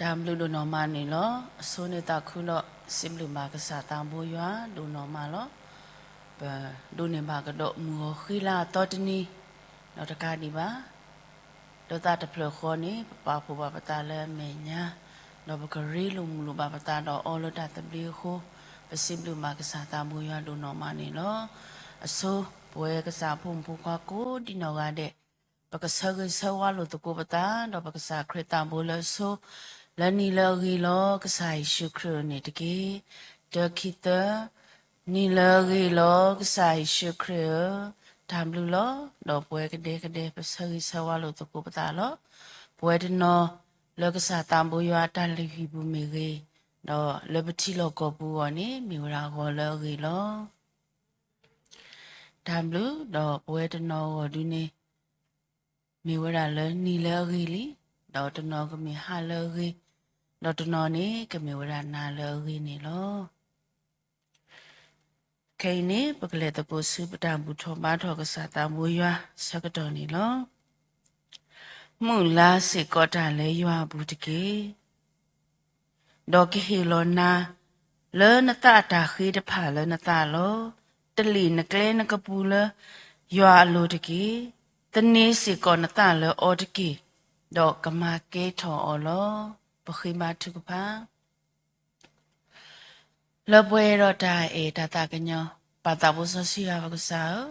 တၢ်ဘျုးဒိၣ်နီၢ်မးန့ၣ်လီၤ. အဆိန့ၣ်သးခုဒီး စံးဘျုးဘၣ်ကစၢ်သးဘိယွၤဒိၣ်နီၢ်မးလီၤ. ပဒိးန့ၢ်ဘၣ်ကဒီးမုၢ်ဂီၤဃံလၤအသီတနံၤ, ဒီးတကးဒံးဘၣ် ဒီးသးတဖျၢၣ်ဃီန့ၣ် ပပာ်ဖှိၣ်ဘၣ်ပသးလၢအမဲာ်ညါ, ဒီးပကရ့လိာ်မုာ်လိာ်ဘၣ်ပသးဒီးအီလၢတၢ်သဘျ့အဃိ, ပစံးဘျုးဘၣ်ကစၢ်သးဘိယွၤဒိၣ်နီၢ်မးန့ၣ်လီၤ. အဆိ ပဝဲကစၢ်ဖိမုၣ်ဖိခွါကိးဒံနီၢ်ဂၤဒဲး ပကဆၢဂ့ၤဆၢဝါလိာ်သကိးပသး ဒီးပကစၢ်ခရံာ်သးဘိလၢအဆိ လၢနံၤလၢအဂ့ၤလီၤ ကစၢ်ယ့ၣ်ၡူးခရံာ်ဧၢန့ၣ်တက့ၢ်. တၢ ခံ သၢ, နံၤလၢအဂ့ၤလီၤ ကစၢ်ယ့ၣ်ၡူးခရံာ်ဧၢ, တၢ်ဘျုးလီၤ. ဒီးပဝဲကဒဲကဒဲ ပဆၢဂ့ၤဆၢဝါလိာ်သကိးပသးလီၤ. ပဝဲတနီၤလၢကစၢ်သးဘိယွၤအတၢ်လုၢ်ဟံၣ်ပူၤမ့ၢ်ဂ့ၤ, ဒီးလၢပထံလီၢ်ကီၢ်ပူၤအဂီၢ်န့ၣ် မ့ၢ်ဝဲဒၣ်ဂီၤလၢအဂ့ၤလီၤ. တၢ်ဘျုး, ဒီးပဝဲတနီၤအဂီၢ်ဒုန့ၣ် မ့ၢ်ဝဲဒၣ်လၢနံၤလၢအဂ့ၤလံ, ဒီးတနီၤကမ့ၢ်ဟါလၢအဂ့ၤ, ဒီးတနီၤန့ၣ် ကမ့ၢ်ဝဲဒၣ်နၤလၢအဂ့ၤန့ၣ်လီၤ. ခဲအံၤန့ၣ် ပကလဲၤသကိးဆူပတၢ်ဘူၣ်ထီၣ်ဘါထီၣ်ကစၢ်သးဘိယွၤဆၢကတီၢ်န့ၣ်လီၤ. မုၢ်လၢ်စ့ၢ်ကီးတၢ်လၢယွၤအပူၤတက့ၢ်. ဒီးကဟ့ၣ်လီၤနၤ လၢနသးအတၢ်ဃ့တဖၣ်လၢနသးလီၤ. တလ့ၣ်နကျဲနကပူၤလၢယွၤအလိၤတက့ၢ်. သန့ၤစ့ၢ်ကီးနသးလၢအီၤတက့ၢ်, ဒီးကမၤကဲထီၣ်အီၤလီၤ. ပဃ့ဘါထုကဖၣ် လၢပှဲၤဒီးတၢ်အဲၣ်တၢ်သးကညီၤ ပၢ်သးဘိစီဆှံယွၤပကစၢ်ဧၢ,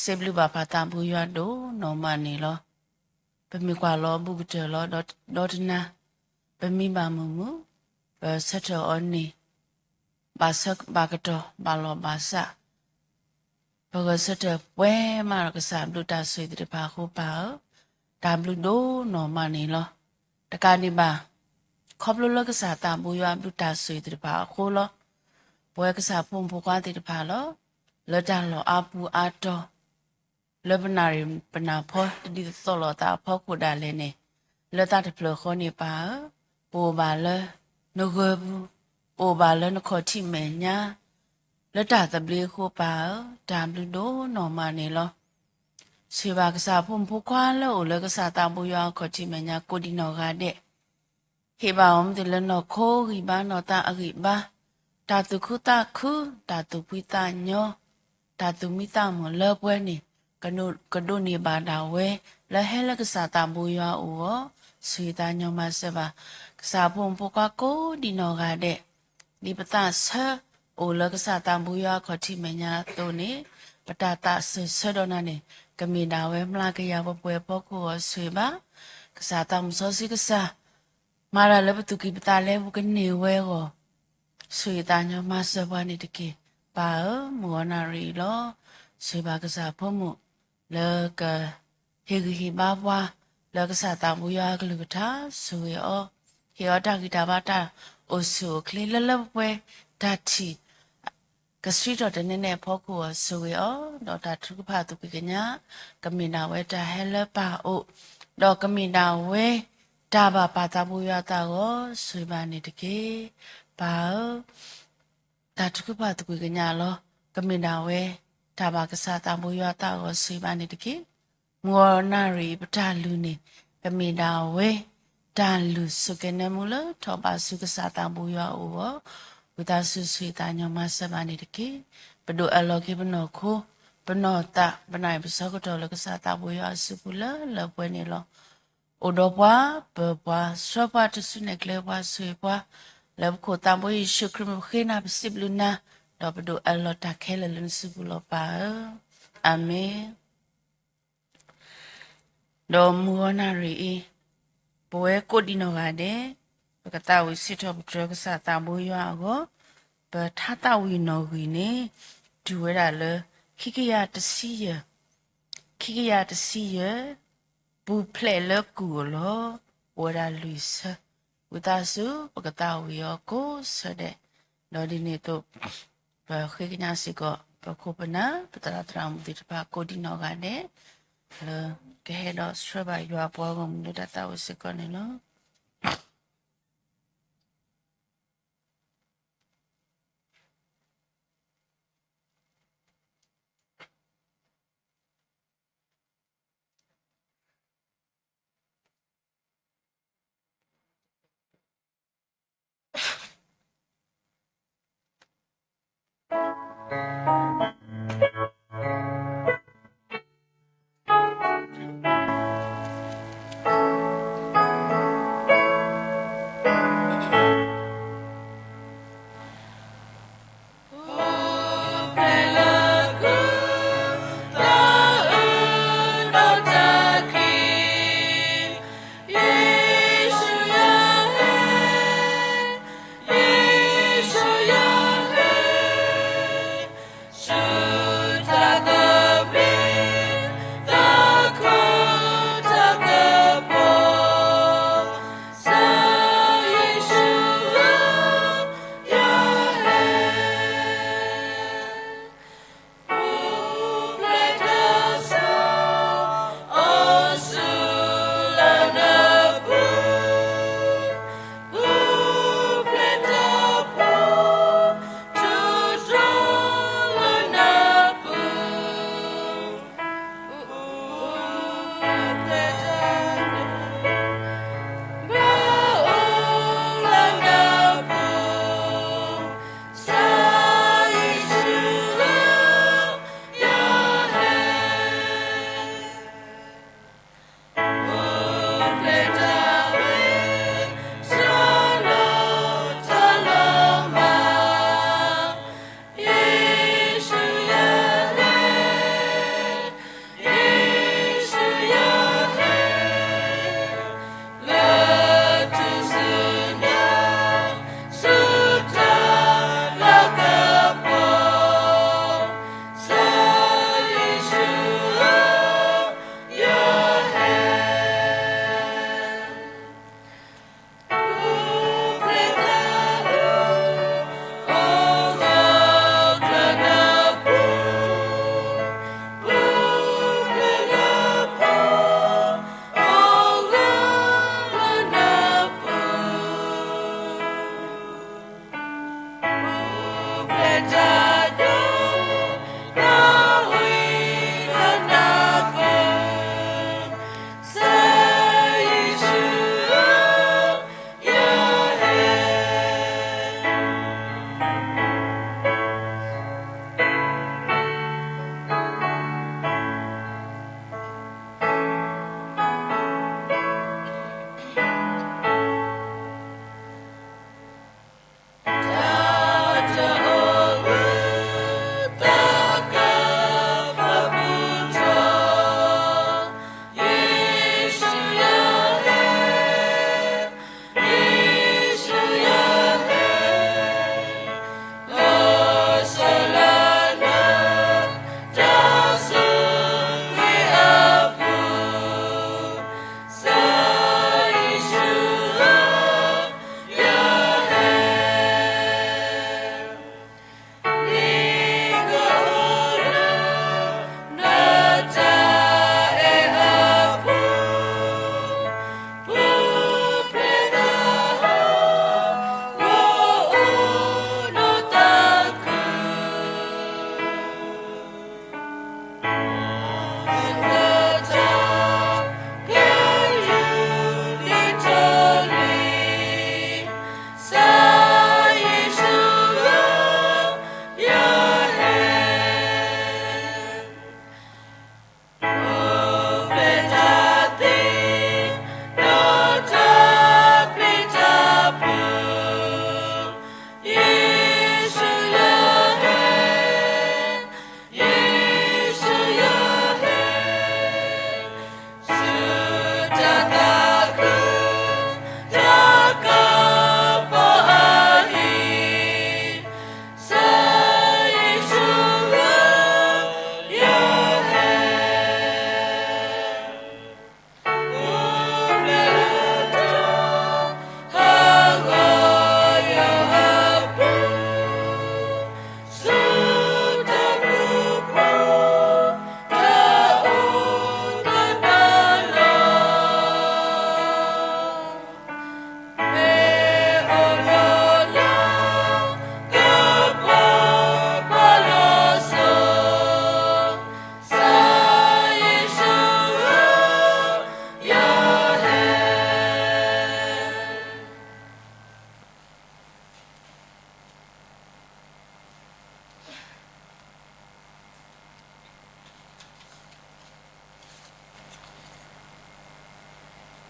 စံးဘျုးဘၣ်ပၢ်သးဘိယွၤဒိၣ်နီၢ်မးန့ၣ်လီၤ. ပမ့ၢ်ကွၢ်လီၤအဘူးကတၢၢ်လီၤ. ဒီးတနၤ ပမံဘၣ်မုာ်မုာ်, ပဆၢထၢၣ်အီၤန့ၣ် ဘၣ်ဆၢဘၣ်ကတီၢ် ဘၣ်လီၢ်ဘၣ်စး ပဂဲၤဆၢထၢၣ်ပှဲၤမးဒီးကစၢ်ဘျုးတၢ်ဆိၣ်ဂ့ၤသ့ၣ်တဖၣ်အဃိပၢ်ဧၢ, တၢ်ဘျုးဒိၣ်နီၢ်မးန့ၣ်လီၤ. တကးဒံးဘၣ် ခီဖျိလၢကစၢ်သးဘိယွၤဘျုးတၢ်ဆိၣ်ဂ့ၤသ့ၣ်တဖၣ်အဃိလီၤ. ပဝဲကစၢ်ဖိမုၣ်ဖိခွါသ့ၣ်တဖၣ်လီၤ. လၢတၢ်လီၢ်အါပူၤအါတီၤ လၢပနၢ်ရံၣ်ပနၢ်ဖီတဒ်သိးလိာ်သးအဖီခိၣ်ဒၣ်လဲာ်န့ၣ်, လၢသးတဖျၢၣ်ဃီန့ၣ်ပၢ်ဧၢ, ပအိၣ်ဘၣ်လၢနဂၢၤပူၤ, ပအိၣ်ဘၣ်လၢနခီၣ်ထံးမဲာ်ညါ, လၢတၢ်သဘျ့အဃိပၢ်ဧၢ, တၢ်ဘျုးဒိၣ်နီၢ်မးန့ၣ်လီၤ. ဆိၣ်ဂ့ၤဘၣ်ကစၢ်ဖိမုၣ်ဖိခွါလၢအိၣ်လၢကစၢ်သးဘိယွၤအခီၣ်ထံးမဲာ်ညါကိးဒံနီၢ်ဂၤဒဲး ဟ့ၣ်ဘၣ်အီၤမ့ၢ်သ့ၣ်လၢနီၢ်ခိဂံၢ်ဘါနီၢ်သးအဂံၢ်ဘါ, တၢ်သူၣ်ခုသးခု, တၢ်သူၣ်ဖှံသးညီ, တၢ်သူၣ်မံသးမုာ်လၢပှဲၤန့ၣ်, ကဒိးန့ၢ်ဘၣ်ဒၣ်ဝဲ လၢဟဲလၢကစၢ်သးဘိယွၤအအိၣ်အဂီၢ်, ဆိၣ်ဂ့ၤသးညီမၤစၢၤဘၣ် ကစၢ်ဖိမုၣ်ဖိခွါကိးဒံနီၢ်ဂၤဒဲး, ဒ်ပသးဆၢအိၣ်လၢကစၢ်သးဘိယွၤအခီၣ်ထံးမဲာ်ညါအသိးန့ၣ်, ပတၢ်သးစၢၢ်ဆၢဒီးနၤန့ၣ် ကမ့ၢ်ဒၣ်ဝဲမျးကယၤပှဲၤပှဲၤအဖီခိၣ်အဂီၢ် ဆိၣ်ဂ့ၤဘၣ် ကစၢ်သးမုၣ်စီဆှံကစၢ် မၤတၢ်လၢပသူၣ်ကံၢ်ပသးလဲပူၤကန့ၢ်ဝဲအဂီၢ်, ဆိၣ်ဂ့ၤသးညီမၤစၢၤပှၤန့ၣ်တက့ၢ်. ပၢ်ဧၢ, မုၢ်ဂီၤနၣ်ရံၣ်အံၤလီၤ. ဆိၣ်ဂ့ၤဘၣ်ကစၢ်ဖိမုၣ် လၢက ဟ့ၣ်ဂံၢ်ဟ့ၣ်ဘါပှၤ လၢကစၢ်သးဘိယွၤအကလုၢ်ကထါ, ဆိၣ်ဂ့ၤအီၤ, ဟ့ၣ်အီၤတၢ်ဂံၢ်တၢ်ဘါတၢ်အိၣ်ဆူၣ်အိၣ်ချ့လၢလၢပှဲၤပှဲၤ, တၢ်ထံၣ် ကဆှံထီၣ်တနဲၣ်နဲၣ်အဖီခိၣ်အဂီၢ် ဆိၣ်ဂ့ၤအီၤ, ဒီးတၢ်ထုကဖၣ်သူၣ်ကံၢ်ကညး ကမ့ၢ်ဒၣ်ဝဲတၢ်ဟဲလၢပၢ်အအိၣ်, ဒီးကမ့ၢ်ဒၣ်ဝဲ တၢ်ဘၣ်ပၢ်သးဘိယွၤသးအဂီၢ် ဆိၣ်ဂ့ၤဘၣ်န့ၣ်တက့ၢ်. ပၢ်ဧၢ တၢ်ထုကဖၣ်သူၣ်ကံၢ်ကညးလီၤ. ကမ့ၢ်ဒၣ်ဝဲ တၢ်ဘၣ်ကစၢ်သးဘိယွၤသးအဂီၢ် ဆိၣ်ဂ့ၤဘၣ်န့ၣ်တက့ၢ်. မုၢ်ဂီၤနၣ်ရံၣ်အံၤပတၢ်လုၢ်န့ၣ် ကမ့ၢ်ဒၣ်ဝဲ တၢ်လုၢ်ဆိၣ်ကဲၤနၢမူလၢထီၣ်ဘးဆူကစၢ်သးဘိယွၤအအိၣ်အဂီၢ်, ဝံသးစူၤဆိၣ်ဂ့ၤသးညီမၤစၢၤဘၣ်န့ၣ်တက့ၢ်. ပဒိၣ်အၢၣ်လီၤက့ၤပနီၢ်ခိ, ပနီၢ်သး, ပနၢ်အံၤပဆၢကတီၢ်လၢကစၢ်သးဘိယွၤအစုပူၤလၢလၢပှဲၤပှဲၤန့ၣ်လီၤ. အိၣ်ဒီးပှၤ, ပၢၤပှၤ, ဆှၢပှၤတစုနဲၣ်ကျဲပှၤဆိၣ်ဂ့ၤပှၤ, လၢပခိၣ်သးဘိယ့ၣ်ၡူးခရံာ်မ့ၢ်ပဃ့နၤပစံးဘျုးနၤ, ဒီးပဒိၣ်အၢၣ်လီၤတၢ်ခဲလၢာ်လၢနစုပူၤလီၤပၢ်ဧၢ. အၤမ့ၣ်. ဒီးမုၢ်ဂီၤနၣ်ရံၣ်အံၤ, ပဝဲကိးဒံနီၢ်ဂၤဒဲး, ပကသးဝံၣ်စံးထီၣ်ပတြၢၤကစၢ်သးဘိယွၤအဂီၢ်, ပထါသးဝံၣ်နီၣ်ဂံၢ်န့ၣ်, တုၤဝဲဒၣ်လၢ ခံကယၤတဆံယဲၢ်, ခံကယၤတဆံယဲၢ်, ပူၤဖျဲးလၢကုၢ်အလီၢ်, အိၣ်ဝဲဒၣ်လွံၢ်ဆၢ, ဝံသးစူၤ ပကသးဝံၣ်အီၤကိးဆၢဒဲး, ဒီးဒ်န့ၣ်အသိး ပဃ့ကညးစ့ၢ်ကီး ပခိၣ်ပနၢ် ပသရၣ်သရၣ်မုၣ်သ့ၣ်တဖၣ်ကိးဒံနီၢ်ဂၤဒဲး, လၢကဟဲဒီးဆှၢဘၣ်ယွၤအပှၤဂီၢ်မုၢ်လၢတၢ်သးဝံၣ်စ့ၢ်ကီးန့ၣ်လီၤ.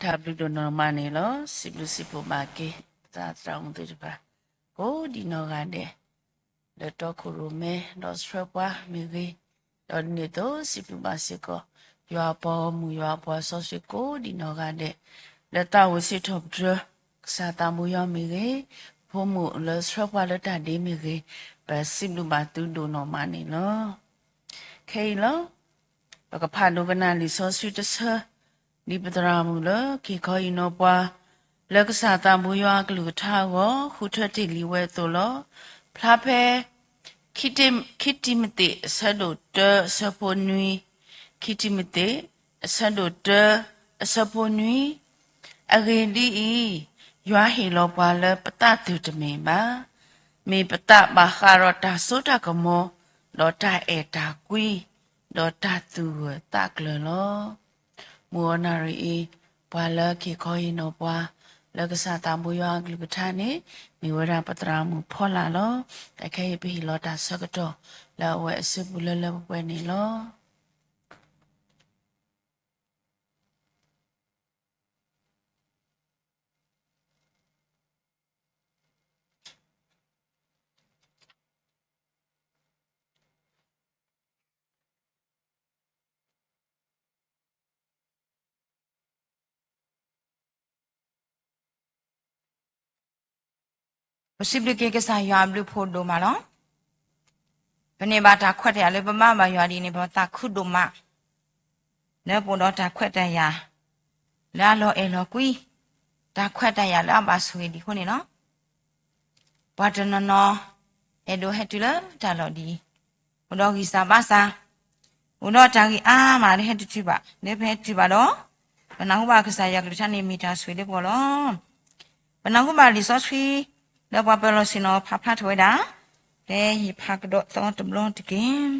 တၢ်ဘျုးဒိၣ်နီၢ်မးန့ၣ်လီၤ. စံးဘျုးစံးဖှိၣ်ဘၣ်က့ၤ ပသရၣ်မုၣ်သ့ၣ်တဖၣ် ကိးဒံးနီၢ်ဂၤဒဲး လၢတီခိၣ်ရိၣ်မဲ ဒီးဆှၢပှၤမ့ၢ်ဂ့ၤ, ဒီးဒ်န့ၣ်အသိးစံးဘျုးဘၣ်စ့ၢ်ကီး ယွၤအပှၤဂီၢ်မုၢ် ယွၤအပှၤစီဆှံကိးဒံးနီၢ်ဂၤဒဲး လၢသးအိၣ်စံးထီၣ်ပတြၢၤ ကစၢ်သးဘိယွၤမ့ၢ်ဂ့ၤ, ဖိမုၣ်လၢဆှၢပှၤလၢတၢ်ဒ့မ့ၢ်ဂ့ၤ, ပစံးဘျုးဘၣ်သုဒိၣ်နီၢ်မးန့ၣ်လီၤ. ခဲအံၤလီၤ ပကဖးဒိကနၣ်လံာ်စီဆှံတဆၢ ဒ်ပသရၣ်မုၣ်လၢက့ၤခီအံၤနီၢ်ပှၤ လၢကစၢ်သးဘိယွၤအကလုၢ်ကထါအဂီၢ် ဃုထၢတ့ၢ်လံဝဲအသိးလီၤ. ဖျါဖဲ ခံတံၤ ခံတံၤမသ့း အဆၢဒိၣ်တၢ အဆၢဖိနွံ, ခံတံၤမသ့း အဆၢဒိၣ်တၢ အဆၢဖိနွံ, အဂ့ၢ်ဒ်အံၤ, ယွၤဟ့ၣ်လီၤပှၤလၢပသးသုးတမ့ၢ်ဘၣ်. မ့ၢ်ပသးဘၣ်ဃးဒီးတၢ်စိတၢ်ကမီၤ, ဒီးတၢ်အဲၣ်တၢ်ကွံ, ဒီးတၢ်သူၣ်ဂၢၢ်သးကျၢၤလီၤ. မုၢ်ဂီၤနၣ်ရံၣ်အံၤ ပှၤလၢက့ၤခီအံၤနီၢ်ပှၤ လၢကစၢ်သးဘိယွၤအကလုၢ်ကထါန့ၣ် မ့ၢ်ဝဲဒၣ်ပသရၣ်မုၣ်ဖီလာ်လီၤ. တၢ်ခဲအံၤပဟ့ၣ်လီၤတၢ်ဆၢကတီၢ် လၢအဝဲအစုပူၤလၢလၢပှဲၤပှဲၤန့ၣ်လီၤ. ပစံးဘျုးက့ၤကစၢ်ယွၤအဘျုးဖးဒိၣ်မးလီၤ. ပန့ၢ်ဘၣ်တၢ်ခွဲးတၢ်ယာ်လၢပဘါဘၣ်ယွၤဒ်န့ၣ် ပသးခုဒိၣ်မး လၢပအိၣ်ဒီးတၢ်ခွဲးတၢ်ယာ် လၢအလီၤအဲၣ်လီၤကွံ, တၢ်ခွဲးတၢ်ယာ်လၢအဘၣ်ဆိၣ်ဂ့ၤဒံးအဃိန့ၣ်လီၤ. ပှၤတနီၤနီၤ အဲၣ်ဒိးဟဲတုၤလၢတၢ်လီၢ်ဒ်အံၤ, အိၣ်ဒီးဂံၢ်စၢ်ဘါစၢ်, အိၣ်ဒီးတၢ်ဂံၢ်အါမး လၢဟဲတတုၤဘၣ်, လၢပဟဲတုၤဘၣ်ဒီး ပနၢ်ဟူဘၣ်ကစၢ်ယွၤကလုၢ်ကထါန့ၣ် မ့ၢ်တၢ်ဆိၣ်ဂ့ၤလၢပဂီၢ်လီၤ. ပနၢ်ဟူဘၣ်လံာ်စီဆှံ လၢပှၤပၢၤလီၢ်ဆ့ၣ်နီၤဖးဖျါထီၣ်ဝဲဒၣ်, လၢယဖးကဒီးသီတဘျီတက့ၢ်.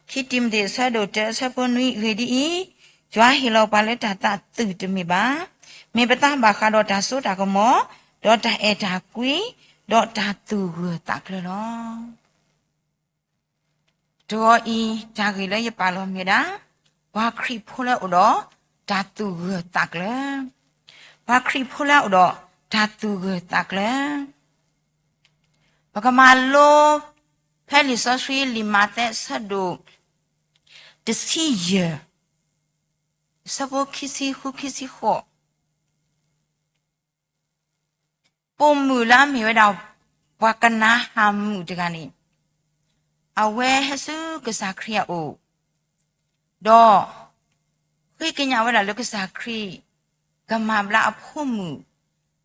ခံတံၤမသ့း အဆၢဒိၣ်တၢ အဆၢဖိနွံ, အဂ့ၢ်ဒ်အံၤ, ယွၤဟ့ၣ်လီၤပှၤလၢတၢ်သးသုးတမ့ၢ်ဘၣ်. မ့ၢ်ပသးဘၣ်ဃးဒီးတၢ်စိတၢ်ကမီၤ, ဒီးတၢ်အဲၣ်တၢ်ကွံ, ဒီးတၢ်သူၣ်ဂၢၢ်သးကျၢၤလီၤ. တဂီၤအံၤ တၢ်ဂ့ၢ်လၢယပာ်လီၤမ့ၢ်ဝဲဒၣ်, ပှၤခရံာ်ဖိလၢအိၣ်ဒီးတၢ်သူၣ်ဂၢၢ်သးကျၢၤ, ပှၤခရံာ်ဖိလၢအိၣ်ဒီးတၢ်သူၣ်ဂၢၢ်သးကျၢၤ. ပကမၤလိ ဖဲလံာ်စီဆှံ လံာ်မးသဲအဆၢဒိၣ် တဆံယဲၢ်, အဆၢဖိခံဆံဃု ခံဆံဃိး ပိာ်မုၣ်လၢအမ့ၢ်ဝဲဒၣ် ပှၤကနၤဧၣ်မုၣ်တဂၤန့ၣ်, အဝဲဟဲဆူကစၢ်ခရံာ်အအိၣ်, ဒီး ဃ့ကညးဝဲဒၣ်လၢကစၢ်ခရံာ် ကမၤဘျါအဖိမုၣ်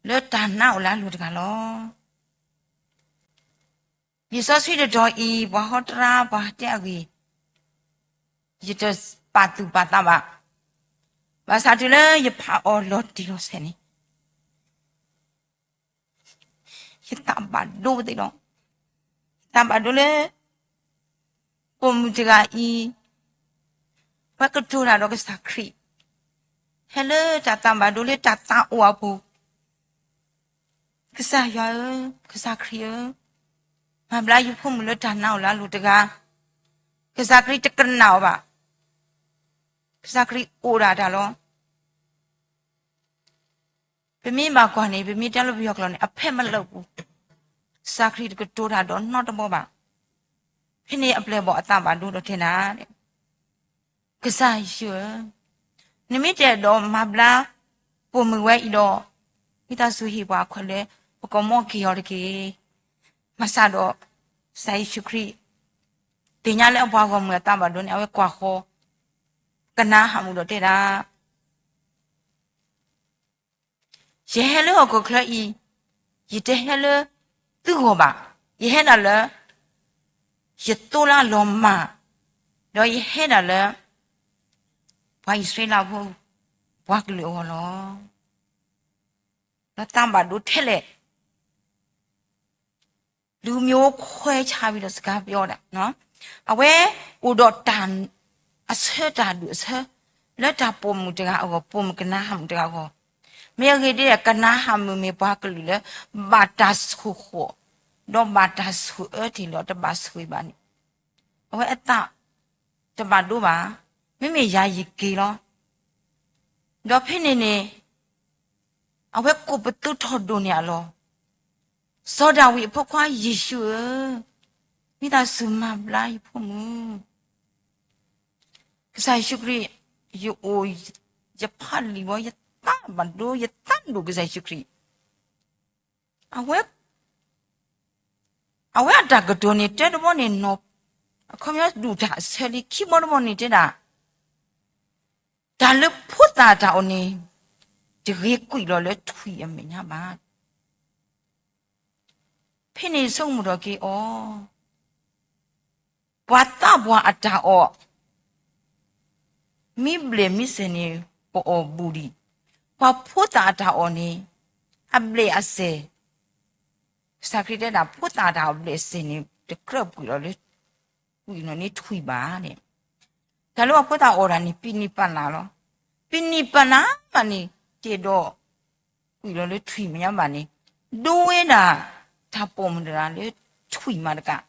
လၢတၢ်နါအိၣ်လၢအလိၤတဂၤလီၤ. လံာ်စီဆှံတတီၤအံၤ ပှၤဟီတရါ ပှၤတဲအဂ့ၢ် ယတပာ်သူၣ်ပာ်သးဘၣ်. ဘၣ်ဆၣ်တုၤလၢယဖးအီၤလီၤတံၢ်လီၤဆဲးန့ၣ် ယသးဘၣ်ဒိသ့လီၤ. ယသးဘၣ်ဒိလၢ ပိာ်မုၣ်တဂၤအံၤ အဝဲကတိၤတၢ်ဒီးကစၢ်ခရံာ်, ဟဲလၢတၢ်သးဘၣ်ဒိလၢတၢ်သးအိၣ်အပူၤ, ကစၢ်ယွၤဧၢ, ကစၢ်ခရံာ်ဧၢ, မၤဘျါယဖိမုၣ်လၢတၢ်နါအိၣ်လၢအလိၤတဂၤ. ကစၢ်ခရံာ်တကနၣ်အီၤဘၣ်. ကစၢ်ခရံာ်အိၣ်ဒၣ်တၢ်လီၤ. ပမ့ၢ်ဘၣ်ကွၢ်န့ၣ် ပမ့ၢ်တဲလၢပယီၤကျိာ်န့ၣ် အဖဲမလၢပူၤ, ကစၢ်ခရံာ်တကတိၤတၢ်ဒီးနီတဘီဘၣ်. ဖဲန့ၣ်အပျဲၢ်အဘီၣ်အသးဘၣ်ဒိဒီးတဲဒၣ်, ကစၢ်ယွၤဧၢ, နမ့ၢ်တအဲၣ်ဒိးမၤဘျါ ပိာ်မုၣ်ဝဲအံၤဒီး, ဝံသးစူၤဟ့ၣ်ပှၤအခွဲးလၢ ပကမီက့ၤအီၤတက့ၢ်. ဘၣ်ဆၣ်ဒီး ကစၢ်ယ့ၣ်ၡူးခရံာ် သ့ၣ်ညါလၢအပှၤဂီၢ်မုၢ်အသးဘၣ်ဒိန့ၣ် အဝဲကွၢ်ဃီၤ ကနၤဧၣ်မုၣ်ဒီးတဲဒၣ် ယဟဲလၢဟီၣ်ခိၣ်ချၢအံၤ, ယတဟဲလၢသုဂီၢ်ဘၣ်. ယဟဲဒၣ်လၢ ယသိလၢအလီၤမၢ်, ဒီးယဟဲဒၣ်လၢ ပှၤအံၣ်စရ့လးဖိ ပှၤကလုာ်အဂီၢ်လီၤ. ဒီးသးဘၣ်ဒိထဲလဲၣ် လူမျိုးခွဲခြားပြီးတော့ စကားပြောတာနော်. အဝဲအိၣ်ဒီးတၢ်အဆၢတၢ်ဒုးအဆၢ လၢတၢ်ပိာ်မုၣ်တဂၤအဂီၢ်, ပိာ်မုၣ်ကနၤဧၣ်မုၣ်တဂၤအဂီၢ်. မ့ၢ်အဂ့ၢ်ဒ်လဲၣ် ကနၤဧၣ်မုၣ်မ့ၢ်ပှၤကလုာ်လၢ ဘၣ်တၢ်ဆိၣ်ဃီၣ် ဒီးဘၣ်တၢ်ဆိၣ်အၢတ့ၢ်လီၤ တဘၣ်ဆိၣ်ဂ့ၤဘၣ်န့ၣ် အဝဲအသးတဘၣ်ဒိဘၣ်. မ့မ့ၢ်ယၤယက့ၤလီၤ. ဒီးဖဲန့ၣ်န့ၣ် အဝဲကိးပသူထီၣ်ဒိၣ်န့ၢ်အလီၢ်, စီၤဒၤဝံးအဖိခွါယ့ၣ်ၡူးဧၢ, ဝံသးစူၤမၤဘျါယဖိမုၣ်. ကစၢ်ယ့ၣ်ၡူးခရံာ်, ယအိၣ်, ယဖးလံာ်ဘီ, ယသးဘၣ်ဒိ, ယသးဒိၣ်ကစၢ်ယ့ၣ်ၡူးခရံာ်, အဝဲ, အဝဲအတၢ်ကတိၤန့ၣ် တၢတဘီန့ၣ်နီၤ, အခီပညီဒုၣ်တၢ်အဆၢလံ, ခံဘီတဘီန့ၣ်တဲဒၣ် တၢ်လၢဖိသၣ်အတၢ်အီၣ်န့ၣ် တဂ့ၤကွံာ်လီၤလၢထွံၣ်အမဲာ်ညါဘၣ်. ဖဲန့ၣ်ဆိကမိၣ်ထီၣ်က့ၤအီၤ, ပှၤသးပှၢ်အတၢ်အီၣ် မ့ၢ်ဘျဲၣ်မ့ၢ်စဲၤန့ၣ် ပအီၣ်ဘူးဒံး, ပှၤဖိသၣ်အတၢ်အီၣ်န့ၣ် အဘျဲၣ်အစဲၤ, ကစၢ်ခရံာ်တဲဒၣ် ဖိသၣ်အတၢ်အီၣ်ဘျဲၣ်အစဲၤန့ၣ် တကြၢးကွံာ်လီၤလၢ ကွံာ်လီၤန့ၢ်ထွံၣ်ဘၣ်န့ၣ်, တၢ်လၢပှၤဖိသၣ်အီၣ်တၢ်န့ၣ် ပံနံၣ်ပာ်နၢ်လီၤ. ပံနံၣ်ပာ်နၢ်မးန့ၣ် တအဲၣ်ဒိးကွံာ်လီၤလၢထွံၣ်မဲာ်ညါဘၣ်န့ၣ်, ဒိဝဲဒၣ်တၢ်ပိာ်မုၣ်တဂၤလၢထွံၣ်မးတကး,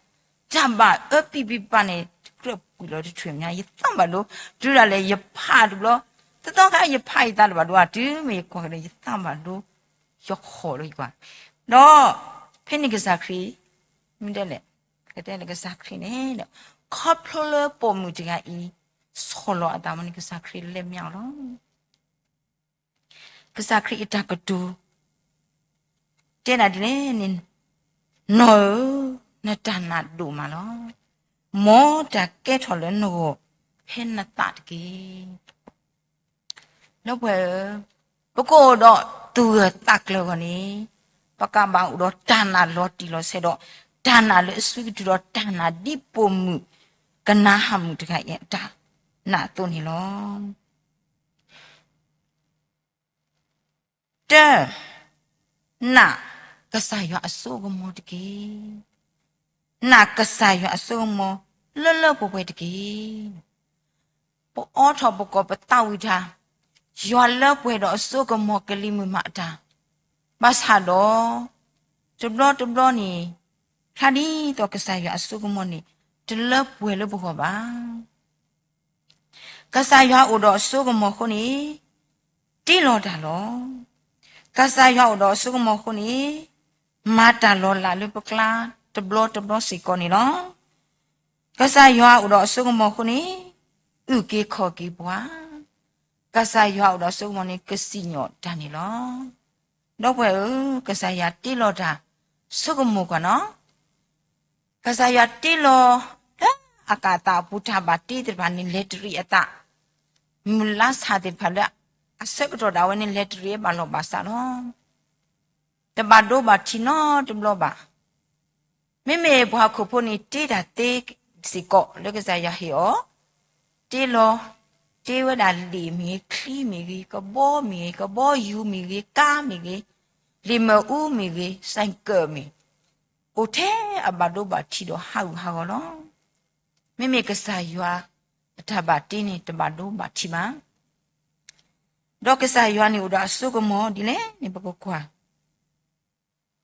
တၢ်ဘၣ်အၢပံပံပာ်န့ၣ် တကြၢးကွံာ်လီၤလၢထွံၣ်မဲာ်ညါ, ယသးဘၣ်ဒိ, တုၤဒၣ်လဲာ်ယဖးတဘျီ, သီသီခါယဖးယသးတဘၣ်ဒိဧါ, တုၤမ့ၢ်ယကွၢ်ကဒီး ယသးဘၣ်ဒိ, ယဟီၣ်လီၤယကွၢ်, ဒီးဖဲန့ၣ်ကစၢ်ခရံာ်, မ့ၢ်တဲလဲၣ်, ကတဲလၢကစၢ်ခရံာ်န့ၣ်, ခီဖျိလၢပိာ်မုၣ်တဂၤအံၤ ဆီၣ်လီၤအသးမးန့ၣ် ကစၢ်ခရံာ်လဲၤမၠၣ်အီၤလီၤ. ကစၢ်ခရံာ်အတၢ်ကတိၤ တဲဒၣ်ဒ်လဲၣ်န့ၣ်, နီၢ်ဧၢ, နတၢ်နာ်ဒိၣ်မးလီၤ. မ်တၢ်ကဲထီၣ်လၢနဂီၢ်ဖဲနသးတက့ၢ်. လၢပှဲၤဧၢ, ပကအိၣ်ဒီးသူၣ်ဂၢၢ်သးကျၢၤအဂီၢ်န့ၣ်, ပကဘၣ်အိၣ်ဒီးတၢ်နာ်လီၤတံၢ်လီၤဆဲးဒီး တၢ်နာ်လၢအစုကထုးဒီးတၢ်နာ်ဒ်ပိာ်မုၣ်ကနၤဧၣ်မုၣ်တဂၤအံၤအတၢ်နာ်အသိးန့ၣ်လီၤ. တၢ, နာ်ကစၢ်ယွၤအစိအကမီၤတက့ၢ်. နာ်ကစၢ်ယွၤအစိအကမီၤလၢလၢပှဲၤပှဲၤတက့ၢ်. ပအိးထီၣ်ပကိာ်ပသးဝံၣ်တၢ်, ယွၤလၢပှဲၤဒီးအစိအကမီၤကလံၤမုၢ်မးအတၢ်, ဘၣ်ဆၣ်ဒီး တဘျီတဘျီန့ၣ် ဖျါဒ်သိးကစၢ်ယွၤအစိအကမီၤန့ၣ် တလၢပှဲၤလၢပဂီၢ်ဘၣ်. ကစၢ်ယွၤအိၣ်ဒီးအစိအကမီၤအဃိန့ၣ် တ့လီၤတၢ်လီၤ. ကစၢ်ယွၤအိၣ်ဒီးအစိအကမီၤအဃိန့ၣ် မၤတၢ်လီၤလးလၢပကျါတဘျီတဘျီစ့ၢ်ကီးန့ၣ်လီၤ. ကစၢ်ယွၤအိၣ်ဒီးအစိအကမီၤအဃိန့ၣ် အုၣ်က့ၤခီၣ်က့ၤပှၤ, ကစၢ်ယွၤအိၣ်ဒီးအစိအကမီၤန့ၣ် ကစံၣ်ညီၣ်တၢ်န့ၣ်လီၤ. ဒီပုၢ်ဝဲၢ်ဧၢ, ကစၢ်ယွၤတ့လီၤတၢ်ဆိကမိၣ်ကွၢ်နီၤ. ကစၢ်ယွၤတ့လီၤလၢအကးအသးအပူၤ တၢ်ဘၣ်တ့သ့ၣ်တဖၣ်န့ၣ် လဲၤတရံးအသး, မုၢ်လါဆၣ်သ့ၣ်တဖၣ်လၢအဆၢကတီၢ်ဒၣ်ဝဲန့ၣ် လဲၤတရံးဘၣ်လီၢ်ဘၣ်စးလီၤ. တဘၣ်ဒိဘၣ်ထံးနီတဘျီဘၣ်. မ့မ့ၢ်ပှၤဟီၣ်ခိၣ်ဖိန့ၣ် တ့တၢ်သ့စ့ၢ်ကီးလၢကစၢ်ယွၤဟ့ၣ်အီၤ, တ့လီၤ, တ့ဝဲဒၣ်လံာ်မ့ၢ်ဂ့ၤ, ချံမ့ၢ်ဂ့ၤ, ကဘီမ့ၢ်ဂ့ၤ, ကဘီယူၤမ့ၢ်ဂ့ၤ, ကါမ့ၢ်ဂ့ၤ, လံာ်မၢအူမ့ၢ်ဂ့ၤ, စဲးကၢးမ့ၢ်, အိၣ်ထဲအဘၣ်ဒိဘၣ်ထံးဒီးဟးဂူာ်ဟးဂီၤလီၤ. မ့မ့ၢ်ကစၢ်ယွၤအတၢ်ဘၣ်တ့န့ၣ် တဘၣ်ဒိဘၣ်ထံးဘၣ်. ဒီးကစၢ်ယွၤန့ၣ်အိၣ်ဒီးအစိကမီၤဒ်လဲၣ်န့ၣ် ပကကွၢ်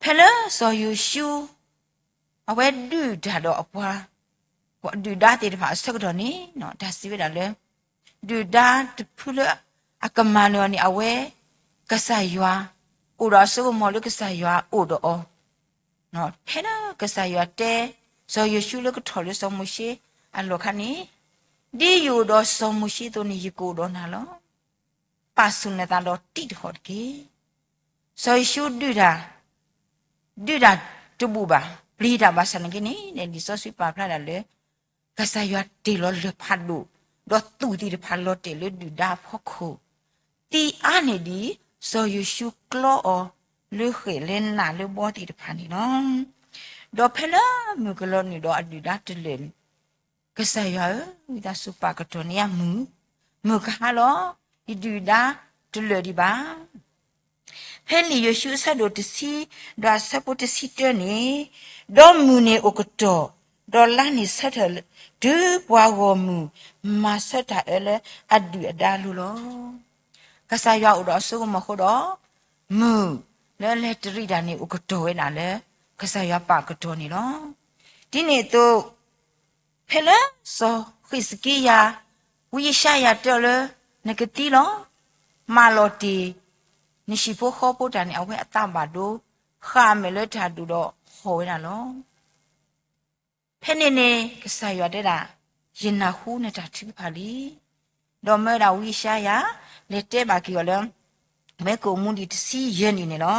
ဖဲလၢစီၤယိၤၡူ အဝဲဒုၣ်တၢ်ဒီးအပှၤ ဒုၣ်ဒါသ့ၣ်တဖၣ်အဆၢကတီၢ်န့ၣ် တၢ်စံးဝဲဒၣ်လၢ ဒုၣ်ဒါတဖုလၢအကမၤနၢၤအီၤန့ၣ် အဝဲ ကစၢ်ယွၤ အိၣ်ဒီးအစိကမီၤလၢကစၢ်ယွၤအိၣ်ဒီးအီၤ, ဖဲလၢကစၢ်ယွၤတဲ စီၤယိၤၡူလၢကထီၣ်လၢစီၤမိၤၡ့အလီၢ်အခါန့ၣ်, ဒ်ယအိၣ်ဒီးစီၤမိၤၡ့အသိးန့ၣ် ယကအိၣ်ဒီးနၤလီၤ. ပာ်ဆူၣ်နသးဒီးတံးတဃီၣ်တက့ၢ်. စီၤယိၤၡူဒုၣ်တၢ်, ဒုၣ်တၢ်တဘူၣ်ဘၣ်, ပျံၤတၢ်ဘၣ်ဆၣ်နာ်က့န့ၣ် လံာ်စီဆှံပာ်ဖျါဒၣ်လၢ ကစၢ်ယွၤတ့ၢ်လီၤလၢၢ်ဖးဒိၣ်, ဒီးသူၣ်သ့ၣ်တဖၣ်လီၤတဲာ်လၢဒုၣ်ဒါအဖီခိၣ်, သံအါန့ၢ်ဒံး စီၤယိၤၡူကျီအီၤလၢဃဲၣ်လၢနးလၢဘီသ့ၣ်တဖၣ်န့ၣ်လီၤ. ဒီးဖဲလၢမုၢ်ကလီၤနုာ်ဒီးအဒုၣ်ဒါတလၢာ်န့ၣ်, ကစၢ်ယွၤဧၢ, ဝံသးစူၤပာ်ကတီၢ်န့ၢ်ယၤမုၢ်, မုၢ်ကဟါလီၤ, ယဒုၣ်ဒါတလၢာ်ဒံးဘၣ်. ဖဲလံာ်ယိၤၡူအဆၢဒိၣ်တဆံ, ဒီးအဆၢဖိတဆံတၢန့ၣ်, ဒီးမုၢ်န့ၣ်အိၣ်ကတီၢ်, ဒီးလါန့ၣ်ဆၢထၢၣ်, တုၤပှၤဂီၢ်မုၢ်မၤဆၢတၢ်အၢလၢအဒုၣ်အဒါအလိၤလီၤ. ကစၢ်ယွၤအိၣ်ဒီးအစိကမီၤအဃိဒီး, မုၢ်လၢလဲၤတရံးတၢ်န့ၣ်အိၣ်ကတီၢ်ဝဲဒၣ်လၢ ကစၢ်ယွၤပာ်ကတီၢ်န့ၣ်လီၤ. ဒ်န့ၣ်အသိး ဖဲလၢစီၤဃံးစကံယၤ, ဝံယၡါယၤတဲအီၤလၢ နကသံလီၤ. မၤလီၤတ့ၢ် နဟံၣ်ဖိဃီဖိတၢ်န့ၣ် အဝဲအသးဘၣ်ဒိ ဃၣ်အမဲာ်လၢတၢ်ဒူၣ်ဒီးဟီၣ်ဝဲဒၣ်လီၤ. ဖဲန့ၣ်န့ၣ် ကစၢ်ယွၤတဲဒၣ်, ယနၢ်ဟူနတၢ်ထုကဖၣ်လံ. ဒီးမၢဝဲဒၣ်ဝံယၡါယၤ လဲၤတဲဘၣ်က့ၤအီၤလၢ ဝဲကိၣ်မူဒံးတဆံယဲၢ်နံၣ်န့ၣ်လီၤ.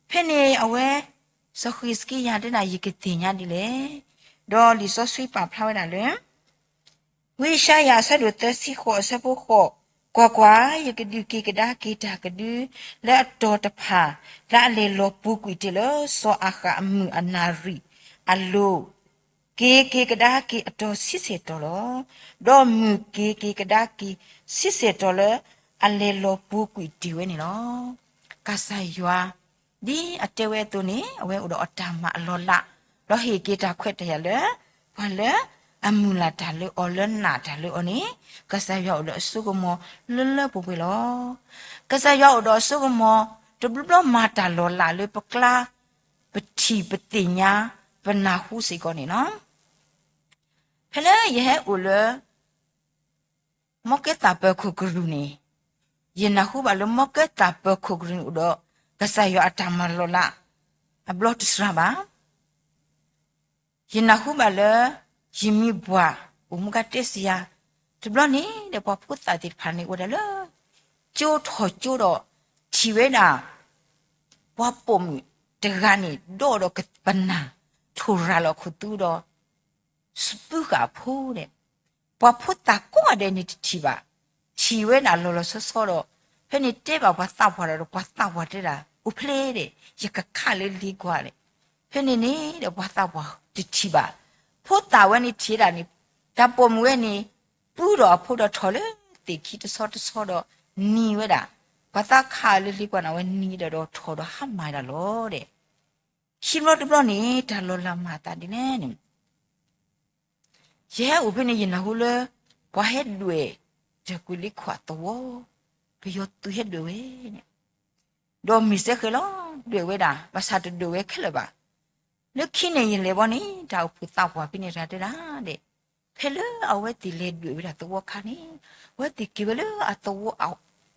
ဖဲန့ၣ်အဝဲ စီၤဃံးစကံယၤတဲဒၣ် ယကသ့ၣ်ညါဒ်လဲၣ်. ဒီးလံာ်စီဆှံပာ်ဖျါဝဲဒၣ်လၢ ဝံယၡါယၤအဆၢဒိၣ်သၢဆံဃိးအဆၢဖိဃိး, ကွၢ်ကွၢ်, ယကဒုးက့ၤကဒါက့ၤတၢ်ကဒု လၢအတီၤတဖၣ် လၢအလဲၤလီၤပူၤကွံာ်တ့ၢ်လၢစီၤအၤဃးအမုၢ်အနၣ်ရံၣ်အလိၤ, က့ၤက့ၤကဒါက့ၤအတီၤဆံဆဲၣ်တီၤလီၤ. ဒီးမုၢ်က့ၤက့ၤကဒါက့ၤဆံဆဲၣ်တီၤလၢ အလဲၤလီၤပူၤကွံာ်တ့ၢ်ဝဲန့ၣ်လီၤ. ကစၢ်ယွၤ ဒ်အတဲဝဲအသိးန့ၣ် အဝဲအိၣ်ဒီးအတၢ်မၤအလီၢ်လး, ဒီးဟ့ၣ်က့ၤတၢ်ခွဲးတၢ်ယာ်လၢ ပှၤလၢအမုၢ်လၢ်တၢ်လၢအီၤ လၢနာ်တၢ်လၢအီၤန့ၣ် ကစၢ်ယွၤအိၣ်ဒီးအစိကမီၤလၢလၢပှဲၤပှဲၤလီၤ. ကစၢ်ယွၤအိၣ်ဒီးအစိကမီၤ တဘျီဘျီမၤတၢ်လီၢ်လးလၢပကျါ ပထံၣ်ပသ့ၣ်ညါ ပနၢ်ဟူစ့ၢ်ကီးန့ၣ်လီၤ. ဖဲလၢယဟဲအိၣ်လၢ မီကဲသးပၢၤခိၣ်ကရူၢ်န့ၣ်, ယနၢ်ဟူဘၣ်လၢမီကဲသးပၢၤခိၣ်ကရူၢ်န့ၣ်အိၣ်ဒီး ကစၢ်ယွၤအတၢ်မၤလီၢ်လး အဘျီတစှၤဘၣ်. ယနၢ်ဟူဘၣ်လၢ ယမံၤဘှၢ် အိၣ်မူကါတဲစံယၤ, တဘျီန့ၣ်ဒီး ပှၤဖိသၣ်သ့ၣ်တဖၣ်န့ၣ် အိၣ်ဝဲဒၣ်လၢ ကၠိထီၣ်ကၠိဒီး ထံၣ်ဝဲဒၣ် ပှၤပိာ်မုၣ်တဂၤန့ၣ် ဒီးဒီးပနၢ် ထိၣ်ရၤလီၤခိၣ်သူဒီး စပုၢ်ဃာ်အဖိဒီး ပှၤဖိသၣ်ကိးဂၤဒဲးန့ၣ်တထံၣ်ဘၣ်, ထံၣ်ဝဲဒၣ်လီၤလီၤဆီဆီဒီး ဖဲန့ၣ်တဲဘၣ်ပှၤသးပှၢ်ဒီး ပှၤသးပှၢ်တဲဒၣ် အိၣ်ဖျဲၣ်ဒီး ယကခးလၢလ့ကွၢ်ဒီး ဖဲန့ၣ်န့ၣ်ဒီး ပှၤသးပှၢ်တထံၣ်ဘၣ်. ဖိသၣ်ဝဲန့ၣ်ထံၣ်ဝဲဒၣ်န့ၣ် တၢ်ပိာ်မုၣ်ဝဲန့ၣ် ပုဒီးအဖိဒီးထီၣ်လၢသ့ၣ်ခံတဆီတဆီဒီး နံၤဝဲဒၣ်, ပှၤသးခးလၢလ့ကွၢ်န့ၣ် အဝဲနံၤဒီးဒီးထီၣ်ဒီးဟါမၢ်ဒၣ်လီၤဒီး ခံဘျီတဘျီန့ၣ် တၢ်လီၤလးမၤအသးဒ်လဲၣ်န့ၣ် ယဟဲအိၣ်ဖဲန့ၣ် ယနၢ်ဟူလၢ ပှၤဟဲဒွဲၣ် တၢ်ကွံာ်လ့ခိၣ်အသဝီ, ပယီၤသုးဟဲဒွဲၣ်ဝဲန့ၣ်, ဒီးမ့ၢ်စဲဃဲၤလီၤ ဒွဲၣ်ဝဲဒၣ် ဘၣ်ဆၣ်တဒွဲၣ်ဝဲခဲလၢာ်ဘၣ်. လၢခံန့ၣ်ယလဲၤဘီန့ၣ် တၢ်အိၣ်ဖှိၣ်သးပှၢ်ဖဲန့ၣ်တဂၤတဲဒၣ်ဒီး ဖဲလၢအဝဲသ့ၣ်လဲၤဒွဲၣ်ဝဲဒၣ်သဝီခါန့ၣ် အဝဲသ့ၣ်က့ၤဝဲလၢအသဝီ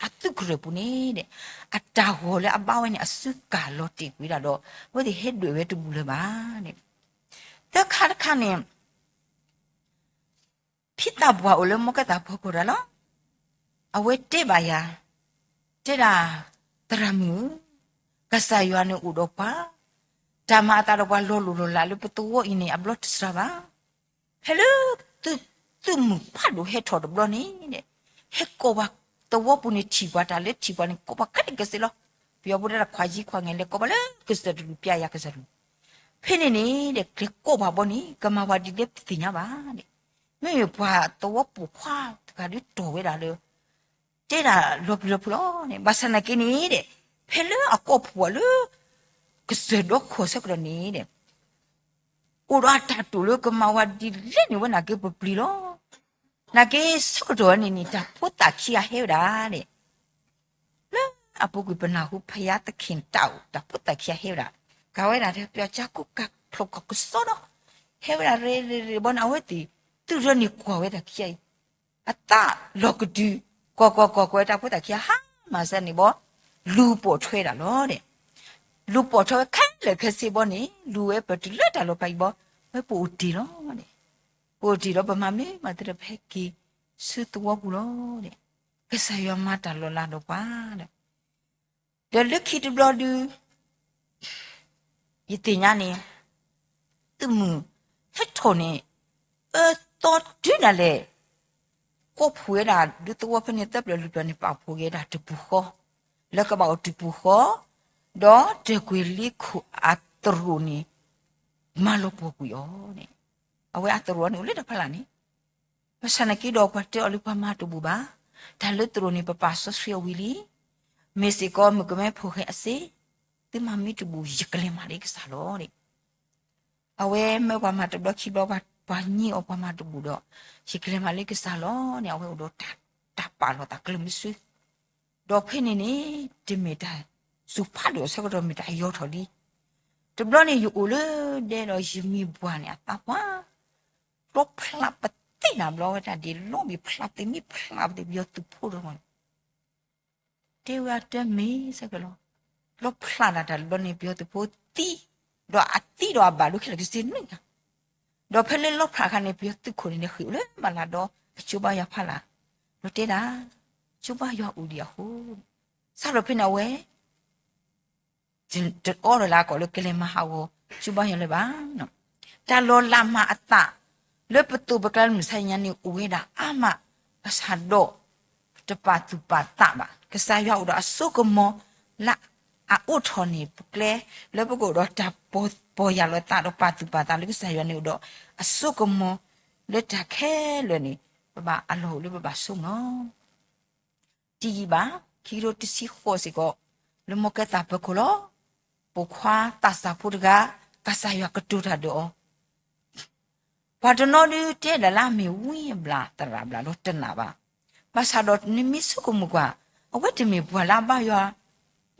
အသုးကရၢၢ်ပူၤန့ၣ်ဒီး အတၢ်ဂီၤလၢအဘါဝဲန့ၣ် အစုကၢ်လီၤတ့ၢ်ကွံာ်ဒၣ်ဒီး အဝဲသ့ၣ်ဟဲဒွဲၣ်ဝဲတဘူၣ်လၢၤဘၣ်န့ၣ် သၢခါတခါန့ၣ် ဖံသးပှၢ်အိၣ်လၢမီကဲသးပၢၤခိၣ်တဂၤလီၤ. အဝဲတဲဘၣ်ယၤ, တဲဒၣ်, သရၣ်မုၣ်ဧၢ, ကစၢ်ယွၤန့ၣ်အိၣ်ဒီးပှၤ, တၢ်မၤအသးဒီးပှၤလီၤလိၢ်လီၤလးလၢပသဝီအံၤန့ၣ် အဘျီတစှၤဘၣ်. ဖဲလၢ သုးမုၢ်ဖးဒိၣ်ဟဲထီၣ်တဘျီန့ၣ်ဒီး ဟဲကိးပှၤသဝီပူၤန့ၣ် ထံၣ်ပှၤတၢ်လၢထံၣ်ပှၤန့ၣ် ကိးပှၤခဲလၢာ်ကစ့လီၤ. ပယီၤဖိတဲဒၣ်ခွါယံခွါငဲၤ လဲၤကိးပှၤလၢကစၢၢ်တလူၢ် ပျဲယၤကစၢၢ်တလူၢ် ဖဲန့ၣ်န့ၣ်ဒီး ကျဲကိးပှၤဘီန့ၣ် ကမၤပှၤဒ်လဲၣ်ပသ့ၣ်ညါဘၣ်န့ၣ်, မ့မ့ၢ်ပှၤသဝီပိာ်ခွါတဂၤဒုးတီၢ်ဝဲဒၣ်လၢ တဲဒၣ်လီၤပျံၤလီၤဖုးလီၤန့ၣ်, ဘၣ်ဆၣ်နာ်က့န့ၣ်ဒီး ဖဲလၢအကိးဖှိၣ်လၢ ကစၢၢ်ဒီခိၣ်ဆၢကတီၢ်န့ၣ်ဒီး အိၣ်ဒီးအတၢ်တိာ်လၢကမၤဝဲဒ်လဲၣ်န့ၣ်ဝဲနာ်က့ပပျံၤလီၤ. နာ်က့ဆၢကတီၢ်ဝဲန့ၣ်န့ၣ် တၢ်ဖိသၣ်ခံဂၤဟဲဝဲဒၣ်ဒီး လၢအပူၤကွံာ်ပနၢ်ဟူဘုရားသခင်တၢ်အိၣ် တၢ်ဖိသၣ်ခံဂၤဟဲဝဲဒၣ်, ကၤဝဲဒၣ်တၢ်ပၠီကၠါကိးကၤဖျိးကီၢ်ကစီဒီ, ဟဲဝဲဒၣ်ရ့ရ့ရ့ဘီန့ၣ် အဝဲသ့ၣ် သုးရၢန့ၣ်ကွၢ်ဝဲတၢ်ခံဂၤအံၤ အသးလီၤကဒုး, ကွၢ်ကွၢ်ကွၢ်ကွၢ်တၢ်ဖိသၣ်ခံဂၤဟါမၢ်စၢၤန့ၣ်ဘီ, လူၤပိာ်ထွဲဒၣ်လီၤဒီး, လူၤပိာ်ထွဲဝဲခဲလၢာ်ခဲဆ့ဘီန့ၣ် လူၤဝဲပတုၤလၢတၢ်လီၤဖးအံၤဘီ, ဝဲပအိၣ်တ့ၢ်လီၤဒီး ပအိၣ်တ့ၢ်လီၤ ပမၤမနုၤမၤသ့ဒီး ပဟဲက့ၤဆူသဝီပူၤလီၤဒီး, ကစၢ်ယွၤမၤတၢ်လီၤလးဒီးပှၤဒီး, ဒီးလၢခံတဘျီဒုး ယသ့ၣ်ညါန့ၣ် သုးမုၢ်ဟဲထီၣ်န့ၣ် အၢသီတုၤဒၣ်လဲာ် ကိးဖှိၣ်ဝဲဒၣ်ဒုးသဝီဖဲန့ၣ် သၢပျၢၤလွံၢ်ပျၢၤန့ၣ် ပာ်ဖှိၣ်က့ၤဒၣ်တပူၤဃီ, လၢကဘၣ်အိၣ်တပူၤဃီ, ဒီးတၢ်ကွံာ်လ့ခိၣ်အသရိာ်န့ၣ် မၤလီၤပှီၢ်ကွံာ်အီၤန့ၣ်, အဝဲအသရိာ်န့ၣ်အိၣ်လၢတၢ်ဖီလာ်န့ၣ် ဘၣ်ဆၣ်နာ်က့ဒီးပှၤတဲအီၤလၢပှၤမၤတဘူၣ်ဘၣ်, တၢ်လၢသရိာ်န့ၣ် ပပာ်စီဆှံအီၤဝံၤလံ, မ့ၢ်စ့ၢ်ကီးမုၣ်ကမဲဖိၣ်ဃဲအစ့, သုမၤမ့ၢ်တဘူၣ် ယကလဲၤမၤလၢကစၢ်လီၤန့ၣ်, အဝဲမၢပှၤမၤတဘျီခံဘျီ ပှၤညံအီၤပှၤမၤတဘူၣ်ဒီး, ယကလဲၤမၤလၢကစၢ်လီၤန့ၣ် အဝဲအိၣ်ဒီးတၢ်ပာ်လီၤသးကျၢၤမုဆူ ဒီးဖဲန့ၣ်န့ၣ် တမ့ၢ်တၢ်စူၤဖးဒိၣ်အဆၢကတီၢ် မ့ၢ်တၢ်ယီၤထီၣ်လံ. တဘျီန့ၣ် ယအိၣ်လၢဒဲဒီးယမံၤဘှၢ်န့ၣ် အသးပှၢ် တြီဖျးပသ့ၣ်နၤဘျီဝဲတၢ်ဒ့ၣ်လီၤဘ့ၣ်ဖျးသ့ၣ်မ့ၢ်ဖျးပသ့ၣ် ပယီၤသုးဖိတဂီၢ်န့ၣ် တဲဝဲအတၢ်မ့ၢ်စ့ၢ်ကီးလီၤ. လီၣ်ဖျးဒၣ်တၢ်တဘျီန့ၣ် ပယီၤသုးဖိသံ, ဒီးအသံဒီးအဘၣ်ဒိခဲလၢာ်ခဲဆ့န့ၣ်လီၤ. ဒီးဖဲလၢလီၣ်ဖျးအခါန့ၣ် ပယီၤသုးခိၣ်န့ၣ်န့ၣ်ဃ့ၢ်အိၣ်လၢမၤလၤဒီးအကၠိဘါယွၤဖီလာ်, ဒီးတဲဒၣ်, ကၠိဘါယွၤအိၣ်ဒံးအဃိ, စးထီၣ်ဖဲန့ၣ်အဝဲ တအီၣ်လီၤလၢအကိာ်လၢကလဲၤမၤဟးဂီၤ ကၠိဘါယွၤလၢၤဘၣ်. တၢ်လီၤလးမၤအသး လၢပသိးပကျါလၢမုၢ်ဆါညါန့ၣ် အိၣ်ဝဲဒၣ်အါမး, ဘၣ်ဆၣ်ဒီး တပာ်သူၣ်ပာ်သးဘၣ်. ကစၢ်ယွၤအိၣ်ဒီးအစိကမီၤလၢအအိၣ်ထီၣ်န့ၣ် ပကျဲလၢပကအိၣ်ဒီးတၢ်ပီၢ်ယၢ်လီၤသးဒီးပာ်သူၣ်ပာ်သးလၢကစၢ်ယွၤန့ၣ်အိၣ်ဒီးအစိကမီၤ လၢတၢ်ခဲလၢာ်န့ၣ် ပဘၣ်အလီၢ်အိၣ်လၢပဘၣ်ဆိကမိၣ် တယံာ်ဘၣ်, ခံကထိတဆံဃိးစ့ၢ်ကီး, လၢမိၢ်ကဲသးပၢၤခိၣ်လီၤ. ပိာ်ခွါသးစၢ်ဖိတဂၤ, ကစၢ်ယွၤကတိၤတၢ်ဒီးအီၤ, ပှၤတနီၤဒုးတဲဒၣ်လၢအမ့ၢ်ဝံအဘျၣ်သရၣ်ဘျၣ်ဒီးတနာ်ဘၣ်. ဘၣ်ဆၣ်ဒီးနမ့ၢ်ဆိကမိၣ်ကွၢ်, အဝဲတမ့ၢ်ပှၤလၢအဘါယွၤ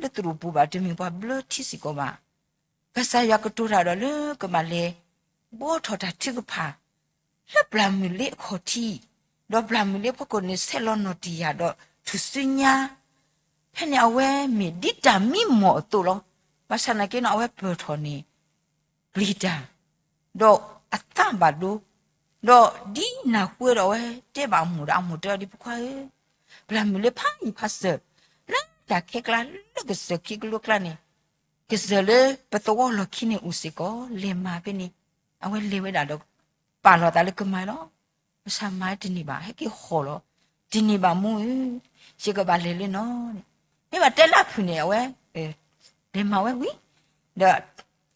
လၢသရိာ်ပူၤဘၣ်, တမ့ၢ်ပှၤဘျၢထံစ့ၢ်ကီးဘၣ်. ကစၢ်ယွၤကတိၤတၢ်ဒီးလၢကဘၣ်လဲၤ ဘှီထီၣ်တၢ်ထုကဖၣ် လၢပျၢ်မုၢ်လ့အခီၣ်ထံး, ဒီးပျၢ်မုၢ်လ့ဖီခိၣ်န့ၣ် ဆဲးလီၤနီၣ်တံၢ်ယၢ်ဒီးထူၣ်စုညါ, ဖဲန့ၣ်အဝဲမ့ၢ်ဒ်တၢ်မံမီၢ်အသိးလီၤ. ဘၣ်ဆၣ်နာ်က့န့ၣ် အဝဲပၢၢ်ထီၣ်န့ၣ် ပျံၤတၢ်, ဒီးအသးဘၣ်ဒိ, ဒီးဒ်နၢ်ဟူဝဲဒီးအဝဲတဲဘၣ်အမိၢ်ဒီး အမိၢ်တဲအီၤဒ်ဖိခွါဧၢ, ပျၢ်မုၢ်လ့ဖးယံၤဖးစၢၤ လၢတၢ်ခဲကျါလၢကစၢၢ်ခံကလိကျါန့ၣ်, ကစၢၢ်လၢပသဝီလီၢ်ခံန့ၣ်အိၣ်စ့ၢ်ကီး လဲၤမၤဖဲန့ၣ်, အဝဲလဲၤဝဲဒၣ်ဒီး ပာ်လီၤသးလၢကမၤလီၤ. ဘၣ်ဆၣ်မၤတန့ၢ်ဘၣ် ဟဲက့ၤဟီၣ်လီၤ. တန့ၢ်ဘၣ်မိၢ်ဧၢ, ယကဘၣ်လဲၤလၢနီၤန့ၣ်, မ့ၢ်ဘၣ်တဲလၢအဖုၣ်န့ၣ် အဝဲ လဲၤမၤဝဲဝံၤ, ဒီး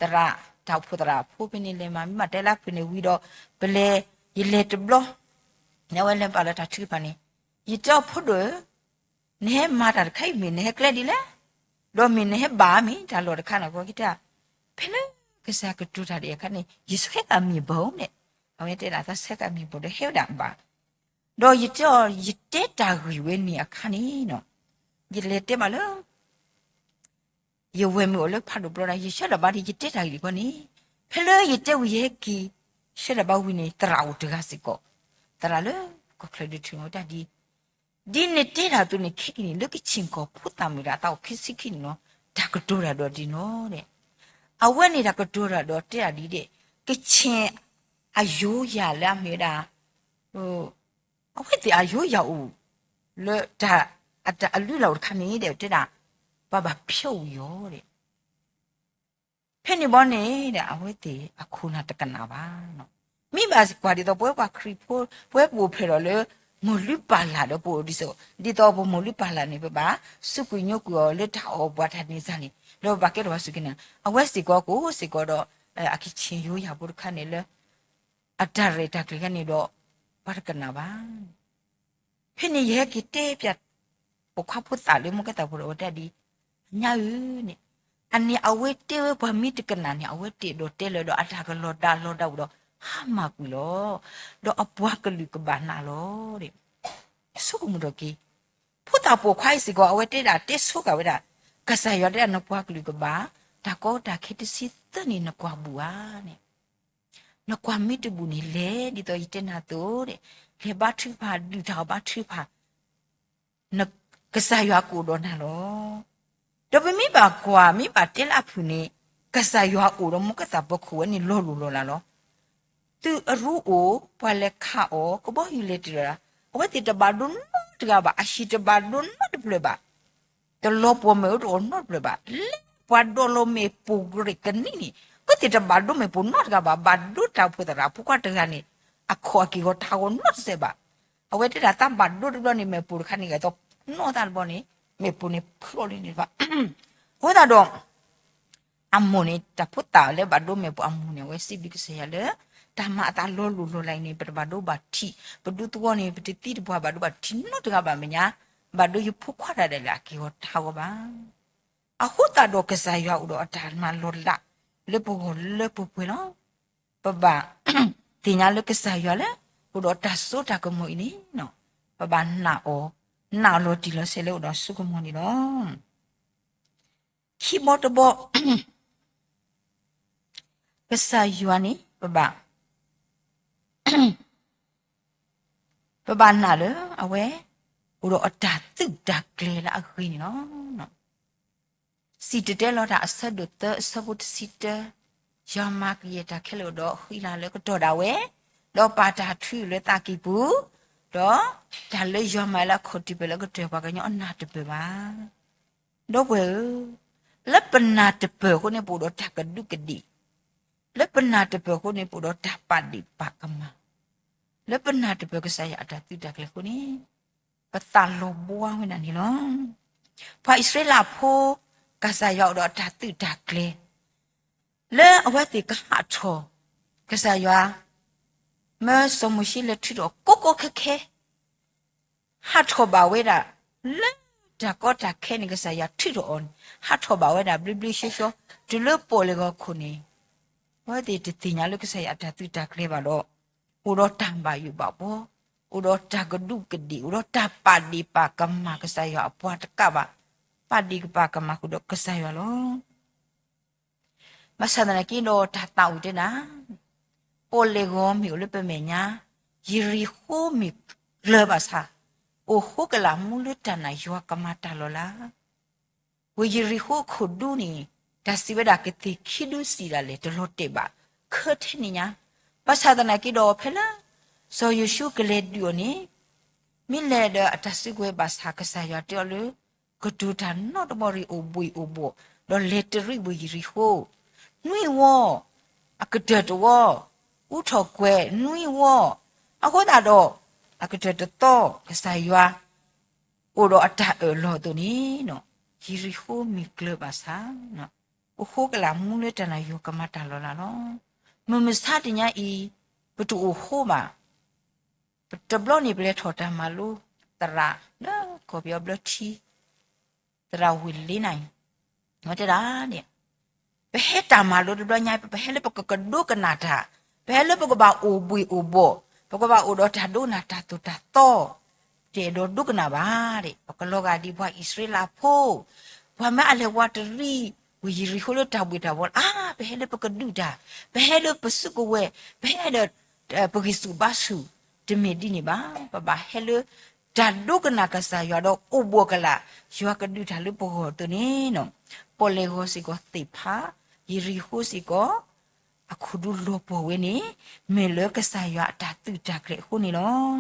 သရၣ် တၢ်အိၣ်ဖှိၣ်သရၣ်ဖိဖဲန့ၣ် လဲၤမၤ မ့ၢ်ဘၣ်တဲလၢအဖုၣ်န့ၣ်ဝံၤဒီး ပလဲၤ ယလဲၤတဘျီ, န့ၣ်အဝဲလဲၤပာ်လီၤတၢ်ထုကဖၣ်န့ၣ်, ယတဲအီၤဖိဒိၣ်ဧၢ, နဟဲမၤတၢ်တခါအံၤမ့ၢ်နဟဲကျဲဒ်လဲၣ်, ဒီးမ့ၢ်နဟဲဘၣ်မ့ၢ်တၢ်လီၢ်တခါန့ၣ် ကီက့ၤတဲ, ဖဲလၢကစၢ်ကတိၤတၢ်ဒ်အံၤအခါန့ၣ် ယဆှၢကမ့ၢ်ဘၣ်န့ၣ်, အဝဲတဲဒၣ်သးဆှၢကမ့ၢ်ဘၣ်ဒီးဟဲဝဲဒၣ်ဘၣ်, ဒီးယတဲအီၤ ယတဲတၢ်ဂ့ၢ်ဝဲန့ၣ်အခါန့ၣ်, ယလဲၤတဲဘၣ်လၢ ယဝဲၢ်မုၣ်အိၣ်လၢဖးဒိၣ်ဘျီဒီး ယဆှၢတၢ်ဘၣ်ဒီး ယတဲတၢ်ဂ့ၢ်တခီန့ၣ်, ဖဲလၢယတဲဝံၤယဟဲက့ၤ ဆှၢတၢ်ဘၣ်ဝံၤန့ၣ် သရၣ်အိၣ်တဂၤစ့ၢ်ကီး, သရၣ်လၢကီၢ်ချၢဒုးထုးမ့ၢ်တၢ်ဒ် ဒ်နတဲတၢ်အသိးန့ၣ် ခဲကနံၣ် လၢကဆ့ၣ်ကီၢ်ဖိသၣ်မုၣ်ဒီးအသးအိၣ်ခံဆံခံန့ၣ်လီၤ, တၢ်ကတိၤတၢ်ဒီးဒ်နီၤဒဲး, အဝဲန့ၣ်တၢ်ကတိၤတၢ်ဒီးတဲဒၣ်ဒ်ဒဲး, ကဆ့ၣ်အယိယၤလၢအမ့ၢ်ဝဲဒၣ် အဝဲသ့ၣ်အယိယၤအိၣ် လၢတၢ် အတၢ်အလုၢ်အလၢ်အိၣ်တခါန့ၣ်ဒီးတဲဒၣ် ပှၤဘၣ်ဖျိးဝံၤအီၤဒဲး, ဖဲန့ၣ်ဘီန့ၣ်ဒီး အဝဲသ့ၣ်အခိၣ်နၢ်တကနၣ်ဘၣ်. မ့ၢ်ဘၣ်ကွၢ်ဒ်သိးပဝဲပှၤခရံာ်ဖိ ပဝဲပအိၣ်ဖျဲၣ်ဒီးလၢ မိၢ်လုၢ်ပၢ်လၢ်ဒီးပအိၣ်ဒ်သိး ဒ်သိးပမိၢ်လုၢ်ပၢ်လၢ်န့ၣ် ပဘၣ်စူးကွံာ်ညိကွံာ်အီၤလၢတၢ်အီၣ်ပှၤတၢ်န့ၢ်စၢ်န့ၣ် ဒီးပဘၣ်ကဲထီၣ်ပှၤစူၢ်က့ၤနာ် အဝဲစ့ၢ်ကီးကအိၣ်စ့ၢ်ကီးဒီး အကဆ့ၣ်ယိယၤဖိတခါန့ၣ်လၢ အတၢ်ရဲၣ်တၢ်ကျဲၤခါန့ၣ်ဒီး ပှၤတကနၣ်ဘၣ်. ဖဲန့ၣ်ယဟဲက့ၤတဲပျး ပိာ်ခွါဖိသၣ်လၢမိၢ်ကဲသးဖိဒီးအဝဲတဲဒ် အညါဧၢန့ၣ်, အန့ၣ်အဝဲတဲဝဲပှၤမ့ၢ်တကနၣ်န့ၣ် အဝဲတ့ၢ်ဒီးတဲလၢၤဒီးအတၢ်ကလီၤဒၣ်လီၤဒၣ်ဝံၤဒီး ဟါမၢ်ကွံာ်လီၤ. ဒီးအပှၤကလုာ်ကဘၣ်နာ်လီၤဒဲး ဆိကမိၣ်ထီၣ်က့ၤ ဖိသၣ်ပိာ်ခွါအံၤစ့ၢ်ကီး အဝဲတဲဒၣ်တဲဆိကမိၣ်ဝဲဒၣ် ကစၢ်ယွၤတဲဒၣ်နပှၤကလုာ်ကဘၣ် တၢ်ကီတၢ်ခဲတဆံသၢန့ၣ်နကွၢ်ဘူးဧါန့ၣ်, နကွၢ်မ့ၢ်တဘူးန့ၣ်လဲၤ ဒ်သိးယတဲနၤအသိးဒဲး လဲၤဘါထုကဖၣ် ဒုၣ်တၢ်အီၣ်ဘါထုကဖၣ် ကစၢ်ယွၤကအိၣ်ဒီးနၤလီၤ. ဒီးပမ့ၢ်ဘၣ်ကွၢ် မ့ၢ်ဘၣ်တဲလၢအဖုၣ်န့ၣ် ကစၢ်ယွၤအိၣ်ဒီးမိၢ်ကဲသးပၢၤခိၣ်ဝဲန့ၣ်လီၤလိၢ်လီၤလးလီၤ. သုးအရူအိၣ် ပှၤလဲၤခးအီၤ ကဘီယူၤလဲၤတ့ၢ်လီၤဒၣ် အဝဲသ့ၣ်တဘၣ်ဒိနီတဂၤဘၣ် အဟံၣ်တဘၣ်ဒိနီတဖျၢၣ်ဘၣ် တလီၤပှီၢ်မ့ၣ်အူတအိၣ်နီတဖျၢၣ်ဘၣ် လၢပှၤဒိးလီၤမ့ၣ်ပိၢ်ကရ့ၣ်ကနံၣ်န့ၣ် အဝဲသ့ၣ်တဘၣ်ဒိမ့ၣ်ပိၢ်နီတဂၤဘၣ် ဘၣ်ဒိတၢ်အိၣ်ဖှိၣ်သရၣ်ဖိခွါတဂၤန့ၣ် အခီၣ်အက့ၢ်ဂီၤတၢ်ဂီၤနီတစဲးဘၣ်. အဝဲတဲဒၣ်သးဘၣ်ဒိတဘျီန့ၣ် မ့ၣ်ပိၢ်တခါန့ၣ် ဂဲၤသိးနီၢ်သးတဘျီန့ၣ် မ့ၣ်ပိၢ်န့ၣ်ဖျိးလံန့ၣ်ဘၣ်. အဃိသတးဒီး အမိၢ်န့ၣ် တၢ်ဖိသၣ်လၢဘၣ်ဒိမ့ၣ်ပိၢ်အမိၢ်န့ၣ် အဝဲစံးဘျုးကစၢ်ယွၤလၢ တၢ်မၤအသးလီၤလိၢ်လီၤလးအံၤန့ၣ် ပတဘၣ်ဒိဘၣ်ထံး ပဒူသဝီန့ၣ် ပတသံတပှၢ်ဘၣ်ဒိဘၣ်ထံးနီတဂၤဘၣ်မဲာ်ညါ ဘၣ်ဒိယဖိခွါဒၣ်လဲာ်လၢအက့ၢ်ဂီၤတၢ်ဂီၤဘၣ်. အဃိသတးဒီးကစၢ်ယွၤအိၣ်ဒီးအတၢ်မၤလီၤလး လၢပဂီၢ်လၢပပှဲၤလီၤ. ပဘၣ် သ့ၣ်ညါလၢကစၢ်ယွၤလၢ အိၣ်ဒီးတၢ်စိတၢ်ကမီၤအံၤန့ၣ် ပဘၣ်နာ်အီၤ နာ်အီၤလီၤတံၢ်လီၤဆဲးလၢအိၣ်ဒီးဆိကမိၣ်န့ၣ်လီၤ. ခံဘီတဘီ ကစၢ်ယွၤန့ၣ် ပဘၣ် ပဘၣ်နာ်လၢအဝဲ အိၣ်ဒီးအတၢ်သုးတၢ်ကျဲၤလၢအဂ့ၤန့ၣ်လီၤ. စံၣ်တဲၤတဲလီၤတၢ်အဆၢဒိၣ်သၢအဆၢဖိတဆံတၢ, ယွၤမၤကယဲၢ်တၢ်ခဲလၢာ်ဒီးဃံလၤလၢကတီၢ်ဒၣ်ဝဲ, ဒီးပာ်တၢ်ထုးလၢသးကံၢ်ပူၤ, ဒီးတၢ်လၢယွၤမၤလၢအခီၣ်ထံးပၢၢ်လၢကတၢၢ်ပှၤကညီအနၢ်တပၢၢ်ဘၣ်. ဒီပုၢ်ဝဲၢ်ဧၢ, လၢပနၢ်တပၢၢ်အဃိန့ၣ် ပအိၣ်ဒီးတၢ်ကဒူးကဒ့ၣ်, လၢပနၢ်တပၢၢ်အဃိန့ၣ် ပအိၣ်ဒီးတၢ်ပာ်ဒ့ၣ်ပာ်ကမၣ်, လၢပနၢ်တပၢၢ်ကစၢ်ယွၤအတၢ်သုးတၢ်ကျဲၤအဃိန့ၣ် ပသးလီၤဘှါဝဲဒၣ်န့ၣ်လီၤ. ပှၤအံၣ်စရ့လးဖိ ကစၢ်ယွၤအိၣ်ဒီးအတၢ်သုးတၢ်ကျဲၤ လၢအဝဲသ့ၣ်ကဟးထီၣ် ကစၢ်ယွၤ မၢစီၤမိၤၡ့လဲၤထုးထီၣ်ကိးကိးခဲခဲ ဟးထီၣ်ဘၣ်ဝဲဒၣ် လၢတၢ်ကီတၢ်ခဲန့ၣ် ကစၢ်ယွၤထုးထီၣ်အီၤန့ၣ် ဟးထီၣ်ဘၣ်ဝဲဒၣ်ဘျ့ဘျ့ဆှီဆှီ တုၤလၢပီၣ်လဲၣ်ဂီၤခိၣ်န့ၣ် အဝဲသ့ၣ်တသ့ၣ်ညါလၢကစၢ်ယွၤအတၢ်သုးတၢ်ကျဲၤဘၣ်ဒီး အိၣ်ဒီးတၢ်ဘၣ်ယိၣ်ဘၣ်ဘှီ, အိၣ်ဒီးတၢ်ကဒူးကဒ့ၣ်, အိၣ်ဒီးတၢ်ပာ်ဒ့ၣ်ပာ်ကမၣ်ကစၢ်ယွၤအပှၤတကးဘၣ်, ပာ်ဒ့ၣ်ပာ်ကမၣ်ဃုာ်ဒီးကစၢ်ယွၤလီၤ. ဘၣ်ဆၣ်သနာ်က့ဒီးတၢ်သးအိၣ်တဲဒၣ်, ပီၣ်လဲၣ်ဂီၤမ့ၢ်အိၣ်လၢပမဲာ်ညါ, ယရံၤဃိမ့ၢ်ကျၢၤဘၣ်ဆၣ်, အိၣ်ဃိကလာ်မူလၢတၢ်နာ်ယွၤကမၤတၢ်လီၤလး. ဝ့ၢ်ယရံၤဃိအခိၣ်ဒူန့ၣ် တၢ်စံးဝဲဒၣ်ကသ့ၣ်ခံဒူစံးဒၣ်လဲာ် တလီၤတဲာ်ဘၣ် ခၢထဲန့ၣ်ညါ, ဘၣ်ဆၣ်သနာ်က့ဒီးဖဲလၢ စီၤယိၤၡူကလဲၤဒုးအီၤန့ၣ် မ့ၢ်လဲၤဒီးအတၢ်စုကဝဲၤဘၣ်ဆၣ် ကစၢ်ယွၤတဲအီၤလၢ ကတိၤတၢ်နီတဘီရံၣ်အိၣ်ဘှံးအိၣ်ဘှီၣ် ဒီးလဲၤတရံးဝ့ၢ်ယရံၤဃိ နွံဝီ အကတၢၢ်တဝီ အူထီၣ်ကွဲၤနွံဝီ အဃိသတးဒီး အကတၢၢ်တသီ ကစၢ်ယွၤ အိၣ်ဒီးအတၢ်အၢၣ်လီၤအသိးန့ၣ် ယရံၤဃိမ့ၢ်ကျၢၤဘၣ်ဆၣ် အိၣ်ဃိကလာ်မူလၢတၢ်နာ်ယွၤကမၤတၢ်လီၤလးလီၤ. မုၢ်မဆါတနံၤအံၤ ပတအိၣ်ဃိဘၣ် တဘျီန့ၣ် ပလဲၤထီၣ်တၢ်မၤလိသရၣ်လၢကီၢ်ပယီၤဘျၢထံ သရၣ်ဝ့ၢ်လ့နၤအံၤ တဲဒၣ်န့ၣ် ပဟဲတၢ်မၤလိတဘျီညါ ပဟဲလၢပကကဒိကနၣ်တၢ်, ပဟဲလၢပကဘၣ်အိၣ်ဘှံးအိၣ်ဘှီၣ်, ပကဘၣ်အိၣ်ဒီးတၢ်ဒိကနၣ်တၢ်သိၣ်တၢ်သီ, တအဲၣ်ဒိးဒိကနၣ်ဘၣ်ဒၣ်, ပကလီၤဂာ်ဒ်ပှၤအံၣ်စရ့လးဖိ, ပှၤမၢအလဲၤဝးတရံး ဝ့ၢ်ယရံၤဃိလၢတၢ်ဘှံးတၢ်ဘှီၣ်လီၤ. အါ ပဟဲလၢပကဒုးတၢ်, ပဟဲလၢပစုကဝဲၤ, ပဟဲဒီး ပဂံၢ်ဆူၣ်ဘါဆူၣ်, တမ့ၢ်ဒ်န့ၣ်ဘၣ်. ပဘၣ်ဟဲလၢ တၢ်ဒိကနၣ်ကစၢ်ယွၤဒီးအိၣ်ဘှီၣ်ကလာ်, ယွၤကဒုးတၢ်လၢပဂီၢ်အသိးန့ၣ်, ပီၣ်လဲၣ်ဂီၤစ့ၢ်ကီးသ့ၣ်ဖး, ယရံၤဃိစ့ၢ်ကီး အခိၣ်ဒူလီၤပှီၢ်ဝဲန့ၣ် မ့ၢ်လၢကစၢ်ယွၤအတၢ်သုးတၢ်ကျဲၤအဃိန့ၣ်လီၤ.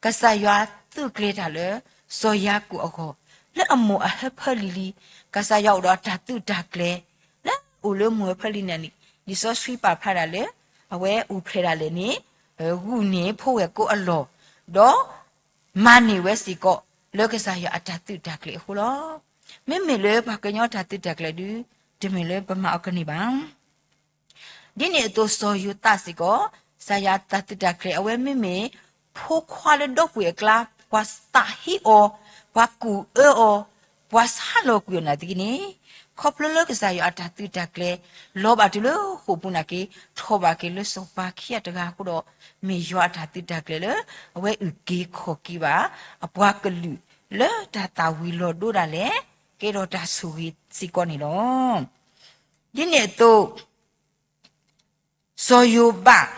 ကစၢ်ယွၤသုးကျဲၤတၢ်လၢ စီၤယၤကိာ်အဂီၢ်, လၢအမိၢ်အဟၢဖၢလံၤလံၤ, ကစၢ်ယွၤအိၣ်ဒီးအတၢ်သုးတၢ်ကျဲၤ, လၢအိၣ်လၢမိၢ်အဟၢဖၢလံၤန့ၣ်, လံာ်စီဆှံပာ်ဖျါဒၣ်လၢ အဝဲအိၣ်ဖျဲၣ်ဒၣ်လဲာ်န့ၣ်, ဂုာ်န့ၢ်ဖိဝဲၢ်ကိအလီၢ်, ဒီး မၤန့ၢ်ဝဲစ့ၢ်ကီး လၢကစၢ်ယွၤအတၢ်သုးတၢ်ကျဲၤအဃိလီၤ. မ့မ့ၢ်လၢပှၤကညီတၢ်သုးတၢ်ကျဲၤဒုး, တမ့ၢ်လၢပမၤအီၤကန့ၢ်ဘၣ်. ဒ်န့ၣ်အသိးစီၤယိၤသးစ့ၢ်ကီး, ကစၢ်ယွၤတၢ်သုးတၢ်ကျဲၤ အဝဲမ့မ့ၢ် ဖိခွါလၢဒီပုၢ်ဝဲၢ်အကျါ, ပှၤသးဟ့အီၤ, ပှၤကူၣ်အၢအီၤ, ပှၤဆါလီၤကွံာ်အီၤနာ်သက့န့ၣ်, ခီဖျိလၢကစၢ်ယွၤအတၢ်သုးတၢ်ကျဲၤ လီၤဘၣ်တုၤလၢဃိာ်ပူၤနာ်က့, ထီၣ်ဘၣ်က့ၤလၢစီၤပၤခံဂၤတဂၤအဃိဒီး, မ့ၢ်ယွၤအတၢ်သုးတၢ်ကျဲၤလၢ အဝဲအုၣ်က့ၤခီၣ်က့ၤဘၣ် အပှၤကလုာ်လၢတၢ်သၣ်ဝံၤလီၤဒိဒၣ်လဲာ်, ကဲထီၣ်တၢ်ဆိၣ်ဂ့ၤစ့ၢ်ကီးန့ၣ်လီၤ. ဒ်န့ၣ်အသိး စီၤယိၤဘး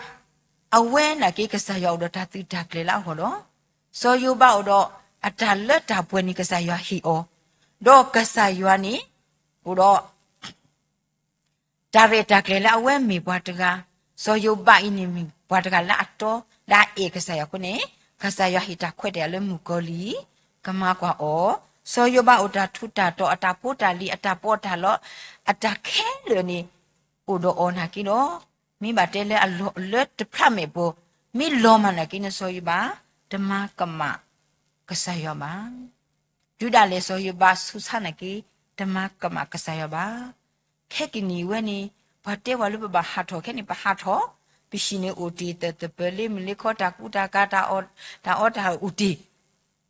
အဝဲနာ်က့ကစၢ်ယွၤအိၣ်ဒီးတၢ်သုးတၢ်ကျဲၤလၢအဂီၢ်လီၤ. စီၤယိၤဘးအိၣ်ဒီးအတၢ်လၢတၢ်ပှဲၤန့ၣ် ကစၢ်ယွၤဟ့ၣ်အီၤ, ဒီးကစၢ်ယွၤန့ၣ် အိၣ်ဒီး တၢ်ရဲၣ်တၢ်ကျဲၤလၢအဝဲမ့ၢ်ပှၤတဂၤ, စီၤယိၤဘးအံၤန့ၣ်မ့ၢ်ပှၤတဂၤလၢအတီ, လၢအအဲၣ်ကစၢ်ယွၤအဃိန့ၣ်, ကစၢ်ယွၤဟ့ၣ်တၢ်ခွဲးတၢ်ယာ်လၢမုၣ်ကီၤလံၤ, ကမၤကွၢ်အီၤ, စီၤယိၤဘးအိၣ်တၢ်ထူးတၢ်တီၤ, အတၢ်ဖိတၢ်လံၤ, အတၢ်ပီးတၢ်လီ, အတၢ်ခဲလၢာ်န့ၣ် အိၣ်ဒီးအီၤနာ်က့ဒီး, မ့ၢ်ဘၣ်တဲလၢအလီၢ်လၢတဖျးမဲာ်ဘၢ, မ့ၢ်လီၤမၢ်နာ်က့န့ၣ် စီၤယိၤဘး တမၤကမၣ်ကစၢ်ယွၤဘၣ်. တုၤဒၣ်လဲာ်စီၤယိၤဘးဆူးဆါနာ်က့ တမၤကမၣ်ကစၢ်ယွၤဘၣ်. ခဲကနံၣ်အံၤဝဲန့ၣ် ပှၤတဲဝဲလၢပဘၣ်ဟးထီၣ်ခဲန့ၣ် ပဟးထီၣ်, ပဟံၣ်န့ၣ်အိၣ်တ့ၢ်, သပၢၤလ့မုၢ်လ့ခီ တၢ်ကူတၢ်ကၤ, တၢ်အီၣ်တၢ်အီတၢ်အိၣ်တ့ၢ်,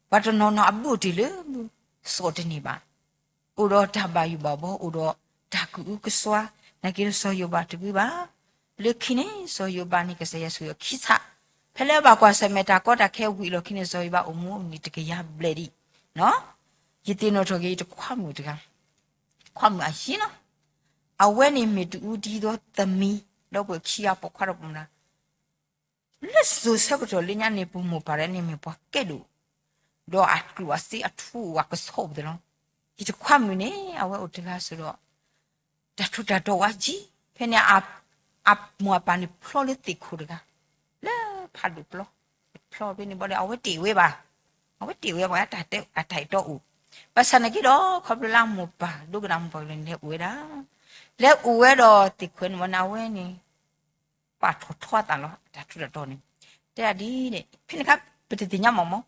ပှၤတနီၤနီၤအဘုအိၣ်တ့ၢ်လၢ စီၣ်တန့ၢ်ဘၣ်. အိၣ်ဒီးတၢ်ဘၣ်ယိၣ်ဘၣ်ဘှီ, အိၣ်ဒီးတၢ်ကအုကစွါ, နာ်က့ဒီးစီၤယိၤဘးတဂ့ၤဘၣ်. လၢခံန့ၣ် စီၤယိၤဘးန့ၣ် ကစၢ်ယွၤဆိၣ်ဂ့ၤအီၤခံဆး, ဖဲလၢအဘၣ်ကွၢ်ဆၢၣ်မဲာ်တၢ်ကီတၢ်ခဲဝံၤအလီၢ်ခံန့ၣ် စီၤယိၤဘးအိၣ်မူအနံၣ်တကယၤဘျဲၣ်ဒံး, ယသ့ၣ်နီၣ်ထီၣ်က့ၤယတခွါမုၣ်တဂၤ, ခွါမုၣ်အယ့လီၤ. အဝဲန့ၣ်မ့ၢ်တအူဒ်သိးသမံ, ဒီးပှၤခံဂၤပိာ်ခွါဒီးပိာ်မုၣ်တဂၤ လၢစိၤဆၢကတီၢ်လၢညါန့ၣ် ပမိၢ်ပၢ်ဒၣ်န့ၣ်မ့ၢ်ပှၤကဲဒိၣ်, ဒီးအကျိၣ်အစ့အထူအကဆီၣ်ပူၤသ့လီၤ. ယတခွါမုၣ်န့ၣ် အဝဲအိၣ်တဂၤစ့ၢ်ဒီး တၢ်ထူးတၢ်တီၤဝဲကံ, ဖဲန့ၣ် အမိၢ်အပၢ်န့ၣ် ဖျီလၢသ့ၣ်ခိၣ်တဂၤ လၢဖးဒိၣ်ပျီ, ဖျီဖဲန့ၣ်ဘီဒီး အဝဲတ့ၢ်ဝဲဘၣ်, အဝဲတ့ၢ်ဝဲပှၤ အတၢ်အဲၣ်တီအအိၣ်, ဘၣ်ဆၣ်နာ်က့ဒီး ခီဖျိလၢအမိၢ်ပၢ် ဒိကနၣ်မိၢ်ပၢ်ကလုၢ်န့ၣ် လဲၤအိၣ်ဝဲဒၣ်, လဲၤအိၣ်ဝဲဒီးသ့ၣ်ခိၣ်န့ၣ်ဝဲန့ၣ် အဝဲန့ၣ် ပာ်ထီၣ်ထီအသးလီၤ အတၢ်ထူးတၢ်တီၤန့ၣ်, တဲဒ်န့ၣ် ဖဲန့ၣ်ခါ ပတသ့ၣ်ညါမးမး,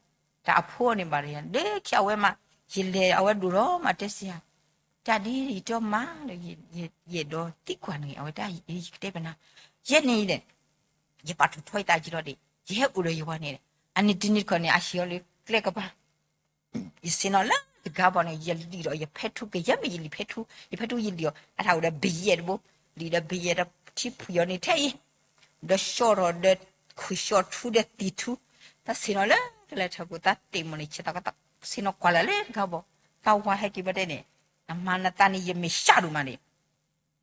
တၢ်အဖိန့ၣ်ဘၣ်ဒီးယၤ လၢခံအဝဲမး, ယလဲၤအဝဲဒိၣ်ထီၣ်မးတဲစ့ၢ်ယၤ, တၢ်ဒ်ယတဲအီၤမးဒီး ယအဲၣ်ဒိးသံကွၢ်န့ၣ် အဝဲဒၣ် ယကတဲပနၤ, ယဲန့ၣ်ဒီး ယပာ်ထီၣ်ထီယသးက့ၤလီၤဒီး ယဟဲအိၣ်ဒီးယဝၤန့ၣ်, အနံၣ်တနံၣ်တခီန့ၣ် အဟံၣ်အီၤလၢကျဲကပၤ ယဆ့ၣ်နီၤလၢတဂၤဘီန့ၣ် ယလံၣ်ဒီးယဖဲထူ ကယဲၢ်မ့ၢ်ယလံၣ်ဖဲထူ ယဖဲထူယလံၣ်အီၤ အတၢ်အိၣ်ဒီးဘယဲၢ်တဘိ, လံၣ်ဒီးဘယဲၢ်ဒီးထံဖှံးအီၤန့ၣ်ထဲအံၤ, ဒီးဆှီထီၣ်ဒီးခုၣ်ဆှီထူဒီးသံၣ်ထူ, တၢ်ဆ့ၣ်နီၤလၢတလဲၤထီၣ်ကိၣ်သးတ့ၢ်မးန့ၣ် ဆဲးသးကသးဆ့ၣ်နီၤကွၢ်လၢ်လၢတဂၤဘီ, သးဝၤဟဲက့ၤဘီတဲန့ၣ်, နမၤနသးန့ၣ် ယမဲာ်ဆှးဒိၣ်မးန့ၣ်,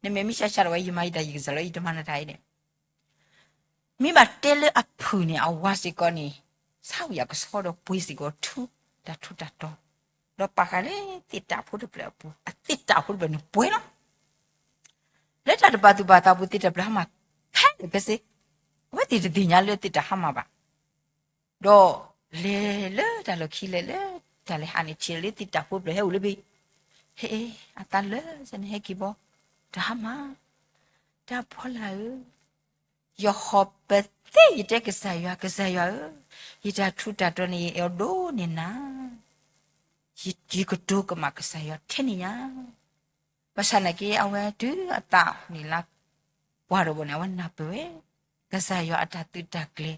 နမ့ၢ်မ့ၢ်ဆှးဆှးဒိၣ်ဝဲ ယမၤယတၢ်ယကစၢ်လီၤ ယတမၤနတၢ်အံၤန့ၣ် မ့ၢ်ဘၣ်တဲလၢအဖုၣ်န့ၣ် အဝၤစ့ၢ်ကီးန့ၣ် ဆါဝံၤအကဆှီဒီးပှ့ၤစ့ၢ်ကီးထူ, တၢ်ထူးတၢ်တီၤ, ဒီးပာ်ဃာ်လၢသ့ၣ်တၢ်ဖိတဖျၢၣ်အပူၤ, အသ့ၣ်တၢ်ဖိတဖျၢၣ်န့ၣ်ပှဲၤလီၤ. လၢတၢ်တပာ်သူၣ်ပာ်သးပူၤ သ့ၣ်တဖျၢၣ်ဟါမၢ် ဖဲန့ၣ်ကစ့, အဝဲသ့ၣ်တသ့ၣ်ညါလၢသ့ၣ်တၢ်ဟါမၢ်ဘၣ်. ဒီးလဲၤလၢတၢ်လီၢ်ခံလဲၤလၢတၢ်လဲၤဟးန့ၣ် ဆံးလၢသ့ၣ်တၢ်ဖိတဖျၢၣ်ဟဲအိၣ်လၢဖဲ, ဟဲ, အသးလၢာ်န့ၣ်ဟဲက့ၤဘီ, တၢ်ဟါမၢ်, တၢ်ဖီလာ်ဧၢ ယဟီၣ်ပသ့ၣ် ယတဲကစၢ်ယွၤ ကစၢ်ယွၤဧၢ, ယတၢ်ထူးတၢ်တီၤန့ၣ် ယအဲၣ်ဒိးန့ၢ်နၤ, ယကတိၤကမၣ်ကစၢ်ယွၤထဲန့ၣ်ညါ, ဘၣ်ဆၣ်နာ်က့ အဝဲတုၤအသးန့ၣ်လၢ ပှၢ်ထီၣ်ဘီန့ၣ် အဝဲနၢ်ပၢၢ်ဝဲ ကစၢ်ယွၤအတၢ်သုးတၢ်ကျဲ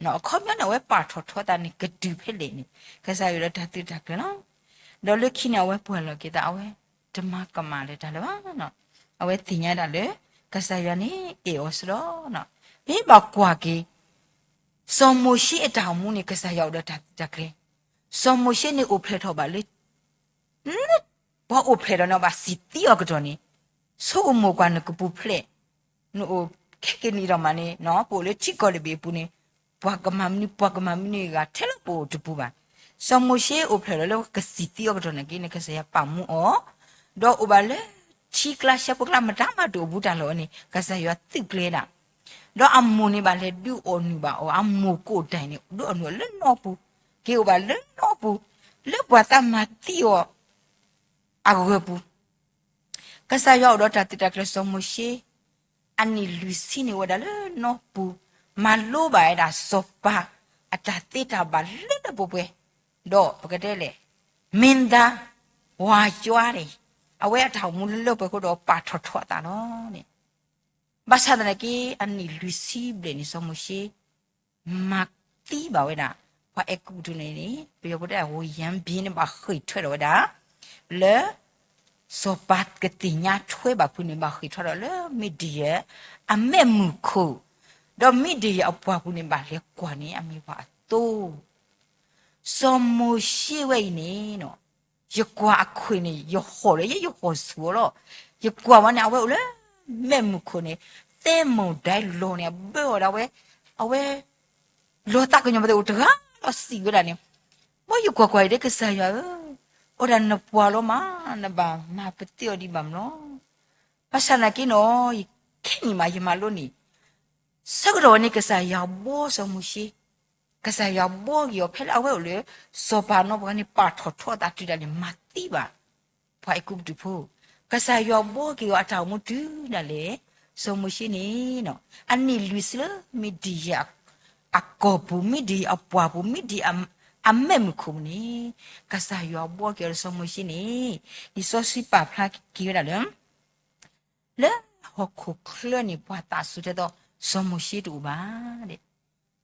ၤ, အခီပညီန့ၣ် အဝဲပာ်ထီၣ်ထီသးန့ၣ် ကတုၤဖဲလဲၣ်န့ၣ် ကစၢ်ယွၤဒီးတၢ်သုးတၢ်ကျဲၤလီၤ. ဒီးလၢခံန့ၣ် အဝဲပှၢ်လီၤက့ၤသး အဝဲတမၤကမၣ်လၢၤတၢ်လၢၤဘၣ်, အဝဲသ့ၣ်ညါဒၣ်လၢ ကစၢ်ယွၤန့ၣ်အဲၣ်အီၤစ့ၢ်ဒီး, မ့ၢ်ဘၣ်ကွၢ်က့ၤ စီၤမိၤၡ့အတၢ်အိၣ်မူန့ၣ် ကစၢ်ယွၤအိၣ်ဒီးတၢ်သုးတၢ်ကျဲၤ, စီၤမိၤၡ့န့ၣ်အိၣ်ဖျဲၣ်ထီၣ်ဘၣ်လၢ လၢပှၤအိၣ်ဖျဲၣ်ဒီးန့ၣ် ဘၣ်စံၣ်သံအီၤကတီၢ်န့ၣ်, ဆိကမိၣ်ကွၢ်နကပူၤဖျဲး, နအိၣ်ခဲကနံၣ်အံၤဒီးမးန့ၣ် ပအိၣ်လၢထံကီၢ်တဘ့ၣ်အပူၤန့ၣ်, ပှၤကမၤမနုၤ ပှၤကမၤမနုၤဂၤထဲလၢပအိၣ်တပူၤဘၣ်. စီၤမိၤၡ့အိၣ်ဖျဲၣ်ဒီးလၢကစံၣ်သံအီၤကတီၢ်န့ၣ်က့န့ၣ် ကစၢ်ယွၤပာ်မူအီၤ, ဒီးအိၣ်ဘၣ်လၢထံကျါဆၢဖိကျါ မတၤမၤတအိၣ်ဘူးတၢ်လီၢ်အီၤန့ၣ် ကစၢ်ယွၤသုးကျဲၤဒၣ် ဒီးအမိၢ်န့ၣ်ဘၣ်လဲၤဒုးအီၣ်နုၢ်ဘၣ်အီၤ, အမိၢ်ကအိၣ်တၢ်အံၤန့ၣ် ဒုးအီၣ်နုၢ်အီၤလၢနီၢ်ပူၤ, က့ၤအိၣ်ဘၣ်လၢနီၢ်ပူၤ, လၢပှၤသးမၤသံအီၤအဂၢၢ်ပူၤ, ကစၢ်ယွၤအိၣ်ဒီးတၢ်သုးတၢ်ကျဲၤစီၤမိၤၡ့ အနံၣ်လွံၢ်ဆံန့ၣ်ဝဲဒၣ်လၢနီၢ်ပူၤ, မၤလိဘၣ်ဝဲဒၣ်စီၤပၤအတၢ်သ့တၢ်ဘၣ်လၢလၢပှဲၤပှဲၤ, ဒီးပကတဲလဲၣ် မင်းသား ဝါကြွားန့ၣ် အဝဲအတၢ်အိၣ်မူလၢလၢပှဲၤပှဲၤအဃိဒီးပာ်ထီၣ်ထီအသးလီၤန့ၣ် ဘၣ်ဆၣ်သနာ်က့ အနံၣ်လွံၢ်ဆံဘျဲၣ်န့ၣ် စီၤမိၤၡ့ မၤသံဘၣ်ဝဲဒၣ် ပှၤအဲၤကူပတူးန့ၣ်န့ၣ် ပယီၤဖိတဲ ဝူယၢဘ့န့ၣ် ဘၣ်ဃ့ၢ်ထွဲဒီးဝဲဒၣ် လၢ စီၤပၤကသ့ၣ်ညါထွဲဘၣ်ဖုန့ၣ် ဘၣ်ဃ့ၢ်ထွဲဒီးလၢမံၤဒယၢၣ် အမဲၣ်မုၢ်ခိၣ်, ဒီးမံၤဒယၢၣ်အပှၤပူၤန့ၣ် ဘၣ်လဲၤကွၢ်န့ၣ် အမ့ၢ်ပှၤအသိ စီၤမိၤၡ့ဝဲအံၤန့ၣ် ယကွၢ်အခွံၣ်န့ၣ် ယဟီၣ်လၢယဲ ယဟီၣ်ဆူၣ်အီၤလီၤ. ယကွၢ်ဝဲန့ၣ် အဝဲအိၣ်လၢ မဲၣ်မုၢ်ခိၣ်န့ၣ် သဲမိၢ်ဒၢလီၤန့ၣ် အဘၢအီၤဒၣ်ဝဲ, အဝဲ လီၤသးကညီၤပသးအိၣ်တဂၤလီၤစံးဝဲဒၣ်န့ၣ်, ဘၣ်ယကွၢ်ကွၢ်အံၤဒီးကစၢ်ယွၤဧၢ, အိၣ်ဒၣ်နပှၤလီၤမး နဘၣ်မၤပသံအီၤဒံးဘၣ်မးလီၤ. ဘၣ်ဆၣ်သနာ်က့နီၤ ယခဲနံၣ်မး ယမၤလိန့ၣ် ဆၢကတီၢ်ဝဲန့ၣ် ကစၢ်ယွၤဘှီစီၤမိၤၡ့, ကစၢ်ယွၤဘှီက့ၤအီၤ ဖဲလၢအဝဲအိၣ်လၢ စီၤပၤနီၢ်ပှၤန့ၣ် ပာ်ထီၣ်ထီအသးတုၤဒၣ်လဲာ် မၤသံဘၣ် ပှၤအဲၤကူပတူးဖိ, ကစၢ်ယွၤဘှီက့ၤအီၤအတၢ်အိၣ်မူတုၤဒၣ်လဲာ် စီၤမိၤၡ့န့ၣ် အနံၣ်လွံၢ်ဆံလၢ မံၤဒယၢၣ်အကီၢ်ပူၤ, မံၤဒယၢၣ်အပှၤပူၤ, မံၤဒယၢၣ်အမဲၣ်မုၢ်ခိၣ်ပူၤန့ၣ် ကစၢ်ယွၤဘှီက့ၤအီၤဒီးစီၤမိၤၡ့န့ၣ် လံာ်စီဆှံပာ်ဖျါက့ၤဝဲဒၣ်လၢ လၢဟီၣ်ခိၣ်ချၢန့ၣ် ပှၤသးစူၤထဲသိး စီၤမိၤၡ့တအိၣ်ဘၣ်.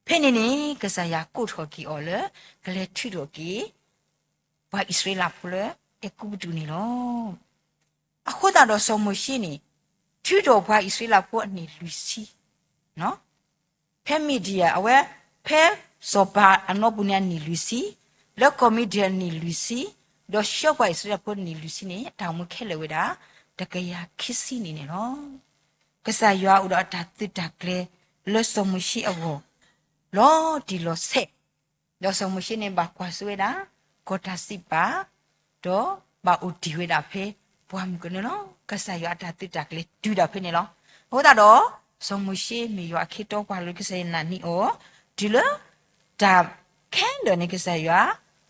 ဖဲန့ၣ်န့ၣ် ကစၢ်ယွၤကိးထီၣ်က့ၤအီၤလၢ ကလဲၤထုးထီၣ်က့ၤ ပှၤအံၣ်စရ့လးဖိလၢ အဲၤကူပတူးန့ၣ်လီၤ. အဃိသတးဒီးစီၤမိၤၡ့န့ၣ် ထုးထီၣ်ပှၤအံၣ်စရ့လးဖိအနံၣ်လွံၢ်ဆံ ဖဲမံၤဒယၢၣ် အဝဲ ဖဲစီၤပၤအနီၢ်ပူၤန့ၣ်အနံၣ်လွံၢ်ဆံ, လၢကီၢ်မံၤဒယၢၣ်အနံၣ်လွံၢ်ဆံ, ဒီးဆှၢပှၤအံၣ်စရ့လးဖိအနံၣ်လွံၢ်ဆံန့ၣ် အတၢ်အိၣ်မူခဲလၢာ်ဝဲဒၣ် တကယၤခံဆံနံၣ်န့ၣ်လီၤ. ကစၢ်ယွၤအိၣ်ဒီးအတၢ်သုးတၢ်ကျဲၤလၢစီၤမိၤၡ့အဂီၢ် လီၤတံၢ်လီၤဆဲး, ဒီးစီၤမိၤၡ့န့ၣ်ဘၣ်ကွၢ်စိဝဲဒၣ် ကီၢ်တၢ်စံးပာ်, ဒီးဘၣ်အိၣ်တ့ၢ်ဝဲဒၣ်ဖဲပှၤမုၣ်ကနၢလီၤ. ကစၢ်ယွၤအတၢ်သုးတၢ်ကျဲၤတုၤဒၣ်ဖဲန့ၣ်လီၤ. အဃိသတးဒီး စီၤမိၤၡ့မ့ၢ်ယွၤအခ့အတီကွၢ်လိၤ ကစၢ်ယွၤနာ်န့ၢ်အီၤ, တုၤလၢတၢ်ခဲလၢာ်န့ၣ် ကစၢ်ယွၤ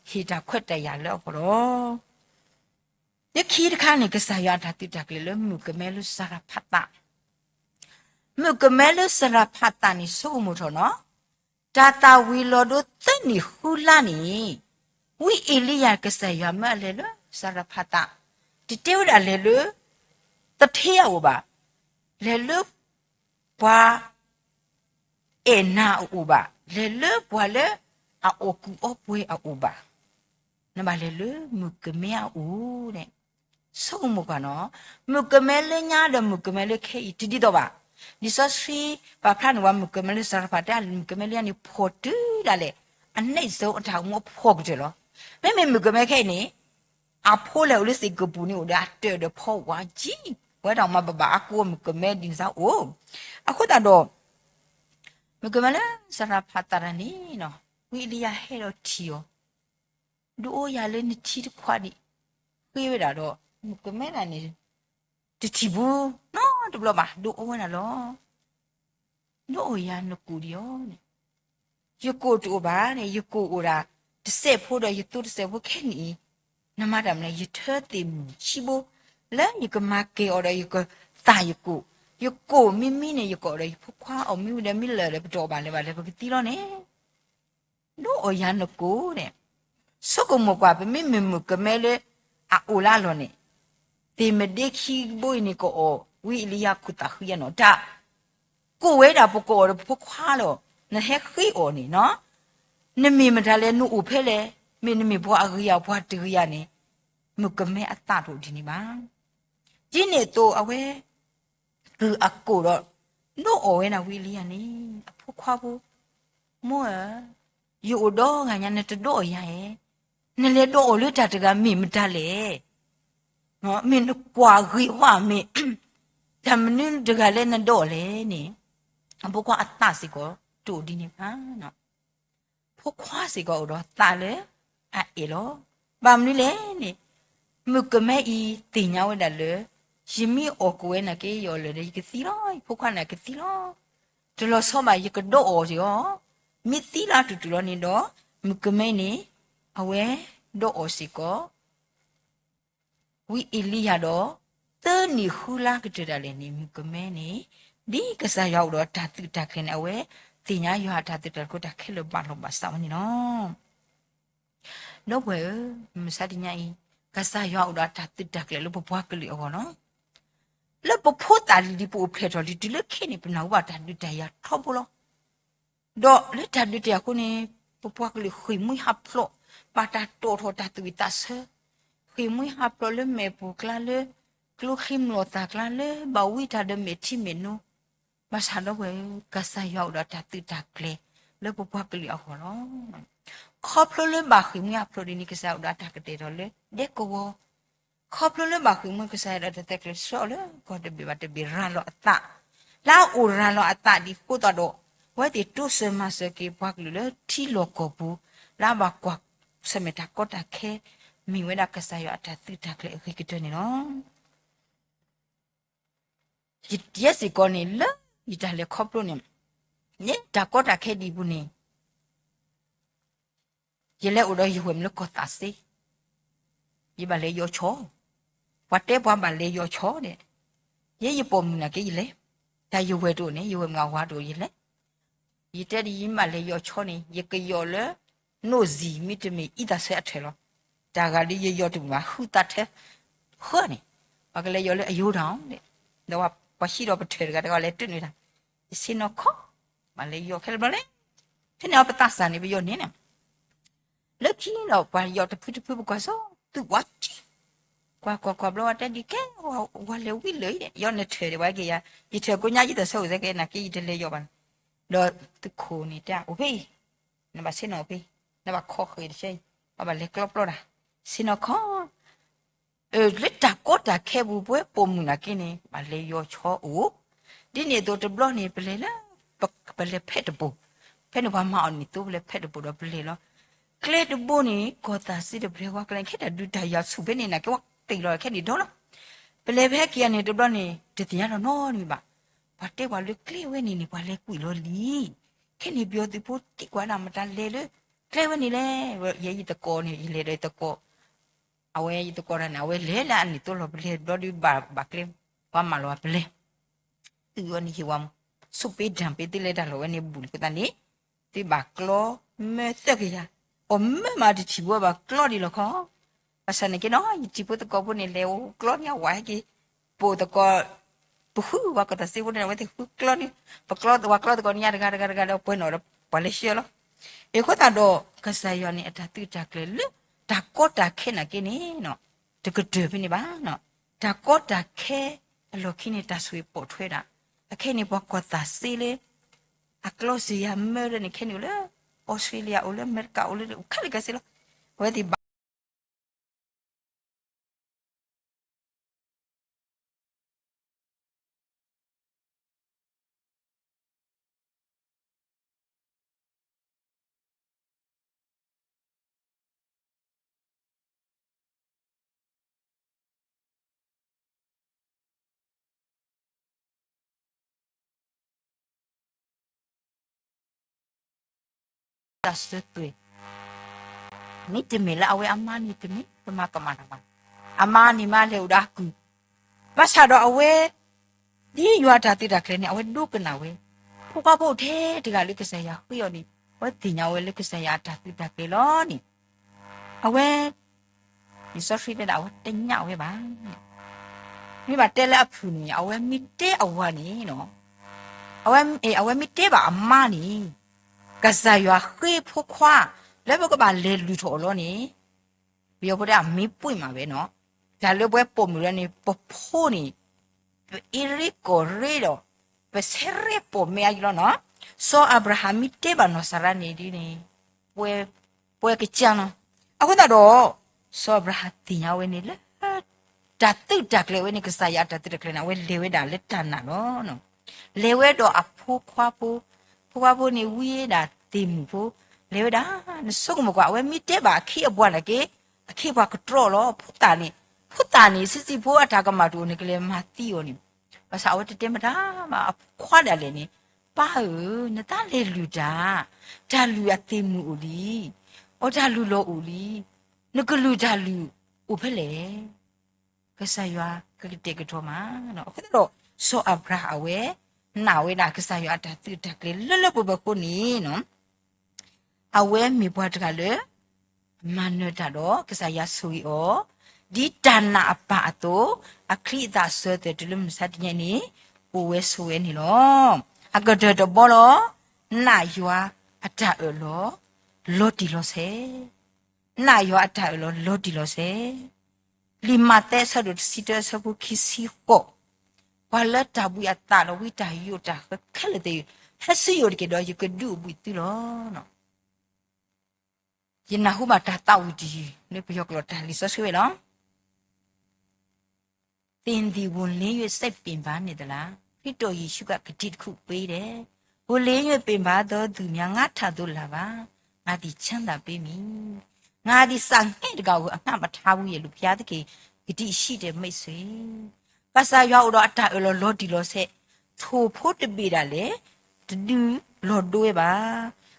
ဟ့ၣ်တၢ်ခွဲးတၢ်ယာ်လၢအဂီၢ်လီၤ. လၢခံတခါန့ၣ် ကစၢ်ယွၤအတၢ်သုးတၢ်ကျဲၤလၢမုၣ်ကမဲလၢစၤရဖးသး, မုၣ်ကမဲလၢစၤရဖးသးန့ၣ် ဆိကမိၣ်ထီၣ်နီၤ, တၢ်သၣ်ဝံၤလီၤဒိသၢနံၣ်ဃုလါန့ၣ်, ဝံအ့လံယၤကစၢ်ယွၤမၢအလဲၤလၢစၤရဖးသး, တတဲဝဲဒၣ်လဲၤလၢ သထ့အအိၣ်ဘၣ်, လဲၤလၢ ပှၤ အဲၣ်နၤအအိၣ်ဘၣ်, လဲၤလၢပှၤလၢအအီၣ်ကူၣ်အီပှဲၤအအိၣ်ဘၣ်, နဘၣ်လဲၤလၢမုၣ်ကမဲအအိၣ်န့ၣ်, ဆိကမိၣ်ကွၢ်နီၤ, မုၣ်ကမဲလၢညါဒီးမုၣ်ကမဲလၢခဲအံၤတဒ်သိးဘၣ်. လံာ်စီဆှံပာ်ဖျါန့ၢ်ပှၤ မုၣ်ကမဲလၢစၤရဖးသး မုၣ်ကမဲလၢညါန့ၣ် ဖှီၣ်တုၤဒၣ်လဲာ်, အနိမ့်အဖှီၣ်ကတၢၢ်လီၤ. မ့မ့ၢ်မုၣ်ကမဲခဲအံၤန့ၣ် အဖိလဲၤအိၣ်လၢသ့ၣ်ကပူၤန့ၣ်အိၣ်ဒီးအတၢၢ်ဒီးဖီဝါကံ, ဝဲဒၣ်မၤဘၣ်ဘၣ်အကိးမုၣ်ကမဲဒ်န့ၣ်သးအိၣ်, အဃိသတးဒီး မုၣ်ကမဲလၢစၤရဖးသးတၢ်န့ၣ်, ဝံအ့လံယၤဟဲဒီးထံၣ်အီၤ, ဒုးအိၣ်ယၤလၢနထံတခွးဒံး, ဃ့ဝဲဒၣ်ဒီး မုၣ်ကမဲတၢ်န့ၣ် တထံၣ်ဘူးနီတဘျီဘၣ်, ဒုးအိၣ်ဝဲဒၣ်လီၤ. ဒုးအိၣ်ယၤနကိၣ်ဒံးအီၤန့ၣ်, ယကိၣ်တအိၣ်ဘၣ်န့ၣ်, ယကိၣ်အိၣ်ဒၣ် တစဲးဖိဒီးယသိတစဲးဖိခဲနံၣ်အံၤ, နမၤတၢ်မနုၤလဲၣ်, ယထၢသ့ၣ်မုၢ်ဆံဘိ လၢယကမၤကဲၤအီၤဒီးယကသၣ်ယကိၣ်, ယကိၣ်မ့မံန့ၣ် ယကိးဒီးယဖိခွါအီၣ်မ့ၢ်ဝံၤဒီး မ့ၢ်လၢာ်ဒီးပတအီၣ်ဘၣ်လၢၤဘၣ်လၢပကသံလီၤန့ၣ် ဒုးအိၣ်ယၤနကိၣ်န့ၣ်, ဆိကမိၣ်ကွၢ် ပမ့မ့ၢ်မုၣ်ကမဲလၢအအိၣ်လၢအလီၢ်န့ၣ်, သ့ၣ်မဒ့ခံဘိအံၤန့ၣ် ကအီၣ်ဝံအ့လံယၤခိၣ်သးဃံယၤနီၤ, တၢ်ကိးဝဲဒၣ်ပကအီၣ်ဒီးပဖိခွါလီၤ, နဟဲဃ့အီၤန့ၣ်နီၤ, နမ့ၢ်မတၤလဲၣ် နအိၣ်ဖဲလဲၣ်, မ့ၢ်နမ့ၢ်ပှၤအဂ့ၤဧါ ပှၤတဂ့ၤဧါန့ၣ်, မုၣ်ကမဲအသးတအိၣ်ဒ်န့ၣ်ဘၣ်. ဒ်န့ၣ်အသိးအဝဲ ကုၢ်အကိၣ်ဒီး ဒုးအိၣ်ဝဲဒၣ်ဝံအ့လံယၤန့ၣ် အဖိခွါဖိ, မိၢ်ဧၢ, ယအိၣ်ဒီဂၤညါ နတဒုးအိၣ်ယၤဧါ, နလဲၤဒုးအိၣ်လၢတၢ်တဂၤမ့ၢ်မတၤလဲၣ်, မ့ၢ်နကွၢ်ဂ့ၤအီၤဧါ မ့ၢ် တၢ်မနုၤတဂၤလၢနဒုးအိၣ်လဲၣ်န့ၣ်, အဖိခွါအသးစ့ၢ်ကီးတအိၣ်ဒ်န့ၣ်ဘၣ်. ဖိခွါစ့ၢ်ကီးအိၣ်ဒီးသးလၢအအဲၣ်လီၤ. ဘၣ်မနုၤလဲၣ်န့ၣ်, မုၣ်ကမဲအံၤသ့ၣ်ညါဝဲဒၣ်လၢ ယမ့ၢ်အီၣ်ကိၣ်ဝဲနာ်က့ ယအီၣ်လၢာ်ဒီးယကသံလီၤ, ယဖိခွါန့ၣ်ကသံလီၤ. တလီၤဆီဘၣ် ယကဒုးအိၣ်စ့ၢ်ကီး, မ့ၢ်သံလီၤတုၤတုၤလီၤန့ၣ်ဒီး, မုၣ်ကမဲန့ၣ် အဝဲဒုးအိၣ်စ့ၢ်ကီး ဝံအ့လံယၤဒီး သၢနံၣ်ဃုလါကတၢၢ်ဒၣ်လဲာ်န့ၣ် မုၣ်ကမဲန့ၣ် ဒ်ကစၢ်ယွၤအိၣ်ဒီးတၢ်သုးတၢ်ကျဲၤန့ၣ် အဝဲသ့ၣ်ညါယွၤအတၢ်သုးတၢ်ကျဲၤတၢ်ခဲလၢာ်ဘၣ်လီၤဘၣ်စးဝဲန့ၣ်လီၤ. ဒီပုၢ်ဝဲၢ်ဧၢ, မုၢ်မဆါတနံၤအံၤ ကစၢ်ယွၤအိၣ်ဒီးတၢ်သုးတၢ်ကျဲၤလၢပပှၤကလုာ်အဂီၢ်လီၤ. လၢပဖိသၣ်လံၤလံၤပအိၣ်ဖျဲၣ်ထီၣ်လံၤတုၤလၢခဲအံၤန့ၣ် ပနၢ်ဟူဘၣ်တၢ်ဒုးတၢ်ယၤထီဘိလီၤ. ဒီးလၢတၢ်ဒုးတၢ်ယၤအဃိန့ၣ် ပပှၤကလုာ်ဃ့ၢ်မှံဟးဖျိး, ဘၣ်တၢ်တီၣ်ထီၣ်တၢ်သူၣ်ဝံၣ်သးဆၢ, ဃ့ၢ်မှံဟးဖျိးလၢမဲာ်ပူၤကျါလၢ ကျိချံမျိာ်သၣ်ကျါလၢ ဘၣ်ဝံတၢ်ဒီးမဲာ်ထံမဲာ်နိ, ဘၣ်ဆၣ်ဒီပုၢ်ဝဲၢ်ဧၢ, ကစၢ်ယွၤအိၣ်ဒီးတၢ်သုးတၢ်ကျဲၤလၢပပှၤကလုာ်အဂီၢ်လီၤ. ခီဖျိလၢဘၣ်ဃ့ၢ်မှံဟးဖျိးဒ်န့ၣ် ကစၢ်ယွၤအိၣ်ဒီးတၢ်ကတဲာ်ကတီၤလၢဒဲကဝီၤ ခီဖျိလၢဘၣ်ဃ့ၢ်မှံကစၢ်ယွၤဒီးတၢ်သဲးကျိးဆှၢအီၤလၢကီၢ်တဘ့ၣ်ဘၣ်တဘ့ၣ်ရၤလီၤအသး, လၢအအိၣ်ရၤလီၤအသးဒ်အဃိသတးဒီး, အဝဲသ့ၣ်တိစၢၤမၤစၢၤက့ၤပှၤကလုာ်လၢထံလီၢ်ကီၢ်ပူၤ, လၢအဘၣ်ကွၢ်ဆၢၣ်မဲာ်တၢ်ကီတၢ်ခဲ, မ့ၢ်ဝဲဒၣ်ကစၢ်ယွၤအတၢ်သုးတၢ်ကျဲၤအဂ့ၤကတၢၢ်န့ၣ်လီၤ. ယဲစ့ၢ်ကီးန့ၣ် လၢယတၢ်လဲၤခီဖျိန့ၣ်, ယတၢ်ကီတၢ်ခဲဒ်အံၤပူၤန့ၣ် ယလဲၤအိၣ်ဒီးယဝဲၢ်မုၣ်လၢကီၢ်သးစ့, ယဘၣ်လဲၤယီၤဆီ, ပှၤတဲပှၤဘၣ်လဲၤယီၤဆီန့ၣ်, ယဲယပိာ်မုၣ်နာ်က့ယလဲၤ, တၢ်ယဝဲၢ်တအိၣ်န့ၣ် ယဝဲၢ်မုၣ်အဝၤတအိၣ်ယလဲၤ, ယတဲဒ်ယမ့ၢ်ဘၣ်လဲၤယီၤဆီန့ၣ် ယကယီၤလၢ နိၣ်စံၣ်မ့တမ့ၢ်အံသးဆၢအထၢၣ်လီၤ. တၢ်ဂၤဒ်ယယီၤတမုာ်ဘၣ် ဟုသးထၢဃၢန့ၣ်, ပှၤကလဲၤယီၤလၢအယိၤတၢ်အီၤ, ဒီးပှၤဟံးဒီးပထၢၣ်တဂၤတဂၤလဲၤတၢၢ်န့ၢ်တၢ်, ယဆ့ၣ်နီၤခီ, ဘၣ်လဲၤယီၤခဲလၢာ်ဘျီလဲၣ်, ဖဲန့ၣ်အပသးစၢ်န့ၣ် ပယီၤန့ၣ်န့ၣ် လၢခံဒီးပှၤယီၤတဖုတဖုပကွၢ်စိ သုးဝါထံ, ကွၢ်ကွၢ်ကွၢ်ဘျီဝဲတဲဒ်ကဲ, ဝၤလဲၤဝံၤလၢၤအံၤဒီး ယီၤနထၢၣ်ဒံးဝဲက့ၤယၤ, ယထၢၣ်ကိညါယသးဆၢအိၣ်သဲက့ၤနာ်က့ယတလဲၤယီၤဘၣ်န့ၣ်, ဒီးသုးခိၣ်န့ၣ်တဲအိၣ်ဖဲအံၤ, နဘၣ်ဆ့ၣ်နီၤအိၣ်ဖဲအံၤ, နဘၣ်ခီဃ့ၢ်တဆၢအံၤ, ပှၤဘၣ်လဲၤကျီပျီတၢ်, ဆ့ၣ်နီၤခီ လၢတၢ်ကီတၢ်ခဲပူၤ ပဝဲပိာ်မုၣ်နာ်က့န့ၣ် ဘၣ်လဲၤယီၤဆီအိၣ်, ဒ်န့ၣ်အသိးတဘျီန့ၣ် ပလဲၤလၢ ပလဲၤဖဲတပိာ်, ဖဲန့ၣ်ပှၤမၤအီၣ်န့ၣ်သိး ပလဲၤဖဲတပိာ်ဒီးပလဲၤလီၤ, ကျဲတဘိန့ၣ် ကီၢ်သးစ့ဒီးပျဲၢ်ဝါကျဲန့ၣ် ခဲဒၣ်ဒုးတၢ်ယၤဆူၣ်ဖဲန့ၣ် နာ်က့ဝဲသ့ၣ်လီၤ ခဲန့ၣ်ဒီလီၤ. ပလဲၤဖဲက့ၤယၤန့ၣ်တဘျီန့ၣ် တသ့ၣ်ညါလီၤနီတမံၤဘၣ်. ပှၤတဲပှၤလၢကျဲဝဲန့ၣ်န့ၣ် ပှၤလဲၤကွံာ်လီၤလံ. ခဲန့ၣ်ပယီၤသုးဖိသံကွၢ်ဒၣ်မတၤလဲၤလၢ ကျဲဝဲန့ၣ်လဲၣ်. ယဲယသကိးန့ၣ် ယလဲၤဒီးယသကိး အဝဲယသကိးတၢ်န့ၣ် အဝဲလဲၤလၢအန့ၣ်သိးလီၤပလဲၤဘျီဒုးဘၣ်ဘၣ်ကျဲ ပှၤမၤလီၤပလဲၤ သုးအီၤန့ၣ်ဟ့ၣ်ဝဲ ဆူၣ်ပ့တၢ်ပ့ သုလဲၤတၢ်လီၤဝဲန့ၣ်ဘူးန့ၣ်အဃိသတးန့ၣ် သုဘၣ်ကျီမၢသၢကယၤ, အီၣ်မၢမးတထံၣ်ဘၣ်ဘၣ်ကျီဒံးလီၤခီ. ဘၣ်ဆၣ်န့ၣ်က့နီၤ ယထံၣ်ဖိသကိးဖိန့ၣ် လဲၤအိၣ်ကျီန့ၣ် အဝဲဟဲက့ၤ ပိာ်သကိး ပဃုဝဲကီၢ်သးစ့ဖိန့ၣ် အဝဲသ့ၣ်ဃုကျီန့ၣ် ပကျီ ပှၤကျီသကိးန့ၣ်ညါတဂၤတဂၤတဂၤဒီးပှဲၤနီၣ်ဒီးပှၤလဲၤဆှၢလီၤ. အဃိသတးဒီး ကစၢ်ယွၤန့ၣ် အတၢ်သုးတၢ်ကျဲၤလၢ တၢ်ကီတၢ်ခဲနာ်က့န့ၣ် တကတၢၢ်ဖဲန့ၣ်ဘၣ်. တၢ်ကီတၢ်ခဲအလီၢ်ခံန့ၣ် တၢ်ဆိၣ်ဂ့ၤပိာ်ထွဲဒၣ်, အခဲအံၤန့ၣ် ပှၤကီၢ်သးစ့လၢ အကျီစ့ယၤမၢလၢန့ၣ် ခဲန့ၣ်အိၣ်လၢ အီစထြ့လယါ အိၣ်လၢအမဲရကၤ အိၣ်လၢခါလၢကစ့လီၤ. အဝဲသ့ၣ်ဘၣ် တၢ်စၢသွဲၣ် မ့တမ့ၢ်လၢအဝဲအမါန့ၣ်တမ့ၢ် ပမၤကမၣ်တၢ်ဘၣ်. အမါန့ၣ်မ့ၢ်လဲၤအိၣ်ဒီးအကုၢ်, ဘၣ်ဆၣ်ဒီးအဝဲ ဒ်ယွၤတၢ်သုးတၢ်ကျဲၤန့ၣ် အဝဲဒိကနၣ်ဝဲ, ဖိခွါဖိအိၣ်ထဲတဂၤလၢကစၢ်ယွၤဃ့အီၤန့ၣ် အဝဲသ့ၣ်ညါဝဲလၢကစၢ်ယွၤအတၢ်သုးတၢ်ကျဲၤလီၤန့ၣ် အဝဲ လံာ်စီဆှံတဲဒၣ် အဝဲတညၣ်ဝဲဘၣ်. မ့ၢ်ဘၣ်တဲလၢအဖုၣ်န့ၣ် အဝဲမ့ၢ်တဲအဝၤန့ၣ် အဝဲမ့ၢ်တဲဘၣ်အမါန့ၣ် ကစၢ်ယွၤဃ့ဖိခွါ လၢပကဘၣ်လဲၤလုၢ်ထီၣ်အီၤလီၤန့ၣ် ပယီၤဖိတဲအမ့ၢ်ပှ့ၢ်မးဝဲနီၤ, တၢ်လၢပဝဲပိာ်မုၣ်လၢန့ၣ် ပဖိန့ၣ် ပအ့ရ့ကီၢ်ရ့ဒီး ပဆဲရဲပိာ်မ့ၢ်အါယံၤလီၤနီၤ. စီၤအၤဘြၤဟၣ်မ့ၢ်တဲဘၣ်နီၢ်စၤရါန့ၣ်ဒ်န့ၣ် ပှဲၤကစၢ်နီၤ. အဃိသတးဒီး စီၤအၤဘြၤဟၣ်သ့ၣ်ညါဝဲန့ၣ်လၢ တၢ်သုးတၢ်ကျဲၤဝဲန့ၣ် ကစၢ်ယွၤအတၢ်သုးတၢ်ကျဲၤန့ၣ် အဝဲလဲၤဝဲဒၣ်လၢတၢ်နာ်လီၤ. လဲၤဝဲဒီးအဖိခွါဖိ, ဖိခွါဖိန့ၣ်ဝံဒၣ်သ့ၣ်မုၣ်ဖိ, လဲၤဝဲဒၣ် နဆိကမိၣ်ကွၢ် အဝဲမ့ၢ်တဲဘၣ်အခ့အပှၤနာ်က့ အခ့အပှၤကတြီလီၤ. ဖိသၣ်န့ၣ်, ဖိသၣ်န့ၣ် ဆံးဆံးဖိအတၢ်ကမၣ်တအိၣ်န့ၣ် ကလဲၤမၤသံအီၤန့ၣ်, ဘၣ်ဆၣ်အဝဲတတဲမတၤဘၣ် အဖိခွါဒၣ်လဲာ်န့ၣ်, ပၢ်ဧၢ, နတၢ်လဲၤလုၢ်တၢ်, တၢ်လုၢ်အသ့ၣ်မုၣ်အိၣ်လံ, အီၣ်တၢ်လုၢ်လီၤအိၣ်လံ, နကလုၢ်တၢ်လုၢ်အိၣ်ဖဲလဲၣ်. ကစၢ်ယွၤကကတဲာ်ကတီၤမး. အဃိသတးဒီး စီၤအၤဘြၤဟၣ်အဝဲ နာ်ဝဲဒၣ်ကစၢ်ယွၤအတၢ်သုးတၢ်ကျဲၤလၢလၢပှဲၤပှဲၤအဃိန့ၣ် အဝဲမ့ၢ်ပှၤတဂၤလၢ မၤနၢၤတၢ်ဒီးကစၢ်ယွၤဆိၣ်ဂ့ၤအီၤ, ဒ်တၢ်နာ်အပၢ်အသိး, အချံအသၣ်အစၢၤအသွဲၣ်တုၤလၢမုၢ်မဆါတနံၤအံၤန့ၣ် အိၣ်ဝဲဆိးဝဲန့ၣ်လီၤ. အကတၢၢ်တဘီလီၤ. နာ်ယွၤအတၢ်အၢၣ်လီၤ လီၤတံၢ်လီၤဆဲး နာ်ယွၤအတၢ်အၢၣ်လီၤလီၤတံၢ်လီၤဆဲး. လံာ်မးသဲအဆၢဒိၣ်တဆံတၢအဆၢဖိခံဆံဃိး, ပှၤလၢတၢ်ဘှံးအသးဒီးဝံတၢ်ယိးတၢ်ဃၢခဲလၢာ်သ့ၣ်, ဟဲဆူယအိၣ်တက့ၢ်ဒီးယကဒုးအိၣ်ဘှံးသုလီၤ. ယနၢ်ဟူဘၣ်တၢ်သးဝံၣ်တယုၢ် လၢပယီၤကျိာ်တၢ်လံာ်စီဆှံဝဲလီၤ. သင်သည် ဝင်လေ၍ စိတ်ပင်ပန်းနေသလား, ခရစ်တော်ယေရှုက ကတိမ်တစ်ခုပေးတယ်, ဝင်လေ၍ပင်ပန်းသောသူများ ငါထံသို့လာပါ, ငါသည်ချမ်းသာပေးမည်. ငါသည်စာငှက်တကောင်ကို အငှားမထားဘူးရဲ့လို့ ဘုရားသခင် ကတိရှိတယ်မိတ်ဆွေ. ကစၢ်ယွၤအိၣ်ဒီးအတၢ်အၢၣ်လီၤလီၤတံၢ်လီၤဆဲး, ထိၣ်ဖိတဘ့ၣ်ဒၣ်လဲာ် တဒုးလီၤဒိဝဲဘၣ်.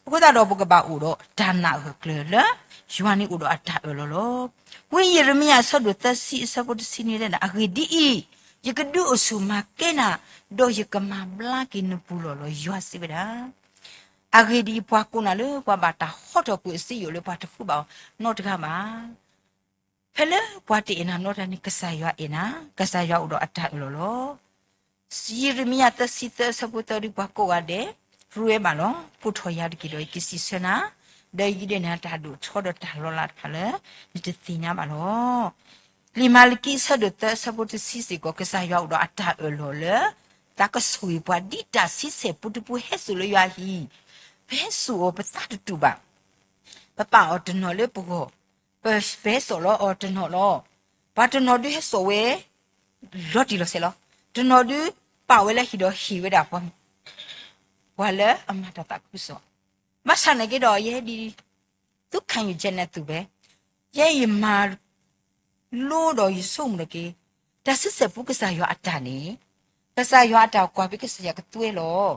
အဃိသတးဒီးပကဘၣ်အိၣ်ဒီးတၢ်နာ်အဂၢၢ်ကျၢၤလၢ ယွၤန့ၣ်အိၣ်ဒီးအတၢ်အၢၣ်လီၤလီၤ. ဝံယံးရမံယၤအဆၢဒိၣ်သၢဆံအဆၢဖိတဆံနွံတဲဒၣ်, အဂ့ၢ်ဒ်အံၤ, ယကဒုးအိၣ်ဆူၣ်မၤကဲနၤ, ဒီးယကမၤဘျါက့ၤနပူၤလီၢ်လီၤ ယွၤစံးဝဲဒၣ်. အဂ့ၢ်ဒ်အံၤ, ပှၤကိးနၤလၢပှၤဘၣ်တၢ်ဟီထီၣ်ကွံာ်အစံယိၣ်လၢပှၤတဃုဘၣ်အီၤနီတဂၤဘၣ်. ဖဲလၢပှၤတအဲၣ်နၤနီတဂၤန့ၣ် ကစၢ်ယွၤအဲၣ်နၤ, ကစၢ်ယွၤအိၣ်ဒီးအတၢ်အၢၣ်လီၤလီၤ. ယံးရမံယၤသၢဆံသၢအဆၢဖိသၢဒု ပှၤကိးဂၤဒဲး ရူးဝဲဘၣ်လီၤ. ကိးထီၣ်ယၤတက့ၢ်ဒီး ယကစံးဆၢနၤ, ဒီးယကဒုးနဲၣ်နၤတၢ်ဒိၣ်ထီဒီးတၢ်လီၤလးတဖၣ်လၢ နတသ့ၣ်ညါဘၣ်လီၤ. လံာ်မၤလကံအဆၢဒိၣ်သၢအဆၢဖိတဆံစ့ၢ်ကီး ကစၢ်ယွၤအိၣ်ဒီးအတၢ်အၢၣ်လီၤလၢ သးကဆိၣ်ဂ့ၤပှၤဒ်တၢ်ဆံဆဲၣ်ပူတပူဟဲစိာ်လၢယွၤအဟံၣ်, ပဟဲစိာ်အီၤပသးတတူာ်ဘၣ်. ပပာ်အီၤတနီၤလၢပဂီၢ်, ပဟဲစိာ်လီၤအီၤတနီၤလီၤ. ပှၤတနီၤဒုးဟဲစိာ်ဝဲ လီၤတံၢ်လီၤဆဲးလီၤ. တနီၤဒုးပာ်ဝဲလၢဟံၣ်ဒီးဟ့ၣ်ဝဲဒၣ်ပှၤ ပှၤလၢအမၤတၢ်သးခုကစီၣ်. ဘၣ်ဆၣ်နာ်က့ဒီး ယဲဒ် သုခံယူချက်နဲ့သူပဲ, ယဲယမၤလိဒီးယဆိကမိၣ်ထီၣ်က့ၤ တၢ်ဆံဆဲၣ်ပူကစၢ်ယွၤအတၢ်န့ၣ်, ကစၢ်ယွၤအတၢ်ကွၢ်ဖဲကစၢ်ယွၤကသွဲလီၤ.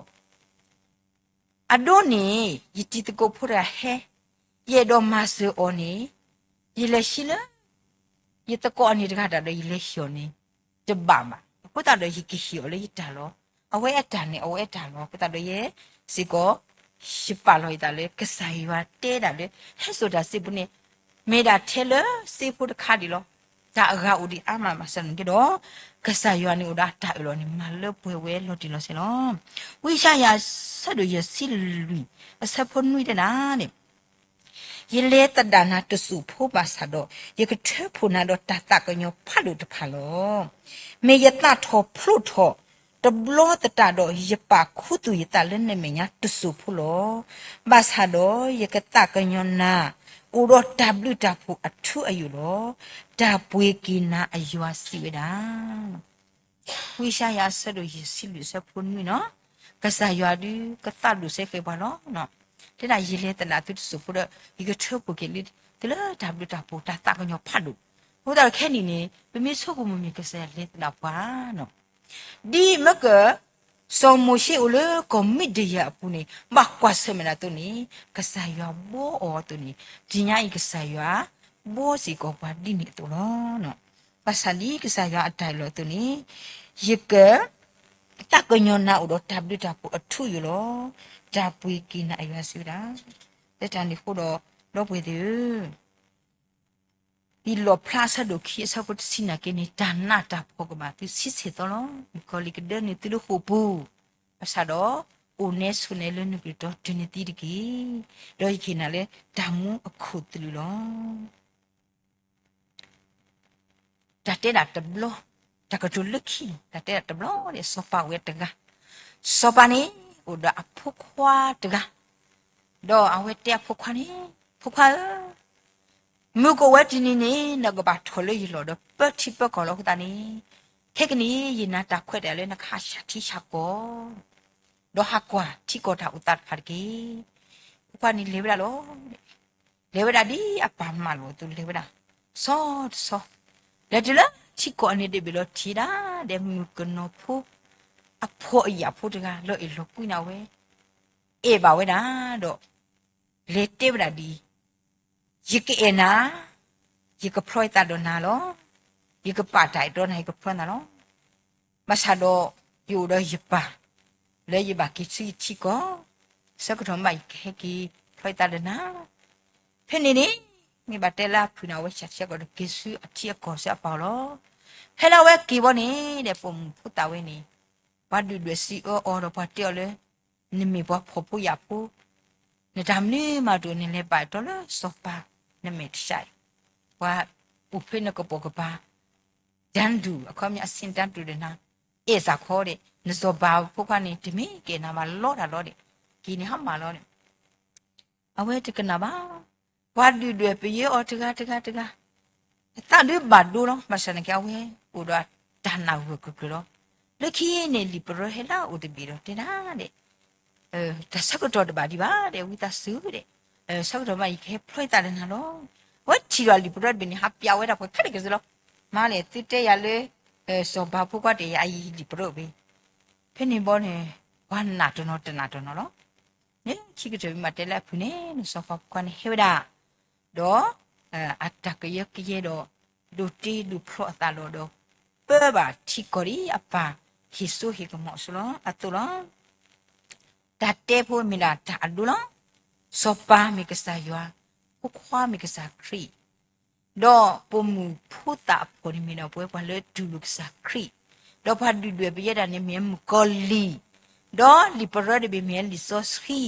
အဒိန့ၣ် ယတံၤသကိးဖိတဂၤဟဲ, ယအဲၣ်ဒိးမၤစၢၤအီၤန့ၣ်, ယလဲၤဆံလၢ ယသကိးအန့ၣ်တဂၤတၢ်ဒီးယလဲၤဟ့ၣ်အီၤန့ၣ် တဘၣ်ဘၣ်. အဃိသတးဒီးယကဟ့ၣ်အီၤလၢယတၢ်လီၤ. အဝဲအတၢ်န့ၣ် အဝဲအတၢ်လီၤ. အဃိသတးဒီးယဲစ့ၢ်ကီး ယပာ်လီၤယသးလၢ ကစၢ်ယွၤတဲဒၣ်လၢ ဟဲစိာ်တၢ်စ့ပူန့ၣ် မ့ၢ်ဒၣ်ထဲလၢစ့ဖိတခါဒံးလီၤ. တၢ်အဂၤအိၣ်ဒံးအါမးဘၣ်ဆၣ်န့ၣ်က့ဒီး ကစၢ်ယွၤန့ၣ်အိၣ်ဒီးအတၢ်အၢၣ်လီၤန့ၣ် မၤလၢပှဲၤဝဲလီၤတံၢ်လီၤဆဲးလီၤ. ဝံယၡါယၤအဆၢဒိၣ်ယဲၢ်ဆံလွံၢ် အဆၢဖိနွံတဲဒၣ်န့ၣ် ယလဲၤသဒၣ်နၤတစိၢ်ဖိဘၣ်ဆၣ်ဒီး ယကထၢဖှိၣ်နၤဒီးတၢ်သးကညီၤဖးဒိၣ်တဖၣ်လီၤ. မ့ၢ်ယသးထီၣ်ဖျိးထီၣ်တဘျီသတးဒီး ယပာ်ခူသူၣ်ယသးလၢနမဲာ်ညါတစိၢ်ဖိလီၤ. ဘၣ်ဆၣ်ဒီးယကသးကညီၤနၤ အိၣ်ဒီးတၢ်ဘျုးတၢ်ဖှိၣ်အထူအယိာ်လီၤ. တၢ်ပှ့ၤက့ၤနၤအယွၤစံးဝဲဒၣ် ဝံယၡါယၤအဆၢဒိၣ်ယဲၢ်ဆံလွံၢ်အဆၢဖိနွံနီၤ, ကစၢ်ယွၤဒုးကသးဒိၣ်စဲဃဲၤပှၤလီၤ. တဲဒၣ်ယလဲၤသဒၣ်သုတစိၢ်ဖိဒီး ယကထၢဖှိၣ်က့ၤလၢ သုလၢတၢ်ဘျုးတၢ်ဖှိၣ်တၢ်သးကညီၤဖးဒိၣ်. အဃိသတးဒီးခဲနံၣ်န့ၣ် ပမ့ၢ်ဆိကမိၣ်မ့ၢ်ကစၢ်ယွၤလဲၤသဒၣ်ပှၤနီၤ ဒ်မ့ၢ်က စီၤမိၤၡ့အိၣ်လၢကီၢ်မံးဒယၢ်အပူၤန့ၣ် ဘၣ်ကွၢ်ဆၢၣ်မဲာ်ဒၣ်အသိးန့ၣ် ကစၢ်ယွၤဘှီအီၤအသိးန့ၣ် တနံၤညါအံၤကစၢ်ယွၤ ဘှီစ့ၢ်ကီးပှၤဒ်န့ၣ်အသိးလီၤ. ဘၣ်ဆၣ်ဒ်ကစၢ်ယွၤအတၢ်အၢၣ်လီၤအသိးန့ၣ် ယက သးကညီၤနၤအိၣ်ဒီးတၢ်ဘျုးတၢ်ဖှိၣ်အထူအယိာ်လီၤ. တၢ်ပှ့ၤက့ၤနၤအယွၤစံးဝဲဒၣ်. လၢတၢ်န့ၣ်အဃိဒီး ဒီပုၢ်ဝဲၢ်သ့ၣ်ဧၢ လံာ်လီၣ်ဖျါအဆၢဒိၣ်ခံအဆၢဖိတဆံနာ်က့န့ၣ် တၢ်နးတၢ်ဖှီၣ်ကဘၣ်သုဆံဆဲၣ်သီလီၤ. မုၣ်ကီၤလံၢ်ကဒၢနုာ်သုလၢဃိာ်ပူၤ, ဘၣ်ဆၣ်ဒီး အိၣ်နဲဆိးနဲလၢနကလုၢ်တီဒုးနဲၣ်သုတက့ၢ်. ဒီးယကဟ့ၣ်နၤလၢတၢ်မူအခိၣ်သလုးလီၤ. တၢ်တဲဒၣ်တဘျီ, တၢ်ကတိၤလၢခံန့ၣ် တၢ်တဲဒၣ်တဘျီန့ၣ် စီၤပၤအိၣ်ဝဲတဂၤ, စီၤပၤန့ၣ် အိၣ်ဒီးအဖိခွါတဂၤ, ဒီးအဝဲတဲအဖိခွါန့ၣ်, ဖိခွါဧၢ, မုၢ်ကအိၣ်ဝဲတနံၤန့ၣ် နကဘၣ်ထီၣ်လၢယလီၢ်ဒီးပၢထံပၢကီၢ်လီၤ. အဃိသတးန့ၣ် ခဲကနံၣ်အံၤ ယနာ်တၢ်ခွဲးတၢ်ယာ်လၢနကဟးဆှၣ်ထံဆှၣ်ကီၢ် ဒီးဟးကွၢ်ထံကီၢ်တၢ်အိၣ်သးတဖၣ်တက့ၢ်. ဖိခွါန့ၣ်လဲၤဝဲဒၣ်လီၤ. လဲၤဝဲဒၣ်ဒ်အပၢ်မၢလိာ်အသိး လဲၤဝဲဒၣ် ဆီတဆီ, လဲၤတုၤလၢထံကီၢ်အန့ၣ် ဒဲးဘ့ၣ်လီၤထံးဒၣ် ဒီးမုၣ်ကနီၤဖိ အဖှီၣ်အယာ်ဖိတဂၤ လီၤအဲၣ်လီၤကွံန့ၣ်ဝဲ, အဲၣ်ဘၣ်ဝဲဒၣ်ဒီး လဲၤတဲဝဲဒၣ်ဒ်အံၤ, ယကအဲၣ်နၤ, ယကဖျီယသးဒီးနၤလီၤ. ယကပာ်တၢ်အဲၣ်တီနၤ ယကဖျီနၤလီၤ. ဘၣ်ဆၣ်ဒီး ယအိၣ်ဒီးယပၢ် လၢယဘၣ်က့ၤဆူယထံကီၢ်, ဆၢကတီၢ်မ့ၢ်ဘၣ် ယကဟဲက့ၤဖျီယသးဒီးနၤ. ဖဲန့ၣ်န့ၣ် မ့ၢ်ဘၣ်တဲလၢအဖုၣ်န့ၣ် အဝဲဆှၣ်ထံဆှၣ်ကီၢ်ဒီးက့ၤဆူအထံအကီၢ်ဆူအပၢ်အအိၣ်လီၤ. ဖဲလၢအဝဲက့ၤဘီန့ၣ် ဒီးပိာ်မုၣ်ဖိသၣ်ဝဲန့ၣ် ပှၤဒုၣ်ဒွဲၣ်စံးအၢအီၤဒီးပှၤတဲအီၤလၢ နမ့ၢ်ပှၤဖှီၣ်ဖိယာ်ဖိ, နတၢ်မနုၤမးတအိၣ် နလဲၤဘၣ်တီလၢစီၤပၤ နမဲာ်တဆှးအံၤ, ပှၤအိၣ်ဖဲနကပိာ်ကပၤ တၢ်ဒူၣ် အခီပညီ အဆ့ၣ်တၢ်ဒူၣ်ဒီးနၤ, အဲၣ်စ့ၢ်ကီးဒီး နစီၤပၤဖိခွါန့ၣ် တမ့ၢ်ကဲနၤဘၣ်လီတၢ်လီၤဒီး က့ၤန့ၣ်ဟါမၢ်လီၤန့ၣ် အဝဲတကနၣ်ဘၣ်. ပှၤဒုၣ်ဒွဲၣ်ပယဲအီၤတဂၤတဂၤတဂၤ, အသးဒုးဘၣ်ဒိလီၤ. ဘၣ်ဆၣ်န့ၣ်က့ အဝဲအိၣ်ဒီးတၢ်နာ်ဂၢၢ်ကျၢၤကျၢၤလီၤ. လၢခံန့ၣ် လံာ်ပရၢဟဲလၢအအိၣ်တဘ့ၣ်ဒီးတဲဒၣ်ဒီး တၢ်ဆၢကတီၢ်တဘၣ်ဒံးဘၣ်ဒီး ဝံသးစူၤဒီး ဆၢကတီၢ်မ့ၢ်ဘၣ် ယကဟဲဖျီယသးဒီးနၤလီၤ. အဝဲထံၣ်ဒီးလံာ်ပရၢတဘ့ၣ်န့ၣ် ဟးပျးဝဲဒၣ်ပှၤခဲလၢာ်ခဲဆ့လီၤ. မၤလဲၣ် သုတဲယၤလၢ စီၤပၤဖိခွါတဲယၤအံၤ လံာ်ပရၢဘ့ၣ်. ဖဲန့ၣ်ဘီန့ၣ် ပှၤနာ်တနီၤတနာ်တနီၤလီၤ. န့ၣ်ခံကတၢၢ်မ့ၢ်ဘၣ်တဲလၢအဖုၣ်န့ၣ် နစီၤပၤဖိခွါန့ၣ်ဟဲဝဲဒၣ် ဒီး အတၢ်ကယၢကယဲဒီး ဒိးတ့ဒိးဖျီအသးလီၤဒီး ပၢဘၣ်ထံကီၢ်ဒ်အပၢ်ဟ့ၣ်စိဟ့ၣ်ကမီၤအသိးလီၤ, အသိးလီၤ. တၢ်တဲဖိမ့ၢ်ဒၣ်တၢ်အဒိလီၤ. စီၤပၤမ့ၢ်ကစၢ်ယွၤ, ဖိခွါမ့ၢ်ကစၢ်ခရံာ်, ဒီးပိာ်မုၣ်ဖိသၣ်အဖှီၣ်န့ၣ်မ့ၢ်ဒီး ပဝဲပှၤလၢတူၢ်လိာ်ကစၢ်ခရံာ်, ဒီးပှၤဒုၣ်ဒွဲၣ်ပယဲဒၣ်န့ၣ်မ့ၢ်မုၣ်ကီၤလံၢ်, ဒီးလံာ်ပရၢတဘ့ၣ်မ့ၢ်လံာ်စီဆှံ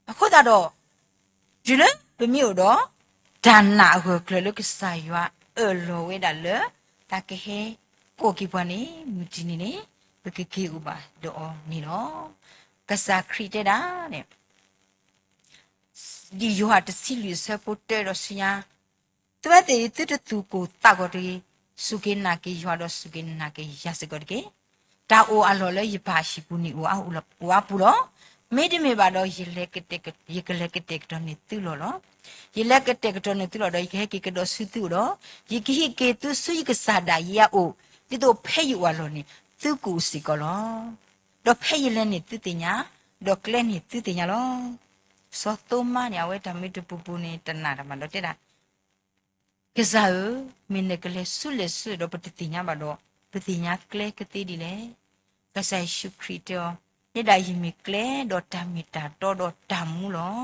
အဃိသတးဒီး တုၤလၢပမ့ၢ်အိၣ်ဒီး တၢ်နာ်အဂၢၢ်ကျၢၤလၢကစၢ်ယွၤအၢၣ်လီၤဝဲဒၣ်လၢ တၢ်ကဟဲကိးက့ၤပှၤန့ၣ် မုၢ်တနံၤန့ၣ် ပကက့ၤအိၣ်ဘၣ်ဒီးအီၤန့ၣ်လီၤ. ကစၢ်ခရံာ်တဲဒၣ်န့ၣ် ဒ်ယိၤဟၣ်တဆံလွံၢ်အဆၢဖိတၢဒီးဆူညါ, သုဝဲသ့ၣ်အံၤ သုတသူၣ်ကိၢ်သးဂီၤတဂ့ၤ, စူၢ်က့ၤနာ်က့ၤယွၤဒီးစူၢ်က့ၤနာ်က့ၤယၤစ့ၢ်ကီးတက့ၢ်. တၢ်အိၣ်အလီၢ်လၢယပၢ်အဟံၣ်ပူၤန့ၣ် အိၣ်အါပူၤလီၤ. မ့တမ့ၢ်ဘၣ်ဒီး ယကလဲၤကတဲာ်ကတီၤန့ၢ်သုလီၢ်လီၤ. ယလဲၤကတဲာ်ကတီၤန့ၢ်သုလီၢ်ဒီး ယကဟဲက့ၤကဒီးဆူသုအိၣ်ဒီး, ယကဟံးက့ၤသုဆူယကစၢ်ဒၣ်ယဲအအိၣ်, ဒ်သိးဖဲယအိၣ်အလီၢ်န့ၣ် သုကအိၣ်စ့ၢ်ကီးလီၤ. ဒီးဖဲယလဲၤန့ၣ်သုသ့ၣ်ညါ, ဒီးကျဲန့ၣ်သုသ့ၣ်ညါလီၤ. စီၤသိမါန့ၣ် အဝဲတၢ်မ့ၢ်တပူၤပူၤန့ၣ် တနာ်တၢ်မးဒီးတဲဒၣ် ကစၢ်ဧၢ, မ့ၢ်နကလဲၤဆူလဲၣ်ဆူဒီးပတသ့ၣ်ညါဘၣ်ဒီး, ပသ့ၣ်ညါကျဲကသ့ဒ်လဲၣ်. ကစၢ်ယ့ၣ်ၡူးခရံာ်တဲအီၤ, ယဲဒၣ်ယမ့ၢ်ကျဲဒီးတၢ်မ့ၢ်တၢ်တီဒီးတၢ်မူလီၤ.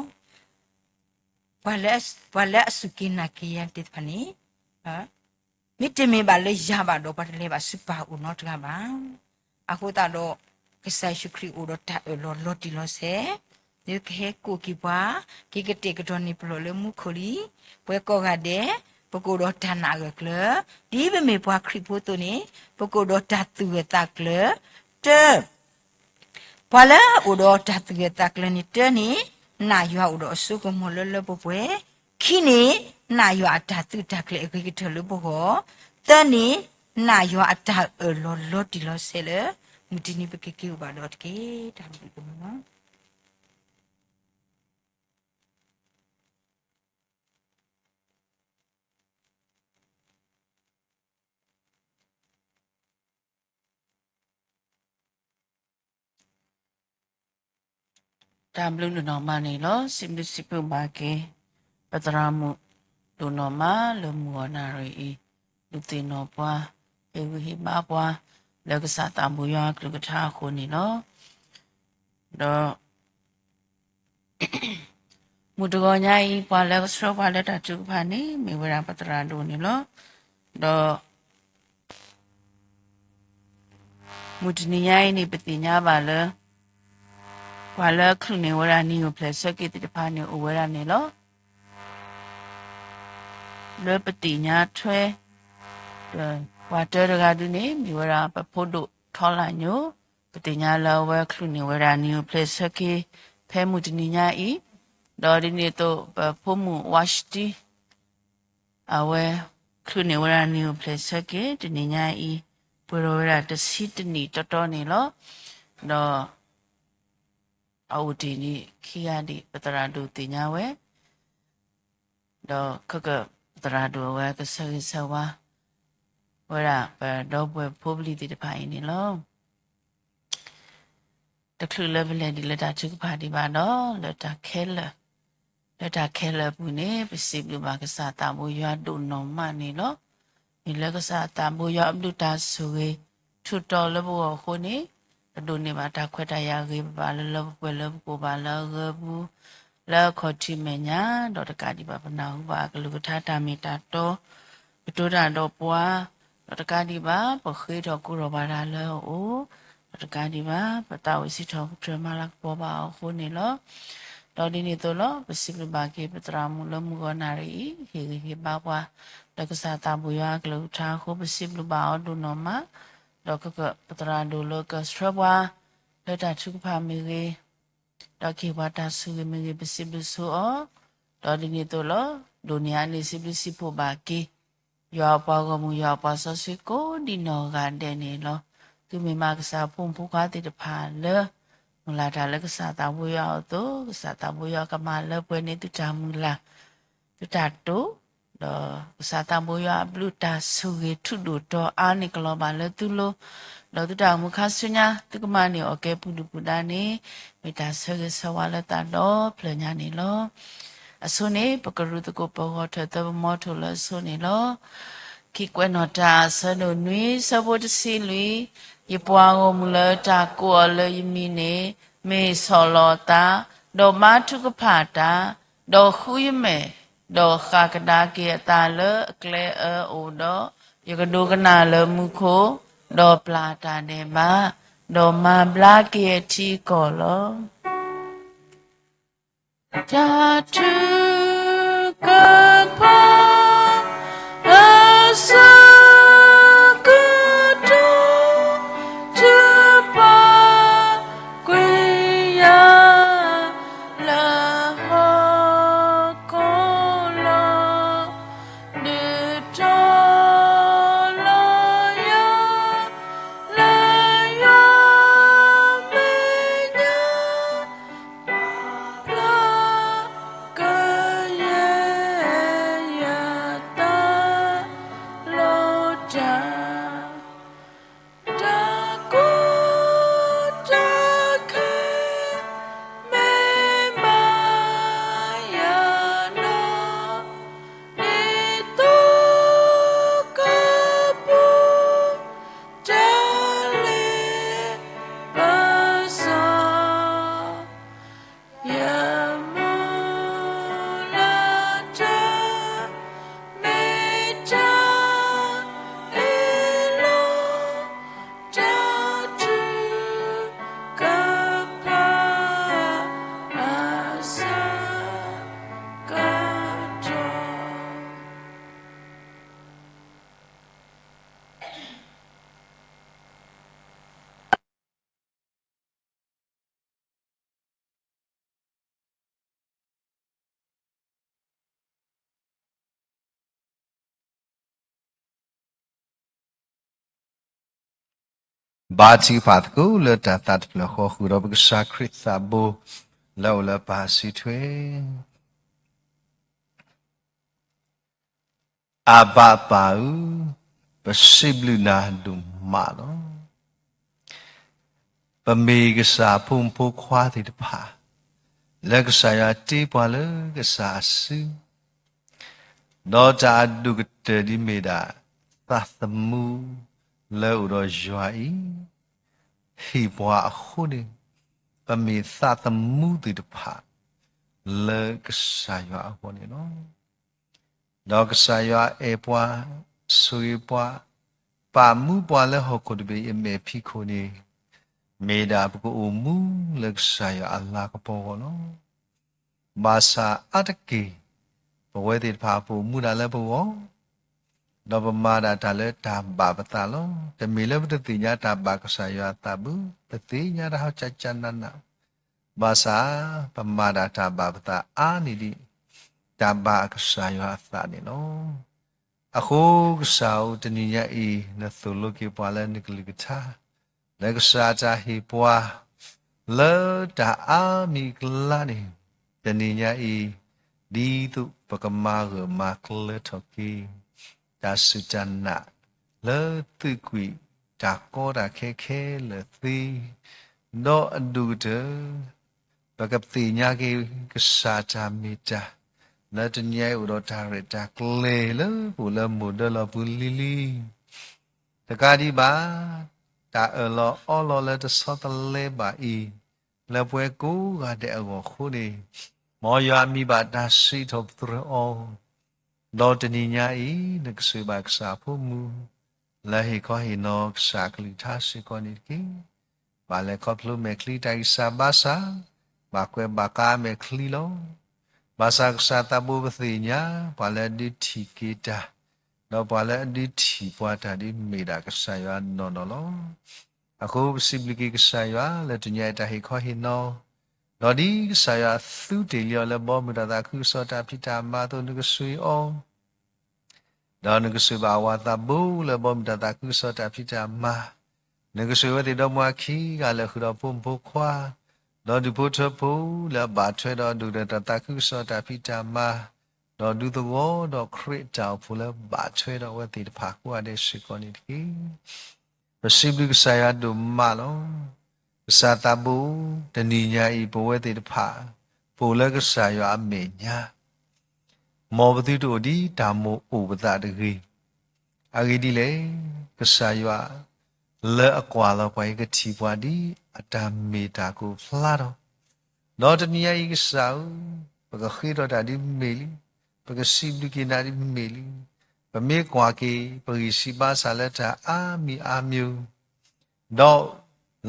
ပှၤလၢအစူၢ်က့ၤနာ်က့ၤယၤသ့ၣ်တဖၣ်န့ၣ်, မ့တမ့ၢ်ဘၣ်လၢယၤဘၣ်ဒီး ပှၤတလဲၤဘၣ်ဆူပၢ်အအိၣ်နီတဂၤဘၣ်. အဃိသတးဒီး ကစၢ်ယ့ၣ်ၡူးခရံာ်အိၣ်ဒီးတၢ်အၢၣ်လီၤလီၤတံၢ်လီၤဆဲး, လၢကဟဲကိးက့ၤပှၤ, က့ၤကတဲာ်ကတီၤန့ၢ်ပလီၢ်လၢမူခိၣ်လံ. ပဝဲကိးဂၤဒဲး, ပကအိၣ်ဒီးတၢ်နာ်အဂၢၢ်ကျၢၤ, ဒ်ပမ့ၢ်ပှၤခရံာ်ဖိအသိးန့ၣ်, ပကအိၣ်ဒီးတၢ်သူၣ်ဂၢၢ်သးကျၢၤ, တၢ ပှၤလၢအအိၣ်ဒီးတၢ်သူၣ်ဂၢၢ်သးကျၢၤန့ၣ် တၢန့ၣ်, နာ်ယွၤအိၣ်ဒီးအစိကမီၤလၢလၢပှဲၤပှဲၤ, ခံန့ၣ်, နာ်ယွၤအတၢ်သုးတၢ်ကျဲၤအဂ့ၤကတၢၢ်လၢပဂီၢ်, သၢန့ၣ်, နာ်ယွၤအတၢ်အၢၣ်လီၤလီၤတံၢ်လီၤဆဲးလၢ မုၢ်တနံၤပကက့ၤအိၣ်ဘၣ်ဒီးတက့ၢ်. တၢ်ဘျုးဒိၣ်မးလီၤ. တၢ်ဘျုးဒိၣ်နီၢ်မးန့ၣ်လီၤ. စံးဘျုးစံးဖှိၣ်ဘၣ်က့ၤ ပသရၣ်မုၣ်ဒိၣ်နီၢ်မးလၢမုၢ်ဂီၤနၣ်ရံၣ်အံၤ, ဒုးသ့ၣ်နီၣ်ပှၤ, ဟ့ၣ်ဂံၢ်ဟ့ၣ်ဘါပှၤ လၢကစၢ်သးဘိယွၤအကလုၢ်ကထါအဃိန့ၣ်လီၤ. ဒီး မုၢ်တဂီၤညါအံၤ ပှၤလၢကဆှၢပှၤလၢတၢ်ထုကဖၣ်န့ၣ် မ့ၢ်ဝဲဒၣ်ပသရၣ်ဒိၣ်န့ၣ်လီၤ. ဒီး မုၢ်တနံၤညါအံၤန့ၣ် ပသ့ၣ်ညါဘၣ်လၢ ပှၤလၢအချုးန့ၢ်ဝဲဒၣ်နံၤအိၣ်ဖျဲၣ်ဆၢက့ၤသ့ၣ်တဖၣ်န့ၣ် အိၣ်ဝဲဒၣ်န့ၣ်လီၤ. လၢပသ့ၣ်ညါထွဲ ပှၤတၢတဂၤဒုန့ၣ် မ့ၢ်ဝဲဒၣ်ပဖိဒိၣ်ထီလၢ်ညိ, ပသ့ၣ်ညါလၢအဝဲချုးန့ၢ်ဝဲဒၣ်နံၤအိၣ်ဖျဲၣ်ဆၢက့ၤ ဖဲမုၢ်တနံၤညါအံၤ, ဒီးဒ်န့ၣ်အသိး ပဖိမုၣ်ဝါရှတံ အဝဲချုးန့ၢ်ဝဲဒၣ်နံၤအိၣ်ဖျဲၣ်ဆၢက့ၤ တနံၤညါအံၤ ပှဲၤထီၣ်ဝဲဒၣ်တဆံတနံၣ်တီတီန့ၣ်လီၤ. ဒီး အအိၣ်တ့ၢ်ဒံးခံဂၤဒံး ပသရၣ်ဒိၣ်သ့ၣ်ညါဝဲ, ဒီးခဲကၢၣ်ပသရၣ်ဒိၣ်အဝဲကဆၢဂ့ၤဆၢဝါ ဝဲဒၣ်ပဒီပုၢ်ဝဲၢ်ဖိပလံၤသ့ၣ်တဖၣ်အံၤန့ၣ်လီၤ. တချုးလၢပလဲၤဒံးလၢတၢ်ထုကဖၣ်ဒံးဘၣ်ဒီး လၢတၢ်ခဲလၢာ်, လၢတၢ်ခဲလၢာ်အပူၤန့ၣ် ပစံးဘျုးဘၣ်ကစၢ်သးဘိယွၤဒိၣ်နီၢ်မးန့ၣ်လီၤ. မ့ၢ်လၢကစၢ်သးဘိယွၤအဘျုးတၢ်ဆိၣ်ဂ့ၤ ထူးတီၤလၢပဂီၢ်အဃိန့ၣ်, ပဒိးန့ၢ်ဘၣ်တၢ်ခွဲးတၢ်ယာ်ဂ့ၤဘၣ်လၢလၢပှဲၤပှဲၤလၢပကအိၣ်ဘၣ်လၢအဂၢၢ်ပူၤ, လၢအခီၣ်ထံးမဲာ်ညါ, ဒီးတကးဒံးဘၣ်ပနၢ်ဟူဘၣ်အကလုၢ်ကထါတၢ်မ့ၢ်တၢ်တီ ကတိၤတၢ်ဒီးပှၤ, ဒီးတကးဒံးဘၣ် ပဃ့ထီၣ်ကိးထီၣ်ဘၣ်တၢ်လၢအအိၣ်, ဒီးတကးဒံးဘၣ် ပသးဝံၣ်စံးထီၣ်ပတြၢၤမၤလၤကပီၤဘၣ်အီၤအဃိန့ၣ်လီၤ. ဒီးဒ်န့ၣ်အသိးလီၤ ပစံးဘျုးဘၣ်က့ၤပသရၣ်မုၣ်လၢမုၢ်ဂီၤနၣ်ရံၣ်အံၤ ဟ့ၣ်ဂံၢ်ဟ့ၣ်ဘါပှၤ လၢကစၢ်သးဘိယွၤအကလုၢ်ကထါအဃိ ပစံးဘျုးဘၣ်အီၤဒိၣ်နီၢ်မး, ဒီးခဲကၢၣ်ပသရၣ်ဒိၣ်လၢကဆှၢပှၤ လၢတၢ်ထုကဖၣ်မ့ၢ်ဂ့ၤ ဒီးကဟ့ၣ်ပှၤတၢ်ဆိၣ်ဂ့ၤမ့ၢ်ဂ့ၤ ပစံးဘျုးဆိအီၤ, ဒီးဒ်န့ၣ်အသိးလီၤ ဒိၣ်န့ၢ်အန့ၣ်စံးဘျုးစံးဖှိၣ်ဘၣ်က့ၤ ယွၤအပှၤဂီၢ်မုၢ် ယွၤအပှၤစီဆှံကိးဒံနီၢ်ဂၤဒဲးန့ၣ်လီၤ. သုမ့ၢ်မးကစၢ်ဖိမုၣ်ဖိခွါသ့ၣ်တဖၣ်လၢ မုၢ်လၢ်တၢ်လၢကစၢ်သးဘိယွၤအအိၣ်အသိး ကစၢ်သးဘိယွၤကမၤလၢပှဲၤန့ၢ်သုတၢ်မုၢ်လၢ် သုတၢ်တိာ်, ဒီးကစၢ်သးဘိယွၤအဘျုးတၢ်ဆိၣ်ဂ့ၤထူးဒိၣ်တီၤအါန့ၢ်ကလီၤဘၣ်လၢသုလိၤ, ဒီးသုတၢ်အိၣ်မူခါဆူညါ သုကမၤန့ၢ်အီၣ်ကဲပူၤဒုၣ်ပူၤဒါန့ၣ် မ့ၢ်တၢ်ဆၢဂ့ၤဆၢဝါလၢသးဒီဖျၢၣ်ညါန့ၣ်လီၤ. အဆိန့ၣ် ပကရူၢ်သကိးပဂီၤထၢၣ်သၢပမီထိၣ်လၢအဆိန့ၣ်လီၤ. ခံကွဲးနီၣ်တၢ်အဆၢဒိၣ်နွံ ဆၢဖိတဆံလွံၢ်, ယပှၤဂီၢ်မုၢ်လၢတၢ်ကိးအီၤလၢယမံၤန့ၣ် မ့ၢ်ဆီၣ်လီၤအသး, ဒီးမၤထုကဖၣ်တၢ်, ဒီးဃုယမဲာ်, ဒီးဃၣ်ကဒါက့ၤအသးလၢအကျဲအၢအိၣ်ဒီး, ယကဒိကနၣ်လၢမူခိၣ်, ဒီးပျၢ်တၢ်ဒဲးဘး, ဒီးမၤဘျါက့ၤအထံအကီၢ်လီၤ. တၢ်ထုကဖၣ် အဆၢကတီၢ် ထုကဖၣ်ကွံာ်ယၤ လၢဟီၣ်ခိၣ်လီၤ. ဒုးတီၤလီၤယၤ လၢယွၤမဲာ်ညါ ဘါထုကဖၣ်သကိးလၢတၢ်သးတဖျၢၣ်ဃီ ဃုာ်ဒီးပကစၢ်ခရံာ်သးဘိ လၢအအိၣ်လၢပၢ်စုထွဲ အဘၣ်အပၢ်ဧၢ, ပစံးဘျုးနၤဒိၣ်မးလီၤ. ပမ့ၢ်ကစၢ်အဖိမုၣ်ဖိခွါသ့ၣ်တဖၣ် လၢကစၢ်ယွၤတ့ပှၤလၢကစၢ်အစု, ဒီးတၢ်အဒိၣ်ကတၢၢ်ဒ်မ့ၢ်ဒၣ် သးသမူလၢအိၣ်ဒီးယွၤအံၤ ဟ့ၣ်ပှၤအဃိန့ၣ်, ပမ့ၢ်သးသမူသ့ၣ်တဖၣ် လၢကစၢ်ယွၤအဂီၢ်န့ၣ်လီၤ. ဒီးကစၢ်ယွၤအဲၣ်ပှၤ, ဆိၣ်ဂ့ၤပှၤ, ပာ်မူပှၤလၢဟီၣ်ခိၣ်တဘ့ၣ်အမဲာ်ဖံးခိၣ်န့ၣ်, မ့ၢ်ဒၣ်ပကအိၣ်မူလၢကစၢ်ယွၤအလၤကပီၤအဂီၢ်လီၤ. ဘၣ်ဆၣ်အါတက့ၢ် ပဝဲသ့ၣ်တဖၣ်ပအိၣ်မူဒၣ်လၢပဂီၢ်, ဒီးပမၤဒၣ်တၢ်လၢတၢ်ဘၣ်ပသးလီၤ. တမ့ၢ်လၢပတသ့ၣ်ညါတၢ်ဘၣ်ကစၢ်ယွၤအသးဘၣ်, ပသ့ၣ်ညါတၢ်ဟီၣ်ကၠၢကၠၢနးနး, ဘၣ်ဆၣ် ပမၤဒၣ်တၢ်ဘၣ်ပသးအါန့ၢ်ဒံး တၢ်ဘၣ်ကစၢ်ယွၤအသးန့ၣ်လီၤ. အဃိကစၢ်ဧၢ, တနံၤညါအံၤ နသိၣ်လိက့ၤပှၤလၢနကလုၢ်ကထါ, လၢကစၢ်တၢ်ဟ့ၣ်ပှၤ လၢတၢ်အါမံၤအကျါန့ၣ်, တနံၤညါအံၤ ဒ်သိးပကမၤဂၢၢ်မၤကျၢၤထီၣ်က့ၤ တၢ်စူၢ်တၢ်နာ် လၢသုးကွံာ်တၢ်ကီတၢ်ခဲခဲလၢာ်သ့, ဒီးအဒိၣ်ကတၢၢ် ပကသ့ၣ်ညါက့ၤကစၢ်တၢ်မ့ၢ်တၢ် လၢတနံၤညါအံၤအိၣ်ဒီးတၢ်ရဲၣ်တၢ်ကျဲၤလၢပအိၣ်လၢမိၢ်ဒၢလီၢ်ပူၤလံၤလံၤ, တကးဒံးဘၣ် တၢ်အၢၣ်လီၤအီလီၤလၢတဆီတလဲဘၣ်အံၤ, လၢပှၤကိးဂၤဒဲးအဂီၢ်အဃိန့ၣ်, မ်ယွၤမံဘၣ်တၢ်စံးထီၣ်ပတြၢၤအီၤ, ဒီးတနံၤညါအံၤ နကဆိၣ်ဂ့ၤဘၣ်ကစၢ်အဖိမုၣ် လၢဟ့ၣ်ခီဟ့ၣ်နီၤကစၢ်အကလုၢ်ကထါစ့ၢ်ကီးန့ၣ်တက့ၢ်. ဘၣ်လဲၤခီဖျိမဲာ်ချံတၢ်ဂံၢ်စၢ်ဘါစၢ်, ဘၣ်ကွဲးဘၣ်ကါမဲာ်ချံလီၤ. ဘၣ်ဆၣ်ကစၢ်သးဘိပသ့ၣ်ညါ ပှၤလၢအဒုးထံၣ်က့ၤတၢ်, ဒီးပှၤလၢအဒုးထံၣ်ပှၤတၢ်ဒ်မ့ၢ်ဒၣ်ကစၢ်ယွၤနီၢ်နီၢ်လီၤ. အဃိပစံးဘျုးက့ၤကစၢ်ယွၤလၢတနံၤညါအံၤတၢ်ဟ့ၣ်ခီဟ့ၣ်နီၤ, ဒီးဒ်ကစၢ်ယွၤသူတ့ၢ်လံအီၤလၢဘီမုၢ်တၢ်သးခုကစီၣ်တၢ်ဖံးတၢ်မၤအသိး နကဆိၣ်ဂ့ၤအီၤ ဒီးနကဆိၣ်ဂ့ၤဘၣ်အဝၤသးဘိလၢဘီမုၢ်တၢ်သးခုကစီၣ်တၢ်ဖံးတၢ်မၤ, နကဆိၣ်ဂ့ၤဝဲသ့ၣ်ဒီမါခံဂၤလၢာ်ဃုာ်ဒီးဖိမုၣ်ဖိခွါ, ဒီးဒူၣ်ဖိထၢဖိလၢအဘၣ်ထွဲဒီးအဒိၣ်ကတၢၢ်တၢ်သးခုကစီၣ်တၢ်ဖံးတၢ်မၤ, ဒီးဒူသဝီဒီးခရံာ်အတၢ်အိၣ်ဖှိၣ်လၢဘၣ်ထွဲဒီးအဝဲသ့ၣ်တဖၣ်ကိးဂၤဒဲးစ့ၢ်ကီးန့ၣ်တက့ၢ်. ပစံးဘျုးကစၢ်ယွၤဒိၣ်မးလီၤ. ကစၢ်သးဘိ, တနံၤညါအံၤ ပဝဲသ့ၣ်တဖၣ် ပအိၣ်လၢကစၢ်ယွၤအမဲာ်ညါ, မ်ပသုတအိၣ်ဒ်တၢ်မိၣ်အိၣ်ပသးတဂ့ၤ. အဂ့ၢ်ဒ်လဲၣ်, ကစၢ်ယွၤ လၢအကွၢ်လီၤပှၤအံၤ ကထံၣ်ပှၤဒ်အတၢ်မ့ၢ်တၢ်ကအိၣ်ဖျါထီၣ်, ဒီးတနံၤညါအံၤကစၢ်ဧၢ, ပကဃ့ထီၣ်တၢ်ဒ်မ့ၢ်လံ, ပကစံးဘျုးက့ၤနၤဒ်မ့ၢ်လံ, ပမ့ၢ်ကွၢ်က့ၤ ပဂံၢ်စၢ်ဘါစၢ်လၢတၢ်အါမံၤအါမံၤ ဒီး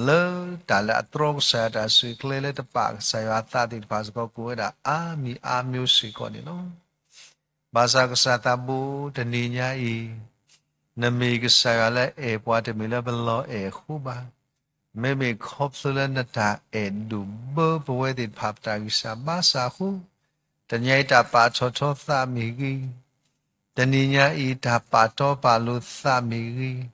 လၢတၢ်လၢအတြီကစၢ်ယွၤ တၢ်ဆိၣ်ဂ့ၤကျဲလၢတပာ်ကစၢ်ယွၤအသးသ့ၣ်တဖၣ်စ့ၢ်ကီး ကအိၣ်ဝဲဒၣ်အါမံၤအါမံၤစ့ၢ်ကီးန့ၣ်လီၤ. ဘၣ်ဆၣ်ကစၢ်သးဘိ တနံၤညါအံၤ, နမ့ၢ်ကစၢ်ယွၤလၢအဲၣ်ပှၤ တမ့ၢ်လၢပလီၤအဲၣ်အဃိဘၣ်. မ့မ့ၢ်ခီဖျိလၢနတၢ်အဲၣ်ဒိၣ်ဘၢပဝဲသ့ၣ်တဖၣ်ပတၢ်ဂံၢ်စၢ်ဘါစၢ်အဃိ, တနံၤညါအံၤတၢ်ပာ်ထီၣ်ထီသးမ့ၢ်ဂ့ၤ, တနံၤညါအံၤတၢ်ပာ်တီပာ်လိၤသးမ့ၢ်ဂ့ၤ,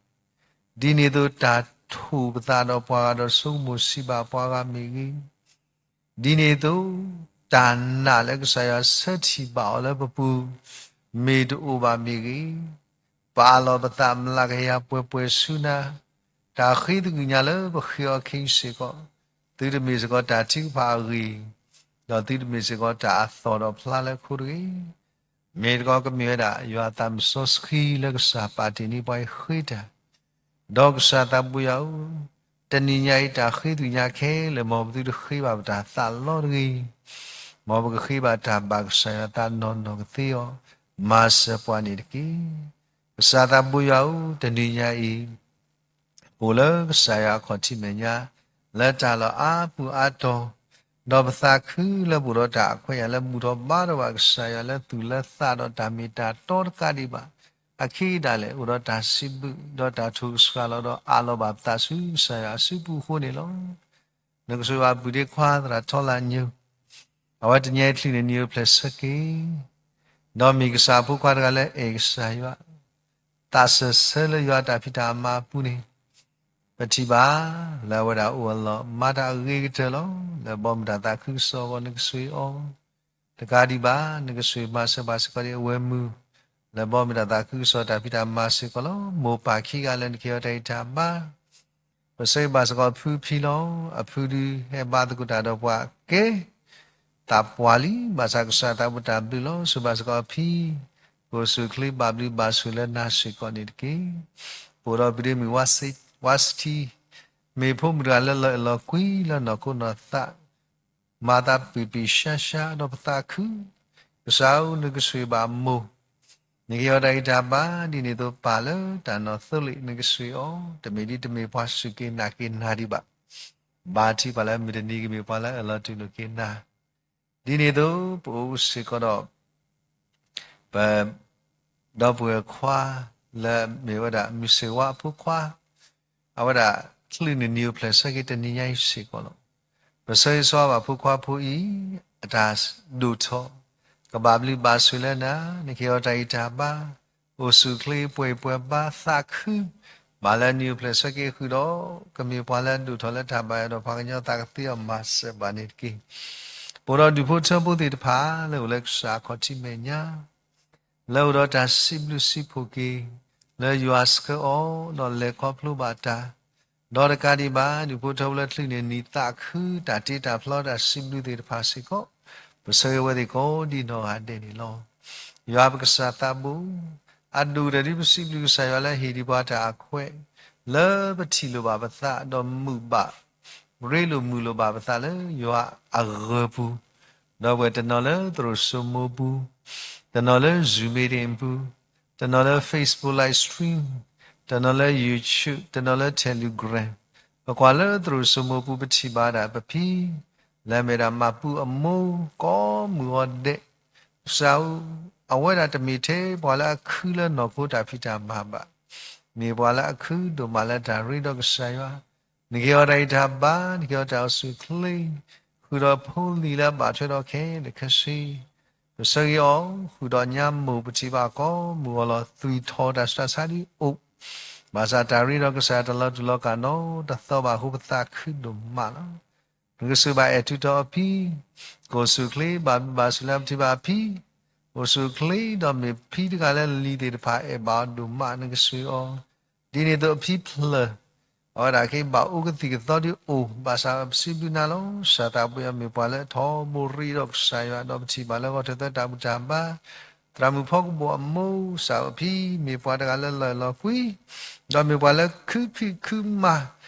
ဒ်န့ၣ်အသိးတၢ်ထိၣ်ပသးဒီးပှၤဂၤဒီးဆိကမိၣ်စံးဘၣ်ပှၤဂၤမ့ၢ်ဂ့ၤ, ဒ်န့ၣ်အသိး တၢ်နာ်လၢကစၢ်ယွၤဆၢထံၣ်ဘၣ်အီၤလၢပပူၤ မ့ၢ်တအိၣ်ဘၣ်မ့ၢ်ဂ့ၤ, ပာ်လီၤပသးမျးကယၤပှဲၤပှဲၤဆူနၤ, တၢ်ဃ့သကွံၢ်ညါလၢပဃ့အီၤခဲအံၤစ့ၢ်ကီး, သုတမ့ၢ်စ့ၢ်ကီးတၢ်ထုကဖၣ်အဂ့ၢ်, ဒီးသုတမ့ၢ်စ့ၢ်ကီးတၢ်အသီၣ်ဒီးဖျါလၢခိတဂ့ၤ. မ့ၢ်တခီကမ့ၢ်ဝဲဒၣ်ယွၤအသးမုၢ်စီဆှံလၢကစၢ်ပာ်တ့ၢ်န့ၢ်ပှၤအံၤဃ့တၢ် ဒီးကစၢ်သးဘိယွၤဧၢ, တနံၤညါအံၤတၢ်ဃ့သကွံၢ်ညါခဲလၢာ် မ်ပသုတဃ့ဘၣ်ပတၢ်သးလီတဂ့ၤ. မ်ပကဃ့ဘၣ်တၢ်ဘၣ်ကစၢ်ယွၤအသးနီၢ်နီၢ်ကသ့အီၤ, မၤစၢၤပှၤန့ၣ်တက့ၢ်. ကစၢ်သးဘိယွၤဧၢ, တနံၤညါအံၤ ပအိၣ်လၢကစၢ်ယွၤအခီၣ်ထံးမဲာ်ညါ, လၢတၢ်လီၢ်အါပူၤအါတီၤ, ဒီးပသးခုလၢပအိၣ်ဒီးတၢ်အခွဲးအယာ်လၢဘူၣ်ထီၣ်ဘါထီၣ်ဘၣ်ကစၢ်ယွၤလၢသူၣ်လၢသး ဒီးတၢ်မ့ၢ်တၢ်တီတကးဒံးဘၣ်, အခံဒၣ်လဲာ် အိၣ်ဒီးတၢ်စံးဘျုး ဒီးတၢ်ထိၣ်ကဆှၣ်လီၤဒီးအးလီၤဘၣ်ပသးဆူကစၢ်ယွၤအစုပူၤအဃိန့ၣ်လီၤ. နကဆိၣ်ဂ့ၤဘၣ်ပုၢ်ဒ့ခွါသရၣ်ထီလၢညိ အဝဲတနံၤအံၤချုးန့ၢ်နံၣ်အိၣ်ဖျဲၣ်ဆၢက့ၤ, ဒီးမ့ၢ်ကစၢ်အဖိခွါတဂၤလၢအဲၣ်ကစၢ်ယွၤ, သးစၢၢ်ဆၢလၢယွၤတၢ်ဖံးတၢ်မၤအပူၤန့ၣ်, ပထံၣ်ဘၣ်လၢအဝဲဒၣ်အိၣ်အလီၢ် မၤတၢ်အဂ့ၤကတၢၢ်လီၤ. လၢဘီမုၢ်တၢ်သးခုကစီၣ်အဂီၢ် နကဆှၢအီၤ, တကးဒံးဘၣ် နကဆှၢမၤစၢၤဘၣ်စ့ၢ်ကီးဒံးအဝဲမုၢ် လၢဘီမုၢ်တၢ်သးခုကစီၣ်တၢ်ဖံးတၢ်မၤစ့ၢ်ကီးလီၤ. မိၢ်ပၢ်ခံဂၤလၢနကဟ့ၣ်အီၤတၢ်ဂံၢ်တၢ်ဘါ ပဆၢဂ့ၤဘၣ်စ့ၢ်ကီးဖုဖံလီၤ. အဖုဒုးဟဲဘါသကိးတၢ်ဒီးပှၤကဲ သးပှၢ်လံ, ဘၣ်ဆၣ်ကစၢ်သးဘိတၢ်ဘျုးလီၤ. ဆိၣ်ဂ့ၤဘၣ်စ့ၢ်ကီးအဖံ, ကအိၣ်ဆူၣ်အိၣ်ချ့ဘၣ်ဘျုးဘၣ်ဆိၣ်ဂ့ၤလၢနၤစ့ၢ်ကီးန့ၣ်တက့ၢ်. ပအိၣ်ဒီးပဒ့မုၣ် ဝါစထံ, မ့ၢ်ဖိမုၣ်တဂၤလၢလီၤအဲၣ်လီၤကွံလၢနီၢ်ခိနီၢ်သး, မၤသးပ့ၢ်ပ့ၢ်ရှါရှါဒီးပသးခု, ကစၢ်ဧၢ နကဆိၣ်ဂ့ၤဘၣ်မိၢ်, နကဟ့ၣ်အီၤတၢ်ဂံၢ်တၢ်ဘါ, ဒ်န့ၣ်အသိးပၢ်လၢတၢ်နီၢ်သိလ့ၣ် နကဆိၣ်ဂ့ၤအီၤ, တမ့ၢ်ဒ်တမ့ၢ်ပှၤစူၢ်က့ၤနာ်က့ၤနၤဒံးဘၣ်, ဘၣ်ထံၣ်ပှၤလၢအၢၣ်လီၤတူၢ်လိာ်က့ၤနၤ, ဒ်န့ၣ်အသိး ပအိၣ်စ့ၢ်ကီးဒီး ပ ဒီပုၢ်ဝဲၢ်ခွါ လၢမ့ၢ်ဝဲဒၣ် မုၢ်ဆ့ၣ်ဝါအဖိခွါ, အဝဲဒၣ်ချုးန့ၢ်နံၣ်အိၣ်ဖျဲၣ်ဆၢက့ၤတနံၤညါအံၤစ့ၢ်ကီးလီၤ. ပဆၢဂ့ၤဆၢဝါဘၣ်ဖိခွါဖိအံၤ အတၢ်ဒိၣ်ထီၣ်, ကဘၣ်ဘျုးဘၣ်ဆိၣ်ဂ့ၤလၢနၤ, နကဟ့ၣ်အီၤတၢ်ဂံၢ်တၢ်ဘါ, အိၣ်ဆူၣ်အိၣ်ချ့ပှဲၤပှဲၤဘါသးခု, ဘၣ်လၢနံၣ်အိၣ်ဖျဲၣ်ဆၢက့ၤဃုာ်ဒီး ကမ့ၢ်ပှၤလၢအဒိၣ်ထီၣ်လၢတၢ်ဘၣ်ယွၤဒီးပှၤကညီသးကသ့အီၤမၤစၢၤဘၣ်န့ၣ်တက့ၢ်. ပအိၣ်ဒီးဒူၣ်ဖိထၢဖိသ့ၣ်တဖၣ် လၢအိၣ်လၢကစၢ်အခီၣ်ထံးမဲာ်ညါ လၢအိၣ်ဒီးတၢ်စံးဘျုးစံးဖှိၣ်က့ၤ လၢယွၤဆှၢအီၤ ဒီးလဲၤခီဖျိဘၣ်တၢ်, ဒီးတကးဒံးဘၣ် ဒူၣ်ဖိထၢဖိလၢချုးန့ၢ်နံၣ်သးခု တၢ်တ့တၢ်ဖျီတၢ်စံးဘျုးသ့ၣ်တဖၣ်စ့ၢ်ကီး, ပဆၢဂ့ၤဝဲသ့ၣ်ကိးဒံနီၢ်ဂၤဒဲးန့ၣ်လီၤ. ယွၤပကစၢ်သးဘိ, အဒိၣ်ကတၢၢ်ဒ်ပစံးဘျုးကစၢ်ယွၤလၢဟ့ၣ်ဒံးပှၤတၢ်အခွဲး, လၢပထံၣ်လိာ်ဘၣ်ပသး ဒီးမုာ်ဘၣ် ရ့လိာ်မုာ်လိာ်ဘၣ်ပသးလၢယွၤအဂၢၤပူၤ, ဒီးပှၤတနီၤလၢသရိာ်စိမိပူၤ, တနီၤလၢ Zoom meeting ပူၤ, တနီၤလၢ Facebook live stream, တနီၤလၢ YouTube, တနီၤလၢ Telegram, ပကွၢ်လၢသရိာ်စိမိပူၤ ပထံၣ်ဘၣ်ဒၣ်ပဖံ လၢအမ့ၢ်ဒၣ်မၤပူအမိၢ် ကိးမုၢ်ဂီၤဒဲး, ကစၢ်ဧၢ, အဝဲဒၣ်တမ့ၢ်ထဲပှၤလၢအခုလၢနီၢ်ခိတၢ်ဖံးတၢ်မၤဘၣ်, မ့ၢ်ပှၤလၢအခုဒိၣ်မးလၢတၢ်ရ့ဒီးကစၢ်ယွၤ, နကဟ့ၣ်အီၤတၢ်ဂံၢ်တၢ်ဘါ, နကဟ့ၣ်အီၤတၢ်အိၣ်ဆူၣ်အိၣ်ချ့, ဃုာ်ဒီးဖိလံၤလၢအဘၣ်ထွဲဒီးခဲလၢာ်ခဲဆ့, ပဆၢဂ့ၤအီၤ, ဃုာ်ဒီးညါမိၢ်ပထံၣ်ဘၣ်ကိးမုၢ်ဂီၤလီၤ သွံၣ်ထီၣ်တၢ်ဆူးတၢ်ဆါဒ်အိၣ်, ဘၣ်ဆၣ်တၢ်ရ့ဒီးကစၢ်တလီၤတူာ်လီၤကာ်နီတသီဘၣ်အဃိ ပသးခုဒိၣ်မးလီၤ. နကဆိၣ်ဂ့ၤဘၣ်အဲၣ်ထူးတီၤအဖံ, ကအိၣ်ဆူၣ်အိၣ်ချ့ဘၣ်ဘျုးဘၣ်ဆိၣ်လၢပထံၣ်ဘၣ်အဖံ, အိၣ်ဆူၣ်အိၣ်ချ့ဒီးမ့ၢ်ဖံတဂၤလၢလံၤသ့ၣ်တဖၣ်အဲၣ်ဘၣ်အီၤဒိၣ်မး နကဆိၣ်ဂ့ၤအီၤ, ဒ်န့ၣ်အသိးအဖံဖျၢၣ် အဝဲဒၣ်က့ၤဘၣ်အိၣ်ကသံၣ်ကသီဒ်အိၣ်, ဘၣ်ဆၣ်ပစံးဘျုးနၤလီၤ. ကစၢ်သးဘိယွၤမ့ၢ်ပှၤလၢထီဘိရ့ဒီးကစၢ်ယွၤ ဒီးပထံၣ်ဘၣ်လၢဂီၤထၢၣ်သၢတၢ်ဘူၣ်တၢ်ဘါ, သရၣ်မုၣ်ဖီကဘိၣ်အမိၢ် ကစၢ်ဧၢ အဖံမ့ၢ်ပှၤတဂၤလၢလီၤအဲၣ်လီၤကွံ, ဒီးမ့ၢ်ပှၤလၢခုဖံးခုမၤ,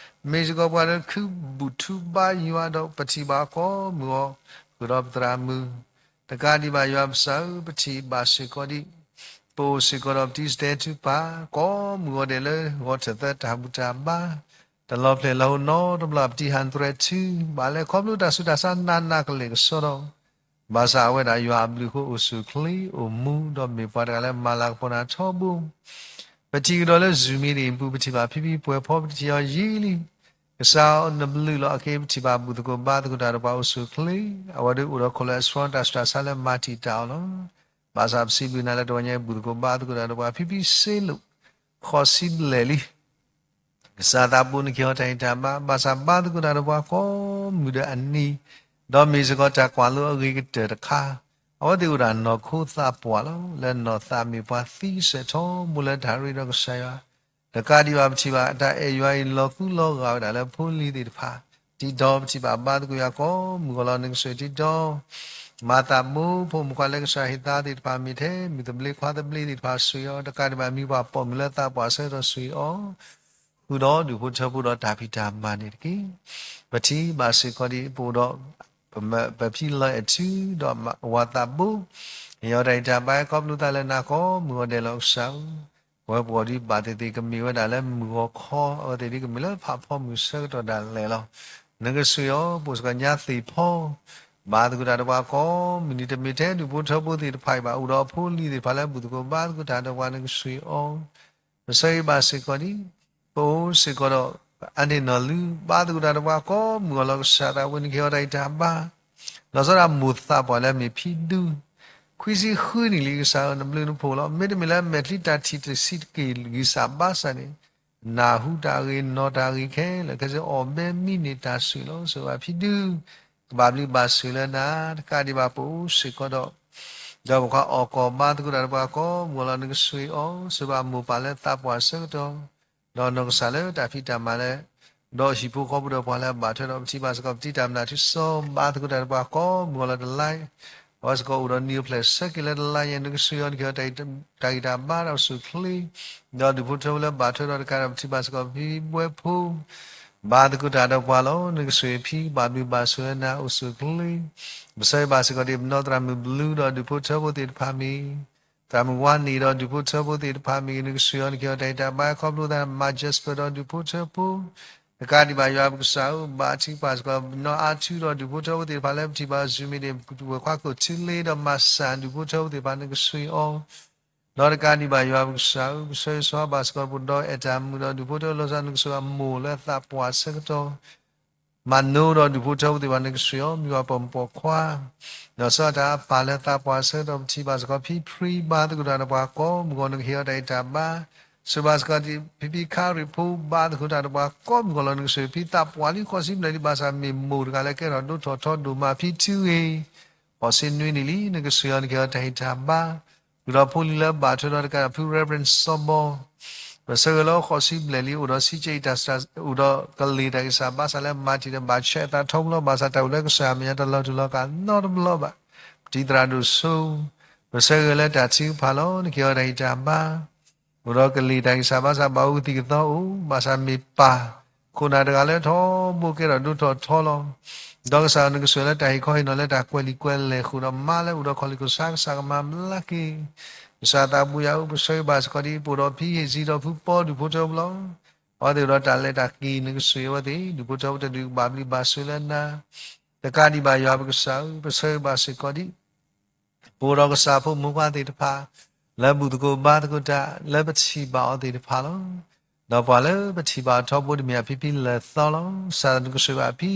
မ့ၢ်စ့ၢ်ကီးပှၤလၢခုဘူၣ်ထူဘါယွၤဒီးပထံၣ်ဘၣ်ကိးမုၢ်ဂီၤ, ဃုာ်ဒီးပသရၣ်မုၣ် တကးဒံးဘၣ်ယွၤပကစၢ်ဧၢ ပထံၣ်ဘၣ်စ့ၢ်ကီးဒ် ပအိၣ်စ့ၢ်ကီးဒီးပတံၤစတဲထုကဖၣ် ကိးမုၢ်ဂီၤဒဲးလၢဂီၤထၢၣ်သၢတၢ်ဘူၣ်တၢ်ဘါ, တလီၤဖျဲၣ်လီၤဟိနီတဘျီ ပတံၤဟးသရဲးထု, ဘၣ်လဲၤခီဖျိတၢ်ဆူးတၢ်ဆါနးနးကလဲာ်ကစီဒီး, ဘၣ်ဆၣ်အဝဲဒၣ်ယွၤအဘျုးအဃိအိၣ်ဆူၣ်အိၣ်ချ့အိၣ်မူ ဒီးမ့ၢ်ပှၤတဂၤလၢမၤလၤကပီၤနၤထီဘိ ပထံၣ်ကဒီးလၢ Zoom meeting ပူၤ ပထံၣ်ဘၣ်ဖံဖံပှဲၤဖီ ပတထံၣ်အီၤယံာ်လံ. ကစၢ်နဘျုးလီၤအက့ၤ ပထံၣ်ဘၣ်ဘူၣ်သကိးဘါသကိးတၢ်ဒီးပှၤအိၣ်ဆူၣ်အိၣ်ချ့, အဝဲဒၣ်အိၣ်ဒီးခိၣ်လၢအဆှီတၢ်ဆူးတၢ်ဆါလၢမၤတံာ်တာ်အီၤလီၤ. ဘၣ်ဆၣ်ပစံးဘျုးနၤလၢတဂီၤညါအံၤ ဘူၣ်သကိးဘါသကိးတၢ်ဒီးပှၤဖံဖံစ့လိာ် ဃိးဆံဘျဲၣ်လံ. ကစၢ်သးဘိနကဟ့ၣ်အီၤတၢ်ဂံၢ်တၢ်ဘါ, ဘၣ်ဆၣ်ဘါသကိးတၢ်ဒီးပှၤကိးမုၢ်ဒီးအနံၤ, ဒီးမ့ၢ်စ့ၢ်ကီးတၢ်ကွၢ်လိအဂ့ၤကတၢၢ်တခါ, အဝဲသ့ၣ်အိၣ်ဒၣ်နီၢ်ခိသးပှၢ်လီၤ. လၢနီၢ်သးမ့ၢ်ပှၤသံကစၢၢ်ထီဘိလၢတၢ်ရ့ဒီးကစၢ်ယွၤ, တကးဒံးဘၣ်ပထံၣ်ဘၣ် တၢ်အဲၣ်ယွၤအံၤလီၤသူလီၤဂာ်ဝဲဒၣ်လၢဖိလံၤသ့ၣ်တဖၣ်, တံၤတီၤပထံၣ်ဘၣ်ဘါသကိးယွၤကိးမုၢ်ဂီၤလီၤ. နကစၢ်တံၤတီၤ မၤသးဘိဖိမုၣ်ခွါလၢကစၢ်ဟ့ၣ်သါသ့ၣ်တဖၣ် မ့ၢ်ထဲမုၢ်သဘျ့ခွါသဘျ့သ့ၣ်တဖၣ် ဆိၣ်ဂ့ၤအီၤ, တကးဒံးဘၣ်မ့ၢ်ပှၤပိာ်မုၣ်လၢသးပှၢ်ဆၢကတီၢ် ဆိၣ်ဂ့ၤအီၤ, ဃုာ်ဒီးဒူၣ်ဖိထၢဖိဒီးတၢ်ဖံးတၢ်မၤန့ၣ်တက့ၢ်. ပထံၣ်ဘၣ်စ့ၢ်ကီးဒ်ပအိၣ်ဒီး ပဖံလီၤအဲၣ်ထူဒီးဝၤသးဘိ, ဟ့ၣ်အီၤတၢ်ဂံၢ်တၢ်ဘါ ခီဖျိသးလၢနၤကိးမုၢ်ဂီၤဒဲးလီၤကစၢ်ဧၢ. ပဝဲပဂီၢ်ဒ်ဘၣ်သ့ၣ်သ့ၣ် ကမ့ၢ်ဝဲဒၣ်လၢမုၢ်ဂီၤခီ, အဝဲသ့ၣ်ဒ်ကမ့ၢ်လၢဖးဖီမုၢ်ဆၢကတီၢ်ဒၣ်လဲာ်လီၤ. နကစၢ်ဧၢ, ပအိၣ်စ့ၢ်ကီးညါသ့ၣ်ဖီ, ဘါသကိးတၢ်ဒီးပှၤကိးမုၢ်နံၤ တမ့ၢ်ထဲဒူၣ်ဖိထၢဖိသ့ၣ်တဖၣ်အံၤဘၣ်, အိၣ်ဒီးအဖိအလံၤသ့ၣ်တဖၣ်လၢဘူၣ်သကိးဘါသကိးတၢ်ဒီးပှၤ နကစၢ်ဧၢ. ပဆၢဂ့ၤဘၣ်စ့ၢ်ကီးဒ် ပအိၣ်စ့ၢ်ကီးဒီး အန့ၣ်နီၢ်လုၢ် ဘါသကိးတၢ်ဒီးပှၤကိးမုၢ်ဂီၤလီၤကစၢ်သးဝဲ နကဟ့ၣ်အီၤတၢ်ဂံၢ်တၢ်ဘါ, လီၤဆီဒၣ်မိၢ်သးပှၢ်လၢမ့ၢ်ဖံဒူ ခွံဆံဃုနံၣ်လံကစၢ်ဧၢ, နဘျုးနဖှိၣ်လီၤ. မ့တမ့ၢ်လၢမဲာ်ချံတၢ်ထံၣ်တဆံးတက့ၢ်ဂံၢ်စၢ်ဘါစၢ်န့ၣ် နၢ်ဟူတၢ်ဂ့ၤ နီၢ်တၢ်ဂ့ၤခဲလၢာ် ခဲစ့ၢ်အီၣ်ဘဲမံန့ၢ်တၢ်ဆိၣ်ဂ့ၤလီၤ. စၢၤဘၣ်ဖံဒု ကဘၣ်ဘျုးဘၣ်ဆိၣ်လၢနၤ တကးဒံးဘၣ်ပအိၣ်စ့ၢ်ကီးဒီး ဒီးပခွါအီၣ်ကီၢ်ဘါသကိးတၢ်ဒီးပှၤကိးမုၢ်ဂီၤလီၤ နကစၢၤအီၤ စၢၤဘၣ်မိၢ်ပၢ်လၢသးပှၢ်ဆၢကတီၢ် ဒီးနီၢ်ကစၢ်လၢတၢ်ဖံးတၢ်မၤလၢ ဒီးဟံၣ်ဖိဃီဖိဒီးပှၤလၢအဘၣ်ထွဲဒီး ပထံၣ်ဘၣ်စ့ၢ်ကီးပတံတၢ်မနုၤထူစီဘါသကိးတၢ်ဒီးပှၤကိးမုၢ်ဂီၤလီၤတလါ အဝဲစ့ၢ်ကီးအိၣ်ဒီးနံၤအိၣ်ဖျဲၣ်ဆၢက့ၤလၢတလါညါ နကစၢၤအီၤ နကဟ့ၣ်အီၤတၢ်ဂံၢ်တၢ်ဘါဒီးအိၣ်ဆူၣ်အိၣ်ချ့ ဒီးဒူၣ်ဖိထၢဖိလၢဘၣ်ထွဲဒီးတကးဒီး ပထံၣ်ဘၣ်စ့ၢ်ကီးဖံဘှဲဖိ ဘါသကိးတၢ်ဒီးပှၤလီၤ. နကစၢၤဖံဘၣ်ဘျုးဘၣ်ဆိၣ်လၢနၤ အိၣ်ဆူၣ်အိၣ်ချ့ ပဆၢဂ့ၤဘၣ်စ့ၢ်ကီးဒံး ပနီၢ်သရၣ်မုၣ်ဘျုးဒီးဒူၣ်ဖိထၢဖိသ့ၣ်တဖၣ်မ့ၢ်ဂ့ၤ သရၣ်မုၣ်ဝါန့ၣ်ဒီးဒူၣ်ဖိထၢဖိသ့ၣ်တဖၣ်မ့ၢ်ဂ့ၤ နကစၢၤအီၤ နကဟ့ၣ်အီၤတၢ်ဂံၢ်တၢ်ဘါ ခီဖျိသးမၤ Jasper ဒီးဒူၣ်ဖိထၢဖိ တကးဒံးဘၣ်ယွၤပကစၢ်ဧၢ ဘၣ်ထံပှၤစ့ၢ်ကီး ပနီၢ်အါထူဒီးဒူၣ်ဖိထၢဖိသ့ၣ်တဖၣ်လၢပထံၣ်ဘၣ် Zoom မ့ၢ်ဒ် ဝဲၤခွါခိၣ်ထံလ့ဒီးမၤစၢ်ဒူၣ်ဖိထၢဖိသ့ၣ်တဖၣ် နကစၢၤအီၤ ဒီးတကးဒံးဘၣ်ယွၤပကစၢ်ဧၢ ပဆၢဂ့ၤဆၢဝါဘၣ်စ့ၢ်ကီး ပဒီအဲၣ်တၢ်မုာ်ဒီးဒူၣ်ဖိထၢဖိလီၤဆီ နကစၢၤအမိၢ်လၢသးပှၢ်ဆၢကတီၢ် မၤနိဒီးဒူၣ်ဖိထၢဖိသ့ၣ်တဖၣ် နကစၢၤအီၤ မ့ၢ်ပှၤပိာ်မုၣ်ပိာ်ခွါ ဒီးဆီတၢ်အပၢ်လၢသးပှၢ်ဆၢကတီၢ် ပထံၣ်ဘၣ်စ့ၢ်ကီးဖံဖရံဘါသကိးတၢ်ဒီးပှၤကိးမုၢ်ဂီၤ နကဟ့ၣ်အီၤတၢ်ဂံၢ်တၢ်ဘါ စၢၤဘၣ်စ့ၢ်ကီးဒံး ဖံဖံခါရံၣ်ဖိဘါသကိးတၢ်ဒီးပှၤကိးမုၢ်ဂီၤလီၤ နကစၢၤဖံသးပှၢ်လံဃိးဆံဘျဲၣ်လံ ဘၣ်ဆၣ်မ့ၢ်မိၢ်တဂၤလၢကဲထီၣ်ဒိၣ်ထီၣ်ထီဒိၣ်မး ဖံထူဂ့ၤ ဃိးဆံနွံနံၣ်လံ နကစၢၤအီၤ နကဟ့ၣ်အီၤတၢ်ဂံၢ်တၢ်ဘါ ဒူၣ်ဒီးဖိလံၤလၢဘၣ်ထွဲဒီးတကးဒီးဖု Reverend စီၤဘီ ပဆၢဂ့ၤလၢဃိးဆံဘျဲၣ်လံ အိၣ်ဒီးဆံးကဲအံၤတၢ်စှၤ အိၣ်ဒီးကလံၤတၢ်ဂံၢ်စၢ်ဘါစၢ်လၢမၤတံၢ်ဒီးဘၣ်ဆဲးအသးထီဘိလီၤ ဘၣ်ဆၣ်တၢ်အိၣ်လၢကစၢ်အမဲာ်ညါတလီၤတူာ်လီၤကာ်နီတဘျီဘၣ် ပတံၤသရၣ်ဒိၣ်စိ ပဆၢဂ့ၤလၢတၢ်ထုကဖၣ်လီၤ နကဟ့ၣ်အီၤတၢ်ဂံၢ်တၢ်ဘါ အိၣ်ဒီးကလံၤတၢ်ဂံၢ်စၢ်ဘါစၢ်ဘၣ်အိၣ်ကသံၣ်ကသီအိၣ် ဘၣ်ဆၣ်မ့ၢ်ပၢ် ခိၣ်နၢ်တဂၤလၢထီဘိကဲထီၣ်ဒိၣ်ထီၣ်ထီလီၤ ဒီးကစၢ်နကစၢၤလၢတၢ်ဟ့ၣ်ခီဟ့ၣ်နီၤလၢတၢ်ကွဲးလံာ်ကွဲးလဲၢ်ဃုာ်ဒီးမါလၢအိၣ်ဒီးခီၣ်လ့ၢ်ခိၣ်ဆါ ကစၢ်ကမၤဘျါက့ၤ ကစၢ်သးဘိယွၤဧၢ ပဆၢဂ့ၤဘၣ်စ့ၢ်ကီးဒ် ပအိၣ်ဒီးဖံဟ့ၣ်စံဒီးဖုပီဒူၣ်ဖိထၢဖိလီၤ အဝဲသ့ၣ်အိၣ်ဒီးတၢ်လဲၤတၢ်က့ၤ နကစၢၤအဝဲသ့ၣ် ဒူၣ်ဖိထၢဖိတဒူၣ်ကဘၣ်ဘျုးဘၣ်ဆိၣ်လၢနၤ တကးဒံးဘၣ်ယွၤပကစၢ်ဧၢ ပဆၢဂ့ၤဘၣ်စ့ၢ်ကီးဒ် ပအိၣ်ဒီးကစၢ်ဖိမုၣ်ခွါသ့ၣ်တဖၣ် လၢဘူၣ်သကိးဘါသကိးတၢ် လၢပထံၣ်ဘၣ်အီၤသ့ၣ်တဖၣ်လီၤ. ဒီးပှၤလၢပထံၣ်ဘၣ်အီၤထီဘိတမ့ၢ်အဖံဖံလၢာ်သီလီၤ. ကစၢ်နကစၢၤဘၣ်ဖံ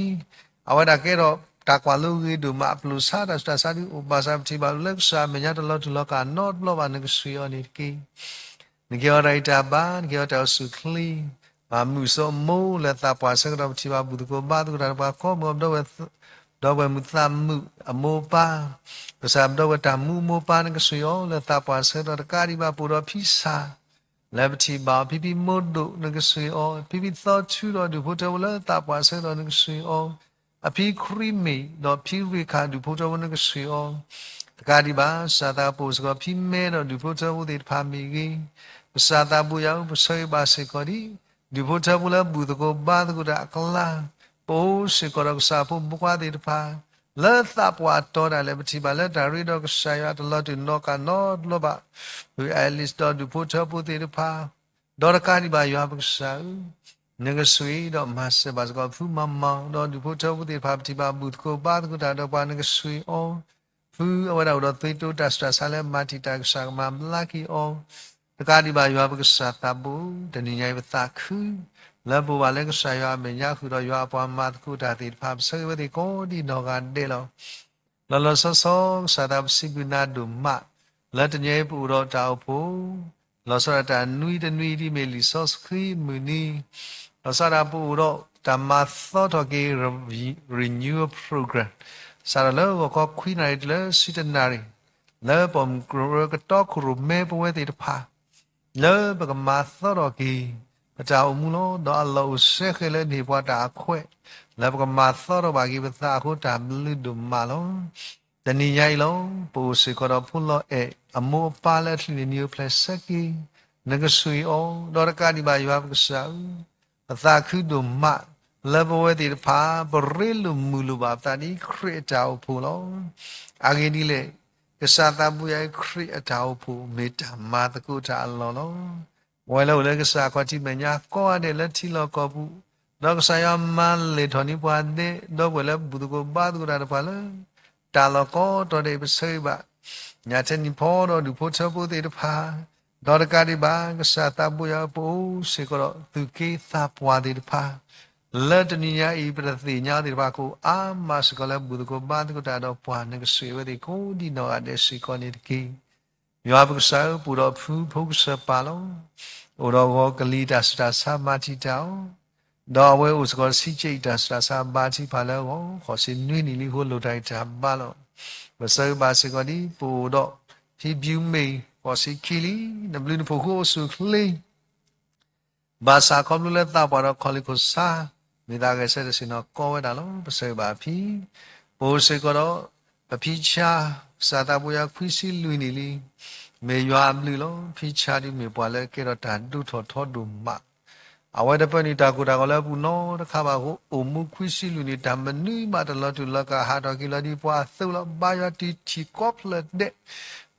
အဝဲဒၣ်ကဲထီၣ်တၢ်ကွၢ်လိအဂ့ၤဒိၣ်မး အပျိၢ်ဆါတၢ်ဆူးတၢ်ဆါဒ်အိၣ် ဘၣ်ဆၣ်ပထံၣ်ဘၣ်လၢကစၢ်အမဲာ်ညါတလီၤတူာ်လီၤကာ်နီတဘျီဘၣ် နကစၢၤအီၤန့ၣ်တက့ၢ်. နကဟ့ၣ်အီၤတၢ်ဂံၢ်တၢ်ဘါ နကဟ့ၣ်အီၤတၢ်အိၣ်ဆူၣ်ချ့ မၤမုာ်စိအမိၢ်လၢသးပှၢ်ဆၢကတီၢ် ပထံၣ်ဘၣ်ဘူၣ်သကိးဘါသကိးတၢ်ဒီးပှၤကိးမုၢ်ဂီၤ ပဒီပုၢ်ဝဲၢ်မုၣ်သးမုာ်အမိၢ်အပၢ်, ကစၢ်ပဒီပုၢ်ဝဲၢ်တၢ်မူအမိၢ်အပၢ် နကစၢၤအီၤလၢသးပှၢ်ဆၢကတီၢ် တကးဒံးဘၣ် ပအိၣ်ဒီးဖံစၢ် လၢပထံၣ်ဘၣ်အီၤ ဖံဖံမိၢ်ဒိၣ် နကစၢၤအီၤ ဖံဖံသီထူဒီးဒူၣ်ဖိထၢဖိလၢသးပှၢ်ဆၢကတီၢ် နကစၢၤအီၤ အဖံခရံာ်မ့ၢ်ဒီးဖံရ့ၣ်ခၣ်ဒူၣ်ဖိထၢဖိ နကစၢၤအီၤ တကးဒံးဘၣ် ကစၢ်သးပအိၣ်စ့ၢ်ကီး ဖံမဲဒီးဒူၣ်ဖိထၢဖိသ့ၣ်တဖၣ်မ့ၢ်ဂ့ၤ, ကစၢ်သးဘိယွၤဧၢ ပဆၢဂ့ၤဘၣ်စ့ၢ်ကီးဒ် ဒူၣ်ဖိထၢဖိလၢဘူၣ်သကိးဘါသကိးတၢ်အကျါ, ပအိၣ်စ့ၢ်ကီးဒီးကစၢ်ဖိမုၣ်ဖိခွါသ့ၣ်တဖၣ် လၢသးပှၢ်တီၤဒၣ်လဲာ် ပထံၣ်ဘၣ်လၢတၢ်ရ့ဒီးကစၢ်ယွၤတလီၤတူာ်နီၢ်ကၣ်နီတဘျီဘၣ်, ဖု Alice ဒီးဒူၣ်ဖိထၢဖိသ့ၣ်တဖၣ် ဒီးတကးဒံးဘၣ်ယွၤပကစၢ်ဧၢ, နကစၢၤဒီးမၤစၢၤဘၣ်စ့ၢ်ကီး ဖုမၤမၤ ဒီးဒူၣ်ဖိထၢဖိသ့ၣ်တဖၣ် ပထံၣ်ဘၣ်ဘူၣ်သကိးဘါသကိးတၢ်ဒီးပှၤ နကစၢၤအီၤ, ဖုအဝဲဒၣ်အိၣ်ဒီးသွံၣ်တိၤတၢ်ဆူးတၢ်ဆါလၢမၤတံာ်တာ် ကစၢ်ကမၤဘျါက့ၤအီၤ, တကးဒံးဘၣ်ယွၤပကစၢ်သးဘိ တနံၤညါအံၤ ပသးခု လၢပအိၣ်ဘၣ်လၢကစၢ်ယွၤအမဲာ်ညါဃုာ်ဒီးယွၤအပှၤမၤသကိးတၢ်သ့ၣ်တဖၣ် ပဆၢဂ့ၤဝဲသ့ၣ်ကိးဒံးနီၢ်ဂၤဒဲးလီၤ. လီၤလီၤဆီဆီ ကစၢ်သးပစံးဘျုးနၤဒိၣ်မး လၢတနံၤအံၤပအိၣ်ဒီးတၢ်အိၣ်ဖှိၣ် လီၤဆီဒၣ်တၢ်နွံတနွံဒ်မ့ၢ်လံာ်စီဆှံမုၢ်နံၤ, လီၤဆီဒၣ်ပအိၣ်ဒီးတၢ်မၤသီထီၣ်က့ၤ renewal program စးထီၣ်လၢဂီၤခီခွံနၣ်ရံၣ်တုၤလၢဆံတနၣ်ရံၣ်, လၢပိာ်မုၣ်ကရၢကတီခိၣ်ရိၣ်မဲပဝဲသ့ၣ်တဖၣ် လၢပကမၤသီထီၣ်က့ၤ ပတၢ်အိၣ်မူလီၤ. ဒီးအလီၢ်အိၣ်စဲဃဲၤလၢနဟ့ၣ်ပှၤတၢ်အခွဲး လၢပကမၤသီထီၣ်ဘၣ်က့ၤပသးအဃိ တၢ်ဘျုးဒိၣ်မးလီၤ. တနံၤညါအံၤလီၤ ပအိၣ်စ့ၢ်ကီးဒီးဖိလီၤအဲၣ်အမိၢ်အပၢ်လၢအချံးန့ၢ်နံၤအိၣ်ဖျဲၣ်ဆၢက့ၤ, နကစၢၤအီၤ ဒီးတကးဒံးဘၣ်ယွၤပကစၢ်ဧၢ, ပသးခုဒိၣ်မး လၢပဝဲသ့ၣ်တဖၣ် ပရ့လိာ်မုာ်လိာ်ဘၣ်ပသးဒ်ခရံာ်အတၢ်အိၣ်ဖှိၣ်လီၤ. အဂ့ၢ်ဒ်လဲၣ်, ကစၢ်သးဘိယွၤအံၤ ခရံာ်အတၢ်အိၣ်ဖှိၣ် မ့ၢ်တၢ်မၤသကိးတၢ်အလီၢ်လီၤ. ပဝဲလၢအိၣ်လၢကစၢ်အခီၣ်ထံးမဲာ်ညါကိးဂၤဒဲးလၢထံလီၢ်ကီၢ်ပူၤ, ဒီးကစၢ်ယွၤမၤလဲၢ်ထီၣ်န့ၢ်ပှၤဒဲး ဒီပုၢ်ဝဲၢ်လၢဘူၣ်သကိးဘါသကိးတၢ်တဖၣ်လၢ တၢ်လီၢ်ကိးတီၤဒဲးအံၤ ပဆၢဂ့ၤဘၣ် ညၣ်ထဲနံၤဖီဒီးဒူၣ်ဖိထၢဖိသ့ၣ်တဖၣ်, ဒီးတကးဒံးဘၣ် ကစၢ်သးဘိယွၤဧၢ ပအိၣ်စ့ၢ်ကီးဒီးသူၣ်က့သးပှၢ်သ့ၣ်တဖၣ် လၢတနံၤညါအံၤ ပတသ့ၣ်ညါအီၤသ့ၣ်တဖၣ် ကအိၣ်အါမးစ့ၢ်ကီးလၢဘူၣ်သကိးဘါသကိးတၢ်ဒီးပှၤ နကစၢၤဝဲသ့ၣ်ကိးဒံးနီၢ်ဂၤဒဲးစ့ၢ်ကီးန့ၣ်တက့ၢ်. ယွၤပကစၢ်ဧၢ, ပအိၣ်ဒီးဖုဖိကစၢၢ်ပၢ်လီၤ. အိၣ်ဒီးဂီၤကလံၤတၢ်ဆူးတၢ်ဆါမၤတံာ်တာ်အီၤ, ဒီးအဝဲအိၣ်စ့ၢ်ကီးတဆံကၠ့ၣ်အံၤတၢ်ဆူးတၢ်ဆါဘါထုကဖၣ်လၢအဂီၢ်, ဃိးဆံနွံနံၣ်လံအဃိလိၣ်တၢ်ဂံၢ်တၢ်ဘါလီၤ. ပဆၢဂ့ၤဘၣ်စ့ၢ်ကီးဒ်ပအိၣ်ဒီးဖံဘျုးမ့ၢ် ဃိးဆံခံလံ, နဘျုးနဖှိၣ်ဃိအိၣ်ဆူၣ်အိၣ်ချ့ ဘၣ်ဆၣ်ခီဖျိလၢသးပှၢ်ဒီးခီၣ်လ့ၢ်ခိၣ်ဆါ မ့ၢ်သးဂဲၤဆၢထၢၣ်ဆ့ၣ်နီၤကီဝဲဒၣ်လီၤ. ပဆၢဂ့ၤဘၣ်ဖံ, ပအိၣ်စ့ၢ်ကီးဒီး ပဖံဆါ, ကစၢ်သးဘိယွၤခွံဆံလွံၢ်နံၣ်လံ, မ့ၢ်ယွၤအဘျုးလီၤ. ဖံဆါဒ်မ့ၢ်ပှၤလၢအကဲထီၣ်တၢ်ဒိၣ်ထီၣ်ထီဒိၣ်မး, အဝဲတပၢနုာ်တၢ်ကိၢ်တၢ်ဂီၤလၢအပူၤနီတခါဘၣ်အဃိ အိၣ်မူခွံဆံလွံၢ်နံၣ် တၢ်မနုၤမးတလီၤတူာ်လီၤကာ် ဟးထီၣ်က့ၤလီၤဒ်ပှၤအသိးလီၤ. ဘါယွၤတုၤထံၣ်ကိးဖျၢၣ်ဒဲး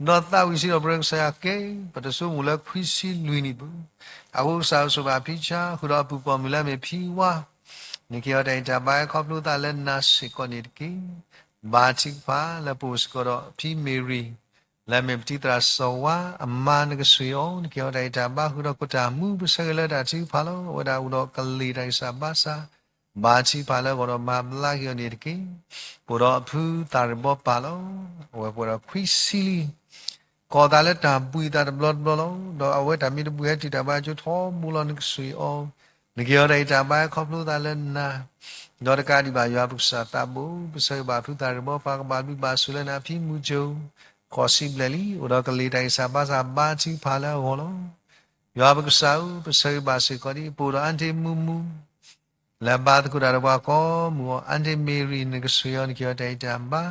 ဒီးသးဝံၣ်စံးဒီးပတြၢၤကစၢ်ယွၤက့ၤ ပတဆိကမိၣ်လၢခွံဆံလွံၢ်နံၣ်ပူၤ, အဃိကစၢ်ယွၤဆိၣ်ဂ့ၤဘၣ်ဖံဆါ ဃုာ်ဒီးအပုၢ်ပိာ်မုၣ်လၢအမ့ၢ်ဖံဝါ, နကဟ့ၣ်အီၤတၢ်ဂံၢ်တၢ်ဘါခီဖျိသးလၢနၤစ့ၢ်ကီးန့ၣ်တက့ၢ်. ဘါထုကဖၣ်လၢပအိၣ်စ့ၢ်ကီးဒီးဖံမ့ၤရံၤ လၢအမ့ၢ်ပတံၤသရၣ်စီၤဝါအမါ နကဆိၣ်ဂ့ၤအီၤ နကဟ့ၣ်အီၤတၢ်ဂံၢ်တၢ်ဘါ ဃုာ်ဒီးခိၣ်တၢ်မူ ပဆၢဂ့ၤလၢတၢ်ထုကဖၣ်လီၤ. အဝဲဒၣ်အိၣ်ဒီးကလံၤတၢ်ဂံၢ်စၢ်ဘါစၢ် ဘါထုကဖၣ်လၢအဂီၢ်ဒီးမၤဘျါက့ၤအီၤန့ၣ်တက့ၢ်. ပအိၣ်ဒီးအဖုသၣ်ရ့ၣ်ဘီပၢ်လီၤ. အဝဲပှဲၤဒီးခွံဆံလံ ကီၢ်သးလၢတၢ်ဘှံးသးတဘျီတဘျီလီၤ. ဒီးအဝဲတၢ်မ့ၢ်တဘှံးဟဲတုၤတၢ်ဘါကၠိထီဘိလီၤ နကဆိၣ်ဂ့ၤအီၤ, နကဟ့ၣ်အီၤတၢ်ဂံၢ်တၢ်ဘါခီဖျိသးလၢနၤ, ဒီးတကးဒံးဘၣ်ယွၤပကစၢ်သးဘိ, ပဆၢဂ့ၤဘၣ်ဖုသၣ်ရ့ၣ်ဘီပၢ် ကဘၣ်ဘျုးဘၣ်ဆိၣ်လၢနၤ ဖံမူကၠိ, ဃိးဆံဘျဲၣ်လံ, အိၣ်ဒီးကလံၤတၢ်ဂံၢ်စၢ်ဘါစၢ်ဘါထုကဖၣ်လၢအဂီၢ်လီၤ. ယွၤပကစၢ်ဧၢ, ပဆၢဂ့ၤဘၣ်စ့ၢ်ကီးဒ် ပအိၣ်ဒီးအါတ့ၢ်မူမူ လၢဘါသကိးတၢ်ဒီးပှၤကိးမုၢ်ဂီၤ, အါတ့ၢ်မ့ၤရံၤ နကဆိၣ်ဂ့ၤအီၤ နကဟ့ၣ်အီၤတၢ်ဂံၢ်တၢ်ဘါ,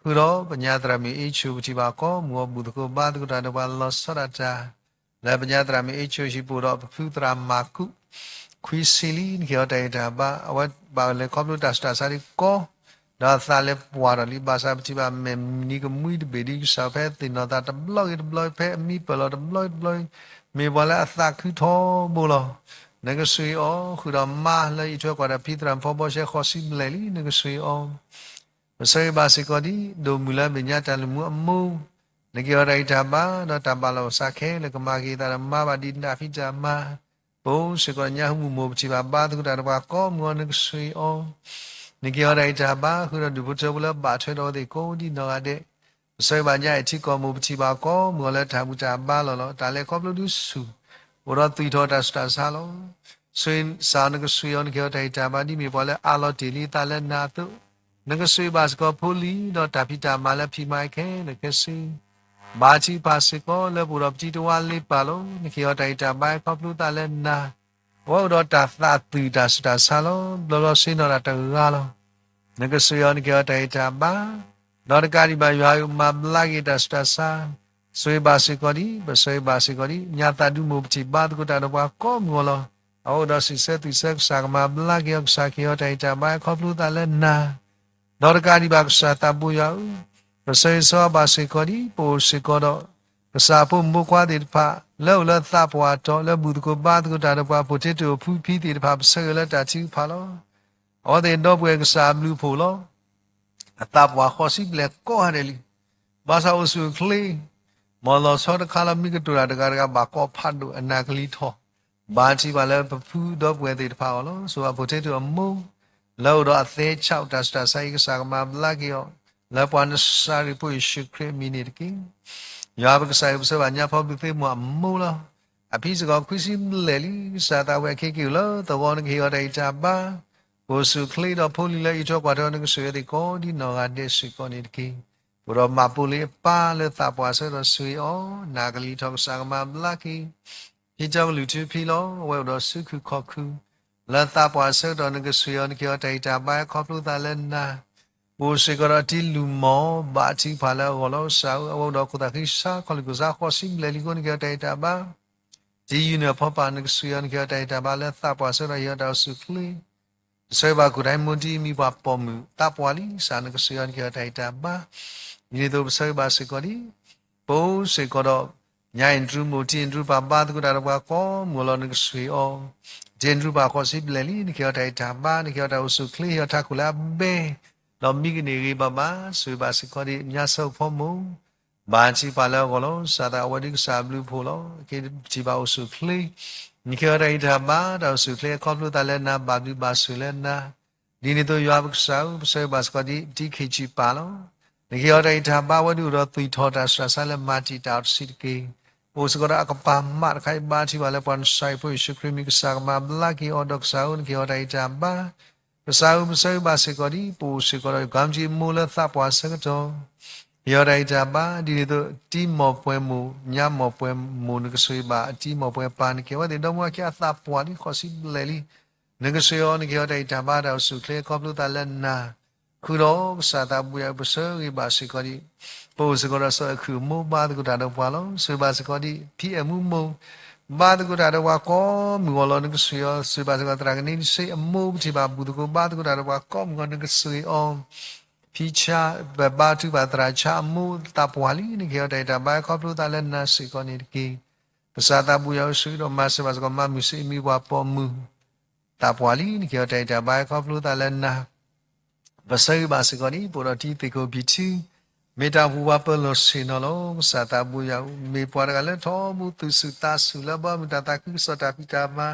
ဃုာ်ဒီးပညါသရၣ်မုၣ်အ့ၣ်ဆိၣ် ပထံၣ်ဘၣ်ကိးမုၢ်ဂီၤ ဘူၣ်သကိးဘါသကိးတၢ်ဒီးပှၤလီၤဆီဒၣ်တၢ်, လၢပညါသရၣ်မုၣ်အ့ၣ်ဆိၣ်ဟံၣ် ပအိၣ်ဒီးပဖုသရၣ်မၤကူး, ခွံဆံလံ နကဟ့ၣ်အီၤတၢ်ဂံၢ်တၢ်ဘါ, အဝဲဘၣ်လဲၤခီဖျိတၢ်ဆူးတၢ်ဆါဒ်ကီ ဒီးအသးလဲၤပှၢ်ထီၣ်လံ, ဘၣ်ဆၣ်ပထံၣ်ဘၣ်မဲာ်နံၤကမှံတဘ့ၣ်ဒ် ကစၢ်ဖဲသ့ၣ်နီၣ်သးတဘျီဂ့ၤတဘျီ ဖဲအမံပၢၢ်လီၤတဘျီဂ့ၤတဘျီ, မ့ၢ်ပှၤလၢအသးခုထီဘိလီၤ. နကဆိၣ်ဂ့ၤအီၤ, ဃုာ်ဒီးမါလၢအံးထွဲကွၢ်ဒီးဖံသရၣ်မုၣ်ဖီဘီရှဲ ဃိးဆံဘျဲၣ်လံ နကဆိၣ်ဂ့ၤအီၤ, ပဆၢဂ့ၤဘၣ်စ့ၢ်ကီးဒ် ဒိၣ်မုၢ်လၢမဲာ်ညါတၢ်လုၢ်မူအမိၢ်, နကဟ့ၣ်အီၤတၢ်ဂံၢ်တၢ်ဘါ, ဒီးတၢ်ဘၣ်လီၤစၢ်ခဲလၢာ် ကမၤက့ၤအသးဒီးမါဘၣ်ဒ်နတၢ်ဖံးတၢ်မၤ, ပအိၣ်စ့ၢ်ကီးညါဟူမုၢ်မိၢ် ပထံၣ်ဘၣ်ဘါသကိးတၢ်ဒီးပှၤကိးမုၢ်ဂီၤ နကဆိၣ်ဂ့ၤအီၤ, နကဟ့ၣ်အီၤတၢ်ဂံၢ်တၢ်ဘါ, ဃုာ်ဒီးဒူၣ်ဖိထၢဖိလၢဘၣ်ထွဲဒီးအဝဲသ့ၣ်ကိးဒ်နီၢ်ဂၤဒဲး, ပဆၢဂ့ၤဘၣ်ညါအဲၣ်ထံကီၢ်မိၢ် ပထံၣ်ဘၣ်ကိးမုၢ်ဂီၤလၢတၢ်ဘူၣ်တၢ်ဘါလီၤလီၤ, တၢ်လဲၤခီဖျိဒ်ဆူၣ်, အိၣ်ဒီးသွံၣ်ထီၣ်တၢ်ဆူးတၢ်ဆါလီၤ. ဆိၣ်ဂ့ၤစၢ်နကဆိၣ်ဂ့ၤအီၤ နကဟ့ၣ်အီၤတၢ်ဂံၢ်တၢ်ဘါ ဒ်မ့ၢ်ပှၤလၢအးလီၤတ့ၢ်လံအသးလၢနၤအသိး, နကဆိၣ်ဂ့ၤဘၣ်စ့ၢ်ကီးဖိလံၤ ဒီးတၢ်ဖံးတၢ်မၤလၢဖံးမၤခဲလၢာ်ခဲဆ့, ဘါထုကဖၣ်စ့ၢ်ကီးလၢပအိၣ်ဒီးပတံၤတဝါလ့ပၢ်လီၤ. နကဟ့ၣ်အီၤတၢ်ဂံၢ်တၢ်ဘါခီဖျိသးလၢနၤ, အဝဲအိၣ်ဒီးတၢ်သးသွံၣ်တၢ်ဆူးတၢ်ဆါလီၤ. ဘျီဘျီဆ့ၣ်နီၤတၢ်တဂၤလီၤ. နကဆိၣ်ဂ့ၤအီၤ နကဟ့ၣ်အီၤတၢ်ဂံၢ်တၢ်ဘါ, ဒီးတကးဒံးဘၣ်ယွၤဧၢ မၤဘျါက့ၤတၢ်ဆူးတၢ်ဆါ, ဆိၣ်ဂ့ၤဘၣ်စ့ၢ်ကီးဒ်, ပဆၢဂ့ၤဘၣ်စ့ၢ်ကီးဒ် ညါသးဒူမိၢ် ပထံၣ်ဘါသကိးတၢ်ဒီးပှၤကိးမုၢ်ဂီၤလီၤ. အဝဲအိၣ်ဒီးစံးဆၢသွံၣ်ဆၢ ကစၢ်ကမၤဘျါက့ၤအီၤ ကစၢ်ကဟ့ၣ်အီၤတၢ်ဂံၢ်တၢ်ဘါခီဖျိသးလၢနၤ, ဒီးတကးဒံးဘၣ်ကစၢ်သးဘိယွၤဧၢ, ပဆၢဂ့ၤဆၢဝါဘၣ်စ့ၢ်ကီးဒ် ပအိၣ်စ့ၢ်ကီးဒီး ကစၢ်အဖိမုၣ်ဖိခွါသ့ၣ်တဖၣ် လၢအိၣ်လၢသးပှၢ်တီၤ လၢဘူၣ်သကိးဘါသကိးတၢ်ဒီးပှၤဖိထ့တအိၣ်ဖုဖံသ့ၣ်တဖၣ် ပဆၢဂ့ၤလၢတၢ်ထုကဖၣ်လီၤ. အဝဲသ့ၣ်ဒီပုၢ်ဝဲၢ်ကစၢ်အဘျုးအဖှိၣ်လီၤ. အသးပှၢ်ဃိးဆံဘျဲၣ်ကိးဂၤဒဲးလံ. ဘၣ်ဆၣ်အိၣ်ဆူၣ်အိၣ်ချ့, မ်လီၤဆီတခါလီၤ မံကတိၤတၢ်တဂၤတဂၤ ဘၣ်ကိးဖးဒိၣ် အနၢ်ကလံၤထီၣ်, ဘါထုကဖၣ်လၢပဖုဒီပုၢ်ဝဲၢ်သ့ၣ်တဖၣ်အဂီၢ်လီၤ. ဆိၣ်ဂ့ၤဘၣ်ဖိထ့တအိၣ်အမိၢ် လၢအိၣ်ဒီးအသဲဆး တၢ်ဆူးတၢ်ဆါအံၤ ကစၢ်ကမၤဘျါက့ၤအီၤ လၢပှၤနစၤရ့းဖိယ့ၣ်ၡူးခရံာ်အမံၤန့ၣ်တက့ၢ်. ယွၤပကစၢ်အံၤ ပဆၢဂ့ၤဘၣ်ညါဖီဘုးသ့ၣ်မိၢ်အမိၢ်လီၤ. အဖံစ့ၢ်ကီးခွံဆံဘျဲၣ်လံ. ကစၢ်သးဝဲအခဲက့ၤအိၣ်လၢသဝီ နကဟ့ၣ်အီၤတၢ်ဂံၢ်တၢ်ဘါ, ပအိၣ်ဆူၣ်အိၣ်ချ့ဒီးဖိလံၤလၢအံးထွဲကွၢ်ထွဲအီၤ နကဆိၣ်ဂ့ၤအီၤသ့ၣ်ကိးဒ်နီၢ်ဂၤဒဲးစ့ၢ်ကီးန့ၣ်တက့ၢ်. ပအိၣ်ဒီးမၢ်ပိလ့အပၢ်လၢသးပှၢ်အဆၢကတီၢ်ဆိၣ်ဂ့ၤအီၤ နၢ်ကလံၤထီၣ် ကစၢ်ကမၤဘျါက့ၤ ဖံတီကလုၢ်ထူဖံလီၤ. အဝဲအိၣ်ဒီးစုခုၣ်ခီၣ်ခုၣ် လၢသးပှၢ်အဆၢကတီၢ် နကဆိၣ်ဂ့ၤအီၤ နကဟ့ၣ်အီၤတၢ်ဂံၢ်တၢ်ဘါ ခီဖျိသးလၢနၤ, ပအိၣ်စ့ၢ်ကီးဒီးတံၤလုၢ်မီၢ် ဘါထုကဖၣ်လၢအဂီၢ်လီၤ. ကစၢ်ဧၢ အဝဲအိၣ်ဒီးခိၣ်သၣ်ဃံစါ ခီၣ်လ့ၢ်ခိၣ်စါ ဃိးဆံဘျဲၣ်လံအဃိ နကဟ့ၣ်အီၤတၢ်ဂံၢ်တၢ်ဘါ, တံၤယုၢ်နုာ်အဖီပာ် နကဆိၣ်ဂ့ၤအီၤ နကဟ့ၣ်အီၤတၢ်ဂံၢ်တၢ်ဘါလၢသးပှၢ်အဆၢကတီၢ် ဟ့ၣ်အီၤတၢ်အိၣ်ဆူၣ်အိၣ်ချ့ ပဆၢဂ့ၤဘၣ်ခိၣ်တၢ်ဟဲမိၢ်တံၤ မံၤပှၢ်ပိာ်မုၣ် သးပှၢ်လံ ကစၢ်နကဆိၣ်ဂ့ၤအီၤ နကဟ့ၣ်အီၤတၢ်ဂံၢ်တၢ်ဘါ, ဒ်န့ၣ်အသိးပဆၢဂ့ၤဘၣ်စ့ၢ်ကီးဒ် ပအိၣ်စ့ၢ်ကီးဒီး ညါအ့ၣ်တြူမိၢ် တံၤအ့ၣ်တြူပၢ် ဘါသကိးတၢ်ဒီးပှၤကိးမုၢ်ဂီၤလီၤ နကဆိၣ်ဂ့ၤအီၤ, တံၤအ့ၣ်တြူပၢ် ဃိးဆံဘျဲၣ်လံ နကဟ့ၣ်အီၤတၢ်ဂံၢ်တၢ်ဘါ နကဟ့ၣ်အီၤတၢ်အိၣ်ဆူၣ်အိၣ်ချ့ ဟ့ၣ်အီၤထးခိၣ်လၢအဘဲ ဒီးမံကန့ၢ်ဂ့ၤဘၣ်ဘၣ်, ဆိၣ်ဂ့ၤဘၣ်စ့ၢ်ကီးဒ် ညါဆၢဖိမိၢ် ဘါထုကဖၣ်လၢအဂီၢ်လီၤ. ကစၢ်သးဝဲဒၣ်ကစၢ်အဘျုးအဖှိၣ်လီၤ. က့ၤပထံၣ်ဘၣ်အိၣ်ဆူၣ်အိၣ်ချ့ နကဟ့ၣ်အီၤတၢ်ဂံၢ်တၢ်ဘါ တၢ်အိၣ်ဆူၣ်အိၣ်ချ့ ခီဖျိသးလၢနၤ ဘၣ်ဘျုးဘၣ်ဆိၣ်လၢနၤ, ဒ်န့ၣ်အသိးယွၤပကစၢ်ဧၢ ပဆၢဂ့ၤဘၣ်စ့ၢ်ကီးဒ် ပတံၤခ့ၣ်ဆံၣ်ပၢ်လီၤ. နကဟ့ၣ်အီၤတၢ်ဂံၢ်တၢ်ဘါဝဲဒၣ်အိၣ်ဒီးသွံၣ်ထီၣ်တၢ်ဆူးတၢ်ဆါလၢမၤတံာ်တာ်အီၤတစုတက့ၢ်. အိၣ်စ့ၢ်ကီးဒီးအကပၤမးတခါအံၤ ဘါထုကဖၣ်လၢပှၤကစၢ်အဖိယ့ၣ်ၡူးခရံာ်မံၤ ကစၢ်ကမၤဘျါက့ၤအီၤဒီးကစၢ်ဧၢ နကဟ့ၣ်အီၤတၢ်ဂံၢ်တၢ်ဘါ ကစၢ်ဧၢ ပဆၢဂ့ၤဘၣ်စ့ၢ်ကီးဒ် ပအိၣ်စ့ၢ်ကီးဒီး ကမ္ဘာ့မိၢ်လၢသးပှၢ်အဆၢကတီၢ် ဟ့ၣ်အီၤတၢ်ဂံၢ်တၢ်ဘါ ဒ်န့ၣ်အသိး တံၤမီၢ်ပှဲၤမိၢ် ညါမီၢ်ပှဲၤမိၢ် နကဆိၣ်ဂ့ၤဘၣ်အတံၤမီၢ်ပှဲၤပၢ် နကဲဝဲသ့ၣ်ဒီမါဝၤခံအသးပှၢ်လံ ဃိးဆံဘျဲၣ်လံ နကဆိၣ်ဂ့ၤအီၤ နကဟ့ၣ်အီၤတၢ်ဂံၢ်တၢ်ဘါတၢ်အိၣ်ဆူၣ်အိၣ်ချ့ခီဖျိသးလၢနၤ ဃုာ်ဒီးကစၢ်သးဘိယၤ ပဆၢဂ့ၤဘၣ်စ့ၢ်ကီးဒ် ပအိၣ်စ့ၢ်ကီးဒီးစီၤအဲၣ်ခုၣ်အမိၢ် ဘါသကိးတၢ်ဒီးပှၤလီၤ. ဆိၣ်ဂ့ၤဘၣ်စ့ၢ်ကီးဒ် ဖံအဲၣ်မူမိၢ် ဘါသကိးတၢ်ဒီးပှၤကိးမုၢ်ဂီၤလီၤ. နကဆိၣ်ဂ့ၤအီၤ ဆိၣ်ဂ့ၤဘၣ်စ့ၢ်ကီးသရၣ်ကန့စ့အမိၢ် ပထံၣ်ဘၣ်ဘူၣ်သကိး ဘါသကိးတၢ်ဒီးပှၤကိးမုၢ်ဂီၤ နကဆိၣ်ဂ့ၤအီၤ ဖံဆါ ပဘါထုကဖၣ်သရၣ်ဆါအမိၢ်သးပှၢ်လံ နကဟ့ၣ်အီၤတၢ်ဂံၢ်တၢ်ဘါခီဖျိသးလၢနၤစ့ၢ်ကီးန့ၣ်တက့ၢ်. ကစၢ်သးဘိယၤအိၣ်ဆိၣ်ဂ့ၤဒီးမၤစၢၤဘၣ်စ့ၢ်ကီး မၤမုၢ်စ့အမံၤပှၤပိာ်မုၣ် သးပှၢ်လံ နကဟ့ၣ်အီၤတၢ်ဂံၢ်တၢ်ဘါခီဖျိသးလၢနၤ ပဆၢဂ့ၤဘၣ်စ့ၢ်ကီးန့ၣ် ပအိၣ်ဒီးတံၤသ့ၣ်ခိၣ်ဖံးထံ မ့ၢ်တၢ်ဟူးဝးပၢၤလီၢ်ဆ့ၣ်နီၤလီၤ. ကစၢ်သးဘိယၤ မ့ၢ်ပှၤတဂၤလၢထီဘိသူၣ်ဆူၣ်သးဆူၣ်လၢဘီမုၢ်တၢ်သးခုကစီၣ်တၢ်ဖံးတၢ်မၤ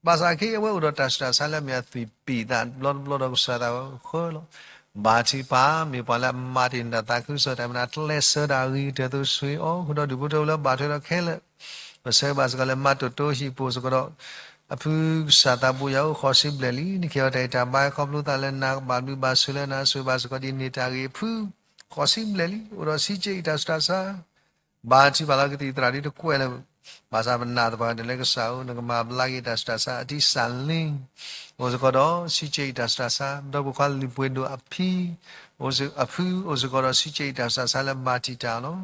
ဘၣ်ဆၣ်ခဲအံၤအဝဲအိၣ်ဒီးတၢ်ဆူးတၢ်ဆါလၢအမ့ၢ်အသွံၣ်ပံာ်သးတဘျီတဘျီဒီးကစၢ်သးဘိဃၢလီၤ. ဘါထုကဖၣ် မ့ၢ်ပှၤလၢအမၤတ့ၢ်နတၢ်သးခုကစီၣ်တၢ်မၤနၢၤ ကျဲးစၢးတၢ်အဂ့ၤကတၢၢ်အသိးဆိၣ်ဂ့ၤအီၤ ဃုာ်ဒီးဒူၣ်ဖိထၢဖိလၢဘၣ်ထွဲဒီးခဲလၢာ် ပဆၢဂ့ၤဘၣ်စ့ၢ်ကီးလၢမၤတိၢ်တိၢ်ဟံၣ်ပူၤစ့ၢ်ကီးဒီး အဖုကစၢ်သးဘိယၤအိၣ်ဃိးဆံဘျဲၣ်လံ နကဟ့ၣ်အီၤတၢ်ဂံၢ်တၢ်ဘါခီဖျိသးလၢနၤ ကဘၣ်ဘျုးဘၣ်ဆိၣ်လၢနၤ ဆိၣ်ဂ့ၤဘၣ်စ့ၢ်ကီးဒ်န့ၣ်တၢ်ဂ့ၢ်အဖု ဃိးဆံဘျဲၣ်လံ အိၣ်ဒီးဆံးကဲအံၤတၢ်ဆူးတၢ်ဆါ ဘါထုကဖၣ်လၢကသံၣ်သရၣ်ဒ်တကွဲးလၢၤ ဘၣ်ဆၣ်ပနာ်သပှၢ်ကတၢၢ်လၢကစၢ်ဧၢ နကမၤဘျါက့ၤတၢ်ဆူးတၢ်ဆါ အတံၢ်စၢ်လ့ အိၣ်စ့ၢ်ကီးဒီးဆံးကဲအံၤတၢ်ဆူးတၢ်ဆါ ဒီပုၢ်ဝဲၢ်ခွါလံၤပှ့ၤဒိၣ်အဖံ အဖု အိၣ်စ့ၢ်ကီးဒီးဆံးကဲအံၤတၢ်ဆူးတၢ်ဆါလၢမၤတံာ်တာ်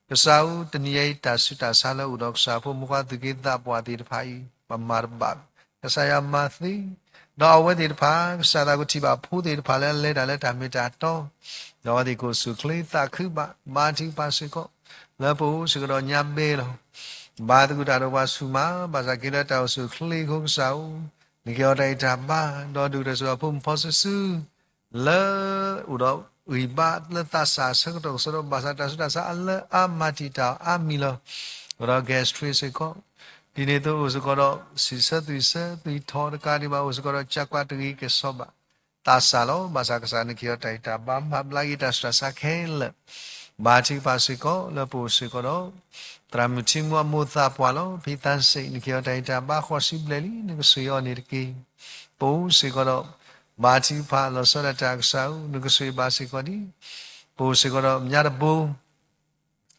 အီၤလီၤ. ကစၢ်ဧၢ တနံၤအံၤတၢ်ဆူးတၢ်ဆါလၢအိၣ်ဒီးကစၢ်ဖိမိၢ်ခွါသူၣ်က့သးပှၢ်သ့ၣ်တဖၣ်အံၤ ပမၤတဘၣ် ကစၢ်ယွၤမၤသ့ ဒီးအဝဲသ့ၣ်တဖၣ် ကစၢ်သးကထံၣ်ဘၣ်ဖိသ့ၣ်တဖၣ်လၢအလဲၤတၢ်လၢတၢ်မ့ၢ်တၢ်တီ ဒီးအဝဲသ့ၣ်ကအိၣ်ဆူၣ်အိၣ်ချ့သးခုဘၣ် ဘါထုကဖၣ်စ့ၢ်ကီး လၢပအိၣ်စ့ၢ်ကီးဒီးညါဘဲလီၤ. ဘါသကိးတၢ်ဒီးပှၤဆူၣ်မး ဘၣ်ဆၣ်က့ၤလၢတၢ်အိၣ်ဆူၣ်အိၣ်ချ့အဃိကစၢ်ဧၢ နကဟ့ၣ်အီၤတၢ်ဂံၢ်တၢ်ဘါ ဒီးဒုၣ်ကတၢၢ်စ့ၢ်ကီးဖိမုၣ်ဖီစုစု လၢအိၣ်ဒီးဂံၢ်ဘါလၢသးစၢ်အဆၢကတီၢ်ကစီဒီး ဘၣ်ဆၣ်တၢ်ဆူးတၢ်ဆါအလၢအါမၤတံာ်တာ်အီၤအါမံၤလီၤ. အိၣ်ဒီး gastric စ့ၢ်ကီး ဒ်န့ၣ်အသိးအိၣ်စ့ၢ်ကီးဒီး ဆံးဆၢသွံၣ်ဆၢသွံၣ်ထီၣ်တကးဒံးဘၣ် အိၣ်စ့ၢ်ကီးဒီး ကကွၢ်တဂ့ၤကဲၤဆီဘၣ် သးစၢ်လီၤ. ဘၣ်ဆၣ်ကစၢ်နကဟ့ၣ်အီၤတၢ်ဂံၢ်တၢ်ဘါ မၤဘျါက့ၤတၢ်ဆူးတၢ်ဆါခဲလၢာ် ဘါထုကဖၣ်စ့ၢ်ကီး လၢပအိၣ်စ့ၢ်ကီးဒီး သရၣ်မုၣ်ထံမူအမိၢ်သးပှၢ်လီၤ. ဖံသးစ့ၣ် နကဟ့ၣ်အီၤတၢ်ဂံၢ်တၢ်ဘါဃိးဆံဘျဲၣ်လံ နကဆိၣ်ဂ့ၤအီၤန့ၣ်တက့ၢ်. ပအိၣ်စ့ၢ်ကီးဒီး ဘါထုကဖၣ်လီၤဆီဒၣ်တၢ်ကစၢ်ဧၢ နကဆိၣ်ဂ့ၤဘၣ်စ့ၢ်ကီးဒ် ပအိၣ်စ့ၢ်ကီးဒီးမၠါတဘိ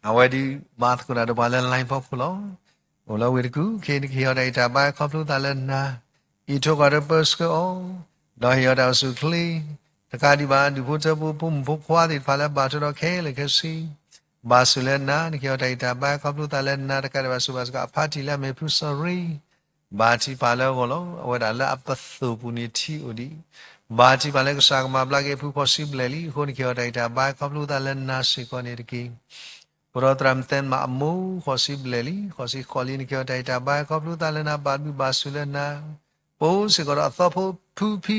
အဝဲဒုးဘါသကိးတၢ်ဒီးပှၤလၢ line ဖီခိၣ်လီၤ. အိၣ်လၢဝ့ၢ်တကူၣ်ခ့ နကဟ့ၣ်အီၤတၢ်ဂံၢ်တၢ်ဘါခီဖျိသးလၢနၤ အံးထိးကွၢ်ထွဲပၢဆှၢအီၤ ဒီးဟ့ၣ်အီၤတၢ်အိၣ်ဆူၣ်အိၣ်ချ့ တကးဒံးဘၣ် ဒူၣ်ဖိထၢဖိ ဖိမုၣ်ဖိခွါသ့ၣ်တဖၣ်လၢဘၣ်ထွဲဒီးခဲလၢာ်ခဲဆ့ ဘၣ်ဆိၣ်လၢနၤ နကဟ့ၣ်အီၤတၢ်ဂံၢ်တၢ်ဘါခီဖျိသးလၢနၤ တကးဒံးဘၣ် ဆိၣ်ဘၣ်စ့ၢ်ကီးအဖါတံၢ်လၢအမ့ၢ်ဖုစီၤရ့ ဘါထုကဖၣ်လၢအဂီၢ်လီၤ. အဝဲဒၣ်လၢအပသိၣ်ပူၤန့ၣ်ထံအိၣ်ဒံး ဘါထုကဖၣ်လၢကစၢ်ကမၤဘျါက့ၤအဖုဃိးဆံဘျဲၣ်လံအဃိ နကဟ့ၣ်အီၤတၢ်ဂံၢ်တၢ်ဘါခီဖျိသးလၢနၤစ့ၢ်ကီးန့ၣ်တက့ၢ်. အိၣ်ဒီးသရၣ်မုၣ်သဲမးအမိၢ်ဃိးဆံဘျဲၣ်လံ ဃိးဆံဃိးလံ နကဟ့ၣ်အီၤတၢ်ဂံၢ်တၢ်ဘါခီဖျိသးလၢနၤ ဘၣ်ဘျုးဘၣ်ဆိၣ်လၢနၤ ပအိၣ်စ့ၢ်ကီးဒီးအသီဖိဖုဖံ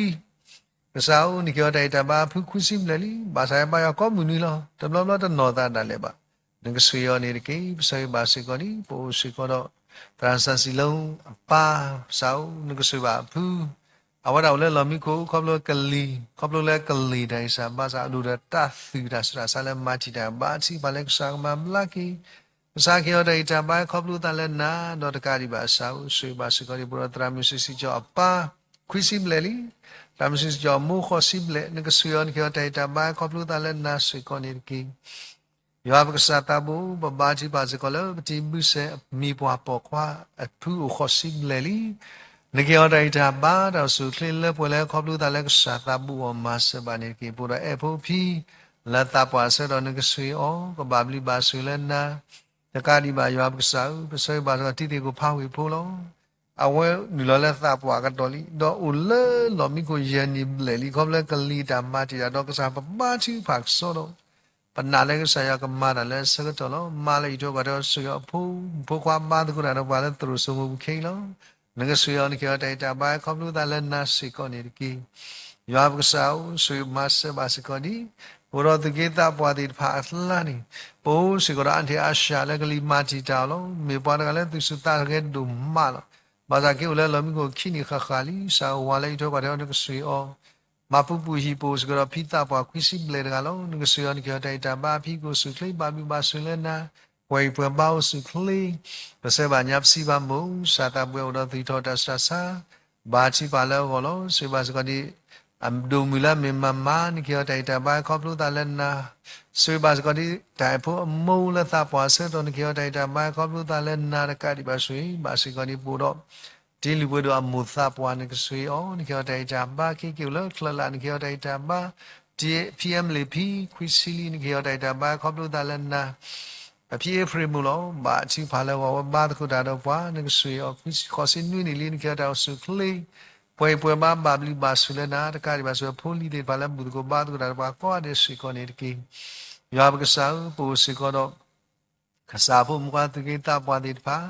ကစၢ်ဧၢ နကဟ့ၣ်အီၤတၢ်ဂံၢ်တၢ်ဘါဖုခွံဆံဘျဲၣ်လံ ဘၣ်ဆၣ်ဟဲဘါယွၤကိးမုၢ်နွံလီၤ တဘျီဘျီတနီၢ်သးဒၣ်လဲာ်ဘၣ် နကဆိၣ်ဂ့ၤအီၤန့ၣ်တက့ၢ်. ပဆၢဂ့ၤဘၣ်စ့ၢ်ကီးဒ် ပအိၣ်စ့ၢ်ကီးဒီး သရၣ်စၢ်စံးလၢအပၢ် ကစၢ်ဧၢ နကဆိၣ်ဂ့ၤဘၣ်အဖု အဝဲဒၣ်အိၣ်လၢလီၢ်မံခိၣ်ခီဖျိကလံၤ ခီဖျိလၢကလံၤတၢ်ဂံၢ်စၢ်ဘါစၢ်အဒိၣ်ဒီးတၢ်သူၣ်တၢ်ဆူးတၢ်ဆါလၢမၤတံာ်တာ် ဘါထုကဖၣ်လၢကစၢ်ကမၤဘျါက့ၤ ကစၢ်ကဟ့ၣ်အီၤတၢ်ဂံၢ်တၢ်ဘါခီဖျိသးလၢနၤ ဒီးတကးဒံးဘၣ်ကစၢ်ဧၢ ဆိၣ်ဂ့ၤဘၣ်စ့ၢ်ကီးဒ် ပအိၣ်ဒီးသရၣ်မုၣ်စံးစံးကၠီအပၢ် ခွံဆံဘျဲၣ်လံ သရၣ်မုၣ်စံးစံးကၠီအမိၢ်ဃိးဆံဘျဲၣ် နကဆိၣ်ဂ့ၤအီၤ နကဟ့ၣ်အီၤတၢ်ဂံၢ်တၢ်ဘါခီဖျိသးလၢနၤစ့ၢ်ကီးန့ၣ်တက့ၢ်. ယွၤပကစၢ်သးဘိ ပဘါထုကဖၣ်စ့ၢ်ကီးလၢပတံၤဘုစဲး မံၤပှၢ်ပိာ်ခွါ အဖုအိၣ်ဃိးဆံဘျဲၣ်လံ နကဟ့ၣ်အီၤတၢ်ဂံၢ်တၢ်ဘါ တၢ်အိၣ်ဆူၣ်အိၣ်ချ့လၢပှဲၤလၢခီဖျိသးလၢကစၢ်သးဘိအီၤမၤစၢၤဘၣ်န့ၣ်တက့ၢ်. ပအိၣ်ဒီးအဲၣ်ဖိဖံ လၢသးပှၢ်အဆၢကတီၢ် နကဆိၣ်ဂ့ၤအီၤ ကဘၣ်ဘျုးဘၣ်ဆိၣ်လၢနၤ တကးဒံးဘၣ်ယွၤပကစၢ်ဧၢ ပဆၢဂ့ၤဘၣ်စ့ၢ်ကီးတံၤသ့ၣ်ခိၣ်ဖးဝ့ၢ်ဖိလီၤ. အဝဲနုာ်လီၤလၢသးပှၢ်အကတီၢ်လံ ဒီးအိၣ်လၢလီၢ်မံခိၣ်ယဲၢ်နံၣ်ဘျဲၣ်လံ ခီဖျိလၢကလံၤတၢ်မၤတံာ်တာ် ဒီးကစၢ်ပဘါထုကဖၣ်ကစီဒီး ပနာ်လၢကစၢ်ယွၤကမၤတၢ်လၢအဆၢကတီၢ်လီၤ. မၤလၢအံးထွဲကွၢ်ထွဲဆိၣ်ဂ့ၤအဖိမုၣ်ဖိခွါ ဘါသကိးတၢ်ဒီးပှၤလၢသရိာ်စိမိၢ်ပူၤခဲအံၤလီၤ. နကဆိၣ်ဂ့ၤအီၤ နကဟ့ၣ်အီၤတၢ်ဂံၢ်တၢ်ဘါခီဖျိသးလၢနၤစ့ၢ်ကီးန့ၣ်တက့ၢ်. ယွၤပကစၢ်ဧၢ ဆိၣ်ဂ့ၤမၤစၢၤဘၣ်စ့ၢ်ကီးဒ် ပအိၣ်ဒီးသူၣ်က့သးပှၢ်သ့ၣ်တဖၣ်အကျါန့ၣ် ပအိၣ်စ့ၢ်ကီးဒီးအါထံးအါစှၤလၢကလံၤမၤတံာ်တာ်အီၤလီၤ. မ့ၢ်ပှၤတဂၤလၢသူၣ်ဆူၣ်သးဂဲၤဒိၣ်မးလီၤ. ဘၣ်ဆၣ်က့ၤအိၣ်လၢလီၢ်မံခိၣ်ခံနံၣ်ဃၣ်ဃၣ်လံ ကစၢ်ဧၢ ဝၤလၢအံးထွဲကွၢ်ထွဲအီၤ နကဆိၣ်ဂ့ၤအီၤ မၤပူၤပူၤဟံၣ်ပူၤစ့ၢ်ကီးဒီးဖံသးပှၢ်ခွံဆံဘျဲၣ်တဂၤလီၤ. နကစၢ်ယွၤ နကဟ့ၣ်အီၤတၢ်ဂံၢ်တၢ်ဘါ အဖံကအိၣ်ဆူၣ်ချ့ ဘၣ်ဘျုးဘၣ်ဆိၣ်လၢနၤ, ပှဲၤအံၤပှဲၤဘါအိၣ်ဆူၣ်ချ့, ပဆၢဘၣ်ညါပစံးဘၣ်မိၢ် စၢ်သးပှဲၤအိၣ်ဒီးသူၣ်ထီၣ်တၢ်ဆူးတၢ်ဆါ ဘါထုကဖၣ်လၢအဂီၢ်လီၤ. ဆိၣ်ဂ့ၤဘၣ်စ့ၢ်ကီးဒ် အဒိၣ်မုၢ်လၢအမ့ၢ်မၤမၤ နကဟ့ၣ်အီၤတၢ်ဂံၢ်တၢ်ဘါ ခီဖျိသးလၢနၤ, ဆိၣ်ဂ့ၤဘၣ်စ့ၢ်ကီးဒ် တၢ်အဲၣ်ဖိအမိၢ်လၢသးပှၢ်အဆၢကတီၢ် နကဟ့ၣ်အီၤတၢ်ဂံၢ်တၢ်ဘါ ခီဖျိသးလၢနၤတကးဒံးဘၣ် ဆိၣ်ဂ့ၤဘၣ်စ့ၢ်ကီးဒ် ပအိၣ်ဒီး တ့လုၢ်ပှဲၤဒိၣ်အမိၢ်သးပှၢ် နကစၢ်ယွၤ နကဟ့ၣ်အီၤတၢ်ဂံၢ်တၢ်ဘါ ခဲက့ၤအိၣ်လၢချၢလၢ် နကဟ့ၣ်အီၤတၢ်ဂံၢ်တၢ်ဘါ, ဖံအဲမလ့ၣ်ဖံ ခွံဆံလံ နကဟ့ၣ်အီၤတၢ်ဂံၢ်တၢ်ဘါ ခီဖျိသးလၢနၤ အဖံအ့ဖြ့ၣ်မိၢ်လီၤ. ဘါထုကဖၣ်လၢအဂီၢ် အဝဲဘါသကိးတၢ်ဒီးပှၤ နကစၢ်ယွၤ ဃိးဆံနွံနံၣ်လံ နကဟ့ၣ်အီၤတၢ်အိၣ်ဆူၣ်ချ့ ပှဲၤအံၤပှဲၤဘါ ဘၣ်ဘျုးဘၣ်ဆိၣ်လၢနၤ တကးဒံးဘၣ် ဆိၣ်ဂ့ၤဖိလံၤသ့ၣ်တဖၣ်လၢဘူၣ်သကိးဘါသကိးတၢ်ဒီးပှၤကိးဂၤဒဲးစ့ၢ်ကီးန့ၣ်တက့ၢ်. ယွၤပကစၢ်ဧၢ, ပအိၣ်စ့ၢ်ကီးဒီး ကစၢ်ဖိမုၣ်ဖိခွါသူၣ်က့သးပှၢ်သ့ၣ်တဖၣ်,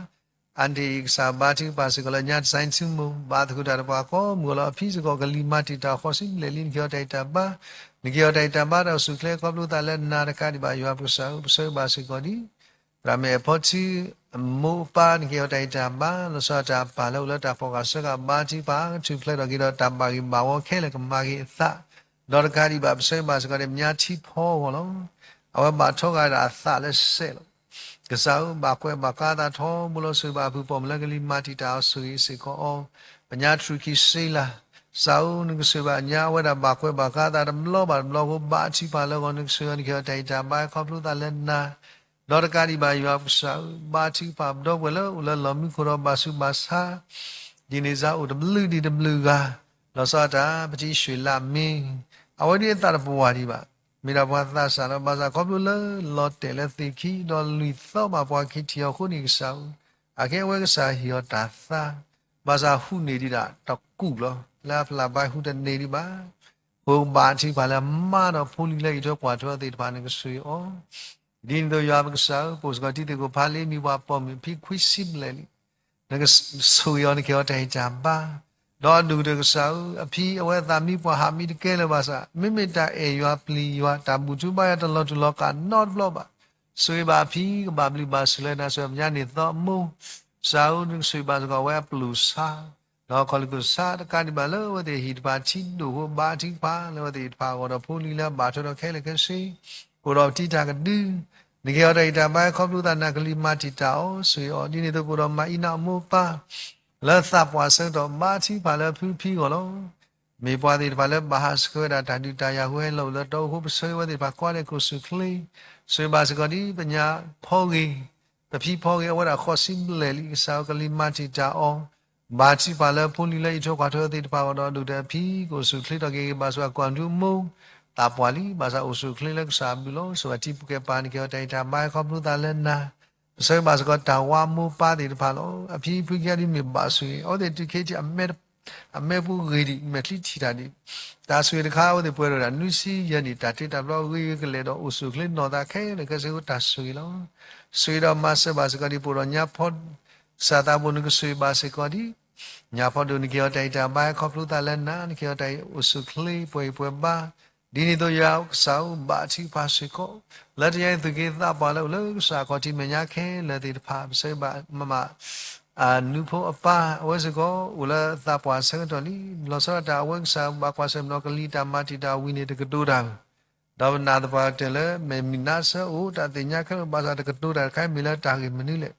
အါတက့ၢ် ကစၢ်ဘါထုကဖၣ်စ့ၢ်ကီးလၢညါ တစဲးဆူမိၢ် ဘါသကိးတၢ်ဒီးပှၤကိးမုၢ်လီၤ. အဖံစ့ၢ်ကီး ကလံၤမၤတံာ်တာ်ဃိးဆံဘျဲၣ်လံ နကဟ့ၣ်အီၤတၢ်ဂံၢ်တၢ်ဘါ, နကဟ့ၣ်အီၤတၢ်ဂံၢ်တၢ်ဘါတၢ်အိၣ်ဆူၣ်ချ့ ခီဖျိသးလၢနၤတကးဒံးဘၣ် ယွၤပကစၢ်ဧၢ, ပဆၢဂ့ၤဘၣ်စ့ၢ်ကီးဒ် သရၣ်မုၣ်အဲၣ်ဖီထံ အမိၢ်အပၢ် နကဟ့ၣ်အီၤတၢ်ဂံၢ်တၢ်ဘါ လီၤဆီဒၣ်တၢ်အပၢ်လၢအိၣ်လၢတၢ်ဖီၣ်ဃာ်ဆၢကတီၢ် ဘါထုကဖၣ် ထူၣ်ဖျဲးထီၣ်က့ၤဒီးတၢ်ဘၣ်ဂ့ၤဘၣ်ဝီခဲလၢာ် ကမၤဂ့ၤအသး ဒီးတကးဒံးဘၣ် ပဆၢဂ့ၤဘၣ်စ့ၢ်ကီးဒ် မညါထံဖီအဂီၢ်လီၤ. အဝဲဘၣ်ထီဂာ်ဒီးအသးလၢစဲးလီၤ. ကစၢ်ဧၢ, ဘၣ်ကွဲးဘၣ်ဃးအသးထီဘိလီၤ. ဆိၣ်ဂ့ၤဘၣ်အဖုၣ်ပိာ်မုၣ်လၢကလံၤမၤတံာ်တာ်အီၤ ဆိၣ်ဂ့ၤစ့ၢ်ကီးအီၤ, ပညါထြူၣ်ခံစ့လၤ, ကစၢ်ဧၢ, နကစၢ်ယွၤ အဝဲဒၣ်ဘၣ်ကွဲးဘၣ်ဃးအသးတဘျီဘၣ်တဘျီအဃိ ဘါထုကဖၣ်လၢအဂီၢ် နကစၢ်ယွၤ နကဟ့ၣ်အီၤတၢ်ဂံၢ်တၢ်ဘါ ခီဖျိသးလၢနၤ ဒီးတကးဒံးဘၣ် ယွၤပကစၢ်ဧၢ, ဘါထုကဖၣ်ပဒီပုၢ်ဝဲၢ်လၢအိၣ်လၢလီၢ်မံခိၣ်ဒီး ဘၣ်ဆူးဘၣ်ဆါ ဒ်န့ၣ်စ့ၢ် အိၣ်တဘျုးဒံးတဘျုးဂၤ, လီၤဆီဒၣ်တၢ် ပတံၤရွှ့ၣ်လၢ်မ့ၢ် အဝဲဒ်အသးတပှၢ်ဒံးဘၣ်, မ့ၢ်ဒၣ်ပှၤသးစၢ်ဒီး ဘၣ်ဆၣ်ခီဖျိလၢလီၤတဲာ်လၢသ့ၣ်ခံ ဒီးလွံၢ်သီဘၣ်ပှၤက့ၤထံၣ်အီၤအဃိန့ၣ် ကစၢ်ဧၢ, အခဲအံၤအဝဲကစၢ်ဟ့ၣ်အီၤတၢ်သါ, ဘၣ်ဆၣ်ဟူးန့ၢ်ဒံးဒၣ်တကူာ်လီၤ, လၢအဖျၢၣ်ဘါဟူးတန့ၢ်ဒံးဘၣ် အဃိဘါထုကဖၣ်လၢအမါဒီးဖိလံၤလၢအံးထွဲကွၢ်ထွဲအီၤသ့ၣ်တဖၣ် နကဆိၣ်ဂ့ၤအီၤ, ဒ်န့ၣ်အသိး ယွၤပကစၢ်ဧၢ, ပအိၣ်စ့ၢ်ကီးတံၤသကိးဖးလ့ မံၤပှၢ်ပိာ်မုၣ် ဖံခွံဆံဘျဲၣ်လံ, နကဆိၣ်ဂ့ၤအီၤ နကဟ့ၣ်အီၤတၢ်ဂံၢ်တၢ်ဘါ, ဒီးအဒိၣ်ကတၢၢ်ကစၢ်ဧၢ, အဖံအဝဲအသးမံပှၢ်ဟးမံတကဲလၢၤဘၣ်ဆၣ် မ့မ့ၢ်တၢ်အဲၣ်ယွၤပျံၤယွၤ တၢ်ဘူၣ်ထူဘါယွၤတလီၤတူာ်လီၤကာ်နီတဘျီဘၣ်, ဆိၣ်ဂ့ၤဘၣ်အဖံ ကဘၣ်ဘျုးဘၣ်ဆိၣ်လၢနၤ ဆိၣ်ဂ့ၤပညါန့ၢ်သီအမိၢ်, ကစၢ်ဧၢ, နကဆိၣ်ဂ့ၤဘၣ်စ့ၢ်ကီးအဝဲအပျိၢ်ဆါ ဒီးခီၣ်လ့ၢ်ခိၣ်ဆါ တကးဒံးဘၣ်လၢအဝဲသ့ၣ်ဟံၣ်တဖၣ်ထံဒိၣ်အဃိ ဘါထုကဖၣ်လၢအဝဲသ့ၣ်ဟံၣ်တဖၣ်အဂီၢ်ဒီးဖိလံၤလၢအဘၣ်ထွဲဒီးခဲလၢာ်ခဲဆ့, ပအိၣ်ဒီးပတံၤတၢ်ကဒု, နကဟ့ၣ်အီၤတၢ်ဂံၢ်တၢ်ဘါ ခီဖျိသးနၤ ကလံၤမၤတံာ်တာ်အီၤ ဆိၣ်ဂ့ၤအီၤ, ဒ်န့ၣ်အသိးပအိၣ်ဒီးမၤအံၤနၤအမိၢ်အပၢ် လၢသးပှၢ်အဆၢကတီၢ် ဘါထုကဖၣ်လၢအဖုဖံအဂီၢ်လီၤ. မ့ၢ်ပှၤသ့ၣ်တဖၣ်လၢဘၣ်ဟးဆှဲးဝဲဒၣ်တၢ်ဒုးတၢ်ယၤ ဟဲလီၤအိၣ်လၢတၢ်အိၣ်ဖှိၣ် ပဆၢဂ့ၤဝဲသ့ၣ်တဖၣ်ကိးဂၤဒဲး ကအိၣ်ဆူၣ်ချ့, ဆိၣ်ဂ့ၤဘၣ်စ့ၢ်ကီးဒ်ပညါဖီဂ့ၤ, ပဖံဖီဂ့ၤ အဝဲဒၣ်ဃိးဆံဘျဲၣ်လံ, ကစၢ်ဧၢ ကလံၤမၤတံာ်တာ်အီၤ, ဘါထုကဖၣ်လၢဖိလံၤလၢအံးထွဲကွၢ်ထွဲအီၤသ့ၣ်တဖၣ်အဂီၢ်ဒီး အဒိၣ်ကတၢၢ်အဖံကအိၣ်ဆူၣ်ချ့ထီၣ်က့ၤ ဘၣ်ဆိၣ်ဘၣ်ကွၢ်ဒုးအမိၢ် သးပှၢ်လံ, ဘၣ်ဆၣ်အိၣ်ဆူၣ်ချ့လၢကစၢ်အဘျုးလီၤ. ဆိၣ်ဂ့ၤဘၣ်တံၤဖိကဲပၤ နကဟ့ၣ်အီၤတၢ်ဂံၢ်တၢ်ဘါ ခီဖျိသးလၢနၤ, ပဆၢဂ့ၤဘၣ်စ့ၢ်ကီးတၢ်ဝါမိၢ်ပၢ်သ့ၣ်တဖၣ်လီၤ. အဖံအဖုခံဂၤဒ်မ့ၢ်ဘၣ်ဆိၣ်ဂ့ၤ အဝဲသ့ၣ်တုၤခဲအံၤ အမဲာ်ပူၤဂ့ၤဒံး မဲာ်ချံထံၣ်တၢ်ဒံး, တၢ်ဆိၣ်ဂ့ၤတခါ အဝဲသ့ၣ်ပှဲၤဒီးဒၣ်နွံဆံယဲၢ်နံၣ် တၢ်တ့တၢ်ဖျီဂ့ၤဂ့ၤကလဲာ်ဒီး အိၣ်ဆူၣ်ချ့နီၢ်သးခဲလၢာ်ခဲဆ့အဃိ တၢ်ဆိၣ်ဂ့ၤလီၤ. ဆိၣ်ဂ့ၤဒီးမၤစၢၤဘၣ်စ့ၢ်ကီးဒ် ပအိၣ်ဒီးညါဖီ ကစၢ်သးဘိ နကဆိၣ်ဂ့ၤဘၣ်စ့ၢ်ကီးဒ် ညါဖီဒိၣ် နကဟ့ၣ်အီၤတၢ်ဂံၢ်တၢ်ဘါ ခီဖျိသးလၢနၤ, နကဟ့ၣ်အီၤတၢ်အိၣ်ဆူၣ်ချ့ ပှဲၤအံၤပှဲၤဘါ, ဒ်န့ၣ်အသိးယွၤကစၢ်ဧၢ ဘါထုကဖၣ်စ့ၢ်ကီး လၢတယါအံၤ သူၣ်က့သးပှၢ်လၢအိၣ်လၢကစၢ်အခီၣ်ထံးမဲာ်ညါခဲလၢာ်သ့ၣ်တဖၣ် ပဆၢဂ့ၤဘၣ်မးမး အနူဖိအပၢ် အဝဲစ့ၢ်ကီး အိၣ်လၢသးပှၢ်ဆၢကတီၢ်လံ, လီၤဆီဒၣ်တၢ် အဝဲကစၢ်ဘၣ်ကွၢ်ဆၢၣ်မဲာ်ဒီးကလံၤတၢ်မၤတံာ်တာ်ဝံၤန့ၣ် တကတိၤတၢ်ဧၢ, ဒီးပနာ်သပှၢ်ကတၢၢ်လၢ မဲာ်မုာ်နါဆၢအိၣ် တၢ်သ့ၣ်ညါခဲလၢာ် ဘၣ်ဆၣ်တကတိၤတၢ်တခါအံၤ မ့ၢ်လၢတၢ်ဂ့ၢ်မနုၤလဲၣ်.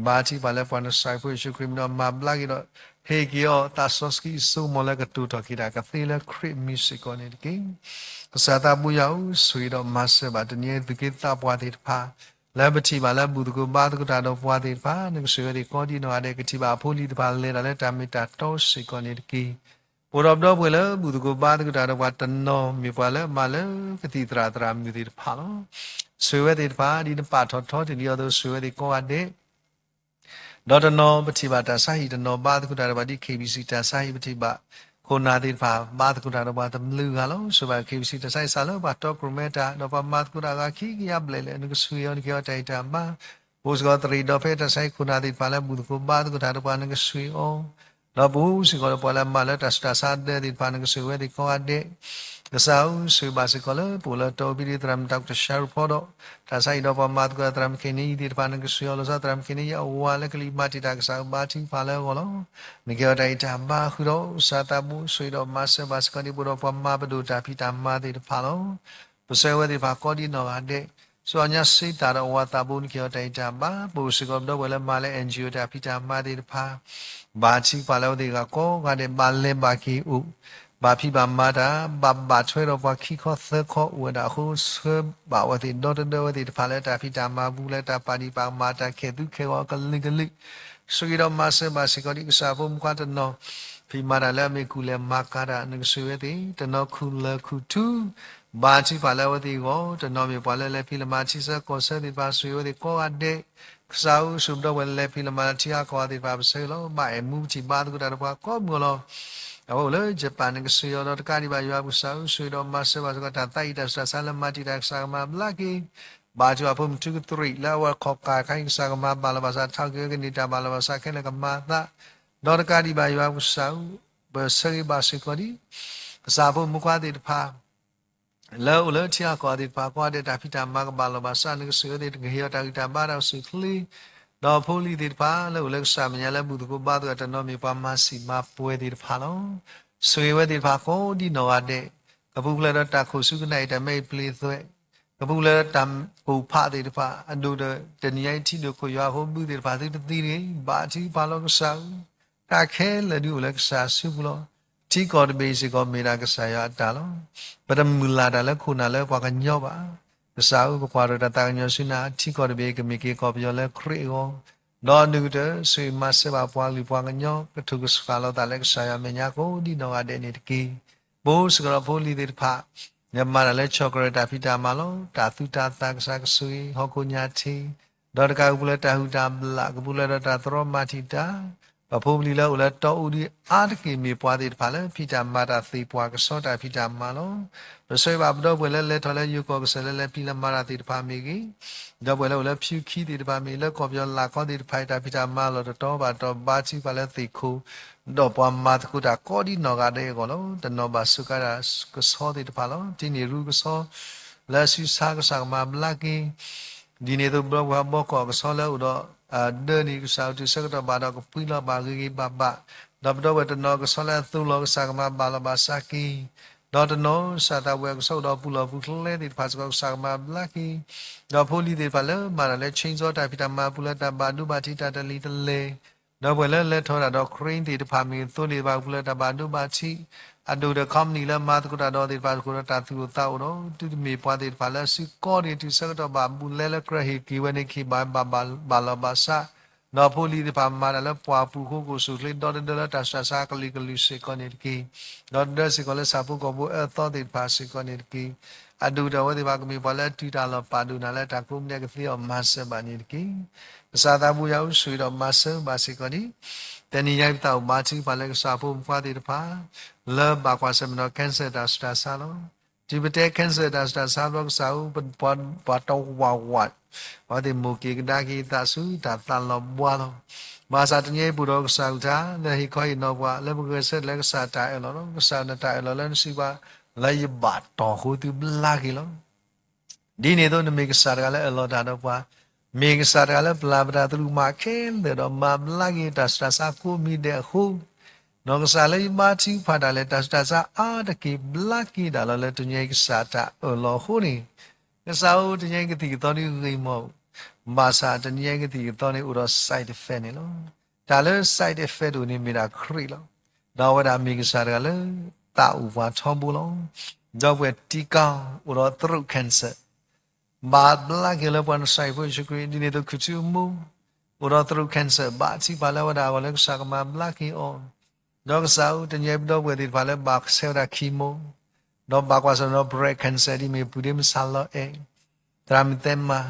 ဘါထုကဖၣ်လၢပှၤနစၢ်ဖိယ့ၣ်ၡူးခရံာ်မံၤဒီး မၤဘျါက့ၤဒီး ဟ့ၣ်က့ၤအီၤသးစီဆှံအစိကမီၤလၢ ကတိၤထီၣ်က့ၤတၢ်ကသ့လၢခရံာ်မံၤစ့ၢ်ကီးန့ၣ်တက့ၢ်. ကစၢ်သးဘိယွၤဧၢ, ဆိၣ်ဂ့ၤဒီးမၤစၢၤဘၣ် တနံၤအံၤ သူၣ်က့သးပှၢ်သ့ၣ်တဖၣ် လၢပထံၣ်ဘၣ်လၢဘူၣ်သကိးဘါသကိးတၢ်ဒီးပှၤသ့ၣ်တဖၣ် နကဆိၣ်ဂ့ၤဝဲသ့ၣ်ကိးဒံနီၢ်ဂၤဒဲး ကထံၣ်ဘၣ်အဖိအလံၤတဖၣ် လဲၤတၢ်လၢတၢ်မ့ၢ်တၢ်တီစ့ၢ်ကီးန့ၣ်တက့ၢ်. ပအိၣ်ဒီးပဒီပုၢ်ဝဲၢ်လၢဘူၣ်သကိးဘါသကိးတၢ်ဒီးပှၤတနီၤ မ့ၢ်ပှၤလၢအမၤလၢကသံၣ်သရၣ်သရၣ်မုၣ်သ့ၣ်တဖၣ်လီၤ. ဆိၣ်ဂ့ၤဝဲသ့ၣ်တဖၣ် ဒ်နပာ်ထီၣ်ထီတ့ၢ်လံအသိး ဆိၣ်ဂ့ၤဝဲသ့ၣ်ကိးဂၤဒဲး ဒီးတနီၤပထံၣ်ဘၣ်တၢ်ဆါဟံၣ်တနီၤဘါသကိးတၢ်ဒီးပှၤဒ် ခ့ၣ်ဘံၣ်စံၣ် တၢ်ဆါဟံၣ် ပထံၣ်ဘၣ် ခိၣ်နၢ်သ့ၣ်တဖၣ် ဘါသကိးတၢ်ဒီးပှၤတဘျုးဂၤလီၤ. ဆိၣ်ဂ့ၤဘၣ် ခ့ၣ်ဘံၣ်စံၣ် တၢ်ဆါဟံၣ်စးလၢပှၤတီကရိၣ်မဲတၢ် ဒီးပှၤမၤသကိးတၢ်အဂၤခံကယၤဘျဲၣ်လဲၣ် နကဆိၣ်ဂ့ၤအီၤ နကဟ့ၣ်အီၤတၢ်ဂံၢ်တၢ်ဘါ. ပအိၣ်စ့ၢ်ကီးသရံးဒီးဖဲတၢ်ဆါဟံၣ်ခိၣ်နၢ်သ့ၣ်တဖၣ်လၢဘူၣ်သကိးဘါသကိးတၢ် ဒီးပှၤနကဆိၣ်ဂ့ၤအီၤ ဒီးပအိၣ်စ့ၢ်ကီးဒီးပှၤလၢအမၤလၢတၢ်ဆူးတၢ်ဆါဒၢသ့ၣ်တဖၣ် နကဆိၣ်ဂ့ၤဝဲသ့ၣ်ကိးဂၤဒဲး ကစၢ်ဧၢ, ဆိၣ်ဂ့ၤဘၣ်စ့ၢ်ကီးလၢပအိၣ်လၢတီအူဖံဒံသရၣ်မုၣ်တၢ်ကတိၤဆါရူၢ်ဖီဒီး တၢ်ဆါဟံၣ်ဒီးပှၤမၤသကိးသရၣ်မုၣ်ခဲနံၤအံၤသ့ၣ်တဖၣ် နကဆိၣ်ဂ့ၤအီၤလီၤဆီ သရၣ်မုၣ်ခဲနံၤအံၤအဝၤလၢကလံၤမၤတံာ်တာ် ကစၢ်ဧၢဘါထုကဖၣ်လၢအဂီၢ်လီၤ. နကဟ့ၣ်အီၤတၢ်အံၤတၢ်ဘါဃုာ်ဒီး ကစၢ်သးဘိ ဆိၣ်ဂ့ၤဒီးမၤစၢၤဘၣ်စ့ၢ်ကီးဒ်ပအိၣ်ဒီးပှၤမၤပဒိၣ်တၢ်ဖံးတၢ်မၤသ့ၣ်တဖၣ်လီၤ. ပဆၢဂ့ၤဝဲသ့ၣ်တဖၣ်ကိးဒ်နီၢ်ဂၤဒဲး, ဆူညါစ့တၢ်ဒီးအဝၤသးဘိ နကဟ့ၣ်အီၤတၢ်အံၤတၢ်ဘါ, ပအိၣ်စ့ၢ်ကီးပဒီပုၢ်ဝဲၢ်လၢမၤလၢ NGO တၢ်ဖံးတၢ်မၤသ့ၣ်တဖၣ် ဘါထုကဖၣ်လၢအဝဲသ့ၣ်ဂၤကိးဂၤဒဲး ဘၣ်လဲၤဘၣ်က့ၤအိၣ်, ဘၣ်ဖံးဘၣ်မၤတၢ်, ဘၣ်ဘၣ်ထွဲဒီးပှၤခံခီသၢခီအိၣ်ဝဲဒၣ်အဃိ ဆှၢဘၣ်အဝဲသ့ၣ်ဒီတဒၢဝဲသ့ၣ်တဖၣ်လၢတၢ်ဖံးတၢ်မၤပူၤ လၢတၢ်ပာ်ဒံးပာ်ကမၣ်တၢ်ခဲၣ်သူခဲဂီၤအကလုာ်ကလုာ်, ဆိၣ်ဂ့ၤဒီးမၤစၢၤဘၣ်စ့ၢ်ကီးဒ်ကစၢ်ဖိမုၣ်ခွါတနီၤ ဖံးမၤတၢ်လၢအမ့ၢ်ကူၣ်လဲၤမၤကၤတၢ် နကဆိၣ်ဂ့ၤဝဲသ့ၣ် တနီၤခူၣ်လၢၢ်ခူၣ်ထူ ဘါထုကဖၣ်လၢအဝဲသ့ၣ်အဂီၢ်, တနီၤမ့ၢ်ပှၤလၢလဲၤဖံးလဲၤမၤထံဆၢကီၢ်ဆၢသ့ၣ်တဖၣ် ဆိၣ်ဂ့ၤဝဲသ့ၣ်ကိးဂၤဒဲး, ကစၢ်ဧၢ ဆိၣ်ဂ့ၤပဒီပုၢ်ဝဲၢ်လၢလဲၤဖံးလဲၤမၤလၢထံဟါကီၢ်သ့ၣ်တဖၣ် ပဆၢဂ့ၤလီၤ. ဘၣ်အဲၣ်မူပထံၣ်ဘါသကိးတၢ်ဒီးပှၤကိးမုၢ်လီၤ. အဝဲအိၣ်လၢယပၣ် နကဆိၣ်ဂ့ၤအီၤဒီးတကးဒံးဘၣ်ယွၤ ကစၢ်ဧၢ ဆိၣ်ဂ့ၤဒီးမၤစၢၤဘၣ်စ့ၢ်ကီး တၢ်သးအံၤတၢ်ဆူးတၢ်ဆါလၢမၤတံာ်တာ် ကစၢ်ကမၤဘျါက့ၤ, ဘါထုကဖၣ်ဖိမုၣ်ထူကတြံးလၢအဝဲခီၣ်ကၢ်ခါအံၤ ကစၢ်ကမၤဘၣ်လီၤဘၣ်စး ထီၣ်က့ၤဝဲကန့ၢ်တၢ်ဘၣ်လီၤဘၣ်စးခဲလၢာ်ကမၤအသး, ဒီးတကးဒံးဘၣ်ယွၤ ကစၢ်ဧၢ ပဆၢဂ့ၤဘၣ်စ့ၢ်ကီးဒ် ကစၢ်ဖိမုၣ်ခွါသ့ၣ်တဖၣ် လၢအအိၣ်လၢထံဟါကီၢ်သ့ၣ်တဖၣ် ကိးဂၤဒဲး တၢ်ဖံးတၢ်မၤကဘၣ်လီၤဘၣ်စး နကဆိၣ်ဂ့ၤဝဲသ့ၣ် နကဟ့ၣ်အီၤတၢ်ဂံၢ်တၢ်ဘါတၢ်အိၣ်ဆူၣ်အိၣ်ချ့, ဒီးဖိလံၤသ့ၣ်တဖၣ်လၢအအိၣ်လၢကစၢ်မဲာ်ညါလၢဘူၣ်သကိးဘါသကိး တနီၤမ့ၢ်ပှၤမၤစံၣ်မၤပှဲၤသ့ၣ်တဖၣ်လီၤ. ဆိၣ်ဂ့ၤဝဲသ့ၣ်တဖၣ်ကိးဒ်နီၢ်ဂၤဒဲး, ကပူၤဖျဲးဒီးတၢ်ခိၣ်ဆူကနၣ်အံၤ တၢ်မဲအံၤပျ့ၤသွဲး, ကပူၤဖျဲးဒီးတၢ်ပိာ်ဖးသ့ၣ်တဖၣ် အဒိၣ်ဒီး တနံၤညါအံၤထံဒိၣ်ခိၣ်ယွၤအဃိ ဘုသ့ၣ်တဖၣ်သုတသံတဂ့ၤ, ဘါထုကဖၣ်လီၤကစၢ်ဧၢ တၢ်ခဲလၢာ်ဒုးအိၣ်လၢကစၢ်အစုပူၤလီၤ. ထံကီၢ်တဘ့ၣ်အံၤစ့ၢ်ကီးမ့ၢ်ဒၣ်ကစၢ်ယွၤအတၢ်လီၤ. ပတမုၢ်လၢ်တၢ်လၢခိၣ်နၢ်လၢပှၤကညီဘၣ်. ကစၢ်ဧၢ ပကွၢ်ထီၣ်တၢ်သးကညီၤဆူနၤ, ထံကီၢ်တဘ့ၣ်အံၤကမ့ၢ်က့ၤကီၢ်ပယီၤလၢခရံာ်အဂီၢ်, ဒီးအဒုးကတၢၢ် ဆိၣ်ဂ့ၤမၤစၢၤဘၣ်ပှၤကလုာ်ပှၤကညီ ကထိၣ်ကစှၤလိာ်သးလၢကစၢ်ယွၤမဲာ်ညါကိးဒ်နီၢ်ဂၤဒဲးန့ၣ်တက့ၢ်. ပအိၣ်စ့ၢ်ကီးဒီးဖိလံၤသ့ၣ်တဖၣ် နမၤတၢ်လၢဆီၣ်ကရၢၢ်တၢ်ဖံးတၢ်မၤလီၤ. တၢ်သူတၢ်သၣ် ကစၢ်ကဆိၣ်ဂ့ၤ ဟီၣ်ခိၣ်ညါထံး, ဒီးတကးကပူၤလၢတၢ်ဟုၣ်တၢ်ဘျၣ် ကပူၤလၢဒီးတၢ်သရီမၤထံၣ်တၢ်, ပဖိပလံၤလၢအိၣ်လၢတီအူဒ်အါတက့ၢ် မ့ၢ်ပှၤသ့ၣ်တဖၣ်လၢဖံးတၢ်မၤတၢ်သ့ၣ်ပှၤကဆီတၢ်ဖံးတၢ်မၤလီၤ. ပဆၢဂ့ၤဘၣ်ပဒီပုၢ်ဝဲၢ်လၢလဲၤထီၣ်လၢယိၤကီၢ်ကစၢၢ်လၢလဲၤဖံးလဲၤမၤတၢ်သ့ၣ်တဖၣ်မ့ၢ်ဂ့ၤ, ဒီပုၢ်ဝဲၢ်လၢအိၣ်လၢဖၠူခံသ့ၣ်တဖၣ်မ့ၢ်ဂ့ၤ လၢကီၢ်ပယီၤလၢ်ကီသ့ၣ်တဖၣ်အံၤ တၢ်ဖံးတၢ်မၤလီၤတတီၤဘၣ်တတီၤ ဘါထုကဖၣ်လၢသ့ၣ်ခိၣ် ဒီးပှၤမၤသကိးတၢ်ကိးဒ်နီၢ်ဂၤဒဲးအဂီၢ်လီၤ. တနီၤဘၣ်စူးကါဒၣ်ကဆီသ့ၣ်တဖၣ်လီၤ. ဒ်န့ၣ်ရူကဆီ လၢအစုဆါ ကစၢ်ကမၤဘျါက့ၤ, ဒ်န့ၣ်အသိး ဘီကီၢ်ကဆီလၢအိၣ်ဒီး ဒၢန့ၣ် ကစၢ်အိၣ်တုၤဆၢကတီၢ်ဘၣ်ဒီး ကပှံၤလီၤဘၣ်ဂ့ၤဂ့ၤဘၣ်ဘၣ်, ဒီးပဒီပုၢ်ဝဲၢ်တနီၤကဆီလၢအသိးလီၤ ကစၢ်ကမၤဘၣ်လီၤဘၣ်စးက့ၤ, ဒီးတနီၤ ကစၢ်သးဝဲကဆီအိၣ်ဒီးပူၤလီၢ်ပူၤကျဲသ့ၣ်တဖၣ်စ့ၢ်ကီး ကစၢ်ကမၤဘျါက့ၤ, ဒီးဖိလံၤသ့ၣ်တဖၣ်လၢမၤတၢ်လၢ chainsaw တၢ်ဖံးတၢ်မၤပူၤလၢတၢ်ဘၣ်ဒိဘၣ်ထံးတၢ်တလံၤတလဲၢ်, ဒီပုၢ်ဝဲၢ်လၢလဲၤထီၣ်တၢ်ဒီး crane သ့ၣ်တဖၣ်မ့ၢ်ဂ့ၤ သိလ့ၣ်တဖၣ်ပူၤလၢတၢ်ဘၣ်ဒိဘၣ်ထံး, အဒိၣ်ဒီး company လၢမၤသကိးတၢ်ဒီးသ့ၣ်တဖၣ်စ့ၢ်ကီးဒီးတၢ်သူၣ်အိၣ်သးအိၣ်ဒီး သုတမ့ၢ်ပှၤသ့ၣ်တဖၣ်လၢအစုကီဒၣ်တုၤဆၢကတီၢ်ဘၣ် ဘူးလဲလၢကြၢးဟ့ၣ်က့ၤဝဲန့ၣ် ကဟ့ၣ်ဘၣ်ဘၣ်လီၤဘၣ်စး, ဒီးဖိလံၤသ့ၣ်တဖၣ်မၤတၢ်လၢပှၢ်ပူၤဃိကအိၣ်ဆူၣ်အိၣ်ချ့ ဒီတဒၢလၢတၢ်ဆူးတၢ်ဆါကလုာ်ကလုာ်စ့ၢ်ကီးန့ၣ်တက့ၢ်. ဒီတဒၢစ့ၢ်ကီးလၢဆၣ်ဖိကီၢ်ဖိအၢသီသ့ၣ်တဖၣ်စ့ၢ်ကီးန့ၣ်တက့ၢ်. အဒိၣ်ဒီးအဝဲသ့ၣ်တဖၣ်ကမ့ၢ်ပှၤလၢအတုၤတၢ်လီၤပာ်ဒိၣ်နၤလၢတၢ်ကိးမံၤဒဲး ကသ့အီၤမၤစၢၤဘၣ်န့ၣ်တက့ၢ်. ကစၢ်သးဘိယွၤဧၢ ဆိၣ်ဂ့ၤဒီးမၤစၢၤဘၣ်စ့ၢ်ကီးဒံး တနံၤညါအံၤပသးအိၣ်ဘါထုကဖၣ်လၢကစၢ်ဖိမုၣ်ဖိခွါသ့ၣ်တဖၣ် လၢဘၣ်ကွၢ်ဆၢၣ်မဲာ်ဒီး cancer တၢ်ဆူးတၢ်ဆါလီၤ. တုၤပတဲ cancer တၢ်ဆူးတၢ်ဆါဘျီ ကစၢ်ဧၢ ပှၤတဝးဝး အဝဲသ့ၣ်မိၣ်က့ၤကဒါက့ၤသးဆူတၢ်သးလီၤဘှါလီၤ. ဘၣ်ဆၣ်တနံၤအံၤ ပအိၣ်ဒီးကစၢ်အကလုၢ်ကထါ လၢဟ့ၣ်ခီဟ့ၣ်နီၤပှၤ လၢပဂဲၤဆၢထၢၣ်လၢကစၢ်တၢ်အၢၣ်လီၤလီၤ. ကစၢ်နတၢ်အၢၣ်လီၤလၢနစုပှၤ လၢယဘၣ်တီၢ်အဃိ သုဘျါက့ၤလီၤ. ဒ်န့ၣ်အသိး နမ့ၢ်ကစၢ်တဂၤလၢအၢၣ်လီၤတၢ်ဒီးပှၤ, မ့ၢ်ကစၢ်တဂၤလၢပျၢ်ပတၢ်သရူးမးခဲလၢာ်ဒီး မၤဘျါက့ၤတၢ်ဆူးတၢ်ဆါကိးမံၤဒဲးအဃိ, နီၢ်ကစၢ်လၢယဘါထုကဖၣ်တၢ်လဲၣ် တၢ်ဆူးတၢ်ဆါအါတက့ၢ် ဘျါက့ၤဒၣ်လီၤလၢတနံၤအံၤကစၢ်တၢ်အၢၣ်လီၤအဃိန့ၣ်, ကစၢ်ဧၢ တနံၤအံၤကသံၣ်ကသီဒုးဂ့ၤမး, ဘၣ်ဆၣ်တနံၤအံၤကသံၣ်ကသီန့ၣ်အိၣ်ဒီး side effect န့ၣ်လီၤ. တၢ်လၢ side effect တအိၣ်န့ၣ်မ့ၢ်ဒၣ်ခရံာ်လီၤ. ဒီးအဝဲဒၣ်မ့ၢ်ကစၢ်တဂၤလၢ သးအိၣ်ပှၤထီဘိလီၤ. ဒီပုၢ်ဝဲၢ်တံကါအိၣ်ဒီး throat cancer ဘၣ်ဘျါက့ၤလၢပှၤနစၢ်ဟံၣ်ဖိယ့ၣ်ၡူးခရံာ်, ဒ်န့ၣ်အသိး ခူၣ်ထူအမိၢ် အိၣ်ဒီး throat cancer ဘါထုကဖၣ်လၢအဝဲဒၣ်အဂီၢ်လၢကစၢ်ကမၤဘျါက့ၤအီၤ, ဒီးကစၢ်ဧၢ တနံၤအံၤပဒီပုၢ်ဝဲၢ်သ့ၣ်တဖၣ်လၢဘၣ်ဆဲးဝဲဒၣ် chemo ဒီးဘၣ်ကွၢ်ဆၢၣ်မဲာ်ဒီး breast cancer ဒ်မ့ၢ်ပုၢ်ဒ့မုၣ်ဆၣ်လီၤအဲၣ် သရၣ်မုၣ်သဲမၤ,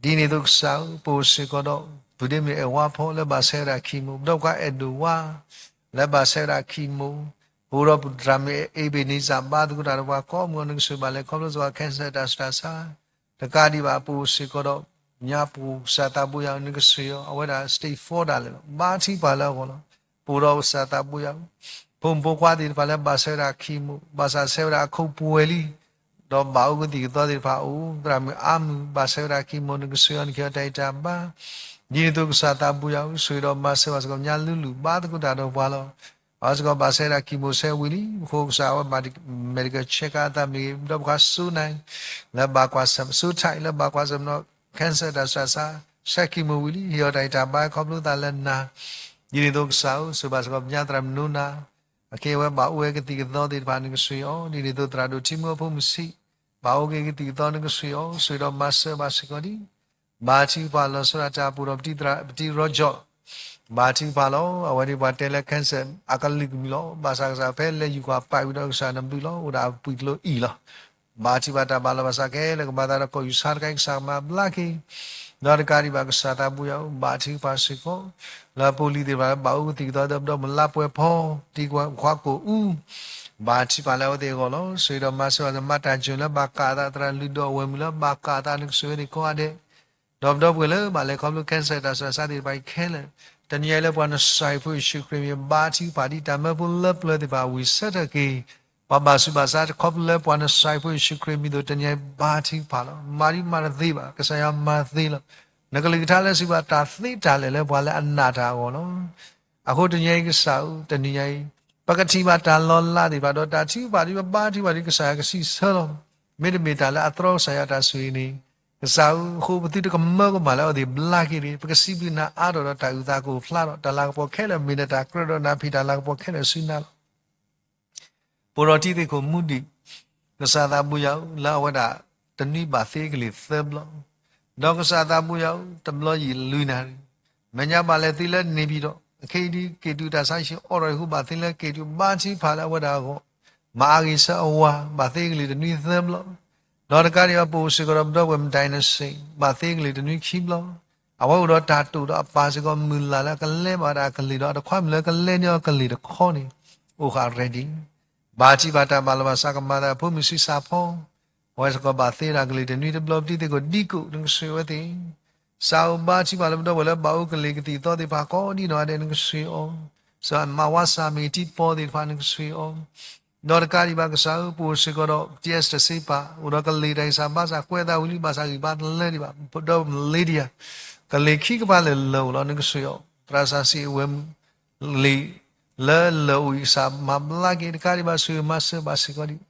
ဒ်န့ၣ်အသိးကစၢ်ဧၢ ပအိၣ်စ့ၢ်ကီးဒီး ပုၢ်ဒ့မုၣ်အဲၣ်ဝါဖီလၢဘၣ်ဆဲးဝဲဒၣ် chemo, ဒီးပှၤအဲၣ်ဒိးဝါ လၢဘၣ်ဆဲးဝဲဒၣ် chemo, ပအိၣ်ဒီးသရၣ်မုၣ် Ebenezer ဘါသကိးတၢ်ဒီးပှၤကိးမုၢ်နံၤ နကဆိၣ်ဂ့ၤဘၣ်လဲၤခီဖျိစ့ၢ်ကီး cancer တၢ်ဆူးတၢ်ဆါ, တကးဒံးဘၣ် ပအိၣ်စ့ၢ်ကီးဒီး ညါပူၤ ကစၢ်သးဘိယွၤဧၢ နကဆိၣ်ဂ့ၤအီၤ အဝဲဒၣ် stage four ဒၣ်လဲာ်လီၤ. ဘါထုကဖၣ်လၢအဂီၢ်လီၤ. ပအိၣ်ဒီးကစၢ်သးဘိယွၤဧၢ ဖိမုၣ်ဖိခွါသ့ၣ်တဖၣ်လၢဘၣ်ဆဲးဝဲဒၣ် chemo ဘၣ်ဆၣ်ဆဲးဝဲဒၣ်အခိၣ်ပှဲၤလံ, ဒီးဘၣ်အိၣ်ကသံၣ်ကသီသ့ၣ်တဖၣ်အိၣ် သရၣ်မုၣ်အါမုၢ် ဘၣ်ဆဲးဝဲဒၣ် chemo နကဆှၢအီၤ နကဟ့ၣ်အီၤတၢ်ဂံၢ်တၢ်ဘါ, ဒ်န့ၣ်အသိးကစၢ်သးဘိယွၤဧၢ, ဆိၣ်ဂ့ၤဒီးမၤစၢၤဘၣ်စ့ၢ်ကီး မညါလူလူ ဘါသကိးတၢ်ဒီးပှၤလီၤ. အဝဲစ့ၢ်ကီးဘၣ်ဆဲးဝဲဒၣ် chemo ဆဲးဝံၤလံ, ပဃိကစၢ်အဝဲမၤ medical check အသးမ့ၢ်ဂ့ၤ, ဒီးပှၤစိန့ၣ် လၢဘၣ်ကွၢ်ဆၢၣ် စိထၢၣ်လၢဘၣ်ကွၢ်ဆၢၣ်မနီၤ cancer တၢ်ဆူးတၢ်ဆါ, ဆဲး chemo ဝံၤလံ, ဟ့ၣ်အီၤတၢ်ဂံၢ်တၢ်ဘါခီဖျိသးလၢနၤ, ဒ်န့ၣ်အသိးကစၢ်ဧၢ, ဆိၣ်ဂ့ၤဘၣ်စ့ၢ်ကီး ပညါသရၣ်မုၣ်နိနၤ အခဲအံၤဝဲဘၣ်အိၣ်ဝဲကသံၣ်ကသီသ့ၣ်တဖၣ် နကဆှၢအီၤ, ဒ်န့ၣ်အသိးသရၣ်ဒိၣ်ထံမုၢ်အဖိမုၣ်ဆံး ဘၣ်အိၣ်က့ၤကသံၣ်ကသီ နကဆှၢအီၤ, ဆိၣ်ဂ့ၤဒီးမၤစၢၤဘၣ်စ့ၢ်ကီးဒံး, ဘါထုကဖၣ်လီၤဆီဒၣ်တၢ်ပူၤဒီး ပတံၤရီကၠီၣ်, ဘါထုကဖၣ်လီၤ, အဝဲန့ၣ်ပှၤတဲလၢ cancer အကလုာ်ကလုာ်လီၤ, ဘၣ်ဆၣ်ကစၢ်ဖဲလဲၤယူၤကွၢ်ပာ်ဝံၤဒီးကစၢ်နဘျုးလီၤ, အိၣ်ဒၣ်အပှံၤကျိအံၤလီၤ. ဘါထုကဖၣ်တၢ်ဘၣ်လီၤဘၣ်ဆၣ်ခဲလၢာ် ကမၤသးဒီးကီၢ်ယူၢ်ဆါတခါအံၤ ကစၢ်ကမၤဘျါက့ၤ, ဒီးတကးဒံးဘၣ်ကစၢ်သးဘိယွၤဧၢ, ဘါထုကဖၣ်စ့ၢ်ကီး လၢဖိလံၤသ့ၣ်တဖၣ်လၢဘၣ်အိၣ်ကသံၣ်ကသီ ဒီးပဒီမုၢ်လါပှဲၤဖီ တံၤကွၢ်ခွါကိၣ်အူ ဘါထုကဖၣ်လၢအဝဲသ့ၣ်အဂီၢ်လီၤ. ဆိၣ်ဂ့ၤဒီးမၤစၢၤဘၣ်စ့ၢ်ကီး မၤတၢ်စၢၤလၢဘၣ်ကးအသး သရၣ်လုၢ်ဒိၣ်အဝဲၢ်မုၣ်လၢဘၣ်ကးအသး နကဆိၣ်ဂ့ၤအဝဲသ့ၣ်ကိးဂၤဒဲး, ဒီးပဒီပုၢ်ဝဲၢ်လၢဘၣ်လဲၤခီဖျိ cancer တၢ်ဆူးတၢ်ဆါသ့ၣ်တဖၣ်အံၤခဲလၢာ်, တနံၤအံၤလၢပှၤနစၢ်ဟ့ၣ်ဖိယ့ၣ်ၡူးခရံာ်မံၤ ဘါထုကဖၣ်ဒ်တၢ်မၢဖိလၢပျၢၤသ့ၣ်တဖၣ်ဝံၤဆၢထၢၣ်က့ၤ, ပှၤဘၣ်ဆူးဘၣ်ဆါခီဖျိလၢပှၤနစၢ်ဟ့ၣ်ဖိယ့ၣ်ၡူးခရံာ်မံၤအသိး တနံၤအံၤဘါထုကဖၣ်လီၤ. မၤဒ်မၤတသ့ဘၣ်, ကစၢ်ယွၤမၤသ့လီၤ. နကလုၢ်ကထါလၢစံးဘၣ်တၢ်သ့တၢ်လၢာ်လၢပှၤလၢအနာ်တၢ်အဂီၢ်လီၤ. အဃိတနံၤအံၤကစၢ်ဧၢ, တနံၤအံၤ ပကထံၣ်ဘၣ်တၢ်လီၤလးသ့ၣ်တဖၣ်ဒီး တၢ်ထုကဖၣ်ဒ်ပဘါထုကဖၣ်ဒ်ကစၢ်ယွၤကစံးဆၢလီၤ. မ့တမ့ၢ်တၢ်လၢအတြီကစၢ်ယွၤတၢ်ဆိၣ်ဂ့ၤန့ၣ်, ကစၢ်ဧၢ, အဃိပသုတကမၢကမၣ်လၢအဝဲသ့ၣ်ဘျါက့ၤတဂ့ၤ. ပကစံးဘျုးနၤအါထီၣ်ဒီးတၢ်အုၣ်သးကအိၣ်ဖျါဒီး တၢ်လၤကပီၤခဲလၢာ်မ့ၢ်ဒီးတၢ်ကြၢးဒီးနၤ ဖံးတၢ်လၤကပီၤခဲလၢာ်ဆူနၤလီၤ. ပအိၣ်ဒီးတံၤသကိးမူဒံး, ကစၢ်သးဘိယွၤဧၢ, လၢအဝဲဒၣ်တနွံဘၣ်သ့ကလံၤသၢဘျီ, ဒီးကစၢ်သးဘိယွၤဧၢ, တဘျီယံာ်လွံၢ်နၣ်ရံၣ်, မဲာ်ညါဘၣ်လဲၤသ့လၢန့ၣ်ပံၤဒီး အခဲအံၤဒ်က့ၤတုၤတၢ်ဆါဟံၣ်အိးထီၣ်အဃိ ဘၣ်သ့လၢက့ၤတုၤ ဘါထုကဖၣ်လၢအဝဲဒၣ်အဂီၢ်, မၤအါဂ့ၤဆၢအဝၤ ဘၣ်သ့ကလံၤတနွံသၢဘျီ, ဒီးတကးဒံးဘၣ်ပအိၣ်စ့ၢ်ကီးဒီးပဒီပုၢ်ဝဲၢ်မုၣ်ဒိးနစ့ၣ် ဘၣ်သ့ကလံၤတနွံခံဘျီ, အဝဲအိၣ်ဒီးတၢ်တိာ်ဒီးအပၢ်စ့ၢ်ကီး မုၢ်လၢ်လၢအကလဲၤဘၣ်ဒၣ်အကလံၤဒီး အတခွါမုၣ်လၢကလဲၤန့ၢ်အီၤကလံၤတခီန့ၣ်, အိၣ်ဃာ် ready, ဘါထုကဖၣ်တၢ်ဘၣ်လီၤဘၣ်စးကမၤသး ဖိမုၣ်ဆံးစၢ်ဖီ အဝဲစ့ၢ်ကီးဘၣ်သ့ဒၣ်ကလံၤတနွံတဘျီ ပတံၤသကိးဒံကိး နကဆိၣ်ဂ့ၤအဝဲသ့ၣ်, စးအိၣ်ဘါထုကဖၣ်လၢပဒီပုၢ်ဝဲၢ်လၢဘၣ်အိၣ်ကလံၤကသံၣ်ကသီသ့ၣ်တဖၣ်ကိးဒံနီၢ်ဂၤဒဲး နကဆိၣ်ဂ့ၤအီၤ, စးမၤဝါစၢ်မ့ၢ်ဂ့ၤ တံၤပီၢ်သ့ၣ်တဖၣ် နကဆိၣ်ဂ့ၤအီၤ, ဒီးတကးဒံးဘၣ်ကစၢ်ဧၢ, ပအိၣ်စ့ၢ်ကီးဒီး ပတံၤအ့စတၢ်စ့ပၢ် အိၣ်ဒီးကလံၤတၢ်ဂံၢ်စၢ်ဘါစၢ် ကွဲးအသးဝံၤလံ ဘၣ်ဆၣ်ဂံၢ်ဘါတလၢဒံးဘၣ်, ပဒီပုၢ်ဝဲၢ် Lydia ကလံၤခံကပၤလၢာ်လၢာ်အိၣ်လီၤ နကဆိၣ်ဂ့ၤအီၤ, သရၣ်စီဆှံအဝဲၢ်မုၣ် လံာ်လၢလၢာ်အိၣ်အံၤ ကစၢ်မၤဘျါက့ၤ တကးဒံးဘၣ်ဆိၣ်ဂ့ၤမၤစၢၤဘၣ်စ့ၢ်ကီးဒံး,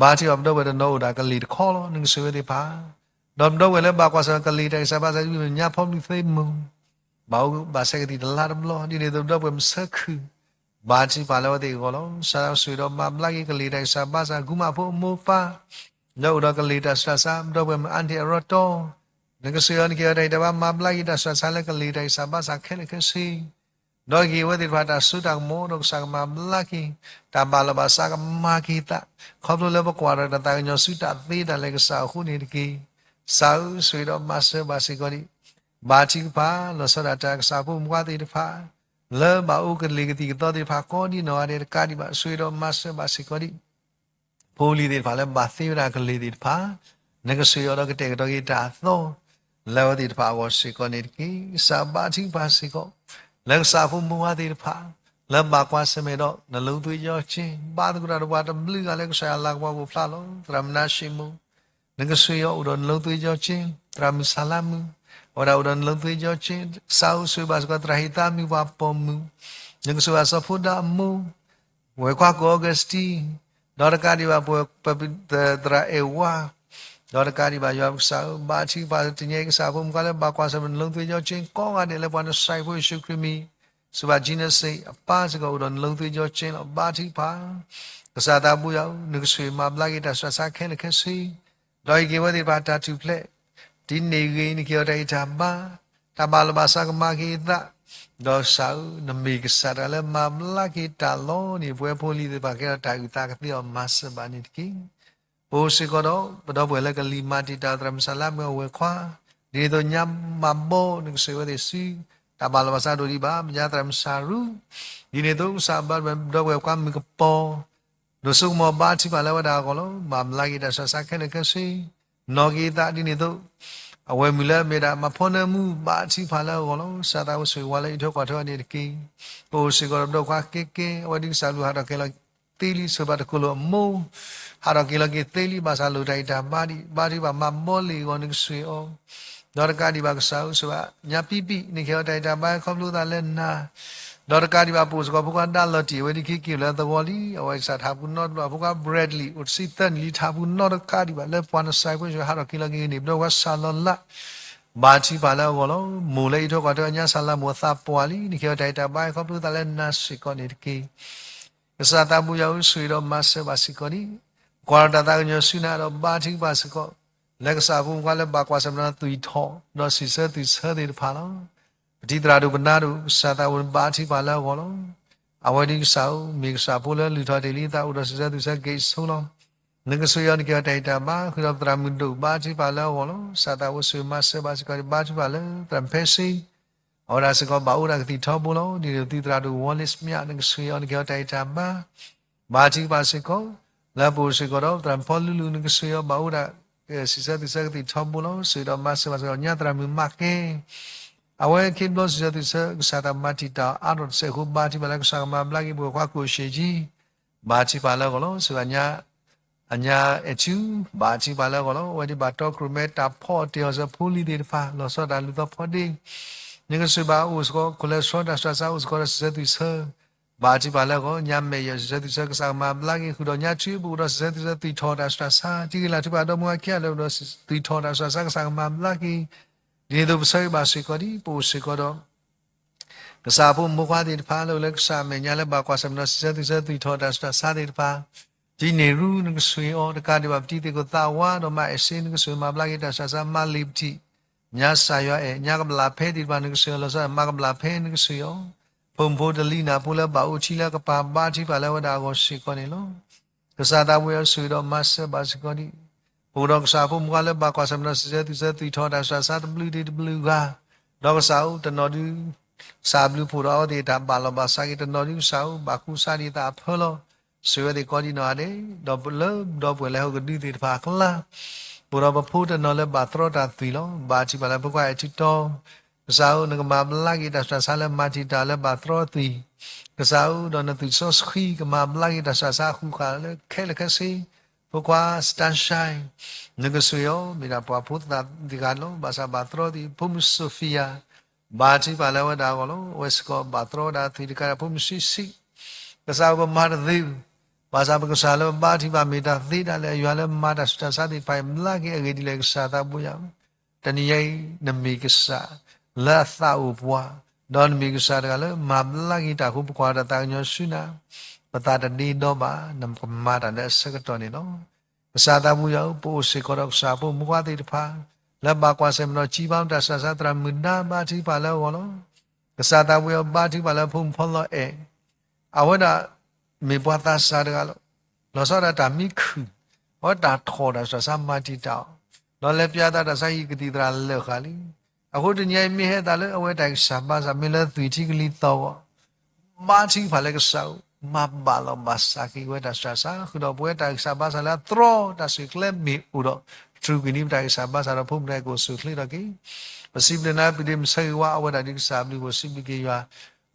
ဘါထုကဖၣ်ပဒီပုၢ်ဝဲၢ်တနီၤအိၣ်ဒီးကလံၤတခီလီၤ နကဆိၣ်ဂ့ၤအဝဲသ့ၣ်တဖၣ်, ဒီးပဒီပုၢ်ဝဲၢ်လၢဘၣ်ကွၢ်ဆၢၣ်ကလံၤတၢ်ဂံၢ်စၢ်ဘါစၢ် ဒ်မဲာ်ညါဖီဘျုးသ့ၣ်မုၢ် ဘၣ်အိၣ်ဘၣ်ဆဲးကသံၣ်တလါတဘျီ ဒ်န့ၣ်အသိးပဒီပုၢ်ဝဲၢ်မုၣ်ဆၢခုၣ် ဘါထုကဖၣ်လၢအဝဲသ့ၣ်အဂီၢ်လီၤ. စးဆိၣ်ဂ့ၤဒီးမၤဘျါက့ၤကလံၤတၢ်ဂံၢ်စၢ်ဘါစၢ် ကူမးဖိအမိၢ်ပၢ်, လၢအိၣ်ဒီးကလံၤတၢ်ဆူးတၢ်ဆါ ပဒီပုၢ်ဝဲၢ်မုၣ်အါန့ၢ်အရီတီ နကဆိၣ်ဂ့ၤအီၤ နကဟ့ၣ်အီၤတၢ်ဂံၢ်တၢ်ဘါ မၤဘျါက့ၤတၢ်ဆူးတၢ်ဆါလၢကလံၤတၢ်ဂံၢ်စၢ်ဘါစၢ်ခဲလၢာ်ခဲဆ့ ဒီးဟ့ၣ်အဝဲသ့ၣ်တဖၣ်တၢ်စိတၢ်ကမီၤ ဒီးကစၢ်ကမၤဘျါက့ၤ တၢ်ဘၣ်လီၤဘၣ်စးကမၤက့ၤသး ခီဖျိလၢပကွၢ်ဒီးတၢ်သးကညီၤဆူတၢ်သ့တၢ်လၢာ်ကစၢ်အဃိန့ၣ်တက့ၢ်. ကစၢ်ဧၢ ဆိၣ်ဂ့ၤဒီးမၤစၢၤဘၣ်စ့ၢ်ကီးဒံး ဘါထုကဖၣ် လီၤဆီဒၣ်တၢ်ကစၢ်ဖိမုၣ်ဖိခွါသ့ၣ်တဖၣ် လၢဘၣ်အိၣ်ကလံၤကသံၣ်ကသီသ့ၣ်တဖၣ်ကိးဒံနီၢ်ဂၤဒဲးတကးဒံးဘၣ် ဆိၣ်ဂ့ၤဒီးမၤစၢၤဘၣ်စ့ၢ်ကီးဒံး ဖိလံၤသ့ၣ်တဖၣ်လၢဘၣ်သ့ဝဲဒၣ်ကလံၤသ့ၣ်တဖၣ် နကဆိၣ်ဂ့ၤအီၤဒီးကတဲာ်ကတီၤက့ၤတၢ်အသီ လၢအဝဲသ့ၣ်တဖၣ်အဂီၢ်စ့ၢ်ကီးန့ၣ်တက့ၢ်. ကစၢ်ဘါထုကဖၣ်စ့ၢ်ကီး လၢကစၢ်ဖိမုၣ်ဖိခွါသ့ၣ်တဖၣ် လၢဘၣ်ကွၢ်ဆၢၣ်မဲာ်ဒီး နလိၤသွ့ယီၤက့ ဘါသကိးတၢ်ဒီးပှၤတဘျုးဂၤလၢကစၢ်ယွၤလၤကပီၤကအိၣ်ဖျါလီၤ. သရၣ်မုၢ်နါၡ့ၣ်မိၣ် နကဆိၣ်ဂ့ၤအီၤအိၣ်ဒီးနလိၤသွ့ယီၤက့ သရၣ်မုၢ်စၢ်လါမုၢ် အဝဲဒၣ်အိၣ်ဒီးနလိၤသွ့ယီၤက့ ကစၢ်ဧၢ ဆိၣ်ဂ့ၤဘၣ်စ့ၢ်ကီးသရၣ်ဟ့ၣ်သးမုၢ်ပှၤပိာ်မုၣ် နကဆိၣ်ဂ့ၤဘၣ်စီၤဖိဒါအမိၢ် ဝဲၢ်ခွါကိၣ်အီကူးစတံ ဒီးတကးဒံးဘၣ်ပဝဲၢ်ပသရၣ်အဲၣ်ဝါ ဒီးတကးဒံးဘၣ်ယွၤပကစၢ်ဧၢ ဘါထုကဖၣ်တနံၤအံၤ ကစၢ်ဖိမုၣ်ဖိခွါလၢဘၣ်ကွၢ်ဆၢၣ်မဲာ်နလိၤသွ့ယီၤက့ကိးဂၤဒဲးလၢပှၤနစၢ်ဖိယ့ၣ်ၡူးခရံာ်မံၤ စူၢ်ဘၣ်ကၠံနစ့ၣ်အပၢ်စ့ၢ်ကီးအိၣ်ဒီးနလိၤသွ့ယီၤက့လီၤ. ဘါထုကဖၣ် ကစၢ်သးဘိယွၤဧၢ နကဆိၣ်ဂ့ၤမၤဘျါက့ၤတၢ်ဆူးတၢ်ဆါခဲလၢာ်ခဲဆ့ ဒီးဟ့ၣ်က့ၤဝဲသ့ၣ်တဖၣ်တၢ်ထူၣ်ဖျဲး ဒ်န့ၣ်အဂ့ၢ် နကဟ့ၣ်အီၤတၢ်ဂံၢ်တၢ်ဘါ တၢ်ဘၣ်လီၤဘၣ်စးကမၤက့ၤအသး ဒီးကစၢ်ဧၢ နမ့ၢ်ကစၢ်တၢ်လၢမၤဘျါက့ၤတၢ်လီၤန့ၣ် ပဝဲဖိလံၤသ့ၣ်တဖၣ်ကဲထီၣ်တၢ်အုၣ်သးကသ့အီၤမၤစၢၤဘၣ်န့ၣ်တက့ၢ်. ပအိၣ်စ့ၢ်ကီးဒီး ပဒီပုၢ်ဝဲၢ်လၢကလံၤမၤတံာ်တာ်သရၣ်မုၢ်စၢ်လါမုၢ်အဝဲၢ်ခွါ ဒ်န့ၣ်အသိးညါမၤဘီ နကဆိၣ်ဂ့ၤဝဲသ့ၣ်ဆူ တၢ်ဘၣ်လီၤဘၣ်စးဒိၣ်ဒံးဘၣ် ပညါသရၣ်မုၢ်စၢ်ရူ ဒ်န့ၣ်အသိးကစၢ်ဘါပဒီပုၢ်ဝဲၢ်ခွါမုၣ်ကပီၤ ဒိၣ်စိကမီၤဘါထုကဖၣ်လၢအဝဲဒၣ်အဂီၢ်လီၤ. မၤဘျါက့ၤတၢ်ဆူးတၢ်ဆါခဲလၢာ်ခဲဆ့ နီၣ်က့ၤအသးဒ်န့ၣ်အသိး အဝဲမုၢ်လၢအမ့ၢ်ဒၣ်မၤဖီနၢမူ ဘါထုကဖၣ်လၢအဂီၢ်လီၤ. ကစၢ်သးဝဲဆိၣ်ဂ့ၤဝဲလၢအံးထွဲကွၢ်ထွဲအီၤန့ၣ်တက့ၢ်. ပအိၣ်စ့ၢ်ကီးဒီးပဒီပုၢ်ဝဲၢ်ခွါကဲကဲ အဝဲဒုးကစၢ်ဘျုးဟးထီၣ်က့ၤလီၤသ့လံ ဆိၣ်ဘၣ်တကိၢ်လိာ်အမိၢ် ဟးထီၣ်က့ၤလီၤက့ၤသ့လံ ဘၣ်ဆၣ်လိၣ်တၢ်အံးတၢ်ဘါဒံး ဘါထုကဖၣ်မၤဘီလ့ၣ်အဂီၢ် နကဆိၣ်ဂ့ၤအီၤ ဒီးတကးဒံးဘၣ်ကစၢ်ဧၢ ဆိၣ်ဘၣ်ညါပံပံ နကဟ့ၣ်အီၤတၢ်အံးတၢ်ဘါ ခီဖျိသးလၢနၤ ဒီးတကးဒံးဘၣ် ပအိၣ်စ့ၢ်ကီးဖိခွါဒါလီၤတံၢ် အဝဲဒုးက့ၤက့ၤလၢသဝီလံ အဝဲကစၢ်ထးပူၤနီတဘျီ ဖိခွါ Bradley အိၣ်တဆံသၢနံၣ်လံ ထးပူၤနီတကးဒံးဘၣ် လၢပှၤနစဲးဖိဆိၣ်ဂ့ၤဟးထီၣ်က့ၤလီၤက့ၤန့ၣ် ပဒီပုၢ်ဝဲၢ်ခွါစၢ်လီၤလး ဘါထုကဖၣ်လၢအဂီၢ်လီၤ. မိၢ်လၢအံးထွဲကွၢ်ထွဲအီၤညါစၢ်လးမိၢ်အသးပှၢ်လံ နကဟ့ၣ်အီၤတၢ်အံးတၢ်ဘါ ခီဖျိသးလၢနၤစ့ၢ်ကီးန့ၣ်တက့ၢ်. ကစၢ်သးဘိယွၤဧၢ ဆိၣ်ဂ့ၤဒီးမၤစၢၤဘၣ်စ့ၢ်ကီးန့ၣ် ကွၢ်ဒီးတၢ်သးကညီၤဆူနၤဒီးဘါထုကဖၣ်စ့ၢ်ကီး လၢကစၢ်ဖိမုၣ်ဖိခွါလၢဘၣ်ကွၢ်ဆၢၣ်မဲာ်ဒီးသွံၣ်ထီၣ် ဒီးစံးဆၢသွံၣ်ဆၢသ့ၣ်တဖၣ်လီၤ. ပထံၣ်သရၣ်ဒိၣ်ပနါဒိၣ် ကစၢ်သးဝဲဘါထုကဖၣ်လၢအဂီၢ်လီၤ. အဝဲဒုးကစၢ်ဧၢ မ့ၢ်ကစၢ်ဖိလၢလုၢ်ထီၣ်တ့ၢ်လံသးအိၣ်ဒီးစံးဆၢသွံၣ်ဆၢက့ၤဆိလီၤ. နကဆိၣ်ဂ့ၤအီၤ နကဟ့ၣ်အီၤတၢ်အံးတၢ်ဘါ ဃုာ်ဒီးပသရၣ်မုၣ်ဒိၣ် ဘါထုကဖၣ်လၢအဂီၢ်လီၤ. ကစၢ်သးဝဲဆိၣ်ဂ့ၤမၤစၢၤဘၣ်စ့ၢ်ကီးန့ၣ် ဘါထုကဖၣ်လၢသရၣ်ဖဲစ့ အဝဲဒၣ်စ့ၢ်ကီးဘၣ်အိၣ်ဒၣ်ကသံၣ်ထီဘိလီၤ. ဒ်န့ၣ်ပထံၣ်သရၣ်ဒိၣ်ဝီလ့ၣ်စမၠး နကဆိၣ်ဂ့ၤအီၤ နကဟ့ၣ်အီၤတၢ်အံးတၢ်ဘါ ဘါထုကဖၣ်စ့ၢ်ကီး လၢပအိၣ်စ့ၢ်ကီးဒီးသရၣ်ဖီလူလူ နကဆိၣ်ဂ့ၤအီၤဘၣ်အိၣ်ဒၣ် စံးဆၢသွံၣ်ဆၢကသံၣ်ထီဘိလီၤ. ဆိၣ်ဂ့ၤဒီးမၤစၢၤဘၣ်စ့ၢ်ကီးညါသရၣ်မုၣ်မၤကဲ အဝဲခ့ဘျီစံးဆၢသွံၣ်ဆၢ ကစၢ်သးမၤတံာ်တာ်အါထီၣ်တစဲးဖိ ဘါထုကဖၣ်လၢကစၢ်ကမၤဘျါက့ၤပဝဲခွါကိၣ်ရှ့ကၠံ ဘါထုကဖၣ်လၢအဂီၢ်လီၤ. ဆိၣ်ဂ့ၤညါ အညါအဲၣ်ထူ ဘါထုကဖၣ်လၢအဂီၢ်လီၤ. အဝဲဒ်ဘၣ်တီကြိးမဲတၢ်ဖီအီၣ်တ့ၢ်အီၤစၢၤဖိလံၤသ့ၣ်တဖၣ် လီၤဆီဒၣ်တၢ်လူၤသီဖီဒ့ နကဆိၣ်ဂ့ၤဘၣ်အိၣ်စ့ၢ်ကီး ခိၣ်လၢဆှီတၢ်စှၤဆါအိၣ်စ့ၢ်ကီးဒီးစံးဆၢသွံၣ်ဆၢ ဘါထုကဖၣ်လၢအဂီၢ် ညါမဲာ်ယီၢ်စံးဆၢသွံၣ်ဆၢ ကစၢ်ကမၤဘျါက့ၤ ဃုာ်ဒီးညါထူ ပအိၣ်ဒီးစံးဆၢသွံၣ်ဆၢ သွံၣ်ထီၣ်တၢ်စှၤဆါ ထံဂ့ၤလၢ်ထူ ပှၤဒီမါဝၤခံဂၤလၢအိၣ်ဒီးသွံၣ်ထီၣ်တၢ်စှၤဆါ ကစၢ်ကမၤဘျါက့ၤ ဒ်န့ၣ်အသိးပဆၢဂ့ၤဘၣ်စ့ၢ်ကီးဒ် ပအိၣ်စ့ၢ်ကီးဒီး ကစၢ်ဖိမုၣ်ဖိခွါသ့ၣ်တဖၣ်လၢအိၣ်လၢကစၢ်အမဲာ်ညါလၢဘၣ်ကွၢ်ဆၢၣ်မဲာ်ဒီးစံးဆၢသွံၣ်ဆၢ သွံၣ်ထီၣ်တၢ်စှၤဆါသ့ၣ်တဖၣ် ဒ်န့ၣ်ရူ နကဆိၣ်ဂ့ၤအီၤ တကးဒံးဘၣ်ပထံၣ်သ့ၣ်ခိၣ်သးဝါဒီးမၤအဲၣ်စ့ နကဆိၣ်ဂ့ၤမၤဘျါက့ၤတၢ်စှၤဆါ မၤလ့ၤပထံၣ် ညါစၢ်ယွၤအဲၣ် ညါကဘျၣ်ဖဲသ့ၣ်တဖၣ် နကဆိၣ်ဂ့ၤအီၤ လီၤဆီဒၣ်မၤကဘျၣ်ဖဲ နကဆိၣ်ဂ့ၤအီၤ ဖိမုၣ်ဖိတလံၤနၢ်ဖိလၢဘၣ်အိၣ်ထံလၢကပၤ ဘါထုကဖၣ်လၢအဝဲဒၣ်အဂီၢ်စ့ၢ်ကီးန့ၣ်လီၤ. ကစၢ်သးပှဲၤအီၤဆိၣ်ဂ့ၤဒီးမၤစၢၤဘၣ်စ့ၢ်ကီးဒ် ပအိၣ်ဒီးကစၢ်ဖိမုၣ်ဖိခွါလၢဘၣ်ကွၢ်ဆၢၣ်မဲာ်ဒီးစံးဆၢသွံၣ်ဆၢ သွံၣ်ထီၣ်တၢ်စှၤဆါတဘျုးဒံးတဘျုးဂၤ ဒီးကစၢ်ဧၢ တနီၤဒုး ကစၢ်ဘျုးဖှိၣ်ဒီးအဝဲသ့ၣ်တၢ်ဘၣ်လီၤဘၣ်စးက့ၤ တနီၤဒုးကစၢ်ဧၢ ဘၣ်ကူစါဒံးသးအဖၢလီၤ. ဆိၣ်ဂ့ၤအဝဲသ့ၣ်ကိးဒံးနီၢ်ဂၤဒဲး ဒီးလၢဒီပုၢ်ဝဲၢ်လၢဟီၣ်ကဒုသ့ၣ်တဖၣ်အကျါ ပအိၣ်ဒီးပဖိတနီၤလၢဘၣ်သရီတၢ်သွံၣ်လီၤ. ဘါထုကဖၣ်လၢဖိခွါအဲၣ်ထူတီ ကစၢ်ဧၢ နကမၤဘျါက့ၤတၢ်စှၤဆါလၢမၤတံာ်တာ်လၢဘၣ်သရီသွံၣ် ကစၢ်ဧၢ ဒီးနသွံၣ်စီဆှံကမၤဘျါက့ၤတၢ်စှၤဆါအဃုာ်ဃာ်လၢခဲလၢာ်ခဲဆ့ ဖိခွါ Starshine နကဆိၣ်ဂ့ၤအီၤ မ့ၢ်ဒၣ်ပှၤဖိသၣ်တဂၤလီၤ. ဘၣ်ဆၣ်ဘၣ်သရီသ့ၣ် ဖိမုၣ် Sophia ဘါထုကဖၣ်လၢအဝဲဒၣ်အဂီၢ်လီၤ. အဝဲစ့ၢ်ကီးဘၣ်သရီဒၣ်သွံၣ်တကးဒီး ဖိမုၣ် Sweet Sweet ကစၢ်ဧၢ ပမၤတသ့ဘူး ဘၣ်ဆၣ်ပကစၢ်လၢပဘါထုကဖၣ်မ့ၢ်တၢ်သ့ဒၣ်လဲာ် ယွၤလၢမၤတၢ်ဆူးတၢ်ဆါသ့ၣ်တဖၣ်အံၤ ဘျါက့ၤအဂ့ၢ်ဒ်လဲၣ် ကစၢ်သးဘိယွၤဧၢ တနံၤအံၤ နမ့ၢ်ကစၢ်လၢအသးအိၣ်ပှၤ, ဒီးနမ့ၢ်ကစၢ်တဂၤလၢမၤဘျါက့ၤတၢ်အဃိ ပကွၢ်တၢ်သးကညီၤဆူနၤ, ပသးတဒ့ဒီဘၣ်, နကမၤတၢ်လၢအဆၢကတီၢ်န့ၣ်လီၤ. ကစၢ်သးဘိယွၤဧၢ, ပအိၣ်စ့ၢ်ကီးဒီးကစၢ်ဖိမုၣ်ခွါသ့ၣ်တဖၣ် လၢဘၣ်ကွၢ်ဆၢၣ်မဲာ်ဒီး ကံဘါတၢ်စှၤဆါ သရၣ်မုၣ်ဒါ ဘါထုကဖၣ်လၢအဂီၢ်လီၤ. ကစၢ်သးဘိယွၤ ဘါထုကဖၣ်လၢဖိမုၣ်ဖီလီၤအဲၣ် အဝဲဒၣ်မ့ၢ်ပှၤသးစၢ်တဂၤလီၤ. လီၤဆီဒၣ်တၢ်မံခုၣ်, အဝဲတၢ်ထီၣ်တၢ်စှၤဆါမၤတံာ်တာ်အီၤ, ဒီးလဲၤပၠးသးတၢ်ဆါဟံၣ်ကသံၣ်သရၣ်လၢာ်ဃာ်လံ. အဃိတနံၤအံၤမ့ၢ်ဟဲသးလၢအဝဲတၢ်ဂံၢ်စၢ်ဘါစၢ် မ့ၢ်လၢသွံၣ်ထံကလံၤသီၣ်ဂီၢ်, ဘါထုကဖၣ်လၢကစၢ်ဧၢ, မၤဘၣ်လီၤဘၣ်စးက့ၤဝဲတၢ်စှၤဆါ ဃုာ်ဒီးပဝဲတၢ်ဂံၢ်စၢ်ဘါစၢ်လၢအတြီတၢ်ဆူၣ်ချ့မ့ၢ်အိၣ်ဒီး တြူာ်ကွံာ်န့ၢ်ပတၢ်ဂံၢ်စၢ်ဘါစၢ်ဒီး ဖိမုၣ်တဂၤအံၤကအိၣ်ဆူၣ်ချ့ထီၣ်က့ၤ ပစံးဘျုးနၤ ပဒ့မုၣ်ဆၢဂ့ၤဝါ အဝဲဒၣ်ဒုးကစၢ်ဘျုးဖှိၣ် စံးဘျုးက့ၤယွၤ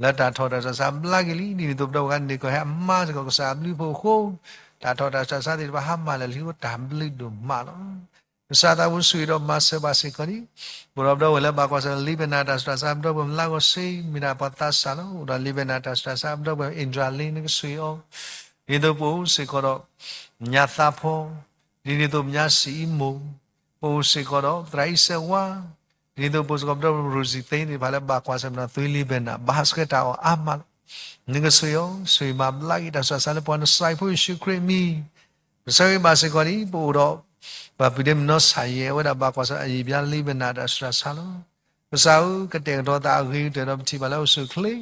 လၢတၢ်ထီၣ်တၢ်စှၤဆါဘျါက့ၤလံ. ဒ်န့ၣ်အသိး ပဒီပုၢ်ဝဲၢ်န့ၣ် ကဟဲအမါစ့ၢ်ကီးကစၢ်အဘျုးဖှိၣ်အဃိ တၢ်ထီၣ်တၢ်စှၤဆါသ့ၣ်တဖၣ် ဟါမၢ်လၢာ်လံအဃိ တၢ်ဘျုးဒိၣ်မးလီၤ. ကစၢ်သးဘိဆိၣ်ဂ့ၤဒီးမၤစၢၤဘၣ်စ့ၢ်ကီးန့ၣ် ပအိၣ်ဒီးပဒီပုၢ်ဝဲၢ်လၢဘၣ်ကွၢ်ဆၢၣ် လံဘဲနၤတၢ်စှၤဆါ ပဒီပုၢ်ဝဲၢ်မုၣ်လါဂီၤစ့ မ့ၢ်ဒၣ်ပှၤသးစၢ်လီၤ. အိၣ်ဒီးလံဘဲနၤတၢ်စှၤဆါ ပဒီပုၢ်ဝဲၢ် အ့ဒြၣ်လ့ နကဆိၣ်ဂ့ၤအီၤ ဒ်သိးပအိၣ်စ့ၢ်ကီးဒီး ညါသးဖီ, ဒ်န့ၣ်အသိးပညါစံၣ်အံမိၢ်, ပအိၣ်စ့ၢ်ကီးဒီးသရၣ်အံၤစဲးဝါ, ဒ်န့ၣ်အသိးပအိၣ်စ့ၢ်ကီးပဒီပုၢ်ဝဲၢ် ရိစံၣ်သ့ သ့ၣ်တဖၣ်လၢဘၣ်ကွၢ်ဆၢၣ်မဲာ်ဒီး သွံလံဘဲနၤ ဘၣ်ဟးဆှဲးတၢ်အီၣ်အါမးလီၤ. နကဆိၣ်ဂ့ၤအီၤ ဆိၣ်ဂ့ၤမၤဘျါက့ၤတၢ်စှၤဆါလၢပှၤနစၢ်ဖိယ့ၣ်ၡူးခရံာ်အမံၤ ကစၢ်ဂ့ၤဘၣ်စ့ၢ်ကီးန့ၣ် ပအိၣ်ဒီး ပှၤပုၢ်ဒ့မုၣ်နီၢ်ဆၣ်ယဲၢ် အဝဲဒၣ်ဘၣ်ကွၢ်ဆၢၣ်အယံာ်ဘျါလံဘဲနၤတၢ်စှၤဆါလီၤ. ကစၢ်ဧၢ ကတဲာ်ကတီၤသးအဂ့ၤကတၢၢ်ဒီးပထံၣ်ဘၣ်လၢအိၣ်ဆူၣ်ချ့,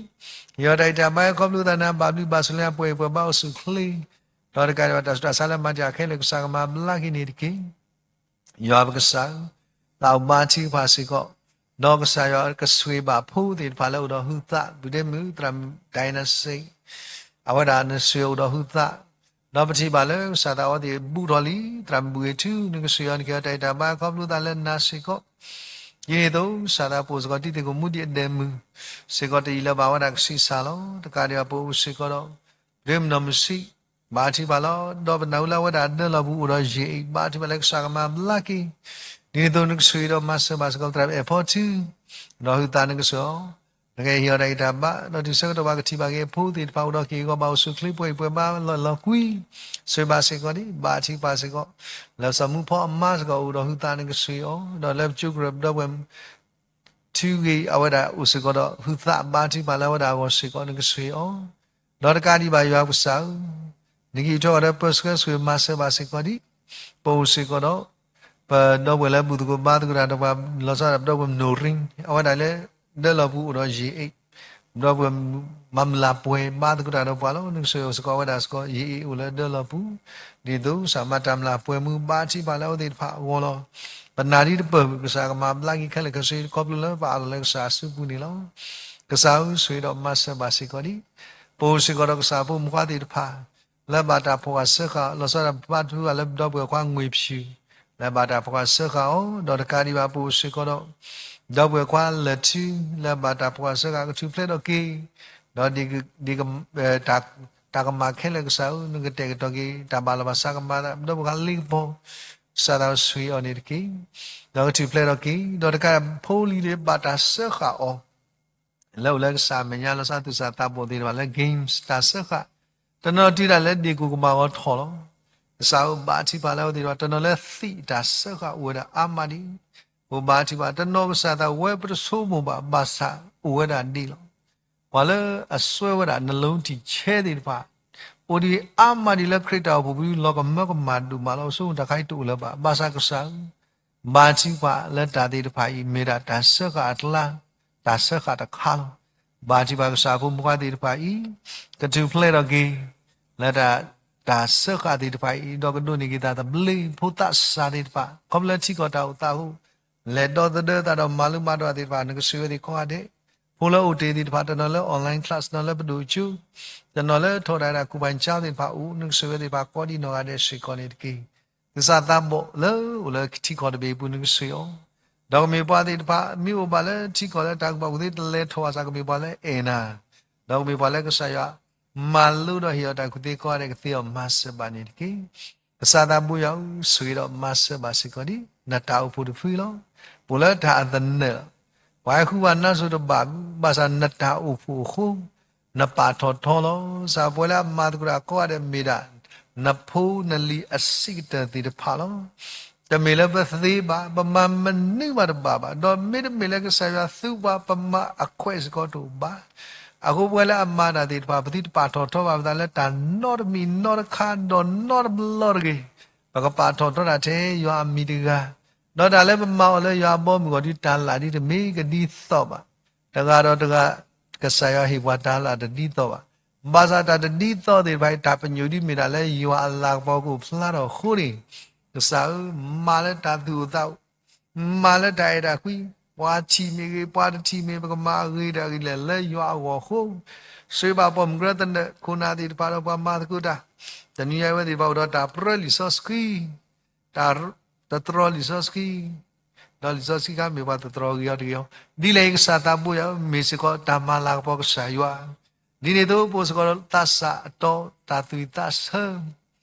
ယွၤတၢ်အံးတၢ်ဘါခီဖျိသးနၤ ဘၣ်ဘျုးဘၣ်ဆိၣ်လၢအပှဲၤပှဲၤဘၣ်အိၣ်ဆူၣ်ချ့, ဒီးတကးဒံးဘၣ်တၢ်ဆူးတၢ်ဆါလၢမၤတံာ်တာ်ခဲလၢာ် ကစၢ်ကမၤဘျါက့ၤန့ၣ်တက့ၢ်. ယွၤပကစၢ်ဧၢ, သးအိၣ်ဘါထုကဖၣ်စ့ၢ်ကီး, ဒီးကစၢ်ယွၤကဆိၣ်ဂ့ၤဘၣ်ဖိသ့ၣ်တဖၣ်လၢအိၣ်ဒီးဟုသး ပုၢ်ဒ့မုၣ် သရၣ်မုၣ် ဒိၣ်နၤစ့, အဝဲဒၣ်နဆိၣ်ဂ့ၤအိၣ်ဒီးဟုသး, ဒီးပထံၣ်ဘၣ်လၢကစၢ်သးအဝဲသ့ၣ်ဘူးထီၣ်လံ, သရၣ်မုၣ်ဘှ့ၣ်ထူ နကဆှၢအီၤနကဟ့ၣ်အီၤတၢ်အံၣ်တၢ်ဘါခီဖျိသးလၢနၤစ့ၢ်ကီး, ဒ်န့ၣ်အသိး ကစၢ်သးပအိၣ်စ့ၢ်ကီးတံၤသကိးမူဒံးအဒဲးမုၢ် စ့ၢ်ကီးတယံာ်လၢၤဘၣ်ဝဲဒၣ်ကဆံးစၢ်လီၤ. တကးဒံးဘၣ်ပအိၣ်စ့ၢ်ကီးဒီး ပဒ့မုၢ်နီၢ်မုၢ်ဆံး ဘါထုကဖၣ်လီၤ. ဒီးပနၢ်ဟူလၢအဝဲဒၣ်ဒၢလီၢ်ပူၤအိၣ်ဒီးယ့ၣ်အ့ၣ် ဘါထုကဖၣ်လၢကစၢ်ကမၤဘျါက့ၤ, ဒ်န့ၣ်အသိးနကဆှၢဒီးမၤစၢၤဘၣ်စ့ၢ်ကီးသရၣ်အဲၣ်ဖီထူ ဒီးဟုးသးနကဆှၢအီၤ, နကဟ့ၣ်အီၤတၢ်အံၣ်တၢ်ဘါ ဒီးတုၤဆၢကတီၢ်ပှၤကထံၣ်ဘၣ်က့ၤအဖိသ့ၣ်တဖၣ်အိၣ်ဒီးက့ၤအဂီၢ် ဘၣ်အိၣ်ဆူၣ်ချ့ပှဲၤအံၤပှဲၤဘါလီၢ်လီၤကွံ, ဆှၢဘၣ်စ့ၢ်ကီးဒံး ဘါထုကဖၣ်စ့ၢ်ကီး, လၢစီၤမူဖီအမါစ့ၢ်ကီးအိၣ်ဒီးဟုးသးနကဆှၢအီၤ, ဒီးလၢပကၠိကရၢၢ်ပဒီပုၢ်ဝဲၢ် ထူဂ့ၤအဝဲဒၣ်အိၣ်စ့ၢ်ကီးဒီး ဟုးသးဘါထုကဖၣ်လၢအဝဲဒၣ်အဂီၢ်စ့ၢ်ကီး နကဆှၢအီၤ, ဒီးတကးဒံးဘၣ်ယွၤပကစၢ်ဧၢ, နကဟံးထီၣ်အီၤဒီးပၢဆှၢဆှၢမၤစၢၤဘၣ်စ့ၢ်ကီးဒံး, ပအိၣ်စ့ၢ်ကီးဒီး ပဒီပုၢ်ဝဲၢ်လၢဘူၣ်သကိးဘါသကိးတၢ်ဒီးပှၤ လီၤဆီဒၣ်ပဒီပုၢ်ဝဲၢ်မနိၣ်ရံ အဝဲဒၣ်လၢ ဒၢလီၢ်ပူၤအိၣ်ဒီးယ့ၣ်အ့ၣ် ဒီပုၢ်ဝဲၢ်မၤမုၢ်လၢ်ပှဲၤဘါသကိးတၢ်ဒီးပှၤလီၤ. နကဆှၢစ့ၢ်ကီးအဝဲဒၣ်စ့ၢ်ကီး ယ့ၣ်အ့ၣ်အိၣ်လၢဒၢလီၢ်ပူၤ, ဒ်သိးကစၢ်မၤတၢ်မုၢ်လၢ်ပှဲၤမူဘါထုကဖၣ်လၢအဝဲသ့ၣ်တဖၣ်အဂီၢ်လီၤ. ပနာ်ဒ်တပၢၢ် ကစၢ်ကမၤဘျါက့ၤခဲလၢာ်ခဲဆ့ ခီဖျိလၢပအးလီၤလၢကစၢ်အစုပူၤန့ၣ်လီၤ. ကစၢ်ဧၢ ဆှၢဒီးမၤစၢၤဘၣ်စ့ၢ်ကီးဒံး, ပအိၣ်စ့ၢ်ကီးဒီးကစၢ်ဖိမုၣ်ဖိခွါသ့ၣ်တဖၣ် လၢဘၣ်တၢ်ဖီၣ်ဃာ်စၢဃာ် လီၤဆီဒၣ်ပဘါထုကဖၣ်လၢပဒီပုၢ်ဝဲၢ်ခွါငွေဖြူ လၢဘၣ်တၢ်ဖီၣ်ဃာ်စၢဃာ်အီၤ, ဒီးတကးဒံးဘၣ်ပအိၣ်စ့ၢ်ကီးဒီး ဒီပုၢ်ဝဲၢ်ခွါလၢထူ လၢဘၣ်တၢ်ဖီၣ်ဃာ်စၢဃာ် ကထူၣ်ဖျဲးထီၣ်က့ၤ, ဒီး တၢ်ကမၣ်ခဲလၢာ်ကစၢ်ဧၢ နကတဲာ်ကတီၤက့ၤ တၢ်ဘၣ်လီၤဘၣ်စးကမၤသး ပဒီပုၢ်ဝဲၢ်ခွါလ့ကပီၤ ကစၢ်သးဆှၢအီၤန့ၣ်တက့ၢ်. ဒီးကထူၣ်ဖျဲးထီၣ်က့ၤ ဒီးတကးဖိလံၤလၢဘၣ်တၢ်စၢဃာ်အီၤ လၢအိၣ်လၢကစၢ်အမဲာ်ညါ လီၤဆီသူၣ်စၢ်သးဘီၣ်သ့ၣ်တဖၣ်လၢ games တၢ်စၢဃာ်, တနီၤတုၤဒၣ်လဲာ်ဒ့ၣ်ကိၣ်ကမၣ်ဂီၤထီၣ်လီၤ. ကစၢ်ဧၢ ဘါထုကဖၣ်လၢအဝဲသ့ၣ်တဖၣ် တနီၤလၢသံးတၢ်စၢဃာ်အိၣ်ဝဲဒၣ်အါမးဒံး, ပဘါထုကဖၣ် တနီၤကစၢ်သးဝဲပတဆိကမိၣ်ဘၣ် ဘၣ်ဆၣ်အိၣ်ဝဲဒၣ်ဒ်လီၤ. ပှၤလၢအစွဲဝဲဒၣ် နလိတံၢ်ဆဲသ့ၣ်တဖၣ် အိၣ်ဒံးအါမးဒံးလၢခရံာ်တၢ်အိၣ်ဖှိၣ်ပူၤ လီၤကမၢကမၣ်ဒိၣ်မးလီၤ. ပဆိကမိၣ်တၢ်ခါအံၤတအိၣ်လၢၤဘၣ်. ဘၣ်ဆၣ်ကစၢ်ဧၢ ဘါထုကဖၣ်လၢတၢ်သ့ၣ်တဖၣ်အံၤ မ့ၢ်ဒၣ်တၢ်စၢဃာ်အကျါ တၢ်စၢဃာ်တခါလီၤ. ဘါထုကဖၣ်ကစၢ်ဖိမုၣ်ဖိခွါသ့ၣ်တဖၣ်အံၤ ကထူၣ်ဖျဲးထီၣ်က့ၤ လၢတၢ် တၢ်စၢဃာ်သ့ၣ်တဖၣ်အံၤ ဒီးကဒိးန့ၢ်က့ၤတၢ်သဘျ့ ဖိသၣ်စၢ်သ့ၣ်တဖၣ် ခီဖျိလၢထံကီၢ်တၢ်အိၣ်သးအဃိ လဲၤဒီသဒၢသးဒီးမၤလိမၤဒိးသ့ၣ်တဖၣ် နကဆှၢဝဲသ့ၣ်ကိးဂၤဒဲး, ဖိလၢအိၣ်တ့ၢ်သ့ၣ်တဖၣ် တနီၤလၢ online class တနီၤလၢပဒိၣ်ကၠိ, တနီၤလၢထီၣ်တၢ်ဒၣ်ကူၣ်ပၤကၠါသ့ၣ်တဖၣ်အိၣ် နကဆှၢဝဲသ့ၣ်တဖၣ်ကိးဒံးနီၢ်ဂၤဒဲးစ့ၢ်ကီးန့ၣ်တက့ၢ်. သဆၣ်သးဘီၣ်လၢအိၣ်လၢထံကီၢ်တဘ့ၣ်အပူၤ နကဆှၢအီၤ, ဒီးကမ့ၢ်ပှၤသ့ၣ်တဖၣ် မ့ၢ်အိၣ်ဘၣ်လၢထံကီၢ်လၢတၢ်ကူၣ်ဘၣ်ကူၣ်သ့ တလဲၤထီၣ်ဘၣ်ဆၣ် ကမ့ၢ်ပှၤလၢအဲၣ်နၤ, ဒီးကမ့ၢ်ပှၤလၢကစၢ်ယွၤ မၤလိဒီးဟ့ၣ်အီၤတၢ်ကူၣ်သ့ကိးဂၤဒဲး ကသ့အီၤမၤစၢၤဘၣ်န့ၣ်တက့ၢ်. ကစၢ်သးဘိယွၤဧၢ, ဆှၢဒီးမၤစၢၤဘၣ်စ့ၢ်ကီးဒံး နတၢ်အိၣ်ဖှိၣ်တဖုလီၤ. ပအိၣ်လၢတၢ်အသနၢၣ်လီၤ. ပှၤဟဲဃုပှၤနါစိၤတဘၣ်ဘၣ်ဆၣ် နတၢ်အိၣ်ဖှိၣ်အဃိ နပာ်ထီၣ်ထီလီၤ. ကစၢ်ပဝဲလၢအမၤသကိးတၢ်ကိးဂၤဒဲးမ့ၢ်ဒၣ် နဖိနလံၤအဆံးကတၢၢ်သ့ၣ်တဖၣ်လီၤ. တမ့ၢ်လၢပသ့ဘၣ်, ပမၤမနုၤဘၣ်တဘၣ်ဘၣ်, ဒီးမ့တမ့ၢ်လၢကစၢ်ယွၤသူပှၤ ပမၤအခွဲးစ့ၢ်ကီးတအိၣ်ဘၣ်. အဃိပဝဲလၢအမၤတၢ်သ့ၣ်တဖၣ် ပသုတပာ်ထီၣ်ထီဘၣ်ပသးလၢတၢ်နီတမံၤနီတခါဒီးနီတဘျီတဂ့ၤ. ပကပာ်ထီၣ်ထီတၢ်ထဲယွၤအမံၤတဂၤ, ဒီးတၢ်လၢပမၤအီၤလၢယွၤအဘီအမုၢ်အဂီၢ် ဒ်တၢ်လၢ်ဒ်တမ့ၢ်ကဒ်သိးဘၣ်. တဂၤဒီးတဂၤ ကစၢ်ယွၤဟ့ၣ်ပှၤတၢ်လၢ်တဒ်သိးဘၣ်. ဘၣ်ဆၣ်တၢ်တဒ်သိးသ့ၣ်တဖၣ်အံၤ တၢ်ပညိၣ်ဒ်မ့ၢ်ဒၣ်လၢယွၤအလၤကပီၤကအိၣ်ဖျါထီၣ်အဃိန့ၣ်, ကစၢ်ဧၢ, မၤလၢတၢ်သူၣ်အိၣ်သးအိၣ်, မၤလၢတၢ်အဲၣ်တၢ်ကွံ, ပှၤထံၣ်မ့ၢ်ဂ့ၤ ပှၤတထံၣ်မ့ၢ် ပကမၤအဂ့ၤတၢ်အဂ့ၤလဲၣ် လၢယွၤအဂီၢ်အဃိ, စံးဘၣ်ပိာ်မုၣ်ကရၢသနၢၣ် ခိၣ်နၢ်သ့ၣ်တဖၣ်ဒီးပှၤမၤသကိးတၢ်, တနံၤအံၤအဝဲသ့ၣ်တဖၣ်အိၣ်ဒီးတၢ်ပြၢလံာ်စီဆှံ တၢ်တတြီလံာ်စီဆှံ, ဒီးလံာ်စီဆှံခါမ့ၢ်ပှၤတတြီဂ့ၤအီၤတဂ့ၤအီၤ, ဒ်လဲၣ်အံၤကစၢ်သးဘိယွၤဧၢ, မ့ၢ်စ့ၢ်ကီးတၢ်မၤလၤကပီၤကစၢ်ယွၤ, ဒ်န့ၣ်အသိး ပအိၣ်စ့ၢ်ကီးဒီးသးစၢ်အတီ တၢ်သူၣ်ဝံၣ်သးဆၢ,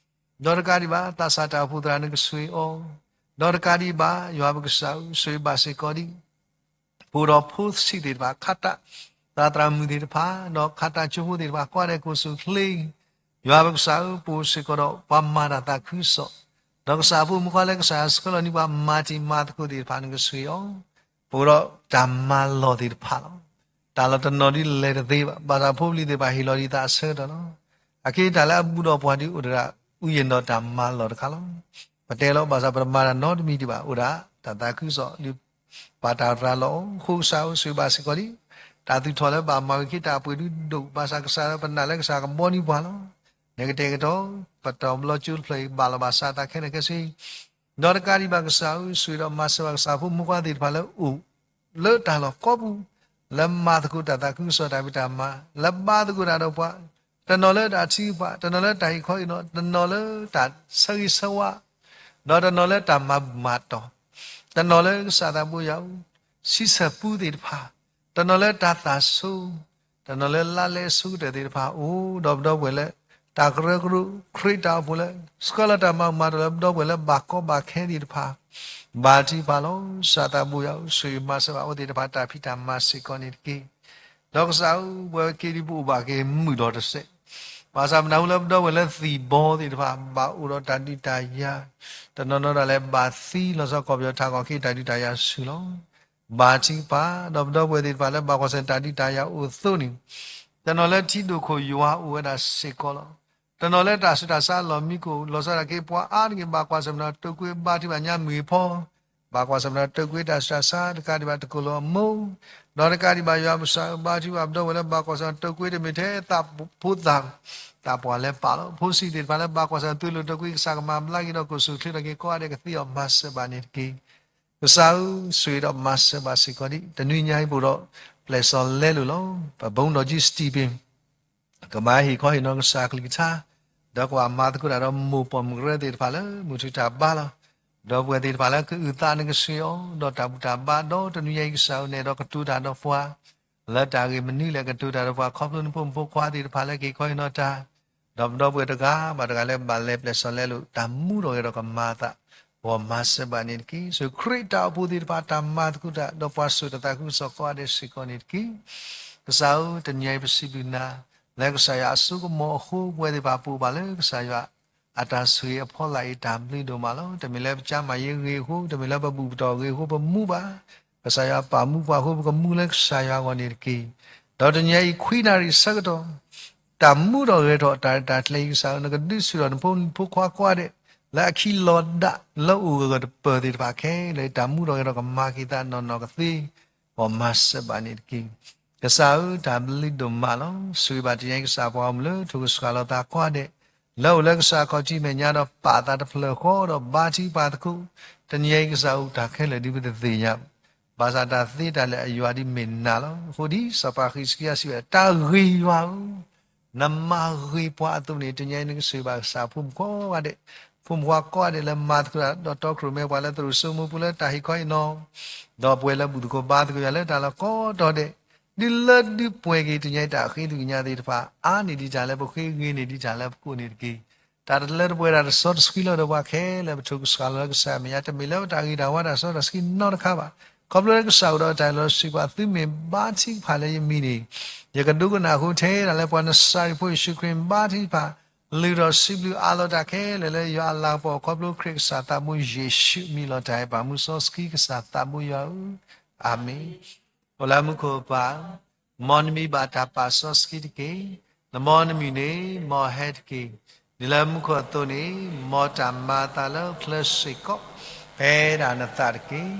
ဒီးတကးဒံးဘၣ် သးစၢ်တၢ်အိၣ်ဖှိၣ်သရၣ် နကဆှၢအီၤ, ဒီးတကးဒံးဘၣ် ယွၤပကစၢ်ဧၢ, ဆှၢဘၣ်စ့ၢ်ကီးဒံး ဖိဒီးဖိဆံးသ့ၣ်တဖၣ် ခါတၢ် သရၣ်သရၣ်မုၣ်သ့ၣ်တဖၣ် ဒီးခါတၢ်ကၠိဖိသ့ၣ်တဖၣ် ကိးဂၤဒဲးကအိၣ်ဆူၣ်အိၣ်ချ့, ယွၤပကစၢ်ဧၢ, ပအိၣ်စ့ၢ်ကီးဒီးပှၤမၤတၢ်သးခုကစီၣ်, ဒီးကစၢ်အဖိမုၣ်ဖိခွါလၢကစၢ်ယွၤဆှၢလီၤန့ၢ်ပှၤ မၤတံၤမၤသကိးသ့ၣ်တဖၣ် နကဆှၢအီၤ, ပအိၣ်ဒီးတၢ်မၤလီၢ်သ့ၣ်တဖၣ်လီၤ. တၢ်လီၢ်တနီၤဒ်လဲၣ်တသ့ဘၣ်, ဘၣ်ဆၣ်ဖိပလံၤသ့ၣ်တဖၣ်ဟ့ၣ်လီၤဒံးသးအဆၢကတီၢ်လီၤ. အခဲအံၤတၢ်လၢအဘူးဒီးပှၤဒ် အိၣ်ဒီးဒၣ် အုၣ်ယဲၢ်ဒီးတၢ်မၤလီၢ်တခါလီၤ. ပတဲလီၤ ဘၣ်ဆၣ်ပတမၤတၢ်နီတမံၤဒံးဘၣ်, အိၣ်ဒၣ်တၢ်သးခုကစီၣ် ဒ်ပာ်တၢ်ရၤလီၤအဃိ ကစၢ်ဧၢ ဆှၢဘၣ်စ့ၢ်ကီးဒံး တၢ်သူၣ်ထီၣ်လၢဘၣ်မၤဝံၤ က့ၤတၢ်ပှ့ၤဒုးဒိၣ်, ဘၣ်ဆၣ်ကစၢ်ဧၢ ပနာ်လၢကစၢ်ကဘီန့ၢ်ပှၤလီၤ. နကတဲာ်ကတီၤ ပတၢ်ဘျီကၠိတဖျၢၣ်အံၤ ဘၣ်လီၤဘၣ်စးသးခဲလၢာ်ခဲဆ့ ဒီးတကးဒံးဘၣ် ကစၢ်ဧၢ, ဆှၢဒီးမၤစၢၤဘၣ်ကစၢ်ဖိမုၣ်ဖိခွါသ့ၣ်တဖၣ်လၢအိၣ်လၢတၢ်လီၢ်ကိးပူၤ, လၢမၤသကိးတၢ်သးခုကစီၣ်တၢ်ဖံးတၢ်မၤ, လၢဘါသကိးတၢ်ဒီးပှၤ, တနီၤလၢတၢ်ထုကဖၣ်, တနီၤလၢတၢ်ဟ့ၣ်ခီဟ့ၣ်နီၤ, တနီၤလၢတၢ်ဆၢဂ့ၤဆၢဝါ, ဒီးတနီၤလၢတၢ်မၤဘူၣ်မၤတီၢ်, တနီၤလၢကစၢ်သးဘိယွၤအအိၣ် ဆံဆၢပူသ့ၣ်တဖၣ်, တနီၤလၢတၢ်သၣ်ဆိ, တနီၤလၢလါလဲအဆိကတၢၢ်သ့ၣ်တဖၣ် အိၣ်ဒီးပဒီပုၢ်ဝဲၢ်လၢ တၢ်ကရၢကရိ ခရံာ်တၢ်အိၣ်ဖှိၣ်လၢ ဆှၢလီၤတၢ်မၤဘူၣ်မၤတီၢ်လၢပဒီပုၢ်ဝဲၢ်လၢဘၣ်ကီဘၣ်ခဲသ့ၣ်တဖၣ်, ဘါထုကဖၣ်လီၤ. ကစၢ်သးဘိယွၤအအိၣ် ဆိၣ်ဂ့ၤမၤစၢၤဘၣ်အဝဲသ့ၣ်တဖၣ်တၢ်ဖံးတၢ်မၤစ့ၢ်ကီးန့ၣ်တက့ၢ်. ဒီးကစၢ်ဧၢ, ပဝဲက့ၤဒံးပအိၣ်ဘၣ်က့ၤမုာ်ဒီးတစဲး, ဘၣ်ဆၣ်ပနၢ်ဟူလၢပဒီပုၢ်ဝဲၢ်လၢသံၣ်ဘီသ့ၣ်တဖၣ် ဘၣ်အိၣ်ဒီးတၢ်ဒုးတၢ်ယၤ, တနီၤနီၤဒၣ်လဲာ်ဘၣ်သံလီၤဆီကီၢ်ပယီၤထးကီၢ်ခ့တၢ်ဒုးတၢ်ယၤဆူၣ်လီၤ. ဘါထုကဖၣ်, ဒီးပဒီပုၢ်ဝဲၢ်သ့ၣ်တဖၣ်လၢဘၣ်ကွၢ်ဆၢၣ်တၢ်ဒုးတၢ်ယၤအိၣ်အသိးန့ၣ်, တနီၤလၢထံဒိၣ်ခိၣ်ယွၤအိၣ်ဝဲဒၣ်စ့ၢ်ကီးလီၤ. တနီၤလၢတၢ်ဆူးတၢ်ဆါအလီၢ်မံခိၣ် လီၤဆီဒၣ်က့ၤ ပှၤအါတက့ၢ်ဘၣ်ကွၢ်ဆၢၣ်မၤတီၢ် တုၤကွံာ်ဘါထုကဖၣ်ညါမုၢ်ဖီ, ဘၣ်ကွၢ်ဆၢၣ်မၤတီၢ် တုၤကွံာ်တၢ်ဆူးတၢ်ဆါ တကးဒံးဘၣ်တကိၢ်လိာ်အမိၢ်, ဒီးတကးဒံးဘၣ်ယွၤပကစၢ်ဧၢ ဘါထုကဖၣ်ပဒီပုၢ်ဝဲၢ်လၢဘၣ်ကွၢ်ဆၢၣ်မၤတီၢ် တုၤကွံာ်တမ့ၢ်ထဲသးဖိသၣ် သးပှၢ်လၢပၢ်လီၤ. ဖိဆံးသ့ၣ်တဖၣ်လၢဘၣ်ကွၢ်ဆၢၣ်မၤတီၢ် တုၤလိာ်တုၤကွံာ် ကစၢ်ကမၤဘျါက့ၤဒီး ကိၣ်ဆူၣ်ချ့ထီၣ်က့ၤကိးဂၤဒဲး ကသ့အီၤမၤစၢၤဘၣ်န့ၣ်တက့ၢ်. ကစၢ်ဧၢ, ဆိၣ်ဂ့ၤဒီးမၤစၢၤဘၣ်စ့ၢ်ကီးဒံး တနွံညါအံၤပအိၣ်ဒီး ပျဲၢ်စီၤလဲလိာ်လီၤ. ပဘိးဒီးကၠံစတံၢ်ပ့ၣ် ကဘၣ်ဟ့ၣ်ခီဟ့ၣ်နီၤကစၢ်ကလုၢ်ကထါ, ဒီးကဘၣ်မၤသကိးတၢ်ဒီးမိၢ်ပိာ်မုၣ်ကရၢသ့ၣ်တဖၣ်လၢ မုၢ်ထူၣ်တၢ်ဘါလီၤ. ဒီပုၢ်ဝဲၢ်သ့ၣ်တဖၣ်လၢကအုၣ်သးနကဆှံအီၤ ဒီးတၢ်ဘူၣ်တၢ်ဘါ ဒီးတနွံညါအံၤကစၢ်ဧၢ နဲဒီးကတိၤတၢ်ဒီးပှၤ လၢတၢ်ဂ့ၢ်မနုၤလဲၣ် ကတိၤတၢ်ဒီးပှၤ ခီဖျိနဖိမုၣ်ဖိခွါသ့ၣ်တဖၣ်လၢက့ၤခီဟ့ၣ်နီၤတၢ် ဒီးပဒီပုၢ်ဝဲၢ်တဂၤဘၣ်တဂၤလၢဘၣ်လဲၤပျဲၢ်စီၤလဲလိာ် တၢ်မူထီၣ်ဂဲၤဒီးကမၤအသး ဂီၢ်မၤစၢၤဘၣ်န့ၣ်တက့ၢ်. ဆိၣ်ဂ့ၤခရံာ်တၢ်အိၣ်ဖှိၣ်သ့ၣ်တဖၣ် တၢ်မၤသကိးတၢ် ဒီးပှၤစိာ်တၢ်သးခုကစီၣ်ကိးဂၤဒဲးစ့ၢ်ကီးန့ၣ်တက့ၢ်. ကစၢ်ဧၢ, တနံၤညါအံၤပစံးဘျုးနၤ လၢကစၢ်ယွၤအစိကမီၤအဃိ ပဝဲသ့ၣ်တဖၣ်ပအိၣ်ဘၣ်လၢကစၢ်ယွၤ အတၢ်ဆိၣ်ဂ့ၤအဖီလာ်အံၤ တၢ်ဘျုးဒိၣ်မးလီၤ. တမ့ၢ်လၢပကျန်းမာရေးဂ့ၤအဃိ, တမ့ၢ်လၢပဘူၣ်ပတီၢ်ဂ့ၤအဃိ ပမူဘၣ်. ကစၢ်ယွၤပာ်မူပှၤအဃိ ပကမူလၢကစၢ်ယွၤအဂီၢ်န့ၣ်တက့ၢ်. ဒီးတနံၤညါအံၤခွံနၣ်ရံၣ်ဆၢကတီၢ် တၢ်မူထီၣ်ဂဲၤထီၣ်တၢ်ရဲၣ်တၢ်ကျဲၤအံၤ ကစၢ်ဧၢ နကဒုးဆူၣ်ထီၣ်နဖိမုၣ်ဖိခွါကိးဂၤဒဲး လၢအခံလီၤဒၣ်လၢအိၣ်ဂၢၢ်ဂၢၢ်တပၢၢ်သ့ၣ်တဖၣ်ခဲလၢာ် တၢ်မူထီၣ်ဂဲၤထီၣ်ကမၤက့ၤသးနီၢ်နီၢ်ကသ့ ဂီၢ်မၤစၢၤဘၣ်န့ၣ်တက့ၢ်. ကစၢ်ဧၢ တၢ်ဘျုးဒိၣ်မးလီၤ. ဆိၣ်ဂ့ၤဘၣ်တနံၤညါအံၤ ကစၢ်ပှၤဂီၢ်မုၢ်လၢထိၣ်ကဆှၣ်လီၤသးကိးဂၤဒဲး လၢအိၣ်လၢကစၢ်ခီၣ်ထံးမဲာ်ညါဒီး ပာ်သးတဖျၢၣ်ဃီ ဒီးဘါထုကဖၣ်သကိး တနံၤညါအံၤ ကစၢ်ဧၢ တၢ်ခဲလၢာ်ဒ်ပတသ့ၣ်ညါ ဘၣ်ဆၣ်တၢ်သ့တၢ်လၢာ်အယွၤဒ်မ့ၢ်နၤလီၤ. အဃိဒ်စီၤပၤဃံးစကံယၤစံးဝဲ တၢ်ဂ့ၤယွၤဧၢ, နမၤဂ့ၤပှၤအသိးန့ၣ် တနံၤညါအံၤ နကဆိၣ်ဂ့ၤဘၣ်ကစၢ်ဖိမုၣ်ကိးဂၤဒဲး, ဖိမုၣ်ဖိခွါကိးဂၤဒဲးလၢမၤသကိးဒီးတီခိၣ်ရိၣ်မဲပှၤလၢသရိာ်စိမိပူၤလၢတၢ်ဟ့ၣ်ခီဟ့ၣ်နီၤ, ဒီးပှၤလၢဘူၣ်သကိးဘါသကိးယွၤလၢတၢ်လီၢ်ကိးတီၤဒဲး, ဒုးလၢဒုးပှဲၤက့ၤတနံၤညါအံၤ တၢ်ဃ့ကညးသ့ၣ်တဖၣ် အါန့ၢ်ဒံးတၢ်လၢပဃ့ ဂ့ၤန့ၢ်ဒံးတၢ်လၢပကိးန့ၣ်တက့ၢ်. တၢ်တလၢတပှဲၤတၢ်တစီတဆှံလၢဒီးပှၤခဲလၢာ် ပထိၣ်ကဆှၣ်လီၤလၢကစၢ်အမဲာ်ညါ တမ့ၢ်လၢပတၢ်ဂ့ၤတၢ်ဝါတၢ်စီတၢ်ဆှံနီတခါဘၣ်. ခီဖျိလၢကစၢ်အိၣ်ဒီးတၢ်လီၤစံးပှၤ သုမ့ၢ်ဘါထုကဖၣ်လၢယမံၤန့ၣ် ယကဒိကနၣ်အဃိ ထဲဒၣ်လၢပှၤနစၤရ့းဖိယ့ၣ်ၡူးခရံာ်ဘါထုကဖၣ် လုၢ်ထီၣ်စံးဘျုးအးလီၤတၢ်ခဲလၢာ်လၢယွၤအလၤကပီၤ ခီဖျိခရံာ်ကစၢ်သးဘိယ့ၣ်ၡူးအမံၤလီၤတၢ်အဲၣ်ပာ်မူစီဆှံကစၢ်သးဘိယွၤဧၢ, အၤမ့ၣ်. အိၣ်လၢမူခိၣ်ပၢ်ဧၢ, မ်နမံၤဘၣ်တၢ်ပာ်စီဆှံတက့ၢ်. နမ်နမုၢ်န့ၣ် မ်ဟဲတက့ၢ်. ဒ်လၢမူခိၣ်အသိးန့ၣ် မ်တၢ်မၤအသးလၢချၢစ့ၢ်ကီး ဖဲဒၣ်နသးတက့ၢ်.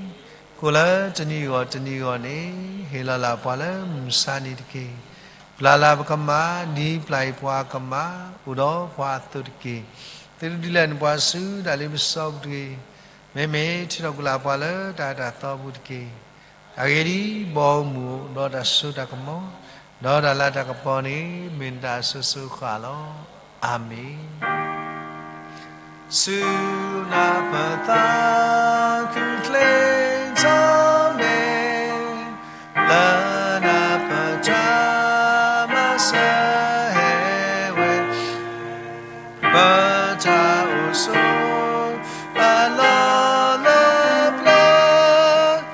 ကိၣ်လၢတနံၤဂီၢ်တနံၤဂီၢ်န့ၣ် ဟ့ၣ်လီၤလၢပှၤလၢမုၢ်ဆါနံၤတက့ၢ်. ပျၢ်လၢပကမၢ် ဒ်ပျၢ်အံၤပှၤကမၢ် အိၣ်ဒီးပှၤအသိးတက့ၢ်. သုတဒုးလဲၤနုာ်ပှၤဆူတၢ်လ့ပစီပူၤတဂ့ၤ. မ့မ့ၢ်ထုးထီၣ်ကွံာ်လၢပှၤလၢတၢ်အၢတၢ်သီပူၤတက့ၢ်. အဂ့ၢ်ဒ်အံၤ, ဘီမုၢ်အိၣ်ဒီးတၢ်စိတၢ်ကမီၤ, ဒီးတၢ်လၤတၢ်ကပီၤန့ၣ် မ့ၢ်နတၢ်အစိၤစိၤဃၣ်ဃၣ်လီၤ. အၤမ့ၣ်. ဆူနၢ်ပၢၢ်သးခုချ့ထီၣ်န့ၣ် လၢနၢ်ပၢၢ်တၢ်မၤစၢၤ ဟဲဝဲ ပတၢ်အိၣ်ဆိးအလီၢ်လၢပျၢၤ,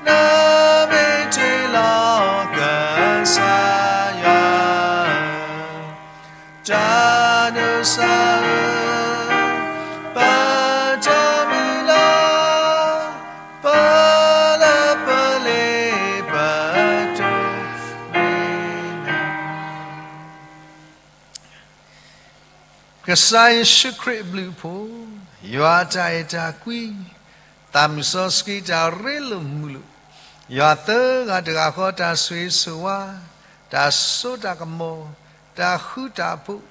နမ့ၢ်တ့ၢ်လီၤကစၢ်ယွၤဧၢ, တၢ်ဒိးစၢ်ဧၢ, ပတၢ်မုၢ်လၢ်, ပလၢပလ့ပတိၢ် ကစၢ်ယ့ၣ်ၡူးခရံာ်အဘျုးအဖှိၣ်, ယွၤအတၢ်အဲၣ်တၢ်ကွံ, သးမုၢ်စီဆှံတၢ်ရ့လိာ်မုာ်လိာ်, ယွၤသၢဂၤတဂၤဃီတၢ်ဆိၣ်ဂ့ၤဆိၣ်ဝါ, တၢ်စိတၢ်ကမီၤ, တၢ်ဃူတၢ်ဖိး,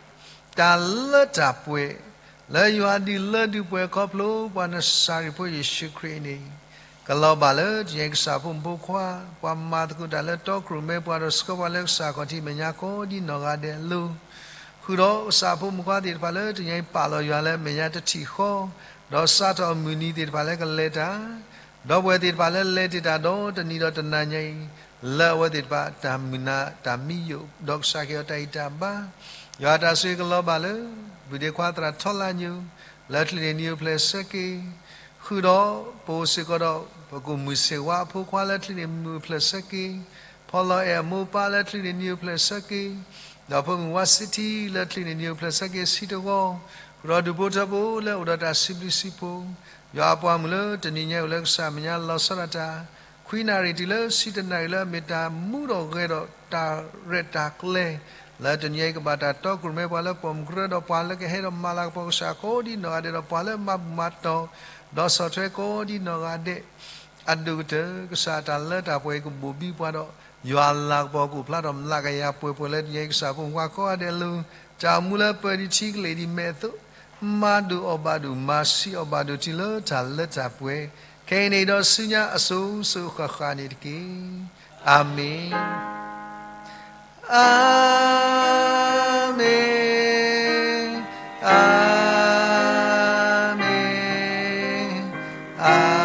တၢ်လၢတၢ်ပှဲၤ, လၢယွၤဒုးလၢဒုးပှဲၤခီဖျိ ပှၤနစၤရ့းဖိယ့ၣ်ၡူးခရံာ်န့ၣ် ကလီၤဘၣ်လၢတနံၤအံၤကစၢ်ဖိမုၣ်ဖိခွါ, ပှၤမၤသကိးတၢ်လၢတီခိၣ်ရိၣ်မဲ ပှၤဒီးဆှၢပှၤလၢကစၢ်ခီၣ်ထံးမဲာ်ညါကိးဒ်နီၢ်ဂၤဒဲးအလိၤ, ဃုာ်ဒီးကစၢ်အဖိမုၣ်ခွါသ့ၣ်တဖၣ်လၢတနံၤအံၤ ပာ်လီၤယွၤလၢအမဲာ်ညါတထံၣ်ဃီ, ဒီးစးထီၣ်မုၢ်နံၤသ့ၣ်တဖၣ်လၢကလဲၤတၢ်, ဒီပုၢ်ဝဲၢ်သ့ၣ်တဖၣ်လၢလဲၤတ့ၢ်တၢ်ဒီတနံၤညါအံၤ, လၢအဝဲသ့ၣ်တဖၣ်တၢ်မုာ်နၤတၢ်မံယိာ် ဒီးကစၢ်ကဟ့ၣ်အီၤတၢ်ဂံၢ်တၢ်ဘါ, ယွၤအတၢ်ဆိၣ်ဂ့ၤကလီၤဘၣ်လၢ ပုၢ်ဒ့ခွါသရၣ်ထီလါညိ လၢချံးန့ၢ်နံၤအိၣ်ဖျဲၣ်ဆၢက့ၤ ဃုာ်ဒီးပအိၣ်စ့ၢ်ကီးဒီး ပကိၣ်မုၢ်ဆ့ၣ်ဝါအဖိခွါလၢချံးန့ၢ်မုၢ်အိၣ်ဖျဲၣ်ဆၢက့ၤ, ဖီလီၤအဲၣ်အမိၢ်ပၢ်လၢချံးန့ၢ်နံၤအိၣ်ဖျဲၣ်ဆၢက့ၤ, ဒီးဖိမုၣ်ဝါစံထံလၢချံးန့ၢ်နံၤအိၣ်ဖျဲၣ်ဆၢက့ၤဆံတဂီၢ်, ဃုာ်ဒီးဒူၣ်ဖိထၢဖိလၢအိၣ်ဒီးတၢ်စံးဘျုးစံးဖှိၣ်, ယွၤအပှၤမုၣ်လၢတနံၤညါအံၤအိၣ်လၢကစၢ်အမဲာ်ညါလီၤဆီဒၣ်တၢ်, ခွံနၣ်ရံၣ်တုၤလၢဆံတနၣ်ရံၣ်လၢအမ့ၢ်တၢ်မူဒီးဂဲၤဒီးတၢ်ရဲၣ်တၢ်ကျဲၤ လၢတနံၤအံၤကဘၣ်တၢ်တီကြိုမ့ၢ်ပှၤလၢပိာ်မုၣ်ကရၢဒီးပှၤလၢကဟဲဒီးမၤလၤကပီၤကစၢ်ကိးဒ်နီၢ်ဂၤဒဲး ဒီးပှၤလၢမၤဘူၣ်မၤတီၤ ဒီးဆီၣ်ထွဲကိးဒ်နီၢ်ဂၤဒဲး အဒိၣ်ကတၢၢ် ကစၢ်တၢ်လၢတၢ်ပှဲၤအံၤကဘိၣ်ဘံပှၤဒီး ယွၤလၤကပီၤကအိၣ်ဖျါထီၣ်မျးကယၤပှဲၤပှဲၤလၢတနံၤအံၤ ကစၢ်ဖိမုၣ်ခွါကိးဂၤဒဲးအလိၤ တၢ်အိၣ်မူလၢပၢၤဒံးထံကလ့ၢ်ဒံးမဲာ်အသိး မၤဒိၣ်အီၣ်ဘၣ်ဒိၣ် မၤဆံးအီၣ်ဘၣ်ဒိၣ်တုၤလၢတၢ်လၢတၢ်ပှဲၤ ခဲအံၤန့ၣ်ဒီးဆူညါအစိၤစိၤဃၣ်ဃၣ်န့ၣ်တက့ၢ်. အၤမ့ၣ်, အၤမ့ၣ်, အၤမ့ၣ်, အၤမ့ၣ်.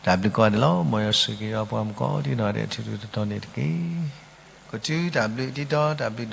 တၢ်ဘျုးကိးဂၤဒဲးလီၤ. မ်ယွၤဆိၣ်ဂ့ၤက့ၤယွၤပှၤမုၣ်ကိးဒ်နီၢ်ဂၤဒဲး ထူထူတီတီန့ၣ်တက့ၢ်. ကတုၤတၢ်ဘျုးဒ်ဒီးတၢ်ဘျုး